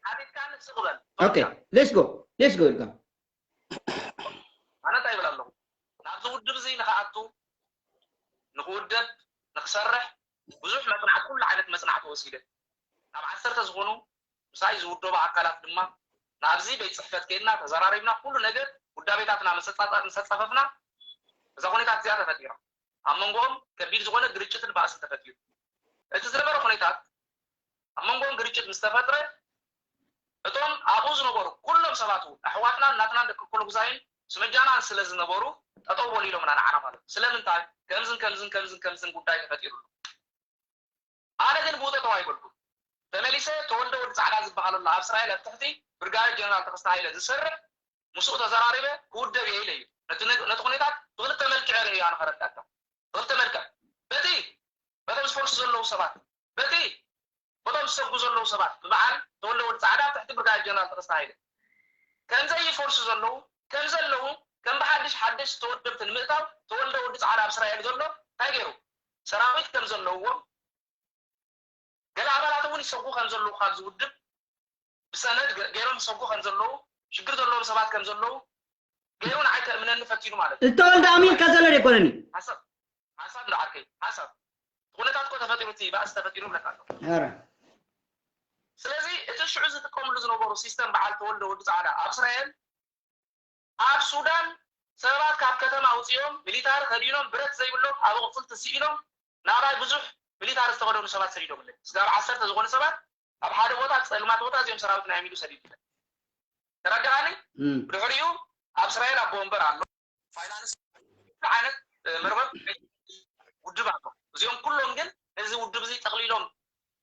ሓቲትካኒ ስቕ በል okay let's go let's go ይርጋው ኣነ እንታይ ይብል ኣለኹ ናብዚ ውድብ እዚ ንክኣቱ ንክውደብ ንክሰርሕ ብዙሕ መፅናዕቲ ኩሉ ዓይነት መፅናዕቲ ወሲደ ናብ ዓሰርተ ዝኾኑ ምሳይ ዝውደቡ ኣካላት ድማ ናብዚ ቤት ፅሕፈት ከይድና ተዘራሪብና ኩሉ ነገር ውዳቤታትና መሰፃፃ- መሰፃፈፍና እዛ ኩነታት እዚኣ ተፈጢራ ኣብ መንጎኦም ከቢድ ዝኾነ ግርጭትን ባእስን ተፈጢሩ እቲ ዝነበረ ኩነታት ኣብ መንጎኦም ግርጭት ምስ ተፈጥረ እቶም ኣብኡ ዝነበሩ ኩሎም ሰባት እውን ኣሕዋትና እናትናን ደቂ ኮሎጉዛይን ስመጃናን ስለ ዝነበሩ ጠጠው በሉ ኢሎምና ንዓና ማለት እዩ ስለምንታይ ከምዝን ከምዝን ከምዝን ከምዝን ጉዳይ ተፈጢሩ ኣሎ ኣነ ግን ብኡ ጠጠው ኣይበልኩን ተመሊሰ ተወልደ ወዲ ፃዕዳ ዝበሃል ኣሎ ኣብ እስራኤል ኣብ ትሕቲ ብርጋዴር ጀነራል ተኸስተ ሃይለ ዝሰርሕ ምስኡ ተዘራሪበ ክውደብ እየ ኢለ እዩ ነቲ ነቲ ኩነታት ብክልተ መልክዕ ርእዩ ኣነ ከረዳካ ብክልተ መልክዕ በቲ በቶም ዝፈልሱ ዘለዉ ሰባት በቲ በቶም ዝሰጉ ዘለዉ ሰባት ብበዓል ተወልደ ወዲ ፃዕዳ ትሕቲ ብርጋዴር ጀነራል ተኸስተ ሃይለ ከምዘይ ይፈልሱ ዘለዉ ከም ዘለዉ ከም ብሓድሽ ሓደሽ ተወደብቲ ንምእታው ተወልደ ወዲ ፃዕዳ ኣብ እስራኤል ዘሎ እንታይ ገይሩ ሰራዊት ከም ዘለውዎም ገለ ኣባላት እውን ይሰጉ ከም ዘለዉ ካብ ዝውድብ ብሰነድ ገ- ገይሮም ይሰጉ ከም ዘለዉ ሽግር ዘለዎም ሰባት ከም ዘለዉ ገይሩ ንዓይ ከእምነኒ ፈቲኑ ማለት እዩ ዝተወልደ ኣሜሪካ ዘሎ ደይኮነኒ ሓሳብ ሓሳብ ንዓርከይ ሓሳብ ኩነታት እኮ ተፈጢሩ እቲ ባእሲ ተፈጢሩ ይብለካ ኣሎ ኧረ ስለዚ እቲ ሽዑ ዝጥቀምሉ ዝነበሩ ሲስተም በዓል ተወልደ ወዲ ፃዕዳ ኣብ እስራኤል ኣብ ሱዳን ሰባት ካብ ከተማ ኣውፅኦም ሚሊታሪ ከዲኖም ብረት ዘይብሎም ኣብ ኣቕፅልቲ ስኢኖም ናባይ ብዙሕ ሚሊታሪ ዝተኸደኑ ሰባት ሰዲዶምለይ ስጋብ ዓሰርተ ዝኾኑ ሰባት ኣብ ሓደ ቦታ ፀልማት ቦታ እዚኦም ሰራዊት ናይ ሚሉ ሰዲዱለ ተረዳኣኒ እም። ድሕሪኡ ኣብ እስራኤል ኣቦ ወንበር ኣሎ ፋይናንስ ዓይነት መርበብ ውድብ ኣሎ እዚኦም ኩሎም ግን እዚ ውድብ እዚ ጠቕሊሎም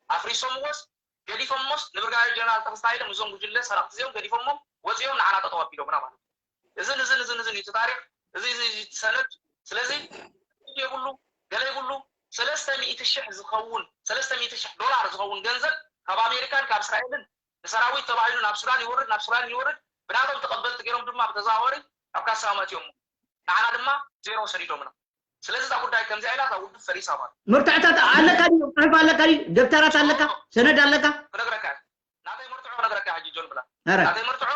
ኣፍሪሶምዎስ ገዲፎሞስ ንብርጋዴር ጀነራል ተኽስተ ሃይለ ምስዞም ጉጅለ ሰራቕቲ እዚኦም ገዲፎሞም ወፂኦም ንዓና ጠጠው ኣቢሎምና ማለት እዩ እዝን እዝን እዝን እዝን እዩ እቲ ታሪክ እዚ እዚ እዚ ሰነድ ስለዚ የብሉ ገለ ይብሉ ሰለስተ ሚእቲ ሽሕ ዝኸውን ሰለስተ ሚእቲ ሽሕ ዶላር ዝኸውን ገንዘብ ካብ ኣሜሪካን ካብ እስራኤልን ንሰራዊት ተባሂሉ ናብ ሱዳን ይወርድ ናብ ሱዳን ይወርድ ብናቶም ተቐበልቲ ገይሮም ድማ ብተዘዋወሪ ኣብ ካሳ መእትዮም ንዓና ድማ ዜሮ ሰዲዶምና ስለዚ እዛ ጉዳይ ከምዚኣ ኢላ እዛ ውድብ ፈሪሳ ማለት መርትዖታት ኣለካ ድዩ? ጽሑፍ ኣለካ ድዩ? ደብተራት ኣለካ? ሰነድ ኣለካ? ክነግረካ እየ። ናተይ መርትዖ ክነግረካ ሕጂ ጆን ብላ ኧረ ናተይ መርትዖ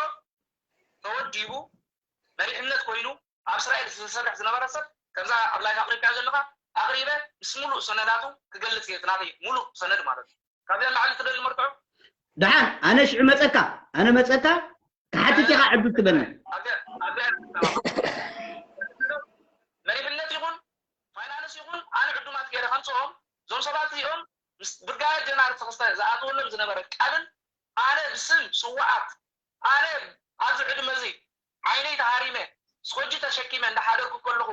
ተወዲቡ መሪሕነት ኮይኑ ኣብ እስራኤል ዝሰርሕ ዝነበረ ሰብ ከምዛ ኣብ ላይፍ ኣቅሪብካ ዘለካ ኣቅሪበ ምስ ሙሉእ ሰነዳቱ ክገልጽ እየ ናተይ ሙሉእ ሰነድ ማለት እዩ ካብዚኣ ላዕሊ ትደሊ መርትዖ ደሓን ኣነ ሽዑ መፀካ ኣነ መፀካ ክሓትት ኢኻ ዕድል ትበኒ መሪሕነት ይኹን ፋይናንስ ይኹን ኣነ ዕዱማት ገይረ ከምፅኦም እዞም ሰባት እዚኦም ምስ ብርጋዴር ጀነራል ተኸስተ ዝኣተወሎም ዝነበረ ቃልን ኣነ ብስም ስዋኣት ኣነ ኣብዚ ዕድመ እዚ ዓይነይ ተሃሪመ ስኮጂ ተሸኪመ እንዳሓደርኩ ከለኹ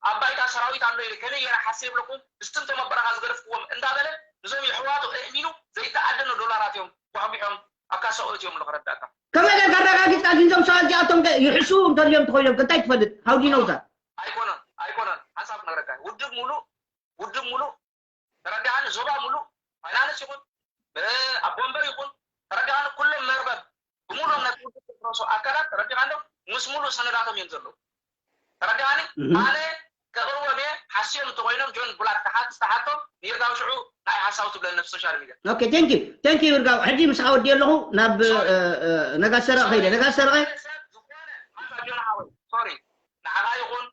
ኣብ ባይታ ሰራዊት ኣሎ ኢለ ከመይ ገይረ ሓስየ ይብለኩም ብስትም ተመበረኻ ዝገደፍክዎም እንዳበለ ንዞም የሕዋቱ ኣእሚኑ ዘይተኣደኑ ዶላራት እዮም ጓሕጒሖም ኣብ ካሳኡ እትዮም ንኽረዳእካ ከመይ ጌርካ ኣረጋጊፅካ ግን እዞም ሰባት እዚኣቶም ከ ይሕሱ እንተልዮም ተኮይኖም ከ እንታይ ትፈልጥ how do you know that ኣይኮነን ኣይኮነን ሓንሳብ ክነግረካ ውድብ ሙሉእ ውድብ ሙሉእ ተረዳእኒ ዞባ ሙሉእ ፋይናንስ ይኹን ኣብ ወንበር ይኹን ተረዳእኒ ኩሎም መርበብ ብምሉኦም ነቲ ውድብ ዝፍረሱ ኣካላት ተረዲኻ እንዶ ምስ ሙሉእ ሰነዳቶም እዮም ዘለዉ ተረዳእኒ ኣነ ከቕርቦም እየ ሓስዮም እንተኮይኖም ጆን ብላክ ተሓት ዝተሓቶም ንይርጋው ሽዑ ንኣይ ሓሳዊ ትብለኒ ኣብ ሶሻል ሚድያ okay thank you thank you ይርጋው ሕጂ ምሳኻ ወዲየ ኣለኹ ናብ ነጋሽ ሰረቐ ከይደ ነጋሽ ሰረቐ ጆን ሓወይ ሶሪ ንዓኻ ይኹን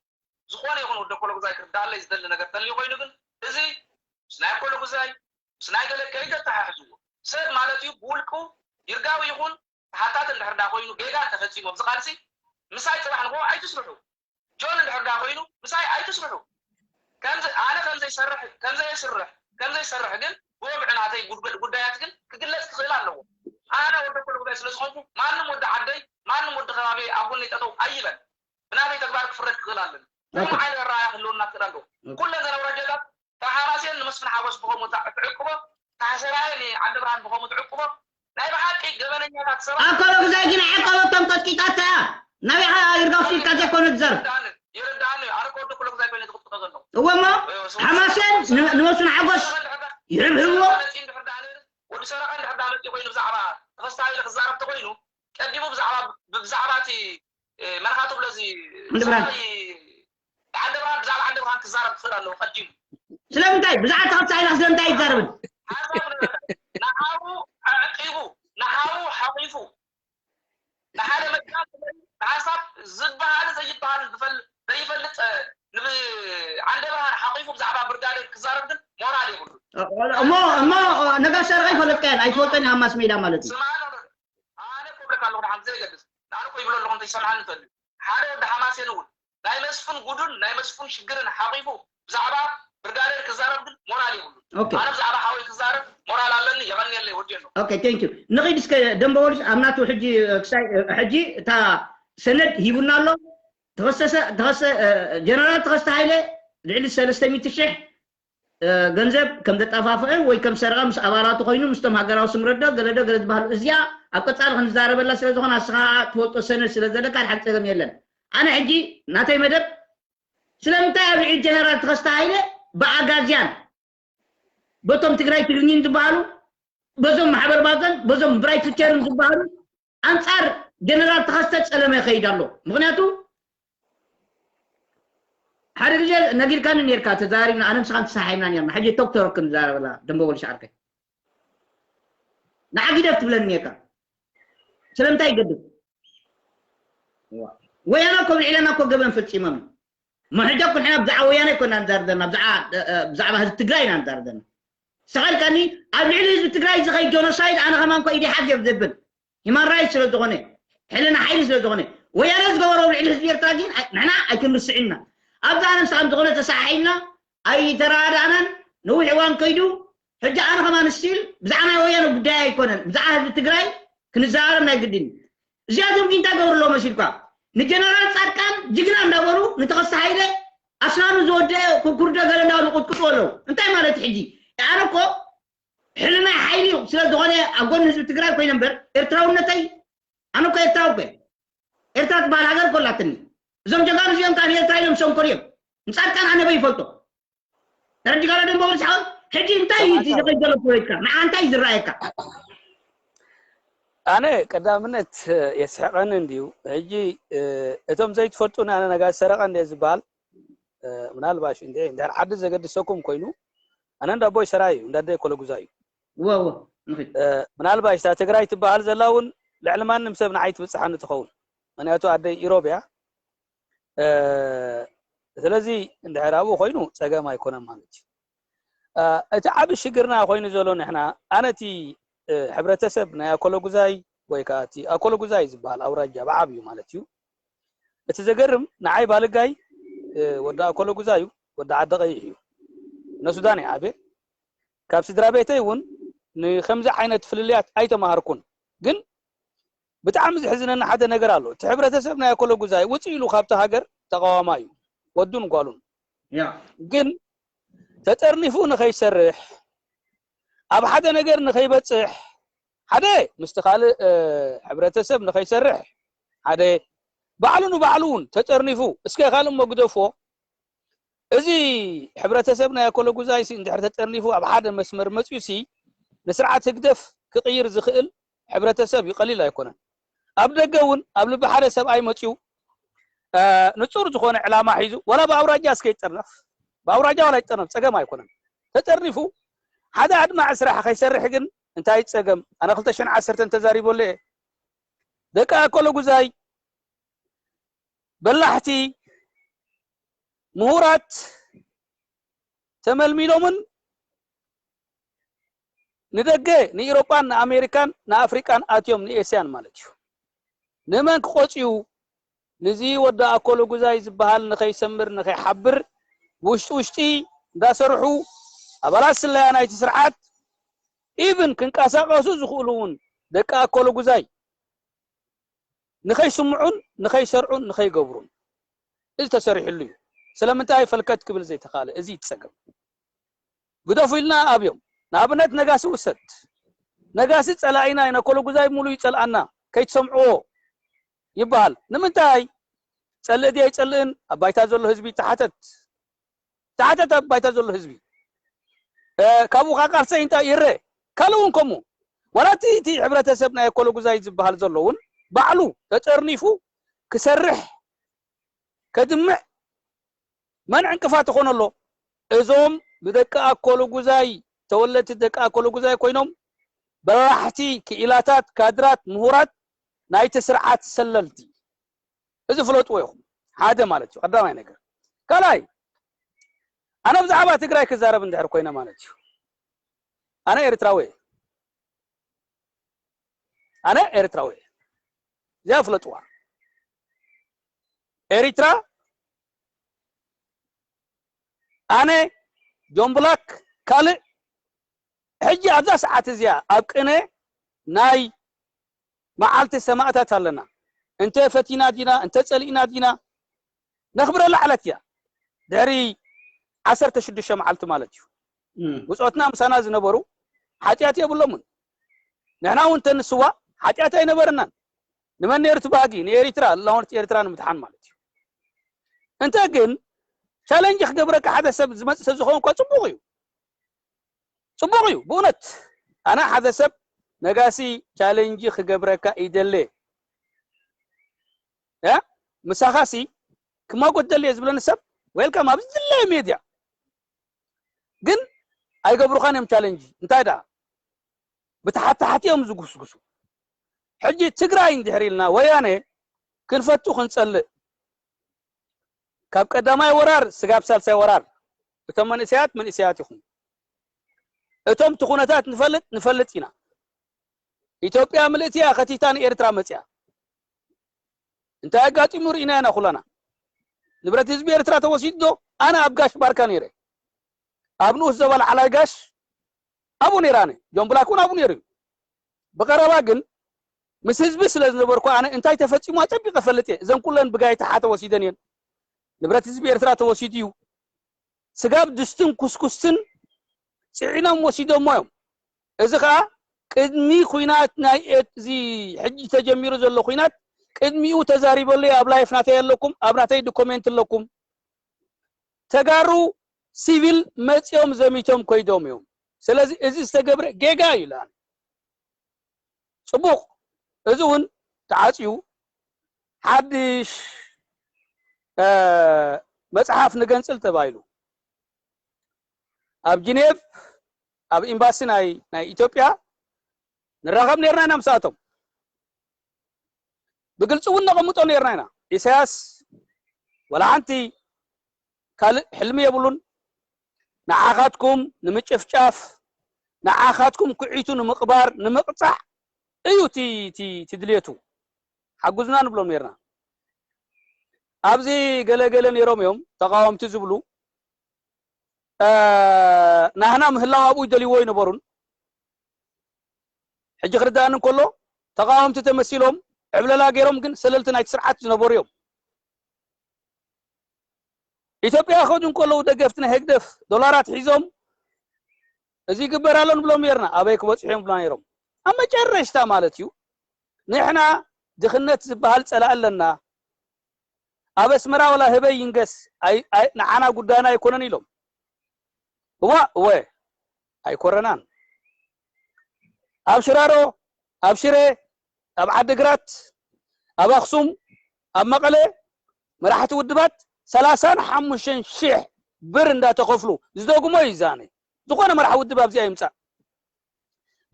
ዝኾነ ይኹን ወዲ ኮሎጉዛይ ክርዳለይ ዝደሊ ነገር ተልዩ ኮይኑ ግን እዚ ምስ ናይ ኮሎጉዛይ ምስ ናይ ገለ ከይተተሓሕዝዎ ሰብ ማለት እዩ ብውልቁ ይርጋዊ ይኹን ተሓታት እንድሕር ዳ ኮይኑ ጌጋ እንተፈፂሙ ኣብዚ ቃልሲ ምሳይ ፅባሕ ንጎ ኣይትስርሑ ጆን እንድሕር ዳ ኮይኑ ምሳይ ኣይትስርሑ ከምዚ ኣነ ከምዘይሰርሕ ከምዘየስርሕ ከምዘይሰርሕ ግን ብወግዒ ናተይ ጉድገ- ጉዳያት ግን ክግለፅ ክኽእል ኣለዎ ኣነ ወዲ ኮሎጉዛይ ስለዝኾንኩ ማንም ወዲ ዓደይ ማንም ወዲ ከባቢ ኣብ ጎነይ ጠጠው ኣይበል ብናተይ ተግባር ክፍረድ ክኽእል ኣለኒ። ከም ዓይነት ኣረኣእያ ክህልወና ክኽእል ኣለዎ። ኩለን ዘን ኣውራጃታት ከም ሓማሴን ንመስፍን ሓጎስ ብኸምኡ ትዕቅቦ፣ ታሕሰራየ ንዓዲ ብርሃን ብኸምኡ ትዕቅቦ፣ ናይ ብሓቂ ገበነኛታት ሰባት ኣኮሎ ግዛይ ግን ዓቀበቶም ቀጥቂጣታ እያ። ናበይ ኢኻ ይርጋው ኢልካ ዘይኮነ ትዛረብ። ይርድኣኒ እዩ። ይርድኣኒ እዩ። ኣነ ከወዲ ኩሎ ግዛይ ኮይነ ዝቕጥቅጦ ዘለኹ። እወ እሞ ሓማሴን ንመስፍን ሓጎስ ይሕብሕብዎ። ወዲ ሰረቐ እንድሕር ዳ መፂኡ ኮይኑ ብዛዕባ ተኸስተ ሃይለ ክዛረብ ተኮይኑ ቀዲሙ ብዛዕባ ብዛዕባ እቲ መርሃቱ ብለዚ ዓንደብርሃን ብዛዕባ ዓንደብርሃን ክዛረብ ክኽእል ኣለዎ ቀዲሙ ስለምንታይ ብዛዕባ ተኸስተ ሃይለ ስለምንታይ ኣይዛረብን ንሓው ኣዕቂቡ ንሓው ሓቂፉ ንሓደ መጽሓፍ ንሓሳብ ዝበሃል ዘይበሃል ዘይፈልጥ ንዓንደብርሃን ሓቂፉ ብዛዕባ ብርጋዴር ክዛረብ ግን ሞራል የብሉ እሞ እሞ ነጋሽ ሰረቐ ይፈለጥካያን ኣይትፈልጦን ኢኻ ማስ ሜዳ ማለት እዩ ኣነ ክብለካ ኣለኹ ደሓን ዘይገድስ ንኣነ እኮ ይብሎ ኣለኹ እንተይሰምዓኒ እንተልዩ ሓደ ወዲ ሓማሴን እውን ናይ መስፍን ጉዱን ናይ መስፍን ሽግርን ሓቂፉ ብዛዕባ ብርጋዴር ክዛረብ ግን ሞራል የብሉ ኣነ ብዛዕባ ሓወይ ክዛረብ ሞራል ኣለኒ የቐንየለይ ወዲ ኣሎ okay thank you ንኺድ እስከ ደንበ ወልሽ ኣብ ናቱ ሕጂ ክሳይ ሕጂ እታ ሰነድ ሂቡና ኣሎ ተኸሰሰ ተኸሰ ጀነራል ተኸስተ ሃይለ ልዕሊ ሰለስተ ሚእቲ ሽሕ ገንዘብ ከም ዘጠፋፍአ ወይ ከም ሰረቐ ምስ ኣባላቱ ኮይኑ ምስቶም ሃገራዊ ስምረት ዶ ገለ ዶ ገለ ዝበሃሉ እዚኣ ኣብ ቀፃሊ ክንዛረበላ ስለ ዝኾነ ንስኻ ትፈልጦ ሰነድ ስለ ዘለካ ድሓር ፀገም የለን ኣነ ሕጂ ናተይ መደብ ስለምንታይ ኣብ ልዕሊ ጀነራል ተኸስተ ሃይለ ብኣጋዝያን በቶም ትግራይ ትግርኝን ዝበሃሉ በዞም ማሕበር ባዘን በዞም ብራይት ፊቸርን ዝበሃሉ ኣንፃር ጀነራል ተኸስተ ፀለመ ይኸይድ ኣሎ ምክንያቱ ሓደ ግዜ ነጊርካኒ ነርካ ተዛሪብና ኣነ ምስኻን ተሳሓይና ነርና ሕጂ ቶክቶክ ክንዛረበላ ደንበ ወልሽ ዓርከይ ንዓ ግደፍ ትብለኒ ነርካ ስለምንታይ ይገድፍ ወያነ እኮ ብልዕለና እኮ ገበን ፈፂሞም መሕጃ እኮ ንሕና ብዛዕባ ወያነ እኮ ኢና ንዛረብ ዘለና ብዛዕባ ህዝቢ ትግራይ ኢና ንዛረብ ዘለና ሰቐልካኒ ኣብ ልዕሊ ህዝቢ ትግራይ ዝኸይድ ጆኖሳይድ ኣነ ከማን ኮ ኢደ ሓፍ እዮም ዘብል ሂማን ራይት ስለ ዝኾነ ሕልና ሓይሊ ስለ ዝኾነ ወያነ ዝገበሮ ልዕሊ ህዝቢ ኤርትራ ግን ንሕና ኣይክንርስዕና ኣብዛ ኣነ ምሳም ዝኾነ ተሰሓሒልና ኣይተረዳእናን ነዊሕ እዋን ከይዱ ሕጂ ኣነ ከማን ስቲል ብዛዕባ ናይ ወያነ ጉዳይ ኣይኮነን ብዛዕባ ህዝቢ ትግራይ ክንዘራረብ ናይ ግድን እዩ እዚኣቶም ግን እንታይ ገብሩ ኣለዎ መሲልኳ ንጀነራል ፃድቃን ጅግና እንዳበሉ ንተኸስተ ሃይለ ኣስናኑ ዝወደአ ኩርዶ ገለ እንዳበሉ ቁጥቁጡ ኣለዉ እንታይ ማለት ሕጂ ኣነ እኮ ሕልናይ ሓይሊ እዩ ስለ ዝኾነ ኣብ ጎኒ ህዝቢ ትግራይ ኮይነ እምበር ኤርትራውነተይ ኣነ እኮ ኤርትራዊ እኮ ኤርትራ ትበሃል ሃገር እኮ ኣላትኒ እዞም ጀጋኑ እዚኦም ከዓ ንኤርትራ ኢሎም ሰንኮር እዮም ንፃድቃን ኣነበይ ይፈልጦ ተረዲጋሎ ደንበ ወልስሓውን ሕጂ እንታይ እዩ ዝኸይድ ዘሎ ፖለቲካ ንዓ እንታይ እዩ ዝረኣየካ ኣነ ቀዳምነት የስሕቐኒ እንድዩ ሕጂ እቶም ዘይትፈልጡኒ ኣነ ነጋሽ ሰረቐ እንደ ዝበሃል ምናልባሽ እንድሕር ዓዲ ዘገድሰኩም ኮይኑ ኣነ እንዳ ኣቦይ ሰራይ እዩ፣ እንዳ ኣደይ ኣኮለጉዛይ እዩ። እወ እወ ንኺድ ምናልባሽ እታ ትግራይ ትበሃል ዘላ እውን ልዕሊ ማንም ሰብ ንዓይ ትብፅሓኒ ትኸውን። ምክንያቱ ኣደይ ኢሮብ እያ። ስለዚ እንድሕር ኣብኡ ኮይኑ ፀገም ኣይኮነን ማለት እዩ። እቲ ዓብ ሽግርና ኮይኑ ዘሎ ንሕና ኣነ እቲ ሕብረተሰብ ናይ ኣኮለጉዛይ ወይ ከዓ እቲ ኣኮለጉዛይ ዝበሃል ኣውራጃ ብዓብዩ ማለት እዩ። እቲ ዘገርም ንዓይ ባልጋይ ወዲ ኣኮለጉዛይ እዩ፣ ወዲ ዓዲ ቀይሕ እዩ። ነሱዳን እየ ዓብየ። ካብ ስድራ ቤተይ እውን ንከምዚ ዓይነት ፍልልያት ኣይተማሃርኩን። ግን ብጣዕሚ ዝሕዝነኒ ሓደ ነገር ኣሎ። እቲ ሕብረተሰብ ናይ ኣኮለጉዛይ ውፅእ ኢሉ ካብቲ ሃገር ተቃዋማይ እዩ፣ ወዱን ጓሉን። ያ ግን ተጠርኒፉ ንኸይሰርሕ፣ ኣብ ሓደ ነገር ንኸይበፅሕ፣ ሓደ ምስቲ ካልእ ሕብረተሰብ ንኸይሰርሕ፣ ሓደ ባዕሉ ንባዕሉ እውን ተጠርኒፉ፣ እስከ ካልእ እሞ ግደፎ። እዚ ሕብረተሰብ ናይ ኣኮለጉዛይሲ እንድሕር ተጠርኒፉ ኣብ ሓደ መስመር መፅዩሲ ንስርዓት ህግደፍ ክቕይር ዝኽእል ሕብረተሰብ እዩ፣ ቀሊል ኣይኮነን። ኣብ ደገ እውን ኣብ ልቢ ሓደ ሰብኣይ መፅዩ ንፁር ዝኾነ ዕላማ ሒዙ ዋላ ብኣውራጃ እስከ ይጠርነፍ፣ ብኣውራጃ ዋላ ይጠርነፍ ፀገም ኣይኮነን። ተጠርኒፉ ሓደ ኣድማዒ ስራሕ ከይሰርሕ ግን እንታይ ፀገም? ኣነ ክልተ ሽሕን ዓሰርተን ተዛሪበሉ እየ። ደቂ ኣኮለጉዛይ በላሕቲ ምሁራት ተመልሚሎምን ንደገ ንኢሮጳን ንኣሜሪካን ንኣፍሪቃን ኣትዮም ንኤስያን ማለት እዩ። ንመን ክቆፅዩ? ንዚ ወዲ ኣኮለጉዛይ ዝበሃል ንኸይሰምር ንኸይሓብር ውሽጢ ውሽጢ እንዳሰርሑ ኣባላት ስለያ ናይቲ ስርዓት ኢቭን ክንቀሳቀሱ ዝኽእሉ እውን ደቂ ኣኮለጉዛይ ንኸይስምዑን ንኸይሰርዑን ንኸይገብሩን እዚ ተሰሪሕሉ እዩ። ስለምንታይ ፈልከት ክብል ዘይተኻለ? እዚ ይፀገም። ግደፉ ኢልና ኣብዮም። ንኣብነት ነጋሲ ውሰድ። ነጋሲ ፀላኢና እዩ፣ ነኮለጉዛይ ሙሉ ይፀልኣና፣ ከይትሰምዕዎ ይበሃል። ንምንታይ? ፀልእ ድየ ኣይፀልእን ኣብ ባይታ ዘሎ ህዝቢ ተሓተት። ተሓተት ኣብ ባይታ ዘሎ ህዝቢ። ካብኡ ካ ቃልሰይ እንታይ ይረ? ካልእ እውን ከምኡ። ዋላ እቲ እቲ ሕብረተሰብ ናይ ኣኮለጉዛይ ዝበሃል ዘሎ እውን ባዕሉ ተጠርኒፉ ክሰርሕ ከድምዕ መን ዕንቅፋት ይኾኖ ኣሎ? እዞም ብደቂ ኣኮለጉዛይ ተወለድቲ ደቂ ኣኮለጉዛይ ኮይኖም በላሕቲ ክኢላታት፣ ካድራት፣ ምሁራት ናይቲ ስርዓት ሰለልቲ። እዚ ፍለጥዎ ኢኹም። ሓደ ማለት እዩ ቀዳማይ ነገር። ካልኣይ ኣነ ብዛዕባ ትግራይ ክዛረብ እንድሕር ኮይነ ማለት እዩ ኣነ ኤርትራዊ እየ። ኣነ ኤርትራዊ እየ። እዚኣ ፍለጥዋ። ኤሪትራ ኣነ ጆን ብላክ ካልእ ሕጂ ኣብዛ ሰዓት እዚኣ ኣብ ቅነ ናይ መዓልቲ ሰማእታት ኣለና። እንተ ፈቲና ዲና እንተ ጸሊእና ዲና ነኽብረላ ዕለት እያ። ድሕሪ ዓሰርተ ሽዱሽተ መዓልቲ ማለት እዩ። ብጾትና ምሳና ዝነበሩ ሓጢኣት የብሎምን። ንሕና እውን ተንስዋ ሓጢኣት ኣይነበረናን። ንመን ነይሩ እቲ ባህጊ? ንኤሪትራ፣ ልዕላውነት ኤርትራ ንምድሓን ማለት እዩ። እንተ ግን ቻለንጅ ክገብረካ ሓደ ሰብ ዝመፅእ ሰብ ዝኸውን እኳ ፅቡቕ እዩ። ፅቡቕ እዩ ብእውነት። ኣነ ሓደ ሰብ ነጋሲ ቻለንጅ ክገብረካ ይደለ ምሳኻሲ ክማጎት ደልየ ዝብለኒ ሰብ ዌልካም ኣብዚ ዝለየ ሜድያ ግን ኣይገብሩኻን እዮም ቻለንጅ። እንታይ ደኣ ብተሓታሕቲ እዮም ዝጉስጉሱ። ሕጂ ትግራይ እንድሕር ኢልና ወያነ ክንፈቱ ክንፀልእ ካብ ቀዳማይ ወራር ስጋብ ሳልሳይ ወራር እቶም መንእሰያት መንእሰያት ይኹኑ። እቶም እቲ ኩነታት ንፈልጥ ንፈልጥ ኢና። ኢትዮጵያ ምልእቲ እያ ከቲታ ንኤርትራ መፅያ። እንታይ ኣጋጢሙ ርኢና ኢና ኩላና። ንብረት ህዝቢ ኤርትራ ተወሲዱ ዶ? ኣነ ኣብ ጋሽ ባርካ ነይረ። ኣብ ንኡስ ዞባ ላዕላይ ጋሽ ኣብኡ ነይረ ኣነ። ጆን ብላክ እውን ኣብኡ ነይሩ እዩ። ብቐረባ ግን ምስ ህዝቢ ስለ ዝነበርኩ ኣነ እንታይ ተፈፂሙ ኣፀቢቐ ፈልጥ እየ። እዘን ኩለን ብጋይታ ሓ ተወሲደን እየን። ንብረት ህዝቢ ኤርትራ ተወሲዱ እዩ። ስጋብ ድስትን ኩስኩስትን ፅዒኖም ወሲዶሞ እዮም። እዚ ከዓ ቅድሚ ኩናት ናይ እዚ ሕጂ ተጀሚሩ ዘሎ ኩናት ቅድሚኡ ተዛሪበሉ ኣብ ላይፍ ናተይ ኣለኩም ኣብ ናተይ ዶኮሜንት ኣለኩም። ተጋሩ ሲቪል መፂኦም ዘሚቶም ኮይዶም እዮም። ስለዚ እዚ ዝተገብረ ጌጋ እዩ። ለኣን ፅቡቕ እዚ እውን ተዓፅዩ ሓድሽ መፅሓፍ ንገንፅል ተባሂሉ ኣብ ጂኔቭ ኣብ ኤምባሲ ናይ ናይ ኢትዮጵያ ንራኸብ ነርና ኢና። ምሳቶም ብግልፂ እውን ነቐምጦ ነርና ኢና። ኢሳያስ ወላ ሓንቲ ካልእ ሕልሚ የብሉን። ንዓኻትኩም ንምጭፍጫፍ፣ ንዓኻትኩም ኩዒቱ ንምቕባር፣ ንምቕፃዕ እዩ እቲ ድልየቱ። ሓጉዝና ንብሎም ነርና። ኣብዚ ገለገለ ነይሮም እዮም ተቃወምቲ ዝብሉ። ናህና ምህላው ኣብኡ ይደልይዎ ይነበሩን። ሕጂ ክርዳእኒ እንከሎ ተቃወምቲ ተመሲሎም ዕብለላ ገይሮም ግን ሰለልቲ ናይቲ ስርዓት ዝነበሩ እዮም። ኢትዮጵያ ክኸዱ እንከለዉ ደገፍቲ ናይ ህግደፍ ዶላራት ሒዞም እዚ ይግበር ኣሎ ንብሎም ነርና። ኣበይ ክበፅሑ እዮም ብላ ነይሮም። ኣብ መጨረሽታ ማለት እዩ ንሕና ድኽነት ዝበሃል ፀላእ ኣለና። ኣብ ኣስመራ ወላ ህበይ ይንገስ ንዓና ጉዳይና ኣይኮነን ኢሎም። እዋ እወ ኣይኮረናን። ኣብ ሽራሮ፣ ኣብ ሽረ፣ ኣብ ዓድግራት፣ ኣብ ኣክሱም፣ ኣብ መቐለ መራሕቲ ውድባት ሰላሳን ሓሙሽተን ሺሕ ብር እንዳተኸፍሉ ዝደግሞ እዩ ዛነ። ዝኾነ መራሕ ውድብ ኣብዚኣ ይምፃእ።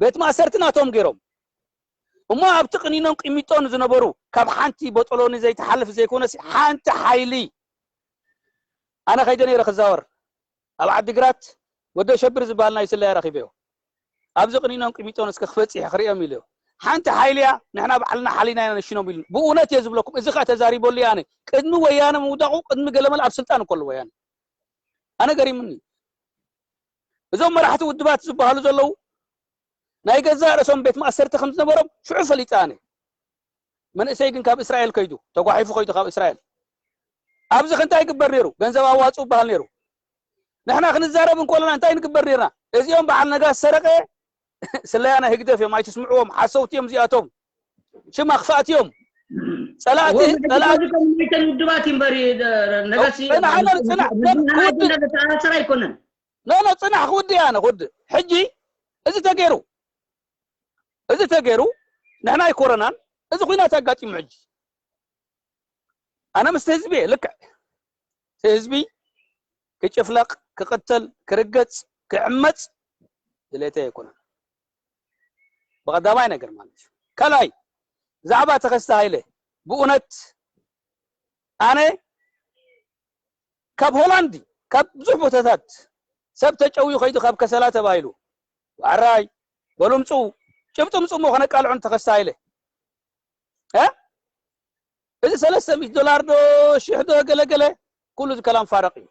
ቤት ማእሰርቲ ናቶም ገይሮም እሞ ኣብቲ ቅኒኖን ቅሚጦን ዝነበሩ ካብ ሓንቲ ቦጦሎኒ ዘይትሓልፍ ዘይኮነስ ሓንቲ ሓይሊ ኣነ ከይደ ነይረ ክዛወር ኣብ ዓዲግራት ወደ ሸብር ዝበሃል ናይ ስለያ ረኺበዮ። ኣብዚ ቅኒኖን ቅሚጦን እስከ ክበፅሕ ክርእዮም ኢለዮ። ሓንቲ ሓይሊ እያ ንሕና ባዕልና ሓሊና ኢና ነሽኖም ኢሉ። ብእውነት እየ ዝብለኩም። እዚ ከዓ ተዛሪበሉ እየ ኣነ። ቅድሚ ወያነ ምውዳቑ ቅድሚ ገለመል ኣብ ስልጣን እኮ ኣሎ ወያነ። ኣነ ገሪምኒ። እዞም መራሕቲ ውድባት ዝበሃሉ ዘለዉ ናይ ገዛእ ርእሶም ቤት ማእሰርቲ ከም ዝነበሮም ሽዑ ፈሊጠ ኣነ። መንእሰይ ግን ካብ እስራኤል ከይዱ ተጓሒፉ ከይዱ ካብ እስራኤል ኣብዚ ክንታይ ይግበር ነይሩ? ገንዘብ ኣዋፅኡ ይበሃል ነይሩ። ንሕና ክንዛረብ እንኮለና እንታይ ንግበር ነርና? እዚኦም በዓል ነጋስ ሰረቐ ስለያ ናይ ህግደፍ እዮም። ኣይትስምዕዎም፣ ሓሰውቲ እዮም እዚኣቶም። ሽም ኣኽፋእቲ እዮም። ጸላእቲ ጸላእቲ ናይተን ውድባት እዩ እምበር ነጋሲ ጽናሕ በል፣ ጽናሕ በል፣ ክውድእ። ተኣሰር ኣይኮነን። ኖ ኖ፣ ጽናሕ ክውድእ እየ ኣነ ክውድእ። ሕጂ እዚ ተገይሩ እዚ ተገይሩ ንሕና ኣይኮረናን። እዚ ኹናት ኣጋጢሙ ሕጂ ኣነ ምስቲ ህዝቢ እየ ልክዕ እቲ ህዝቢ ክጭፍለቕ፣ ክቕተል፣ ክርገጽ፣ ክዕመጽ ድሌተይ ኣይኮነን። ብቐዳማይ ነገር ማለት እዩ። ካልኣይ ብዛዕባ ተኸስተ ሃይለ ብእውነት ኣነ ካብ ሆላንድ ካብ ብዙሕ ቦታታት ሰብ ተጨውዩ ከይዱ ካብ ከሰላ ተባሂሉ ዋዕራይ በሉ ምፅኡ ጭብጢ ምፅኡ እሞ ከነቃልዖ ንተኸስተ ሃይለ እ እዚ ሰለስተ ሚእቲ ዶላር ዶ ሽሕ ዶ ገለገለ ኩሉ እዚ ከላም ፋረቕ እዩ።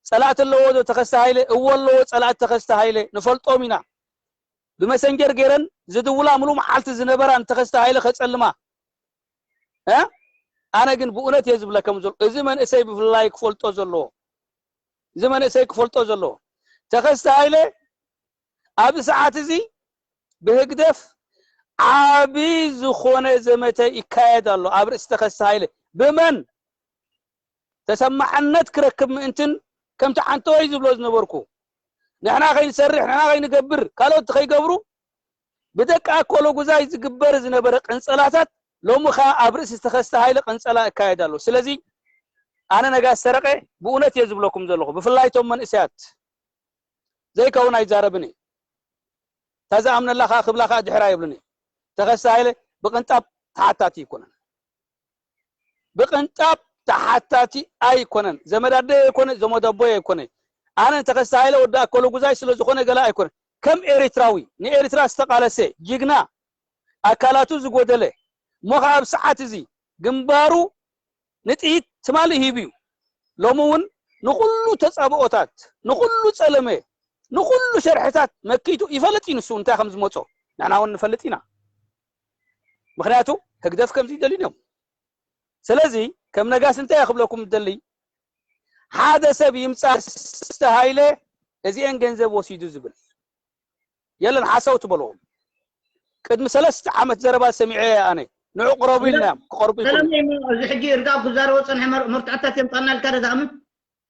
ፀላእቲ ኣለዎ ዶ ተኸስተ ሃይለ? እወ ኣለዎ ፀላእቲ ተኸስተ ሃይለ ንፈልጦም ኢና። ብመሰንጀር ገይረን ዝድውላ ሙሉ መዓልቲ ዝነበራ ንተኸስተ ሃይለ ከፀልማ እ ኣነ ግን ብእውነት እየ ዝብለከም ዘሎ እዚ መንእሰይ ብፍላይ ክፈልጦ ዘለዎ እዚ መንእሰይ ክፈልጦ ዘለዎ ተኸስተ ሃይለ ኣብዚ ሰዓት እዚ ብህግደፍ ዓቢ ዝኾነ ዘመተ ይካየድ ኣሎ ኣብ ርእሲ ተኸስተ ሃይለ ብመን ተሰማዕነት ክረክብ ምእንትን ከምቲ ዓንተወይ ዝብሎ ዝነበርኩ ንሕና ከይንሰርሕ ንሕና ከይንገብር ካልኦት ከይገብሩ ብደቂ ኣኮሎ ጉዛይ ዝግበር ዝነበረ ቅንጸላታት ሎሚ ከኣ ኣብ ርእሲ ዝተኸስተ ሃይለ ቅንጸላ እካየድ ኣሎ። ስለዚ ኣነ ነጋሽ ሰረቐ ብእውነት እየ ዝብለኩም ዘለኹ ብፍላይ እቶም መንእሰያት ዘይከውን ኣይዛረብን እየ። እታ ዝኣምነላ ከኣ ክብላ ከኣ ድሕር ኣይብልን እየ። ተኸስተ ሃይለ ብቅንጣብ ተሓታቲ ኣይኮነን። ብቅንጣብ ተሓታቲ ኣይኮነን። ዘመድ ኣደይ ኣይኮነ፣ ዘመድ ኣቦይ ኣይኮነ። ኣነ ንተኸስተ ሃይለ ወዲ ኣከሉ ጉዛይ ስለ ዝኾነ ገለ ኣይኮነ። ከም ኤሪትራዊ ንኤሪትራ ዝተቃለሰ ጅግና ኣካላቱ ዝጎደለ እሞ ከኣ ኣብ ሰዓት እዚ ግንባሩ ንጥይት ትማሊ ሂቡ እዩ። ሎሚ እውን ንኹሉ ተጻብኦታት፣ ንኹሉ ጸለመ፣ ንኹሉ ሸርሕታት መኪቱ ይፈልጥ እዩ ንሱ እንታይ ከም ዝመጾ ንሕና እውን ንፈልጥ ኢና። ምኽንያቱ ህግደፍ ከምዚ ይደልዩ እዮም። ስለዚ ከም ነጋሲ እንታይ እየ ክብለኩም ዝደሊ ሓደ ሰብ ይምጻእ ተኸስተ ሃይለ እዚኤን ገንዘብ ወሲዱ ዝብል የለን ሓሳው ትበልዎም ቅድሚ ሰለስተ ዓመት ዘረባ ሰሚዐ ኣነ ንዑ ቅረቡ ኢልና እዮም ክቀርቡ ይኽእሉ ሰለመይ እሞ እዚ ሕጂ እርጋው ክዛረቦ ጸንሐ መር- መርትዖታት የምጻና ኢልካ ዶ ዝኣምን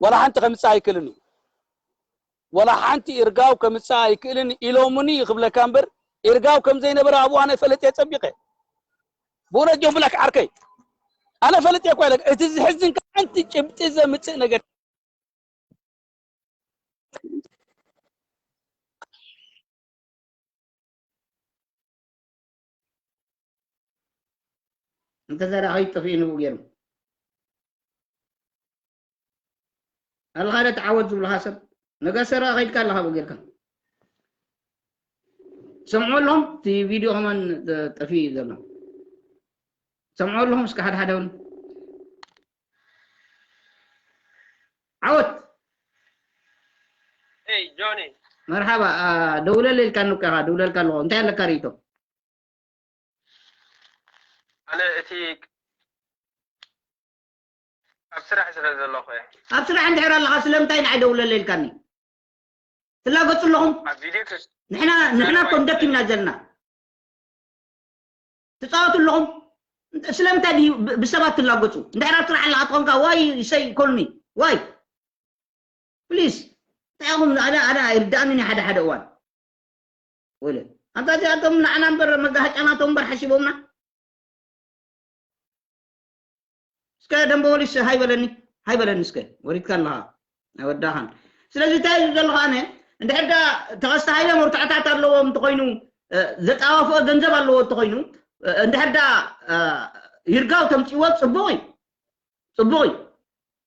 ወላ ሓንቲ ከምጽእ ኣይክእልን እዩ ወላ ሓንቲ እርጋው ከምጽእ ኣይክእልን ኢሎምኒ ክብለካ እምበር እርጋው ከም ዘይነበረ ኣብኡ ኣነ ፈለጥ እየ ጸቢቐ ብእውነት ጆን ብላክ ዓርከይ ኣነ ፈልጥ እኮ ኢለ፣ እቲ ዝሕዝን ከ ሓንቲ ጭብጢ ዘምጽእ ነገር። እንተ ዘራ ከይጠፍኡ ንብኡ ገይሮም። ኣለኻ ዶ ተዓወት ዝብልኻ ሰብ? ነገ ሰራ ከይድካ ኣለኻ ብኡ ጌርካ። ሰምዑ ኣለኹም፣ እቲ ቪድዮ ከማን ጠፊኡ እዩ ዘሎ። ሰምዑ ኣለኹም እስከ ሓደ ሓደ እውን። ዓወት። Hey, Johnny. መርሓባ፣ አ፣ ደውለለይ ኢልካኒ እኮ ኢኻ፣ ደውለልካ ኣለኹ። እንታይ ኣለካ ርእይቶ? ኣነ እቲ ኣብ ስራሕ ስለ ዘለኹ እየ። ኣብ ስራሕ እንድሕር ኣለኻ ስለምንታይ ንዓይ ደውለለይ ኢልካኒ? ትላገጹ ኣለኹም። ኣብ ቪድዮ ክስ ንሕና ንሕና እኮ እንደኪምና ዘለና። ትጻወቱ ኣለኹም። ስለምንታይ ድዩ ብ- ብሰባት ትላገጹ? እንድሕር ኣብ ስራሕ ኣለኻ ትኾንካ ዋይ ሰይ ኮልሚ ዋይ ፕሊዝ እንታይ ኢኹም? ኣነ ኣነ ኣይርድኣንን ሓደ ሓደ እዋን ወለ ኣንታ እዚኣቶም ንዓና እምበር መጋሃጫናቶም እምበር ሓሲቦምና። እስከ ደንበ ወሊስ ሃይ በለኒ፣ ሃይ በለኒ እስከ ወሪድካ ኣለኻ ኣይወዳኻን። ስለዚ እንታይ እዩ ዘለኹ ኣነ እንድሕር ዳ ተኸስተ ሃይለ መርትዖታት ኣለዎ እንተኾይኑ እ፣ ዘጣዋፍኦ ገንዘብ ኣለዎ እንተኾይኑ እ፣ እንድሕር ዳ እ፣ ይርጋው ተምፅዎ ፅቡቕ እዩ፣ ፅቡቕ እዩ።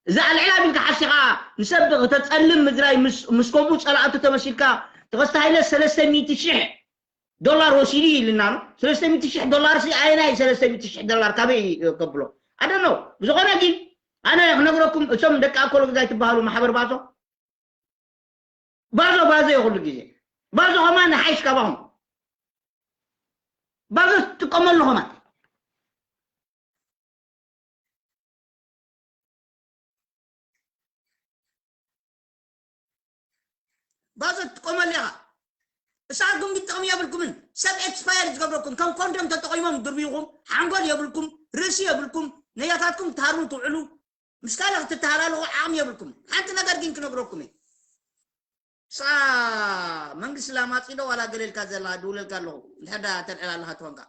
እዛ ኣልዕል ኣቢልካ ሓሲኻ ንሰብ ክተፀልም ምድራይ ምስ ምስ ከምኡ ፀላእቱ ተመሲልካ ተኸስተ ሃይለ ሰለስተ ሚእቲ ሽሕ ዶላር ወሲዱ ኢልና ነው። ሰለስተ ሚእቲ ሽሕ ዶላር ሲ ኣየናይ ሰለስተ ሚእቲ ሽሕ ዶላር ካበይ ከብሎ ኣደኖ። ብዝኾነ ግን ኣነ ክነግረኩም እቶም ደቂ ኣኮሎ ግዛይ ትበሃሉ ማሕበር ባዞ ባዞ ባዞ እዩ ኩሉ ግዜ ባዞ ከማን ንሓይሽ ካባኹም ባዞ ትጥቀመሉ ከማን ባዞ ትጥቀመሉ ኢኻ። እሳትኩም ግን ጥቕሚ የብልኩምን። ሰብ ኤክስፓየር ዝገብረኩም ከም ኮንዶም ተጠቒሞም ድርብይኹም ሓንጎል የብልኩም፣ ርእሲ የብልኩም፣ ነያታትኩም ትሃርሙ ትውዕሉ ምስ ካልእ ክትተሃላለኹ ዓቕሚ የብልኩም። ሓንቲ ነገር ግን ክነግረኩም እየ። ሳ መንግስቲ ላማጺ ዶ ዋላ ገለ ኢልካ ዘላ ድውለልካ ኣለኹ እንድሕር ዳ ተልዕል ኣለኻ ትኾንካ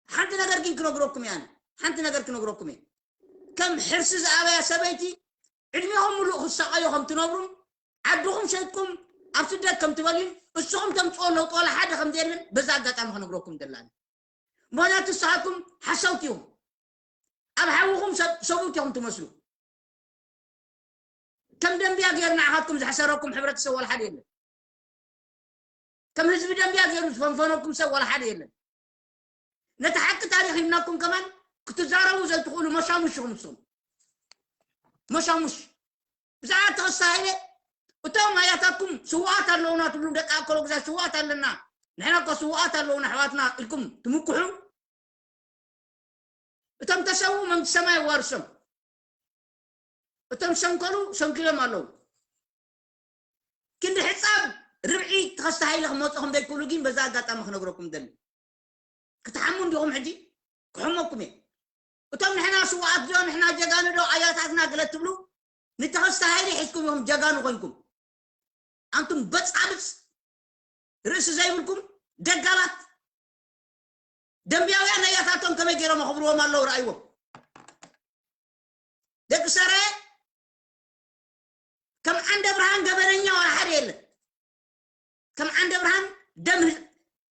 ሓንቲ ነገር ግን ክነግረኩም እየ። ኣነ ሓንቲ ነገር ክነግረኩም እየ። ከም ሕርሲ ዝኣበያ ሰበይቲ ዕድሜኹም ሙሉእ ክትሳቐዩ ከም ትነብሩን ዓድኹም ሸይጥኩም ኣብ ስደት ከም ትበልዩን እስኹም ተምፅኦ ለውጢ ዋላ ሓደ ከም ዘየለን በዛ ኣጋጣሚ ክነግረኩም ደላኒ። ምክንያቱ ንስኻትኩም ሓሰውቲ ኢኹም። ኣብ ሓውኹም ሰብ- ሰብኡት ኢኹም ትመስሉ። ከም ደንብያ ገይሩ ንዓኻትኩም ዘሕሰረኩም ሕብረተሰብ ዋላ ሓደ የለን። ከም ህዝቢ ደንብያ ገይሩ ዝፈንፈነኩም ሰብ ዋላ ሓደ የለን። ነቲ ሓቂ ታሪኽ ሂብናኩም ከማን ክትዛረቡ ዘይትኽእሉ መሻሙሽ ኢኹም ንስኹም። መሻሙሽ ብዛዕባ ተኸስተ ሃይለ እቶም ኣያታትኩም ስውኣት ኣለውና ትብሉ ደቂ ኣኮሎ ግዛ ስውኣት ኣለና ንሕና እኮ ስውኣት ኣለውና ኣሕዋትና ኢልኩም ትምክሑ። እቶም ተሰዉ መንግስቲ ሰማይ የዋርሶም። እቶም ሰንከሉ ሰንኪሎም ኣለዉ። ክንዲ ሕፃብ ርብዒ ተኸስተ ሃይለ ክመፁ ከም ዘይክእሉ ግን በዛ ኣጋጣሚ ክነግረኩም ደሊ። ክትሓሙ እንዲኹም ሕጂ ክሕመኩም እየ። እቶም ንሕና ስውኣት ዶ ንሕና ጀጋኑ ዶ ኣያታትና ገለ ትብሉ ንተኸስተ ሃይለ ሒዝኩም ኢኹም ጀጋኑ ኮይንኩም። ኣንቱም በፃብፅ ርእሲ ዘይብልኩም ደጋላት ደንብያውያን ነያታቶም ከመይ ገይሮም ኣኽብርዎም ኣለዉ ረኣይዎም ደቂ ሰረ ከም ዓንደ ብርሃን ገበነኛ ዋላ ሓደ የለን ከም ዓንደ ብርሃን ደም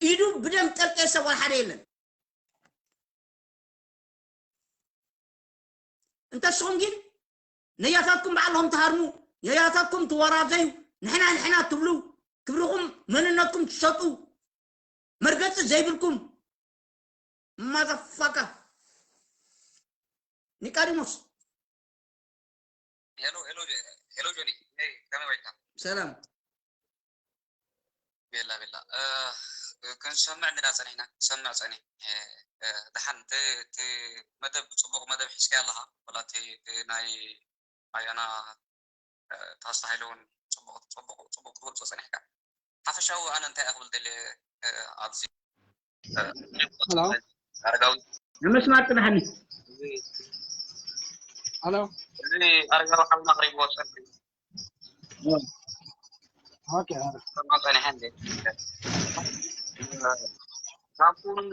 ኢዱ ብደም ጠልቀ ሰብ ዋላ ሓደ የለን እንተ ንስኹም ግን ነያታትኩም ባዕልኹም ትሃርሙ ነያታትኩም ትወራዘዩ ንሕና ንሕና ትብሉ ክብርኹም መንነትኩም ትሸጡ መርገፂ ዘይብልኩም ማዘፋካ ኒቃዲሞስ ሄሎ ሄሎ ሄሎ ጆኒ ሄይ ከመይ ወይታ ሰላም ቤላ ቤላ ክንሰምዕ እንድና ጸኒሕና ክሰምዕ ጸኒሕ ደሓን እቲ መደብ ጽቡቕ መደብ ሒዝካ ኣለኻ ወላ እቲ ናይ ኣያና ተኸስተ ሓይለ እውን ጽቡቕ ጽቡቕ ጽቡቕ ክትገልጾ ጸኒሕካ ሓፈሻዊ ኣነ እንታይ ክብል ደልየ ኣብዚ Hello. ኣረጋዊ ንምስማዕ ጽናሕኒ Hello. እዚ ኣረጋዊ ሓውና ኣቕሪብዎ ጸኒሑ Okay. ሰማ ጸኒሐ እንዴ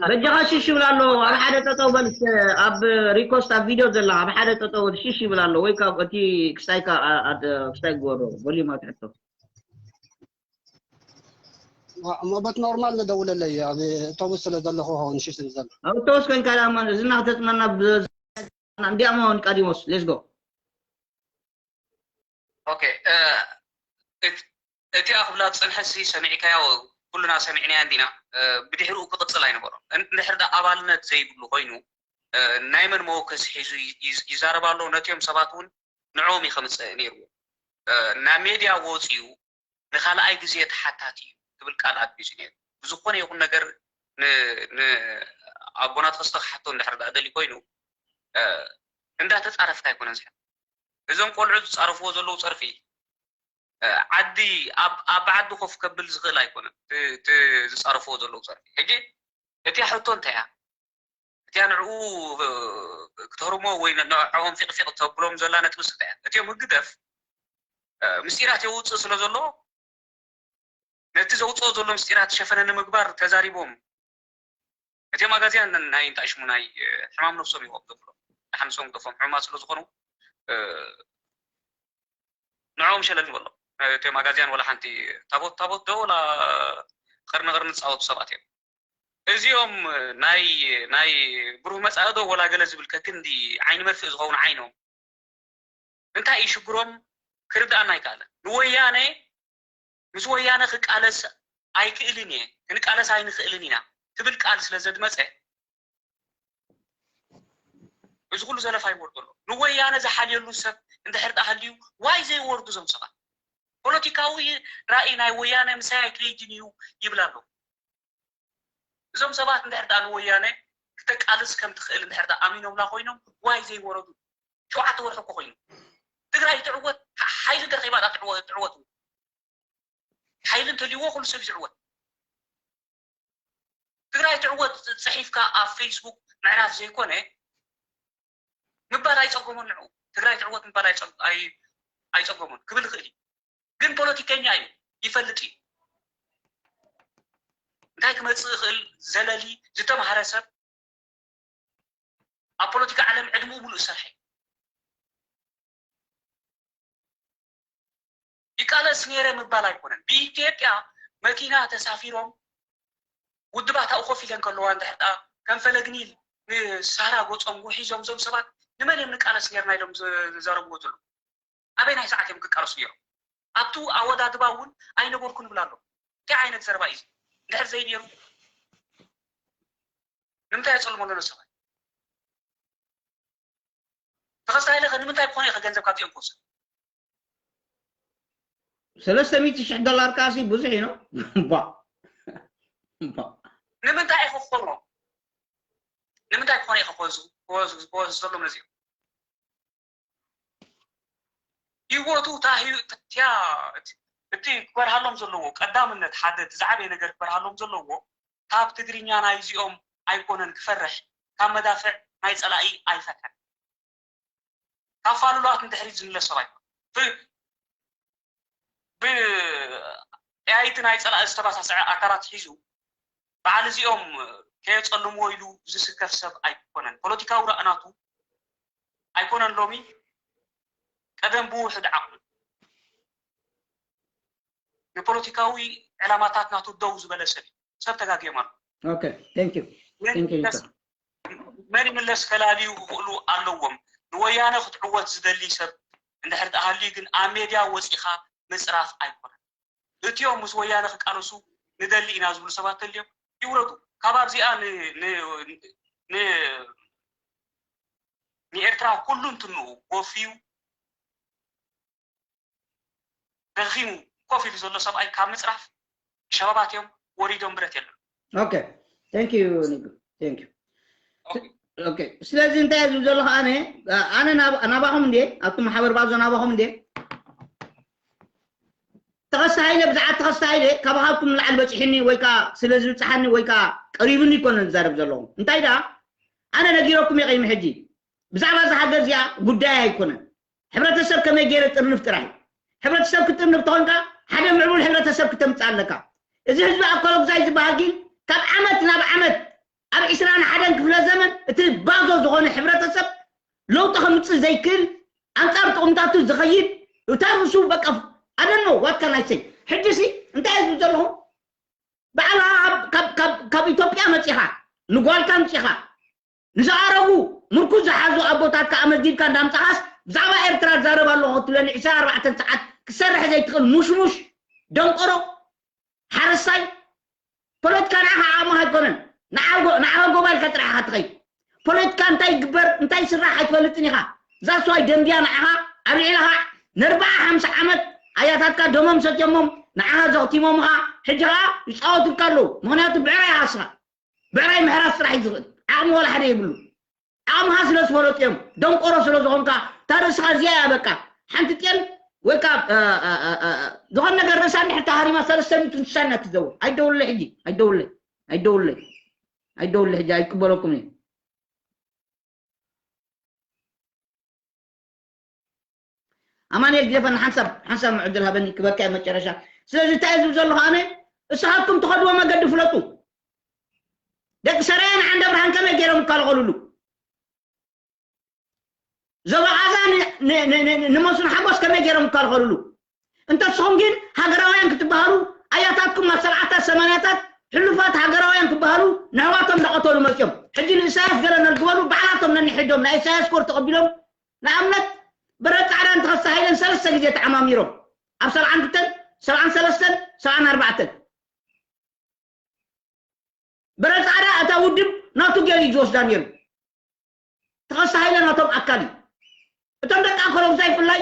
በጃኻ ሽሽ ይብል ኣሎ። ኣብ ሓደ ጠጠው በል፣ ኣብ ሪኮስት ኣብ ቪድዮ ዘላ ኣብ ሓደ ጠጠው በል፣ ሽሽ ይብል ኣሎ። ወይ ካብ እቲ ክስታይካ ክስታይ ግበሮ፣ ቮሊዩም ኣትሕቶ። በት ኖርማል ንደውለለይ ኣብ ኣውቶቡስ ስለ ዘለኹ ኸውን ሽሽ ዝብል ዘሎ። ኣብ ኣውቶቡስ ኮይንካ ዳማ እዝና ክተጽመና እንዲያሞ ኒቃዲሞስ። ሌትስ ጎ። ኦኬ፣ እቲ ኣኽብላ ዝጸንሐ ሲ ሰሚዕካዮ፣ ኩልና ሰሚዕናያ እንዲና። ብድሕሪኡ ክቕጽል ኣይነበሮን። እንድሕር ዳ ኣባልነት ዘይብሉ ኮይኑ ናይ መን መወከሲ ሒዙ ይዛረብ ኣሎ? ነቲኦም ሰባት እውን ንዕኦም እዩ ከምጽእ ነይርዎ። ናብ ሜድያ ወፂኡ ንኻልኣይ ግዜ ተሓታቲ እዩ ክብል ቃል ኣትሚሱ ነይሩ። ብዝኾነ ይኹን ነገር ንኣቦና ተኸስተ ክሓቶ እንድሕር ዳ ደሊ ኮይኑ እንዳተፃረፍካ ኣይኮነን ዝሕል። እዞም ቆልዑ ዝፃረፍዎ ዘለዉ ፀርፊ ዓዲ ኣብ ዓዲ ኮፍ ከብል ዝኽእል ኣይኮነን ዝፃረፍዎ ዘለዉ ፀርፊ። ሕጂ እቲያ ሕቶ እንታይ እያ? እቲያ ንዕኡ ክትህርሞ ወይ ንዕኦም ፊቕፊቕ ተብሎም ዘላ ነጥብስ እንታይ እያ? እቲኦም ህግደፍ ምስጢራት የውፅእ ስለ ዘሎ ነቲ ዘውፅኦ ዘሎ ምስጢራት ሸፈነ ንምግባር ተዛሪቦም። እቲኦም ኣጋዚያን ናይ እንታይ ሽሙ ናይ ሕማም ነፍሶም ይኾም ዘብሎ ንሓምሶም ግደፎም ሕሙማት ስለ ዝኾኑ ንዕኦም ሸለል ንበሎም። እቶም ኣጋዚያን ወላ ሓንቲ ታቦት ታቦት ዶ ወላ ቅርኒ ቅርኒ ዝፃወቱ ሰባት እዮም። እዚኦም ናይ ናይ ብሩህ መፃኢ ዶ ወላ ገለ ዝብል ከክንዲ ዓይኒ መርፍእ ዝኸውን ዓይኖም እንታይ እዩ ሽግሮም ክርድኣና ኣይከኣለን። ንወያነ ምስ ወያነ ክቃለስ ኣይክእልን እየ ክንቃለስ ኣይንክእልን ኢና ትብል ቃል ስለ ዘድመፀ እዚ ኩሉ ዘለፋ ይወርዱ ኣሎ። ንወያነ ዝሓልየሉ ሰብ እንድሕር ዳኣ ሃልዩ ዋይ ዘይወርዱ እዞም ሰባት? ፖለቲካዊ ራእይ ናይ ወያነ ምሳይ ኣይክይድን እዩ ይብል ኣሎ። እዞም ሰባት እንድሕር ዳኣ ንወያነ ክተቃልስ ከም ትኽእል እንድሕር ዳኣ ኣሚኖምላ ኮይኖም ዋይ ዘይወረዱ? ሸውዓተ ወርሒ እኮ ኮይኑ ትግራይ ትዕወት፣ ሓይሊ እንተ ረኺባ ዳኣ ትዕወት። ሓይሊ እንተልይዎ ኩሉ ሰብ ይትዕወት። ትግራይ ትዕወት ፅሒፍካ ኣብ ፌስቡክ ምዕራፍ ዘይኮነ ምባል ኣይፀገሞን። ንዑ ትግራይ ትዕወት ምባል ኣይፀገሞን ክብል ይኽእል እዩ። ግን ፖለቲከኛ እዩ፣ ይፈልጥ እዩ እንታይ ክመፅእ ይኽእል። ዘለሊ ዝተምሃረ ሰብ ኣብ ፖለቲካ ዓለም ዕድሚኡ ሙሉእ ዝሰርሐ እዩ። ይቃለስ ነይረ ምባል ኣይኮነን። ብኢትዮጵያ መኪና ተሳፊሮም ውድባት ኣብኡ ኮፍ ኢለን ከለዋ እንድሕር ደኣ ከም ፈለግ ኒል ንሳህራ ገጾም ውሒዞም እዞም ሰባት ንመን እዮም ንቃለስ ነይርና ኢሎም ዝዛረብዎ ዘለዉ? ኣበየናይ ሰዓት እዮም ክቃለሱ ነይሮም? ኣብቲ ኣወዳድባ እውን ኣይነበርኩን ይብል ኣሎ። እንታይ ዓይነት ዘረባ እዩ እዚ? እንድሕር ዘይነይሩ ንምንታይ የጸልሞ ኣለና ሰባት? ተኸስተ ሃይለ ከ ንምንታይ ክኾነ ኢኸ ገንዘብ ካብዚኦም ክወስድ? ሰለስተ ሚእቲ ሽሕ ዶላር ከኣሲ ብዙሕ እዩ ነው። ባ ባ ንምንታይ ኢኸ ክኾኖ? ንምንታይ ክኾነ ኢኸ ክወስዱ ክወስዱ ክወስዱ ዘለዎም ነዚኦም? ህይወቱ እታ ህይወት እቲያ እቲ ክበርሃሎም ዘለዎ ቀዳምነት ሓደ እቲ ዝዓበየ ነገር ክበርሃሎም ዘለዎ ካብ ትግርኛ ናይዚኦም ኣይኮነን ክፈርሕ ካብ መዳፍዕ ናይ ፀላኢ ኣይፈርሐን። ካብ ፋሉላት ንድሕሪት ዝምለስ ሰብ ኣይኮነን። ብ ብጠያይቲ ናይ ፀላኢ ዝተባሳሰዐ ኣካላት ሒዙ በዓል እዚኦም ከየፀልምዎ ኢሉ ዝስከፍ ሰብ ኣይኮነን። ፖለቲካዊ ራእናቱ ኣይኮነን ሎሚ ቀደም ብውሕድ ዓቕሙ ንፖለቲካዊ ዕላማታት ናቱ ደው ዝበለ ሰብ እዩ። ሰብ ተጋግዮም ኣሎ። Okay, thank you. Thank you. መን ይምለስ ከላልዩ ክኽእሉ ኣለዎም። ንወያነ ክትዕወት ዝደሊ ሰብ እንድሕር ተሃልዩ ግን ኣብ ሜድያ ወፂኻ ምፅራፍ ኣይኮነን። እቲኦም ምስ ወያነ ክቃለሱ ንደሊ ኢና ዝብሉ ሰባት ተልዮም ይውረዱ። ካብ ኣብዚኣ ንኤርትራ ኩሉ እንትንኡ ወፍዩ ደኺሙ ኮፍ ኢሉ ዘሎ ሰብኣይ ካብ ምፅራፍ ሸባባት እዮም ወሪዶም ብረት የለን። Okay, thank you. Thank you. Okay, ስለዚ እንታይ ዝብል ዘለኹ ኣነ ኣነ ናባኹም እንዴ ኣብቲ ማሕበር ባዞ ናባኹም እንዴ ተኸስተ ሃይለ ብዛዕባ ተኸስተ ሃይለ ካባኻትኩም ንላዕሊ በፂሑኒ ወይ ከዓ ስለ ዝብፅሓኒ ወይ ከዓ ቀሪቡኒ ይኮነ ዝዛረብ ዘለኹ እንታይ ደኣ ኣነ ነጊረኩም እየ ቀይሚ ሕጂ ብዛዕባ እዛ ሃገር እዚኣ ጉዳይ ኣይኮነን ሕብረተሰብ ከመይ ገይረ ጥርንፍ ጥራይ ሕብረተሰብ ክጥርንፍ ተኾንካ ሓደ ምዕቡል ሕብረተሰብ ክተምፅእ ኣለካ እዚ ህዝቢ ኣኮሎጉዛይ ዝበሃል ግን ካብ ዓመት ናብ ዓመት እቲ ባዶ ዝኾነ ሕብረተሰብ ለውጢ ከምፅእ ዘይክእል፣ ኣንፃር ጥቕምታቱ ዝኸይድ፣ እታ ርእሱ በቃ ኣደኖ ዋት ካን ኣይ ሰይ። ሕጂ ሲ እንታይ እዩ ዝብል ዘለኹ? ባዕላ ካብ ኢትዮጵያ መፂኻ ንጓልካ ምፂኻ ንዝኣረጉ ምርኩስ ዝሓዙ ኣቦታት ከዓ መዚድካ እንዳምፃኻስ ብዛዕባ ኤርትራ ዛረብ ኣለኹ ክትብለኒ ዕስራን ኣርባዕተን ሰዓት ክትሰርሕ ዘይትኽእል ሙሽሙሽ ደንቆሮ ሓረስታይ። ፖለቲካ ንዓኻ ዓቕምኻ ኣይኮነን። ንዓኻ ጎባልካ ጥራሕ ኢኻ ትኸይድ። ፖለቲካ እንታይ ይግበር እንታይ ይስራሕ ኣይትፈልጥን ኢኻ። ዛስዋይ ደንብያ ንዓኻ ኣብ ልዕለኻ ንኣርብዓ ሓምሳ ዓመት ኣያታትካ ደሞም ሰትዮሞም ንዓኻ ዘኽቲሞምኻ። ሕጂ ኸዓ ይፃወቱልካ ኣለዉ። ምኽንያቱ ብዕራይ ኢኻ ንስኻ። ብዕራይ ምሕራስ ጥራሕ እዩ ዝኽእል። ዓቕሚ ዋላ ሓደ የብሉ። ዓቕምኻ ስለ ዝፈለጡ እዮም። ደንቆሮ ስለ ዝኾንካ እታ ርእስኻ እዚኣ እያ በቃ። ሓንቲ ጤል ወይ ከዓ ዝኾነ ነገር ርእሳ እንድሕር ተሃሪማ ሰለስተ ሚእቲ እንስሳ ኢና ትዘውር። ኣይደውለይ ሕጂ ኣይደውለይ ኣይደውለይ ኣይደውለይ ሕጂ ኣይቅበለኩም እየ። ኣማኑኤል ግደፈና ሓንሳብ ሓንሳብ ዕድል ሃበኒ ክበካ እየ መጨረሻ። ስለዚ እንታይ ዝብል ዘለኹ ኣነ እስኻትኩም ትኸድዎ መገዲ ፍለጡ። ደቂ ሰራየ ንዓንደ ብርሃን ከመይ ገይሮም ይከላኸልሉ? ዞባ ቓዛ ንመስፍን ሓጎስ ከመይ ገይሮም ይከላኸልሉ? እንተስኹም ግን ሃገራውያን ክትበሃሉ ኣያታትኩም ኣብ ሰብዓታት ሰማንያታት ሕሉፋት ሃገራውያን ክበሃሉ ንሕዋቶም እንዳቐተሉ መፅዮም። ሕጂ ንእሳያስ ገለ ነርግበሉ ባዕላቶም ነንሕዶም ናይ እሳያስ ኮር ተቐቢሎም ንኣብነት በረድ ፃዕዳን ተኸስተ ሃይለን ሰለስተ ግዜ ተዓማሚሮም ኣብ ሰብዓን ክልተን ሰብዓን ሰለስተን ሰብዓን ኣርባዕተን በረድ ፃዕዳ እታ ውድብ ናቱ ገይሩ እዩ ዝወስዳ ነይሩ። ተኸስተ ሃይለ ናቶም ኣካል እዩ። እቶም ደቂ ኣኮሎጉዛይ ብፍላይ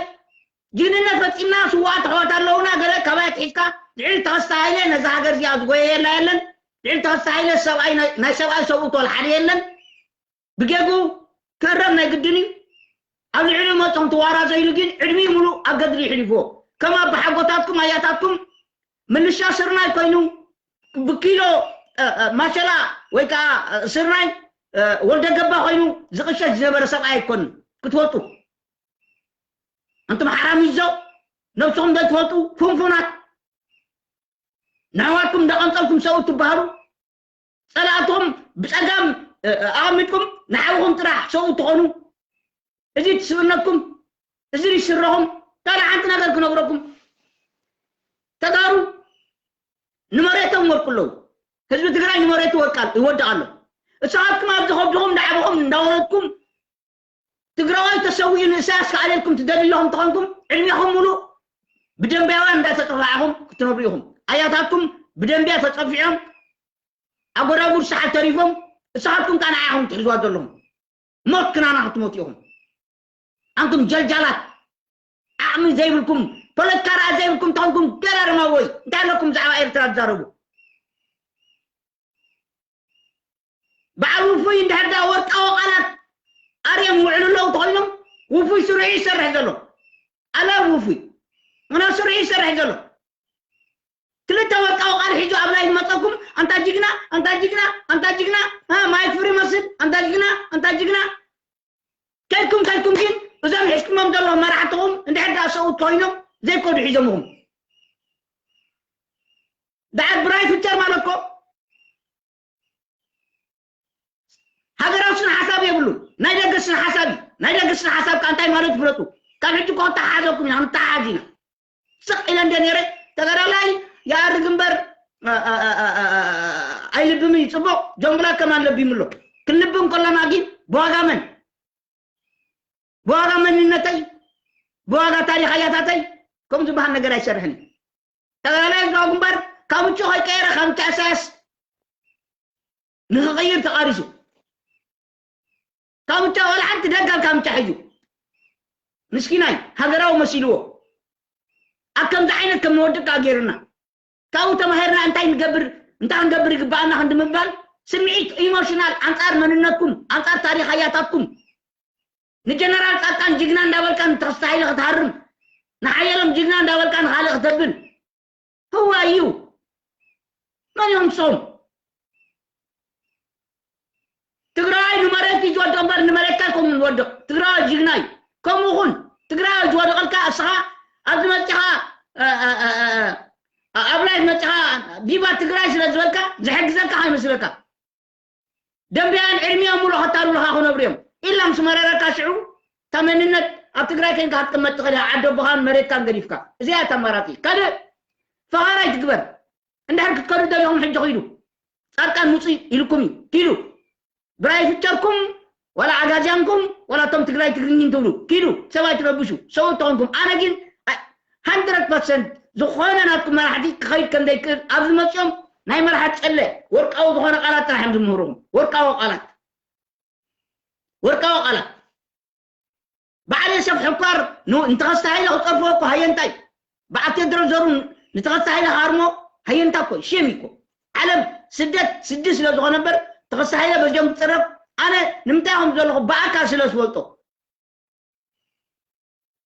ጅግንነት ፈፂምና ስዋኣት ኣሕዋት ኣለውና ገለ ካባይ ኣትሒዝካ ልዕሊ ተኸስተ ሃይለ ነዛ ሃገር እዚኣ ዝጎየየላ የለን። ልዕሊ ተኸስተ ሃይለ ሰብኣይ ናይ ሰብኣይ ሰብኡት ወላ ሓደ የለን። ብጌጉ ክእረም ናይ ግድን እዩ። ኣብ ልዕሊኡ መፅኹም ትዋራዘይሉ ግን ዕድሚኡ ሙሉእ ኣብ ገድሊ ይሕሊፍዎ። ከም ኣባሓጎታትኩም ኣያታትኩም ምልሻ ስርናይ ኮይኑ ብኪሎ ማሸላ ወይ ከዓ ስርናይ ወልደ ገባ ኮይኑ ዝቕሸሽ ዝነበረ ሰብኣይ ኣይኮንን ክትፈልጡ። ኣንቱም ሓራሚዞ ነብስኹም ዘይትፈልጡ ፍንፉናት ንሕዋትኩም እንዳቐንፀልኩም ሰብኡት ትበሃሉ ጸላእቶም ብጸጋም ኣቐሚጥኩም ንዓኹም ጥራሕ ሰብኡት ትኾኑ። እዚ ትስእነኩም፣ እዚ ይስረኹም። ካልእ ሓንቲ ነገር ክነግረኩም፣ ተጋሩ ንመሬቶም ወድቁ ኣለዉ። ህዝቢ ትግራይ ንመሬቱ ወድቃል ይወድቕ ኣሎ። እሳትኩም ኣብዚ ከብድኹም እንዳዓበኹም እንዳወለድኩም ትግራዋይ ተሰዊኡ ንእሳያስ ክኣልየልኩም ትደልዩ ኣለኹም ተኾንኩም ዕድሜኹም ሙሉእ ብደንብያውያን እንዳተጠፋዕኹም ክትነብሩ ኢኹም። ኣያታትኩም ብደንብያ ተጠፊዖም ኣብ ጎዳጉድ ሰሓት ተሪፎም እሳትኩም ከዓ ንዓኹም ትሕዝዋ ዘለኹም። ሞት ክናና ክትሞቱ ኢኹም። ኣንቱም ጀልጃላት ዓቕሚ ዘይብልኩም ፖለቲካ ርኣ ዘይብልኩም ተኾንኩም ገራርማ ወይ እንታይ ኣለኩም ብዛዕባ ኤርትራ ትዛረቡ? በዓል ውፉይ እንድሕር ዳ ወርቃዊ ቃላት ኣርዮም ይውዕሉ ኣለዉ ተኾይኖም ውፉይ ስርሑ ይሰርሕ ዘሎ ኣላ ውፉይ ምና ስርሑ ይሰርሕ ዘሎ ክልተ ወርቃዊ ቃል ሒዙ ኣብ ላይ መፀኩም ኣንታ ጅግና ኣንታ ጅግና ኣንታ ጅግና ማይክ ፍሪ መስል ኣንታ ጅግና ኣንታ ጅግና ከድኩም ከድኩም ግን እዞም ሒዝኩሞም ዘለኹም መራሕትኹም እንድሕር ዳ ሰብኡት ኮይኖም ዘይከዱ ሒዞምኹም ደዓት ብራይ ፍቸር ማለት እኮ ሃገራዊ ስነ ሓሳብ የብሉ ናይ ደገ ስነ ሓሳብ እዩ ናይ ደገ ስነ ሓሳብ ከ እንታይ ማለት ይፍለጡ ካብ ሕጂ እኮ ተሓዘኩም ኢና ንተሓዝ ኢና ስቕ ኢለ እንደ ነይረ ተጋዳላይ ይኣርግ እምበር ኣይልብም እዩ ፅቡቕ ጆንግላ ከማን ለቢሙ ኣሎ ክንልብም ከለና ግን ብዋጋ መን ብዋጋ መንነተይ ብዋጋ ታሪኽ ኣያታተይ ከም ዝበሃል ነገር ኣይሰርሕን እዩ ተጋዳላይ ህዝባዊ ግንባር ካብ ምቹ ከይቀየረ ካብ ምቹ ኣሳያስ ንኽቕይር ተቓሪሱ ካብ ምቹ ወላ ሓንቲ ደጋም ካብ ምቹ ሕዩ ምስኪናይ ሃገራዊ መሲልዎ ኣብ ከምዚ ዓይነት ከም ንወድቅ ገይርና ካብኡ ተማሂርና እንታይ ንገብር እንታይ ክንገብር ይግባኣና ክንዲ ምባል ስምዒት ኢሞሽናል ኣንጻር መንነትኩም ኣንጻር ታሪኽ ኣያታትኩም ንጀነራል ጻድቃን ጅግና እንዳበልካ ንተኸስተ ሃይለ ክትሃርም ንሓየሎም ጅግና እንዳበልካ ንኻልእ ክተብል ህዋ እዩ መን እዮም ሶም ትግራዋይ ንመሬት እዩ ዝወድቕ እምበር ንመሬትካ ኣይኮኑ ንወድቕ ትግራዋይ ጅግና እዩ ከምኡ ኹን ትግራዋይ ዝወደቐልካ እስኻ ኣብዚ መፂኻ ኣብ ላይፍ መፂኻ ቪቫ ትግራይ ስለ ዝበልካ ዝሕግዘካ ከይመስለካ ደንበያን ዕድሚኦም ሙሉ ከታሉልካ ክነብሩ እዮም። ኢላ ምስ መረረካ ሽዑ እታ መንነት ኣብ ትግራይ ኮይንካ ክትቅመጥ ትኽእል ኢኻ። ዓዲ ኣቦኻን መሬትካን ገዲፍካ። እዚኣ እያ እታ ኣማራጺ። ካልእ ፈኻር ኣይትግበር። እንድሕር ክትከዱ ደሊኹም ሕጂ ኪዱ። ጻድቃን ውጹ ኢልኩም እዩ። ኪዱ። ብራይ ፍቸርኩም ዋላ ኣጋዝያንኩም ዋላ እቶም ትግራይ ትግርኝን ትብሉ ኪዱ። ሰብ ኣይትረብሹ። ሰው ተኾንኩም። ኣነ ግን ኣይ- hundred percent ዝኾነ ናትኩም መራሕቲ ክኸይድ ከም ዘይክእል ኣብዚ መፅኦም ናይ መራሕቲ ጨለ ወርቃዊ ዝኾነ ቃላት ጥራሕ እዮም ዝምህርኹም። ወርቃዊ ቃላት። ወርቃዊ ቃላት። በዓል የሰፍ ሕኳር ንተኸስተ ሃይለ ክፀርፎ እኮ ሃየንታይ በዓል ቴድሮስ ዘሩ ንተኸስተ ሃይለ ክሃርሞ ሃየንታ እኮ ሽም እኮ ዓለም ስደት ስዲ ስለ ዝኾነ እምበር ተኸስተ ሃይለ በዚኦም ክፅረፍ ኣነ ንምንታይ ከም ዘለኹ ብኣካል ስለ ዝፈልጦ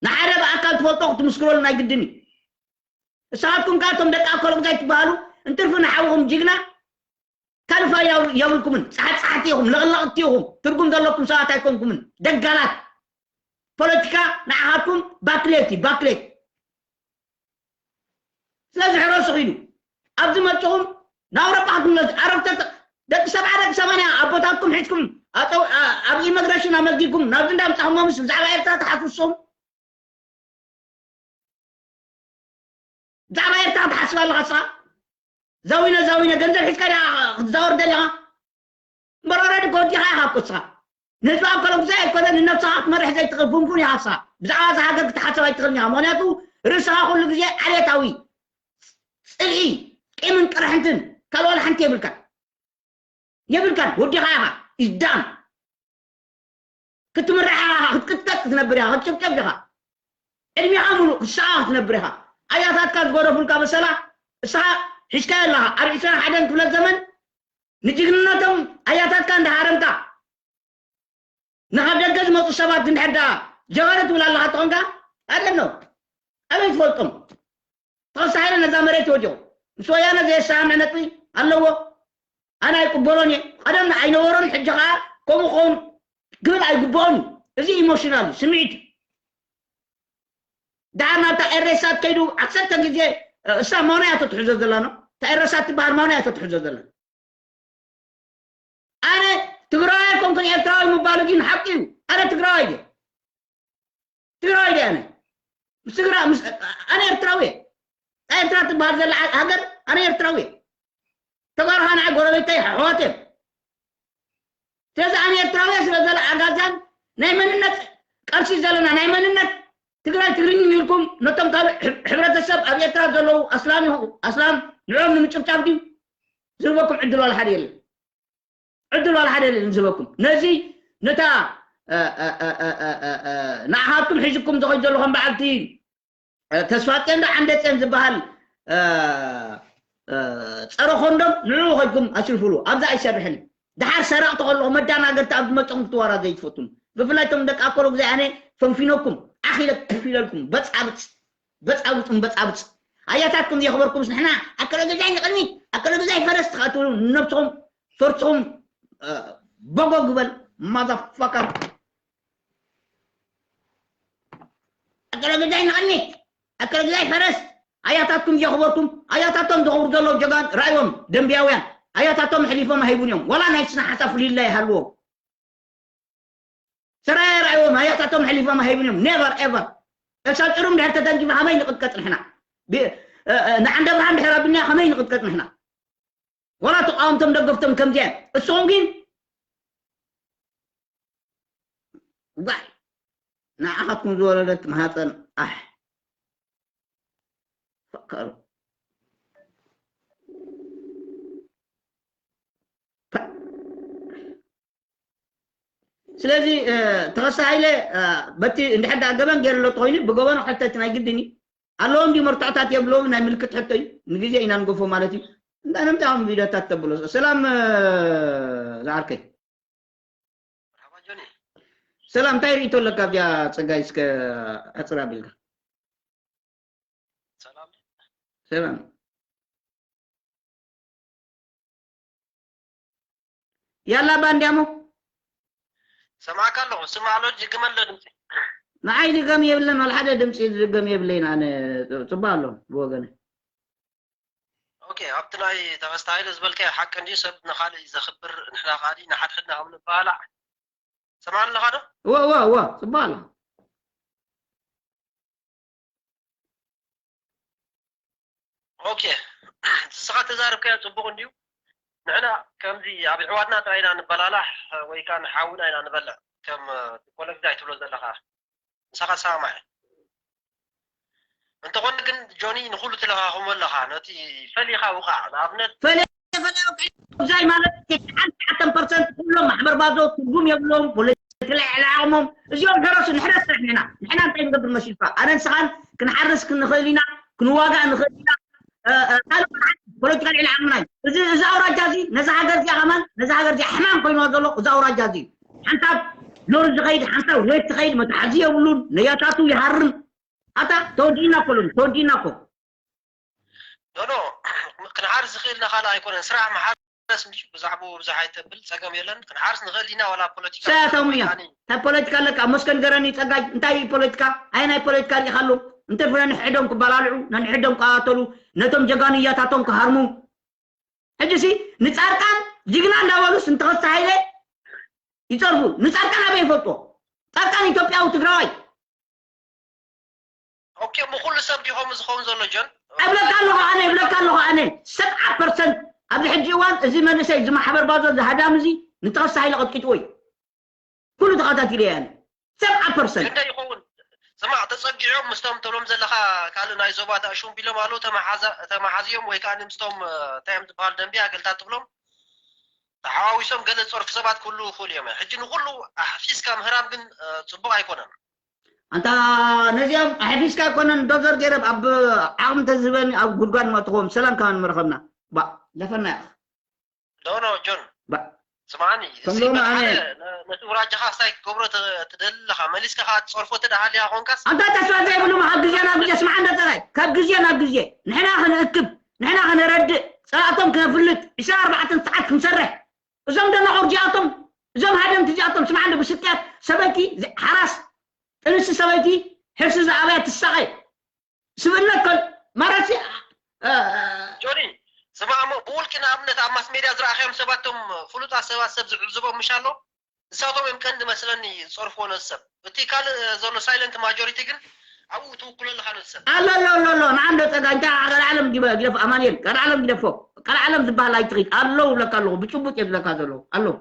ንሓደ ብኣካል ትፈልጦ ክትምስክረሉ ናይ ግድን እዩ። እሳኻትኩም ከዓ እቶም ደቂ ኣኮሎጉዛይ ትበሃሉ እንትርፊ ንሓውኹም ጅግና ካልፋ የብልኩምን። ፃሕፃሕቲ ኢኹም፣ ለቕለቕቲ ኢኹም፣ ትርጉም ዘለኩም ሰባት ኣይኮንኩምን። ደጋላት ፖለቲካ ንዓኻትኩም ባክሌት እዩ፣ ባክሌት። ስለዚ ሕረሱ ኪዱ ኣብዚ መፅኹም ንኣውሮጳ ክትምለሱ ኣረብተ ደቂ ሰብዓ ደቂ ሰማንያ ኣቦታትኩም ሒዝኩም ኣብ ኢሚግሬሽን ኣመልኪኩም ናብዚ እንዳምፃኹሞምስ ብዛዕባ ኤርትራ ትሓስቡ ንሶም ብዛዕባ ኤርትራ ክትሓስብ ኣለኻ ንስኻ? ዛዊነ ዛዊነ ገንዘብ ሒዝካ ዲኻ ክትዛወር ደሊኻ? እምበር ኦረዲ ጎዲኻ ኢኻ እኮ ንስኻ። ንህዝቢ ኣኮሎጉዛይ ኣይኮነ ንነብስኻ ክትመርሕ ዘይትኽእል ፉንፉን ኢኻ ንስኻ። ብዛዕባ እዛ ሃገር ክትሓስብ ኣይትኽእልን ኢኻ። ምኽንያቱ ርእስኻ ኩሉ ግዜ ዓሌታዊ ፅልኢ ቂምን ቅርሕንትን ካልእ ዋላ ሓንቲ የብልካን። የብልካን ወዲኻ ኢኻ is done ክትምራሕ ኢኻ ክትቅጥቀጥ ክትነብር ኢኻ ክትጭፍጨፍ ኢኻ ዕድሜኻ ሙሉእ ክሳኣ ክትነብር ኢኻ ኣያታትካ ዝገደፉልካ መሰላ እስኻ ሒዝካዮ ኣለኻ ኣብ ዕስራን ሓደን ክፍለ ዘመን ንጅግንነቶም ኣያታትካ እንዳሃረምካ ንኻብ ደገ ዝመፁ ሰባት እንድሕር ደኣ ጀጋኑ ትብል ኣለኻ ተኾንካ ኣደኖ ኣበይ ትፈልጦም ተኸሳሒረ ነዛ መሬት ወዲቑ ምስ ወያነ ዘየሰማምዕ ነጥቢ ኣለዎ ኣነ ኣይቅበሎን እየ ቀደም ኣይነበሮን ሕጂ ከዓ ከምኡ ክኸውን ክብል ኣይግበኦን እዩ እዚ ኢሞሽናል እዩ ስምዒት እዩ ደሓር ናብታ ኤሬሳት ከይዱ ዓሰርተ ግዜ እሳ ማውና እያ ተትሕዞ ዘላ ነው እታ ኤሬሳት ትበሃል ማውና እያ ተትሕዞ ዘላ ኣነ ትግራዋይ ኣይኮንኩን ኤርትራዊ ምባሉ ግን ሓቂ እዩ ኣነ ትግራዋይ እየ ትግራዋይ እየ ኣነ ምስ ትግራ ምስ ኣነ ኤርትራዊ እየ እታ ኤርትራ ትበሃል ዘላ ሃገር ኣነ ኤርትራዊ እየ ተጋሩ ከዓ ንዓይ ጎረቤተይ ኣሕዋት እዮም ስለዚ ኣነ ኤርትራዊ እየ ስለ ዘለ ኣጋዛን ናይ መንነት ቃልሲ ዘለና ናይ መንነት ትግራይ ትግርኝ ኢልኩም ነቶም ካልእ ሕብረተሰብ ኣብ ኤርትራ ዘለዉ ኣስላም ይኹ ኣስላም ንዕኦም ንምጭብጫብ ድዩ ዝህበኩም ዕድል ዋላ ሓደ የለን ዕድል ዋላ ሓደ የለን ዝህበኩም ነዚ ነታ ንዓኻትኩም ሒዝኩም ዝኸድ ዘለኹም በዓልቲ ተስፋ ጤን ዶ ዓንደ ጤን ዝበሃል ፀረ ኮንዶም ንዕኡ ከድኩም ኣስርፍሉ ኣብዛ ኣይሰርሕን እዩ ድሓር ሰረቕቲ ከለኹ መዳናገርቲ ኣብ ዝመፀኹም ክትዋራ ዘይትፈቱን ብፍላይ ቶም ደቂ ኣኮሎ ግዜ ኣነ ፈንፊነኩም ዓኺለ ክፍ ኢለልኩም በፃብፅ በፃብፅ በፃብፅ ኣያታትኩም ዘየኽበርኩምስ ንሕና ኣከለ ገዛይ ንቕድሚት ኣከለ ገዛይ ፈረስ ትኸትብሉ ንነብስኹም ፈርስኹም በጎ ግበል motherfucker ኣከለ ገዛይ ንቕድሚት ኣከለ ገዛይ ፈረስ ኣያታትኩም ዘኽበርኩም ኣያታቶም ዘኽብሩ ዘለዉ ጀጋን ራእዮም ደንብያውያን ኣያታቶም ኣሕሊፎም ኣይህቡን እዮም ዋላ ናይ ስነ ሓሳብ ፍልይላ ይሃልዎም ሰራየ ራእዮም ኣያታቶም ኣሕሊፎም ኣይህቡን እዮም never ever ኤልሳ ጭሩም ድሕር ተተንኪፉ ከመይ ንቕጥቀጥ ንሕና ንዓንደ ብርሃን ድሕር ኣብንያ ከመይ ንቕጥቀጥ ንሕና ወላ ተቃወምቶም ደገፍቶም ከምዚያ እሱኹም ግን ዋይ ንዓኻትኩም ዝወለደት ማህፀን ኣሕ ፈካሩ ስለዚ ተኸሳ ሃይለ በቲ እንድሕር ዳ ገበን ገይሩ ኣሎ ተኮይኑ ብገበኑ ክሕተት ናይ ግድን እዩ ኣለዎም ድዩ መርትዖታት የብለዎም ናይ ምልክት ሕቶ እዩ ንግዜ ኢና ንገፎ ማለት እዩ እንታይ ንምንታይ ከም ቪድዮታት ተብሎ ሰላም ዝዓርከይ ሰላም እንታይ ርእቶ ኣለካ ኣብዚኣ ፀጋይ እስከ ሕፅር ኣቢልካ ሰላም ያላ ባንዲያሞ ሰማዕካ ኣለኹ ስማዕ ኣሎ ድግመለ ድምፂ ንዓይ ድገም የብለን ዋላ ሓደ ድምፂ ዝድገም የብለይን ኣነ ፅባ ኣሎ ብወገነ ኦኬ ኣብ ኣብቲ ናይ ተኸስተ ሃይለ ዝበልካዮ ሓቂ እንድዩ። ሰብ ንኻልእ እዩ ዘኽብር፣ ንሕና ኻልእ ንሓድሕድና ከም ንበሃላዕ። ሰማዕኒ ኣለኻ ዶ? እወ እወ እወ፣ ጽቡቕ ኣሎ። ኦኬ፣ ንስኻ ተዛርብካዮ ጽቡቕ እንድዩ። ንሕና ከምዚ ኣብ ኣሕዋትና ጥራይ ኢና ንበላላሕ ወይ ከኣ ንሓውና ኢና ንበልዕ፣ ከም እ፣ ፖለቲካ ትብሎ ዘለኻ። ንስኻ ሰማማዕ። እንተኾነ ግን ጆኒ ንኹሉ ትለኻኽሞ ኣለኻ፣ ነቲ ፈሊኻ ውቃዕ። ንኣብነት ፈለ ፈለ ውቃዕ፣ እዛይ ማለት ትሽዓን ትሽዓተን ፐርሰንት ኩሎም ማሕበር ባዞ ትርጉም የብሎም፣ ፖለቲካ ልዕሊ ዓቕሞም። እዚኦም ደረሱ፣ ንሕና ስራሕ ንሕና። ንሕና እንታይ ንገብር መሲልካ? ኣነ ንስኻን ክንሓርስ ክንኽእል ኢና፣ ክንዋጋእ ንኽእል ኢና። እ፣ እ፣ ካልእ ካልእ ፖለቲካ ልዕሊ ዓቕምና እዩ። እዚ፣ እዚ ኣውራጃ እዚ፣ ነዛ ሃገር እዚኣ ከማን፣ ነዛ ሃገር እዚኣ ሕማም ኮይንዋ ዘሎ እዚ ኣውራጃ እዚ እዩ። ሓንሳብ ሎሪ ዝኸይድ፣ ሓንሳብ ዌት ዝኸይድ፣ መትሓዚ የብሉን፣ ነያታቱ ይሃርም። ኣታ ተወዲእና እኮ ሎሚ፣ ተወዲእና እኮ። ኖ ኖ፣ ክንሓርስ ዝኽእልና ካልእ ኣይኮነን። ስራሕ ምሓረስ እንድዩ፣ ብዛዕባኡ ብዙሕ ኣይተብል፣ ጸገም የለን። ክንሓርስ ንኽእል ኢና፣ ዋላ ፖለቲካ ሰያታሙ እያ። እንታይ ፖለቲካ ኣለካ? መስከን ገረኒ ጸጋይ፣ እንታይ እዩ ፖለቲካ? ኣይ ናይ ፖለቲካ ርኢኻሉ? እንተ ፍረ ንሕዶም ክበላልዑ፣ ነንሕዶም ክኣተሉ፣ ነቶም ጀጋኑ እያታቶም ክሃርሙ። ሕጂ ሲ ንጻድቃን ጅግና እንዳበሉስ ንተኸስተ ሃይለ ይጸርፉ። ንጻድቃን ኣበይ ይፈልጦ? ጻድቃን ኢትዮጵያዊ ትግራዋይ። ኦኬ፣ ብኩሉ ሰብ ድዩ ከምኡ ዝኸውን ዘሎ ጆን? እብለካ ኣለኹ ኣነ፣ እብለካ ኣለኹ ኣነ። ሰብዓ ፐርሰንት ኣብዚ ሕጂ እዋን እዚ መንእሰይ፣ እዚ ማሕበር ባዞ፣ እዚ ሃዳም እዚ ንተኸስተ ሃይለ ቀጥቂጥዎ እዩ። ኩሉ ተኸታቲለ እየ ኣነ። ሰብዓ ፐርሰንት። ክንደይ ይኸውን? ስማዕ፣ ተጸጊዖም ምስቶም ትብሎም ዘለኻ ካልእ ናይ ዞባ ተኣሹም ቢሎም ኣለዉ፣ ተመሓዛ-፣ ተመሓዝዮም ወይ ከኣ ምስቶም፣ እ፣ እንታይ እዮም ዝበሃሉ፣ ደንብያ ገልታት ትብሎም፣ ተሓዋዊሶም ገለ ዝጸርፉ ሰባት ክህልዉ ይኽእሉ እዮም። ሕጂ ንኹሉ ኣሕፊስካ ምህራም ግን፣ እ፣ ጽቡቕ ኣይኮነን። ኣንታ ነዚኦም ኣሕፊስካ ኣይኮነን፣ ዶዘር ገይረ ኣብ ዓቕሚ ተዝህበኒ ኣብ ጉድጓድ መእትኽዎም፣ ሰላም ከማን ምረኸብና። ባእ፣ ለፈና ኢኻ። ኖ ኖ ጆን ባ- ስምዓኒ፣ ከም እዚ ሎሚ በቃ ኣነ- ነ- ነቲ ውራጃኻ እንታይ ክትገብሮ ት- ትደሊ ኣለኻ? መሊስካ ከኣ ትጸርፎ እንተ ደኣ ሃልያ ኾንካስ ኣንታ ተስፋ ዘይብሉ ካብ ግዜ ናብ ግዜ ስምዓ እንደ ጸራይ ካብ ግዜ ናብ ግዜ ንሕና ክንእክብ ንሕና ከነረድእ ጸላእቶም ክነፍልጥ ዕስራን ኣርባዕተን ሰዓት ክንሰርሕ እዞም ደናቑር እዚኣቶም እዞም ሃደምቲ እዚኣቶም ስምዓ እንደ ብስቅያት ሰበይቲ ዝ- ሓራስ ጥንሲ ሰበይቲ ሕርሲ ዝኣበያ ትሳቐ ስብእነት ከል ማለት ሲ- እ- እ- ጆኒ ስማዕ እሞ ብውልቂ ንኣብነት ኣብ ማስ ሜድያ ዝረኣኸዮም ሰባት እቶም ፍሉጣት ሰባት ሰብ ዝዕዝቦም ምሽ ኣሎ ንሳቶም እዮም ቀንዲ መስለኒ ዝፀርፍዎ ነዚ ሰብ እቲ ካልእ ዘሎ ሳይለንት ማጆሪቲ ግን ኣብኡ ትውክሎ ኣለኻ ነዚ ሰብ ኣሎ ኣሎ ኣሎ ኣሎ ንዓንዶ ፀጋ እንታይ ቀልዓለም ግደፎ ኣማንኤል ቀልዓለም ግደፎ ቀልዓለም ዝበሃል ኣይትኺድ ኣለዉ ብለካ ኣለኹ ብጭቡጥ እየ ዝለካ ዘለዉ ኣለዉ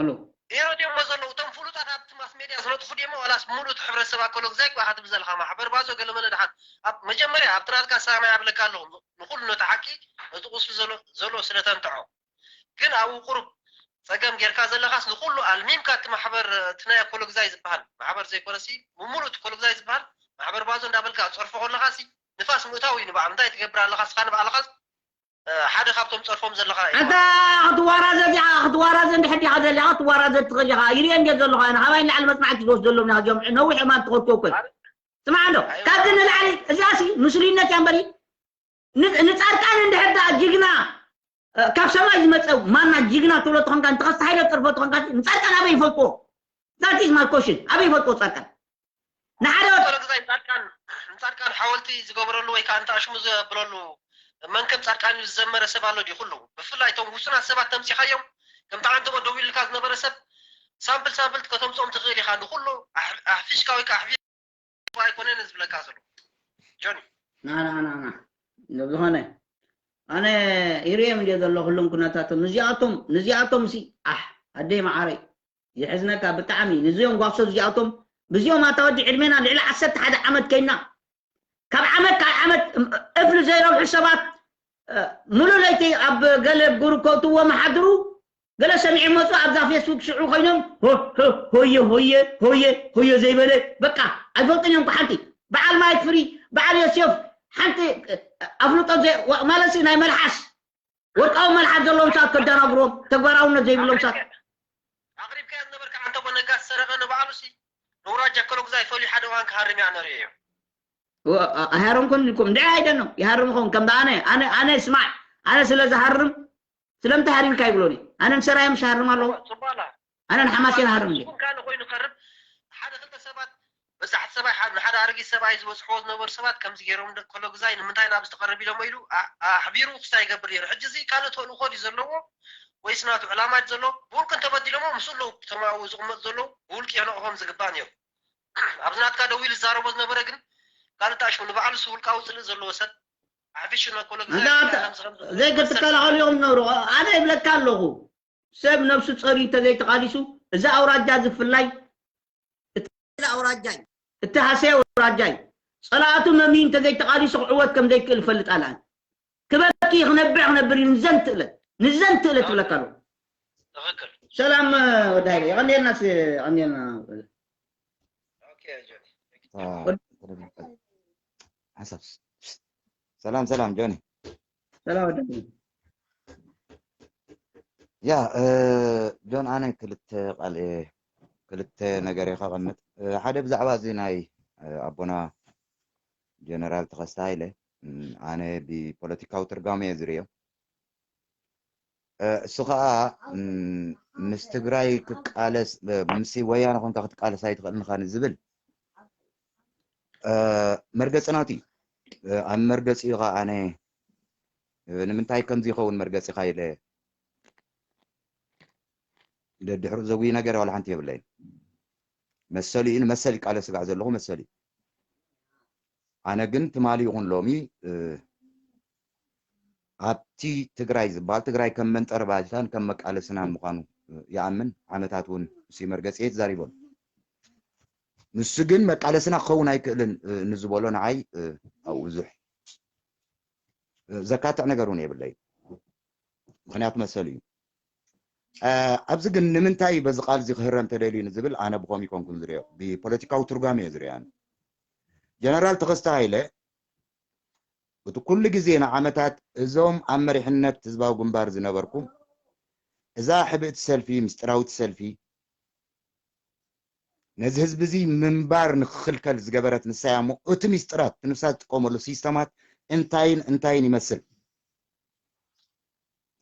ኣለዉ ኢሮት እዮሞ ዘለዉ እቶም ፍሉጣት ኣብቲ ማስ ሜድያ ዝነጥፉ ድሞ ዋላስ ሙሉእ እቲ ሕብረተሰብ ኣከሎ ግዛይ ኳ ኢኻ ትብል ዘለኻ ማሕበር ባዞ ገለመለ ድሓን ኣብ መጀመርያ ኣብቲ ናትካ ኣሰማምያ እብለካ ኣለኹ ንኹሉ ነቲ ሓቂ ነቲ ቁስሊ ዘሎ ዘሎ ስለ ተንትዖ ግን ኣብኡ ቁሩብ ጸገም ጌርካ ዘለኻስ ንኹሉ ኣልሚምካ እቲ ማሕበር እቲ ናይ ኣከሎ ግዛይ ዝበሃል ማሕበር ዘይኮነሲ ብሙሉእ እቲ ኣከሎ ግዛይ ዝበሃል ማሕበር ባዞ እንዳበልካ ትጸርፎ ከለኻሲ ንፋስ ምእታው እዩ ንባዕሉ እንታይ ትገብር ኣለኻ ስኻ ንባዕልኻስ ሓደ ካብቶም ጸርፎም ዘለኻ ኢኻ ኣታ ክትዋራዘ ዲኻ ክትዋራዘ እንድሕር ዲኻ ዘለኻ ክትዋራዘ ትኽእል ኢኻ ይርኤ እንድየ ዘለኹ ኣነ ካባይ ንላዕሊ መጽናዕቲ ዝወስደሎም ኢና እዚኦም ነዊሕ እማን ትኸድኮ እኮ ስማዕ እንዶ ካብዚ ንላዕሊ እዚኣሲ ምስሉይነት እያ እምበሪ ንጻድቃን እንድሕር ደኣ ጅግና ካብ ሰማይ ዝመጸ ማና ጅግና ትብሎ ተኾንካ ንተኸስተ ሃይለ ትጸርፎ ተኾንካ ንጻድቃን ኣበይ ይፈልጥዎ that is my question ኣበይ ይፈልጥዎ ጻድቃን ንሓደ ወዲ ጸሎት ግዛይ ጻድቃን ንጻድቃን ሓወልቲ ዝገበረሉ ወይ ከዓ እንተ ኣሽሙ ዘብለሉ መን ከም ጻድቃን ኢሉ ዝዘመረ ሰብ ኣሎ ድዩ ኩሉ ብፍላይ እቶም ውሱናት ሰባት ተምጺኻዮም ከምቲ ዓንተቦ ደው ኢልካ ዝነበረ ሰብ ሳምፕል ሳምፕል ከተምጾም ትኽእል ኢኻ ንኩሉ ኣሕፊሽካ ወይ ከዓ ኣሕፊ ኣይኮነን ዝብለካ ዘሎ ጆኒ ናናናና ዝኾነ ኣነ ይርእዮም እንድየ ዘሎ ኩሎም ኩነታቶም ንዚኣቶም ንዚኣቶም ሲ ኣሕ ኣደይ መዓረይ የሕዝነካ ብጣዕሚ ንዚኦም ጓሶ እዚኣቶም ብዚኦም ኣታ ወዲ ዕድሜና ልዕሊ ዓሰርተ ሓደ ዓመት ከይና ካብ ዓመት ካብ ዓመት እፍሊ ዘይረብሑ ሰባት ሙሉእ ለይቲ ኣብ ገለ ጉሩ ከውትዎ መሓድሩ ገለ ሰሚዖም መፁ ኣብዛ ፌስቡክ ሽዑ ኮይኖም ሆየ ሆየ ሆየ ሆየ ዘይበለ በቃ ኣይፈልጥን እዮም ሓንቲ በዓል ማይክ ፍሪ በዓል ዮሴፍ ሓንቲ ኣፍልጦ ማለት ናይ መልሓስ ወርቃዊ መልሓስ ዘለዎም ሰባት ከደናግሮም ተግባራውነት ዘይብሎም ሰባት ኣቕሪብካዮ ዝነበርካ ዓንተቦ ነጋ ዝሰረቐ ንባዕሉ ሲ ንውራጃ ከሎ ግዛይ ፈልዩ ሓደ እዋን ክሃርም እያ ነርእዮ ኣይሃረምኩን ኢልኩም እንድዒ ኣይደኖ ይሃርም ኸውን ከም ኣነ ኣነ ኣነ ስማዕ ኣነ ስለ ዝሃርም ስለምንታይ ሃሪምካ ይብሎኒ ኣነ ንሰራየ ምሽ ሃርም ኣለዎ ኣነ ንሓማሴን ሃርም እንዲ ኮይኑ ከርብ ሓደ ክልተ ሰባት በጻሕቲ ሰብኣይ ንሓደ ኣረጊት ሰብኣይ ዝበጽሕዎ ዝነበሩ ሰባት ከምዚ ገይሮም፣ ደቂ ኮሎግዛይ ንምንታይ ናብዚ ትቐርብ ኢሎሞ ኢሉ ኣሕቢሩ ክስታይ ይገብር ነይሩ። ሕጂ እዚ ካልእ ተልእኾ ድዩ ዘለዎ ወይስ ናቱ ዕላማ ድዩ ዘለዎ? ብውልቂ እንተበዲሎሞ ምስኡ ኣለዉ፣ እቶም ኣብኡ ዝቕመጡ ዘለዉ ብውልቂ የነቕፎም ዝግባእ ነይሩ። ኣብዚ ናትካ ደው ኢሉ ዝዛረቦ ዝነበረ ግን ካልእ ጣሽሙ ንባዕሉ ውልቃዊ ጽልኢ ዘለዎ ሰብ ኣሕፊሹ ናብ ኮሎግዛይ ንዛት ዓለም ዝኸም ዘይክትከላኸሉ እዮም ዝነብሩ። ኣነ ይብለካ ኣለኹ፣ ሰብ ነብሱ ጸርዩ እንተዘይተቓሊሱ፣ እዚ ኣውራጃ ዝፍላይ እቲ ኣውራጃ እዩ፣ እቲ ሃሰይ ኣውራጃ እዩ። ጸላእቱ መምዩ እንተዘይተቓሊሱ ክዕወት ከም ዘይክእል ይፈልጥ ኣልኣን። ክበኪ ክነብዕ ክነብር እዩ ንዘንትእለት፣ ንዘንትእለት ትብለካ ኣለኹ። ትኽክል። ሰላም ወዳይ የቐንየልና፣ የቐንየልና። ሓሳብ ሰላም ሰላም ጆኒ። ሰላም ወዳይ። ያ ጆን፣ ኣነ ክልተ ቃል ክልተ ነገር እየ ከቐምጥ። ሓደ ብዛዕባ እዚ ናይ ኣቦና ጀነራል ተኸስተ ሃይለ፣ ኣነ ብፖለቲካዊ ትርጓሜ እየ ዝርእዮ። እሱ ከዓ ምስ ትግራይ ክቃለስ፣ ምስ ወያነ ኮንካ ክትቃለስ ኣይትኽእልን ኢኻ ንዝብል መርገፂ ናቱ እዩ። ኣብ መርገፂኡ ከዓ ኣነ ንምንታይ ከምዚ ይኸውን መርገፂኻ ኢለ ደድሕሩ ዘጉይ ነገር ዋላ ሓንቲ የብለይን። መሰሉ እዩ፣ ንመሰል ይቃለስ ስጋዕ ዘለኹ መሰል እዩ። ኣነ ግን ትማሊ ይኹን ሎሚ ኣብቲ ትግራይ ዝበሃል፣ ትግራይ ከም መንጠሪ ባይታን ከም መቃለስናን ምዃኑ ይኣምን። ዓመታት እውን እሱ መርገፂ እየ ተዛሪበሉ። ንሱ ግን መቃለስና ክኸውን ኣይክእልን ንዝበሎ ንዓይ ኣብኡ ብዙሕ ዘካትዕ ነገር እውን የብለይ። ምኽንያቱ መሰሉ እዩ። ኣብዚ ግን ንምንታይ በዚ ቃል እዚ ክህረም ተደልዩ ንዝብል ኣነ ብኸም ይኮንኩም ዝሪኦ፣ ብፖለቲካዊ ትርጓሜ እየ ዝሪኦ። ጀነራል ተኸስተ ሃይለ እቲ ኩሉ ግዜ ንዓመታት እዞም ኣብ መሪሕነት ህዝባዊ ግንባር ዝነበርኩም፣ እዛ ሕብእቲ ሰልፊ፣ ምስጢራዊት ሰልፊ፣ ነዚ ህዝቢ እዚ ምንባር ንክኽልከል ዝገበረት ንሳ እያ እሞ፣ እቲ ምስጢራት ንሳ ትጥቀመሉ ሲስተማት እንታይን እንታይን ይመስል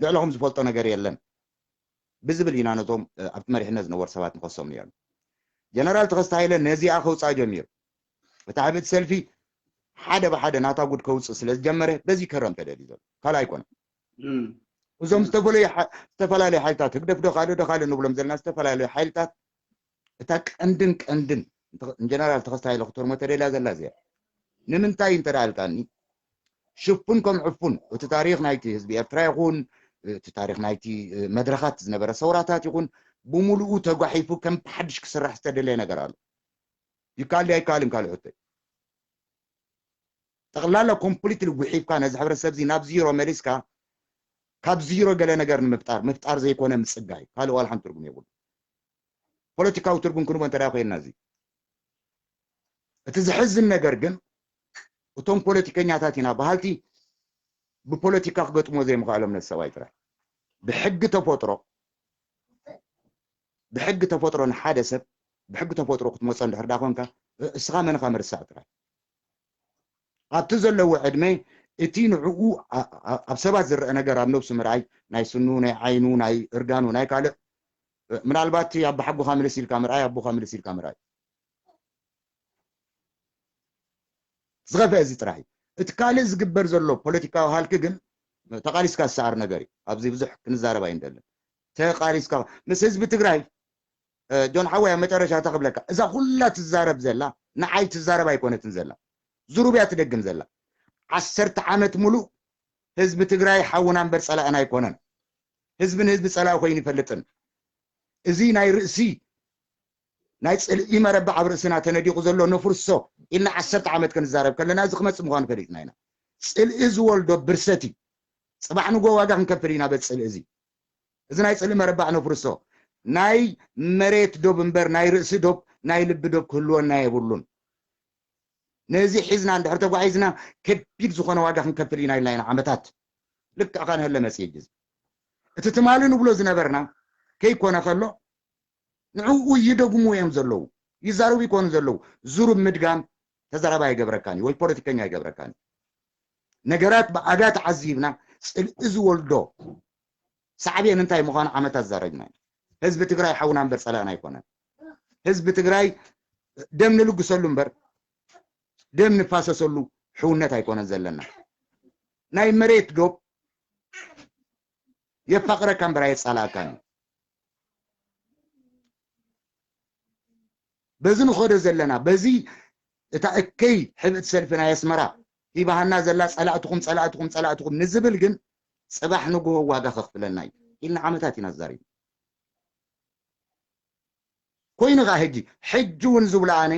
ልዕለኹም ዝፈልጦ ነገር የለን ብዝብል ኢና ነቶም ኣብቲ መሪሕነት ዝነበሩ ሰባት ንኸሶም ነይሩ። ጀነራል ተኸስተ ሃይለ ነዚኣ ከውፅኣ ጀሚሩ። እቲ ሕብእቲ ሰልፊ ሓደ ብሓደ ናታ ጉድ ከውፅእ ስለ ዝጀመረ በዚ ከረም ተደልዩ ዘሎ ካልእ ኣይኮነን። እዞም ዝተፈላለዩ ሓይልታት ህግደፍ ዶ ካልእ ዶ ካልእ ንብሎም ዘለና ዝተፈላለዩ ሓይልታት እታ ቀንድን ቀንድን ንጀነራል ተኸስተ ሃይለ ክትርሞ ተደልያ ዘላ እዚኣ ንምንታይ እንተ ደኣ ኣልካኒ ሽፉን ከም ዕፉን እቲ ታሪኽ ናይቲ ህዝቢ ኤርትራ ይኹን እቲ ታሪኽ ናይቲ መድረኻት ዝነበረ ሰውራታት ይኹን ብምሉኡ ተጓሒፉ ከም ብሓድሽ ክስራሕ ዝተደለየ ነገር ኣሎ። ይካል ኣይካልን ካልእ ሕቶ እዩ። ጠቕላላ ኮምፕሊትሊ ጉሒፍካ ነዚ ሕብረተሰብ እዚ ናብ ዚሮ መሊስካ ካብ ዚሮ ገለ ነገር ንምፍጣር ምፍጣር ዘይኮነ ምጽጋይ ካልእ ዋላ ሓንቲ ትርጉም የብሉ። ፖለቲካዊ ትርጉም ክንቦ እንተ ኮይንና እዚ እቲ ዝሕዝን ነገር ግን እቶም ፖለቲከኛታት ኢና በሃልቲ ብፖለቲካ ክገጥሞ ዘይምኽኣሎም ነቲ ሰብኣይ ጥራሕ ብሕጊ ተፈጥሮ ብሕጊ ተፈጥሮ ንሓደ ሰብ ብሕጊ ተፈጥሮ ክትመፆ እንድሕር ዳ ኮንካ እስኻ መንኻ ምርሳዕ ጥራይ ኣብቲ ዘለዎ ዕድመ እቲ ንዕኡ ኣብ ሰባት ዝረአ ነገር ኣብ ነብሱ ምርኣይ ናይ ስኑ ናይ ዓይኑ ናይ እርጋኑ ናይ ካልእ ምናልባት ኣቦሓጎኻ ምልስ ኢልካ ምርኣይ ኣቦኻ ምልስ ኢልካ ምርኣይ ዝኸፍአ እዚ ጥራሕ እዩ። እቲ ካልእ ዝግበር ዘሎ ፖለቲካዊ ሃልኪ ግን ተቓሊስካ ዝሰኣር ነገር እዩ። ኣብዚ ብዙሕ ክንዛረብ ኣይንደልን። ተቓሊስካ ምስ ህዝቢ ትግራይ ጆን ሓወይ ኣብ መጨረሻ እንታይ ክብለካ እዛ ኩላ ትዛረብ ዘላ ንዓይ ትዛረብ ኣይኮነትን ዘላ ዙሩብ እያ ትደግም ዘላ ዓሰርተ ዓመት ሙሉእ ህዝቢ ትግራይ ሓውና እምበር ፀላእና ኣይኮነን ህዝቢ ንህዝቢ ፀላኢ ኮይኑ ይፈልጥን እዚ ናይ ርእሲ ናይ ፅልኢ መረባ ኣብ ርእስና ተነዲቑ ዘሎ ነፍርሶ ኢልና ዓሰርተ ዓመት ክንዛረብ ከለና እዚ ክመፅእ ምዃኑ ፈሊጥና ኢና ፅልኢ ዝወልዶ ብርሰት እዩ ፅባሕ ንጎ ዋጋ ክንከፍል ኢና በዚ ፅልኢ እዚ እዚ ናይ ፅልኢ መረባዕ ነፍርሶ ናይ መሬት ዶብ እምበር ናይ ርእሲ ዶብ ናይ ልቢ ዶብ ክህልወና የብሉን ነዚ ሒዝና እንድሕር ተጓዒዝና ከቢድ ዝኾነ ዋጋ ክንከፍል ኢና ኢልና ኢና ዓመታት ልክዕ ካ ንህለ መፅእ እጅ እቲ ትማሊ ንብሎ ዝነበርና ከይኮነ ከሎ ንዕኡ ይደግሙ እዮም ዘለዉ ይዛረቡ ይኮኑ ዘለዉ ዙሩብ ምድጋም ተዛራባ ይገብረካን ወይ ፖለቲከኛ ይገብረካን ነገራት ብኣጋ ተዓዚብና ፅልኢ ዝወልዶ ሳዕቤን እንታይ ምዃኑ ዓመታት ዛረግና ህዝቢ ትግራይ ሓውና እምበር ፀላእና ኣይኮነን ህዝቢ ትግራይ ደም ንልግሰሉ እምበር ደም ንፋሰሰሉ ሕውነት ኣይኮነን ዘለና። ናይ መሬት ዶብ የፋቕረካ እምበር ኣየጻላእካን እዩ። በዚ ንኸዶ ዘለና፣ በዚ እታ እከይ ሕብእቲ ሰልፊ ናይ ኣስመራ ሂባሃና ዘላ፣ ጸላእትኹም፣ ጸላእትኹም፣ ጸላእትኹም ንዝብል ግን ጽባሕ ንግሆ ዋጋ ከኽፍለና እዩ ኢልና ዓመታት ኢና ዛሪብ። ኮይኑ ኸዓ ሕጂ፣ ሕጂ እውን ዝብሎ ኣነ፣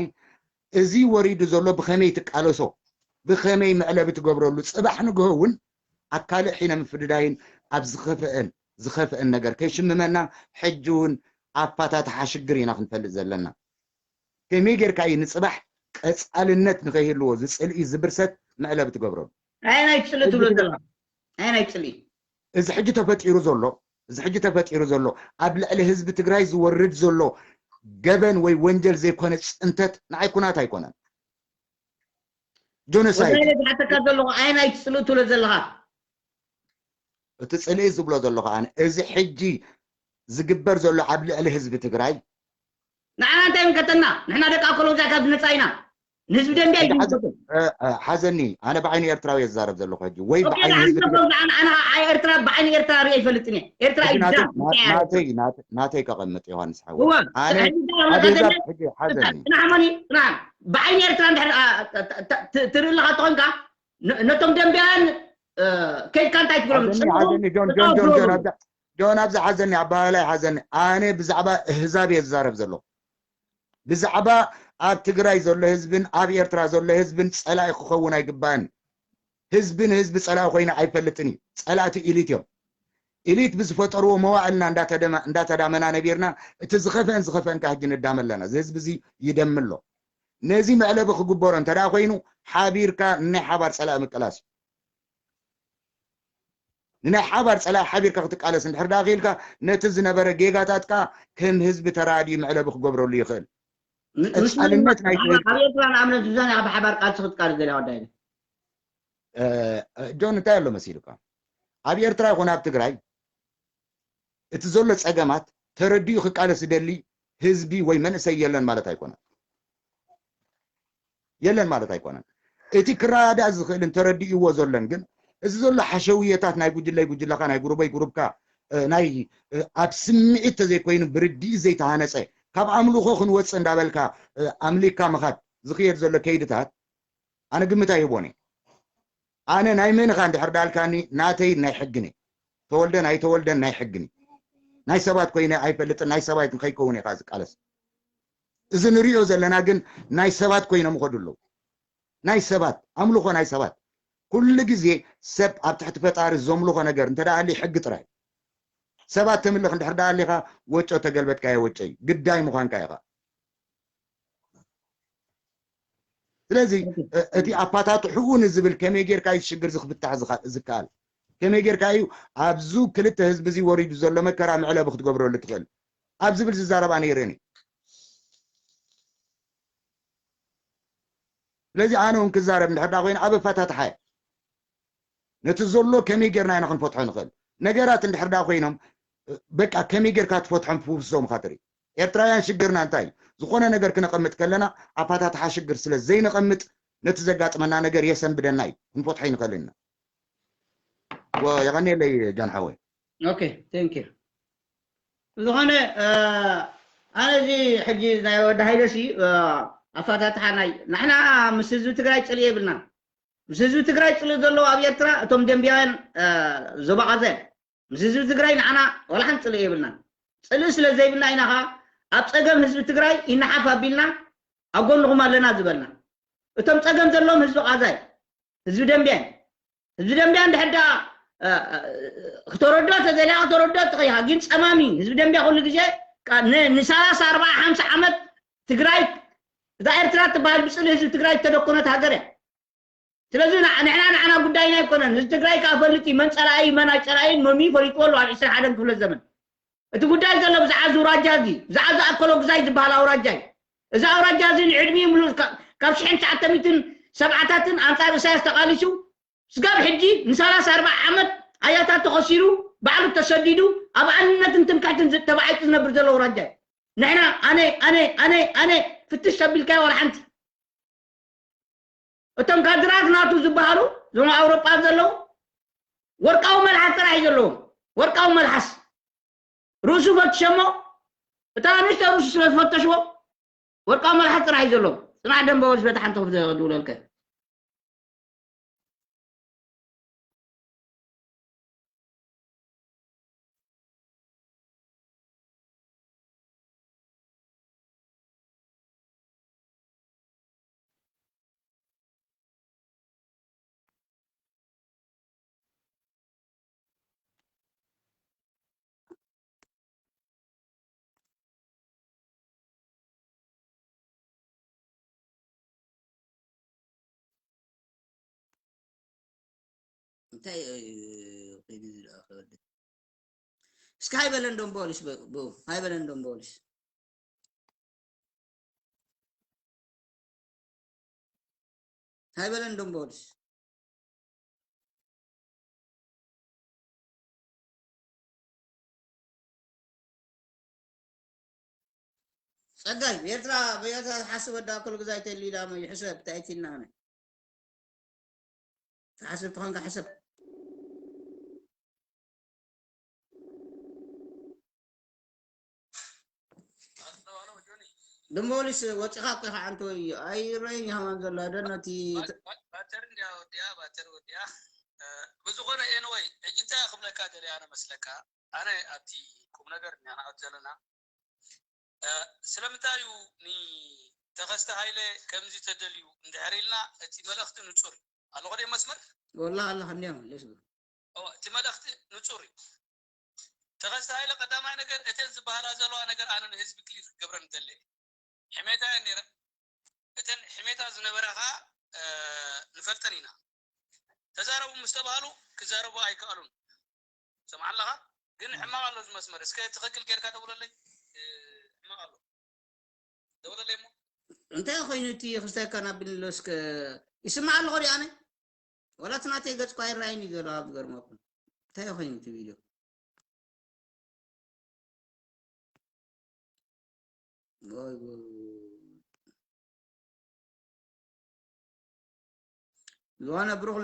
እዚ ወሪዱ ዘሎ ብኸመይ ትቃለሶ፣ ብኸመይ መዕለቢ ትገብረሉ፣ ጽባሕ ንግሆ እውን ኣብ ካልእ ሒነ ምፍድዳይን ኣብ ዝኸፍአን፣ ዝኸፍአን ነገር ከይሽምመና፣ ሕጂ እውን ኣፋታትሓ ሽግር ኢና ክንፈልጥ ዘለና። ከመይ ጌርካ እዩ ንጽባሕ ቀጻልነት ንኸይህልዎ፣ ዝጽልኢ፣ ዝብርሰት መዕለቢ ትገብረሉ? ኣየናይ ጽልኢ ትብሎ ዘለኻ? ኣየናይ ጽልኢ? እዚ ሕጂ ተፈጢሩ ዘሎ፣ እዚ ሕጂ ተፈጢሩ ዘሎ፣ ኣብ ልዕሊ ህዝቢ ትግራይ ዝወርድ ዘሎ ገበን ወይ ወንጀል ዘይኮነ ጽንተት ንዓይ ኩናት ኣይኮነን። ጆኖሳይድ። ወዳይ ዝሓተካ ዘለኹ ኣየናይ ጽልኢ ትብሎ ዘለኻ? እቲ ጽልኢ ዝብሎ ዘለኹ ኣነ፣ እዚ ሕጂ ዝግበር ዘሎ ኣብ ልዕሊ ህዝቢ ትግራይ። ንዓና እንታይ ይምልከተና? ንሕና ደቂ ኣኮሎጉዛይ ካብ ዝመጻ ኢና። ንህዝቢ ደንቢያ እዩ ዝምልከቶ። እ፣ እ፣ ሓዘኒ፣ ኣነ ብዓይኒ ኤርትራዊ እየ ዝዛረብ ዘለኹ ሕጂ፣ ወይ ኦኬ፣ ብዓይኒ ንዓና ህዝቢ ትግራይ። ንፈልጦ፣ ንዓና፣ ንዓና ኤርትራ ብዓይኒ ኤርትራ ርእ ኣይፈልጥን እየ። ኤርትራ ሕጂ እዩ ናተይ፣ ዳም፣ ና-፣ ብዓይኒ ናተይ፣ ናተ-፣ ናተይ ከቐምጥ ዮሃንስ ሓወይ። እወ፣ ኣነ ሕጂ ዳም፣ ኣብ ናተይ ገዛ ዳም፣ ሕጂ ሓዘኒ። ንዓኒ፣ ንዓኒ፣ ብዓይኒ ኤርትራ እንድሕር፣ ኣ፣ ተ-፣ ተ-፣ ተ-፣ ት-፣ ትርኢ ኣለኻ ተኾንካ፣ ነ-፣ ነቶም ደንቢያን፣ እ፣ ከይድካ እንታይ ትብሎም? ሓዘኒ፣ ጽምዶ ሓዘኒ፣ ጆን፣ ጆን፣ ጆን፣ ጆን፣ ተጻወቱ። ኣብዛ፣ ጆን፣ ኣብዚ ሓዘኒ፣ ኣባህላይ ሓዘኒ። ኣነ ብዛዕባ ህዛብ እየ ዝዛረብ ዘለኹ። ብዛዕባ ኣብ ትግራይ ዘሎ ህዝብን ኣብ ኤርትራ ዘሎ ህዝብን ጸላኢ ክኸውን ኣይግባእን። ህዝቢ ንህዝቢ ጸላኢ ኮይኑ ኣይፈልጥን እዩ። ጸላእቲ ኢሊት እዮም። ኢሊት ብዝፈጠርዎ መዋእልና እንዳተደማ-፣ እንዳተዳመና ነቢርና፣ እቲ ዝኸፍአን ዝኸፍአን ከኣ ሕጂ ንዳመ ኣለና። እዚ ህዝቢ እዚ ይደሚ ኣሎ። ነዚ መዕለቢ ክግበሮ እንተ ደኣ ኮይኑ፣ ሓቢርካ ንናይ ሓባር ጸላኢ ምቅላስ እዩ። ንናይ ሓባር ጸላኢ ሓቢርካ ክትቃለስ እንድሕር ደኣ ክኢልካ፣ ነቲ ዝነበረ ጌጋታትካ ከም ህዝቢ ተራድዩ መዕለቢ ክገብረሉ ይኽእል። ን-፣ ንሱ ቀጻልነት ናይ ኣብ፣ ትህብ-፣ ኣብ ኤርትራ ንኣብነት ሱዛን ኢኻ ብሓባር ቃልሲ ክትቃለስ ደልያ ወዳይ? እ፣ እ፣ ጆን፣ እንታይ ኣሎ መሲሉካ? ኣብ ኤርትራ ይኹን ኣብ ትግራይ እቲ ዘሎ ጸገማት ተረዲኡ ክቃለስ ዝደሊ ህዝቢ ወይ መንእሰይ የለን ማለት ኣይኮነን። የለን ማለት ኣይኮነን። እቲ ክረዳዳእ ዝኽእልን ተረዲእዎ ዘሎን ግን፣ እዚ ዘሎ ሓሸውየታት ናይ ጉጅለይ ጉጅለኻ፣ ናይ ጉሩበይ ጉሩብካ፣ እ፣ ናይ፣ እ፣ ኣብ ስምዒት ተዘይኮይኑ ብርድኢት ዘይተሃነጸ፣ ካብ ኣምልኾ ክንወጽእ እንዳበልካ፣ እ፣ ኣምሊካ ምኻድ ዝኽየድ ዘሎ ከይድታት፣ ኣነ ግምት ኣይህቦን እየ። ኣነ ናይ መን ኢኻ እንድሕር ዳልካኒ፣ ናተይ ናይ ሕግን እየ። ተወልደን ኣይተወልደን ናይ ሕግን እዩ። ናይ ሰባት ኮይነ ኣይፈልጥን፣ ናይ ሰባይት ንኸይከውን እየ ከዓ ዝቃለስ። እዚ ንሪኦ ዘለና ግን ናይ ሰባት ኮይኖም ይኸዱ ኣለዉ። ናይ ሰባት፣ ኣምልኾ ናይ ሰባት። ኩሉ ግዜ ሰብ ኣብ ትሕቲ ፈጣሪ ዘምልኾ ነገር እንተ ደኣ ሃልዩ ሕጊ ጥራይ። ሰባት ተምልኽ እንድሕር ደኣ ሃሊኻ፣ ወጮ ተገልበጥካዮ ወጮ እዩ። ግዳይ ምዃንካ ኢኻ። ስለዚ፣ ኦኬ። እ-፣ እቲ ኣፋታትሕኡ ንዝብል ከመይ ጌርካ እዩ ሽግር ዝክፍታሕ ዝኻ-፣ ዝከኣል? ከመይ ጌርካ እዩ ኣብዙ ክልተ ህዝቢ እዚ ወሪዱ ዘሎ መከራ መዕለቢ ክትገብረሉ ትኽእል? ኣብ ዝብል ዝዛረብ ኣነ ይርእን እዩ። ስለዚ ኣነ እውን ክዛረብ እንድሕር ደኣ ኮይኑ ኣብ ኣፋታትሓ እየ። ነቲ ዘሎ ከመይ ጌርና ኢና ክንፈትሖ ንኽእል? ነገራት እንድሕር ደኣ ኮይኖም፣ በቃ ከመይ ጌርካ ትፈትሖም ፍውሶም ኢኻ ትርኢ። ኤርትራውያን ሽግርና እንታይ እዩ? ዝኾነ ነገር ክነቐምጥ ከለና ኣፋታትሓ ሽግር ስለ ዘይነቐምጥ ነቲ ዘጋጥመና ነገር የሰንብደና እዩ። ክንፈትሖ ኣይንኽእልን ኢና። ወ-፣ የቐንየለይ ጃን ሓወይ። ኦኬ፣ ቴንክ ዩ። ብዝኾነ፣ እ፣ ኣነ እዚ ሕጂ ናይ ወዲ ሃይለሲ፣ እ፣ ኣፋታትሓ ናይ፣ ንሕና ምስ ህዝቢ ትግራይ ጽልኢ የብልና። ምስ ህዝቢ ትግራይ ጽልኢ ዘለዎ ኣብ ኤርትራ እቶም ደንቢያውያን፣ እ፣ ዞባ ቃዛ እዮም። ምስ ህዝቢ ትግራይ ንዓና ዋላ ሓንቲ ጽልኢ የብልናን። ጽልኢ ስለ ዘይብልና ኢና ኸኣ ኣብ ጸገም ህዝቢ ትግራይ ይነሓፍ ኣቢልና ኣብ ጎንኹም ኣለና ዝበልና። እቶም ጸገም ዘለዎም ህዝቢ ቃዛ እዩ። ህዝቢ ደንቢያ እዩ። ህዝቢ ደንቢያ እንድሕር ደኣ፣ እ፣ እ፣ ክተረድኦ ተደሊኻ ክተረድኦ ትኽእል ኢኻ። ግን ጸማም እዩ። ህዝቢ ደንቢያ ኩሉ ግዜ ቃ-፣ ን-፣ ንሰላሳ፣ ኣርባዓ፣ ሓምሳ ዓመት ትግራይ፣ እዛ ኤርትራ እትበሃል ብጽልኢ ህዝቢ ትግራይ እተደኮነት ሃገር እያ። ስለዚ ና-፣ ንሕና ንዓና ጉዳይና ኣይኮነን። ህዝቢ ትግራይ ከኣ ፈልጥ እዩ። መን ጸላኢ እዩ፣ መን ኣይጸላኢን፣ መምዩ ፈሊጥዎ ኣሎ ኣብ ዕስራን ሓደን ክፍለ ዘመን። እቲ ጉዳይ ዘሎ ብዛዕባ እዚ ኣውራጃ እዚ፣ ብዛዕባ እዚ ኣኮሎጉዛይ ዝበሃል ኣውራጃ እዩ። እዚ ኣውራጃ እዚ ንዕድሚኡ ሙሉእ ካ-፣ ካብ ሽሕን ትሽዓተ ሚእትን ሰብዓታትን ኣንጻር እሳያስ ተቓሊሱ፣ ስጋብ ሕጂ ንሰላሳ ኣርባዓ ዓመት ኣያታት ተኸሲሩ፣ ባዕሉ ተሰዲዱ፣ ኣብ ኣንነትን ትምክሕትን ዝ-፣ ተባዒጡ ዝነብር ዘሎ ኣውራጃ እዩ። ንሕና ኣነ ኣነ ኣነ ኣነ ፍትሽ ተቢልካዮ ዋላ ሓንቲ። እቶም ካድራት ናቱ ዝበሃሉ እዞም ኣውሮጳ ዘለዉ ወርቃዊ መልሓስ ጥራሕ እዩ ዘለዎም። ወርቃዊ መልሓስ ርእሱ ፈትሸሞ። እታ ንእሽቶ ርእሱ ስለ ዝፈተሽዎ ወርቃዊ መልሓስ ጥራሕ እዩ ዘለዎም። ጽናሕ ደንበ ወልሽ በታ ሓንቲ ክፍተ ክድውለልከ። እንታይ እዩ ኮይኑ ዝልኣኸ ወዲ? እስኪ ሃይ በለን ዶም ቦሊስ በ-፣ ቡ-፣ ሃይ በለን ዶም ቦሊስ። ሃይ በለን ዶም ቦሊስ። ጸጋይ፣ ኤርትራ፣ ብኤርትራ ዝሓስብ ወዲ ኣክሉ ግዛይ ተልዩ ኢላ እሞ ይሕሰብ፣ እንታይ ትልና ኣነ? ትሓስብ ተኾንካ ሕሰብ። ድሞሊስ ወጪኻ እኮ ኢኻ ዓንቶ እዩ። ኣይረይን ይሃማን ዘሎ፣ ደነቲ ባተር እንዲያ ወዲያ፣ ባተር ወዲያ። እ፣ ብዝኾነ ኤንወይ፣ ሕጂ እንታይ ክብለካ ደልየ ኣነ መስለካ? ኣነ ኣብቲ ቁም ነገር እኒኣ ክንኣቱ ዘለና። እ፣ ስለምንታይ እዩ ንተኸስተ ሃይለ ከምዚ ተደልዩ እንድሕር ኢልና፣ እቲ መልእኽቲ ንጹር እዩ። ኣሎ ኸደ መስመር? ወላ ኣላ፣ እንዲያ መለስ በል። እወ፣ እቲ መልእኽቲ ንጹር እዩ። ተኸስተ ሃይለ ቀዳማይ ነገር፣ እተን ዝበሃላ ዘለዋ ነገር ኣነ ንህዝቢ ክሊር ክገብረን እደሊ እየ። ሕሜታ እየን ነይረን። እተን ሕሜታ ዝነበራ ኸኣ፣ እ፣ ንፈልጠን ኢና። ተዛረቡ ምስ ተባህሉ ክዛረቡ ኣይከኣሉን። ሰምዓ ኣለኻ? ግን ሕማቕ ኣሎ እዚ መስመር። እስከ ትኽክል ጌርካ ደውለለይ። እ፣ ሕማቕ ኣሎ። ደውለለይ እሞ። እንታይ ኮይኑ እቲ ክስታይ ካናብል ኣሎ እስከ ይስማዕ ኣለኹ ድዩ ኣነ? ዋላ እቲ ናተይ ገጽ እኳ ኣይረኣይን እዩ ዘሎ ኣብ ዝገርመኩም። እንታይ ኮይኑ እቲ ቪድዮ? ወይ ጉድ። ዝኾነ ብሩኽ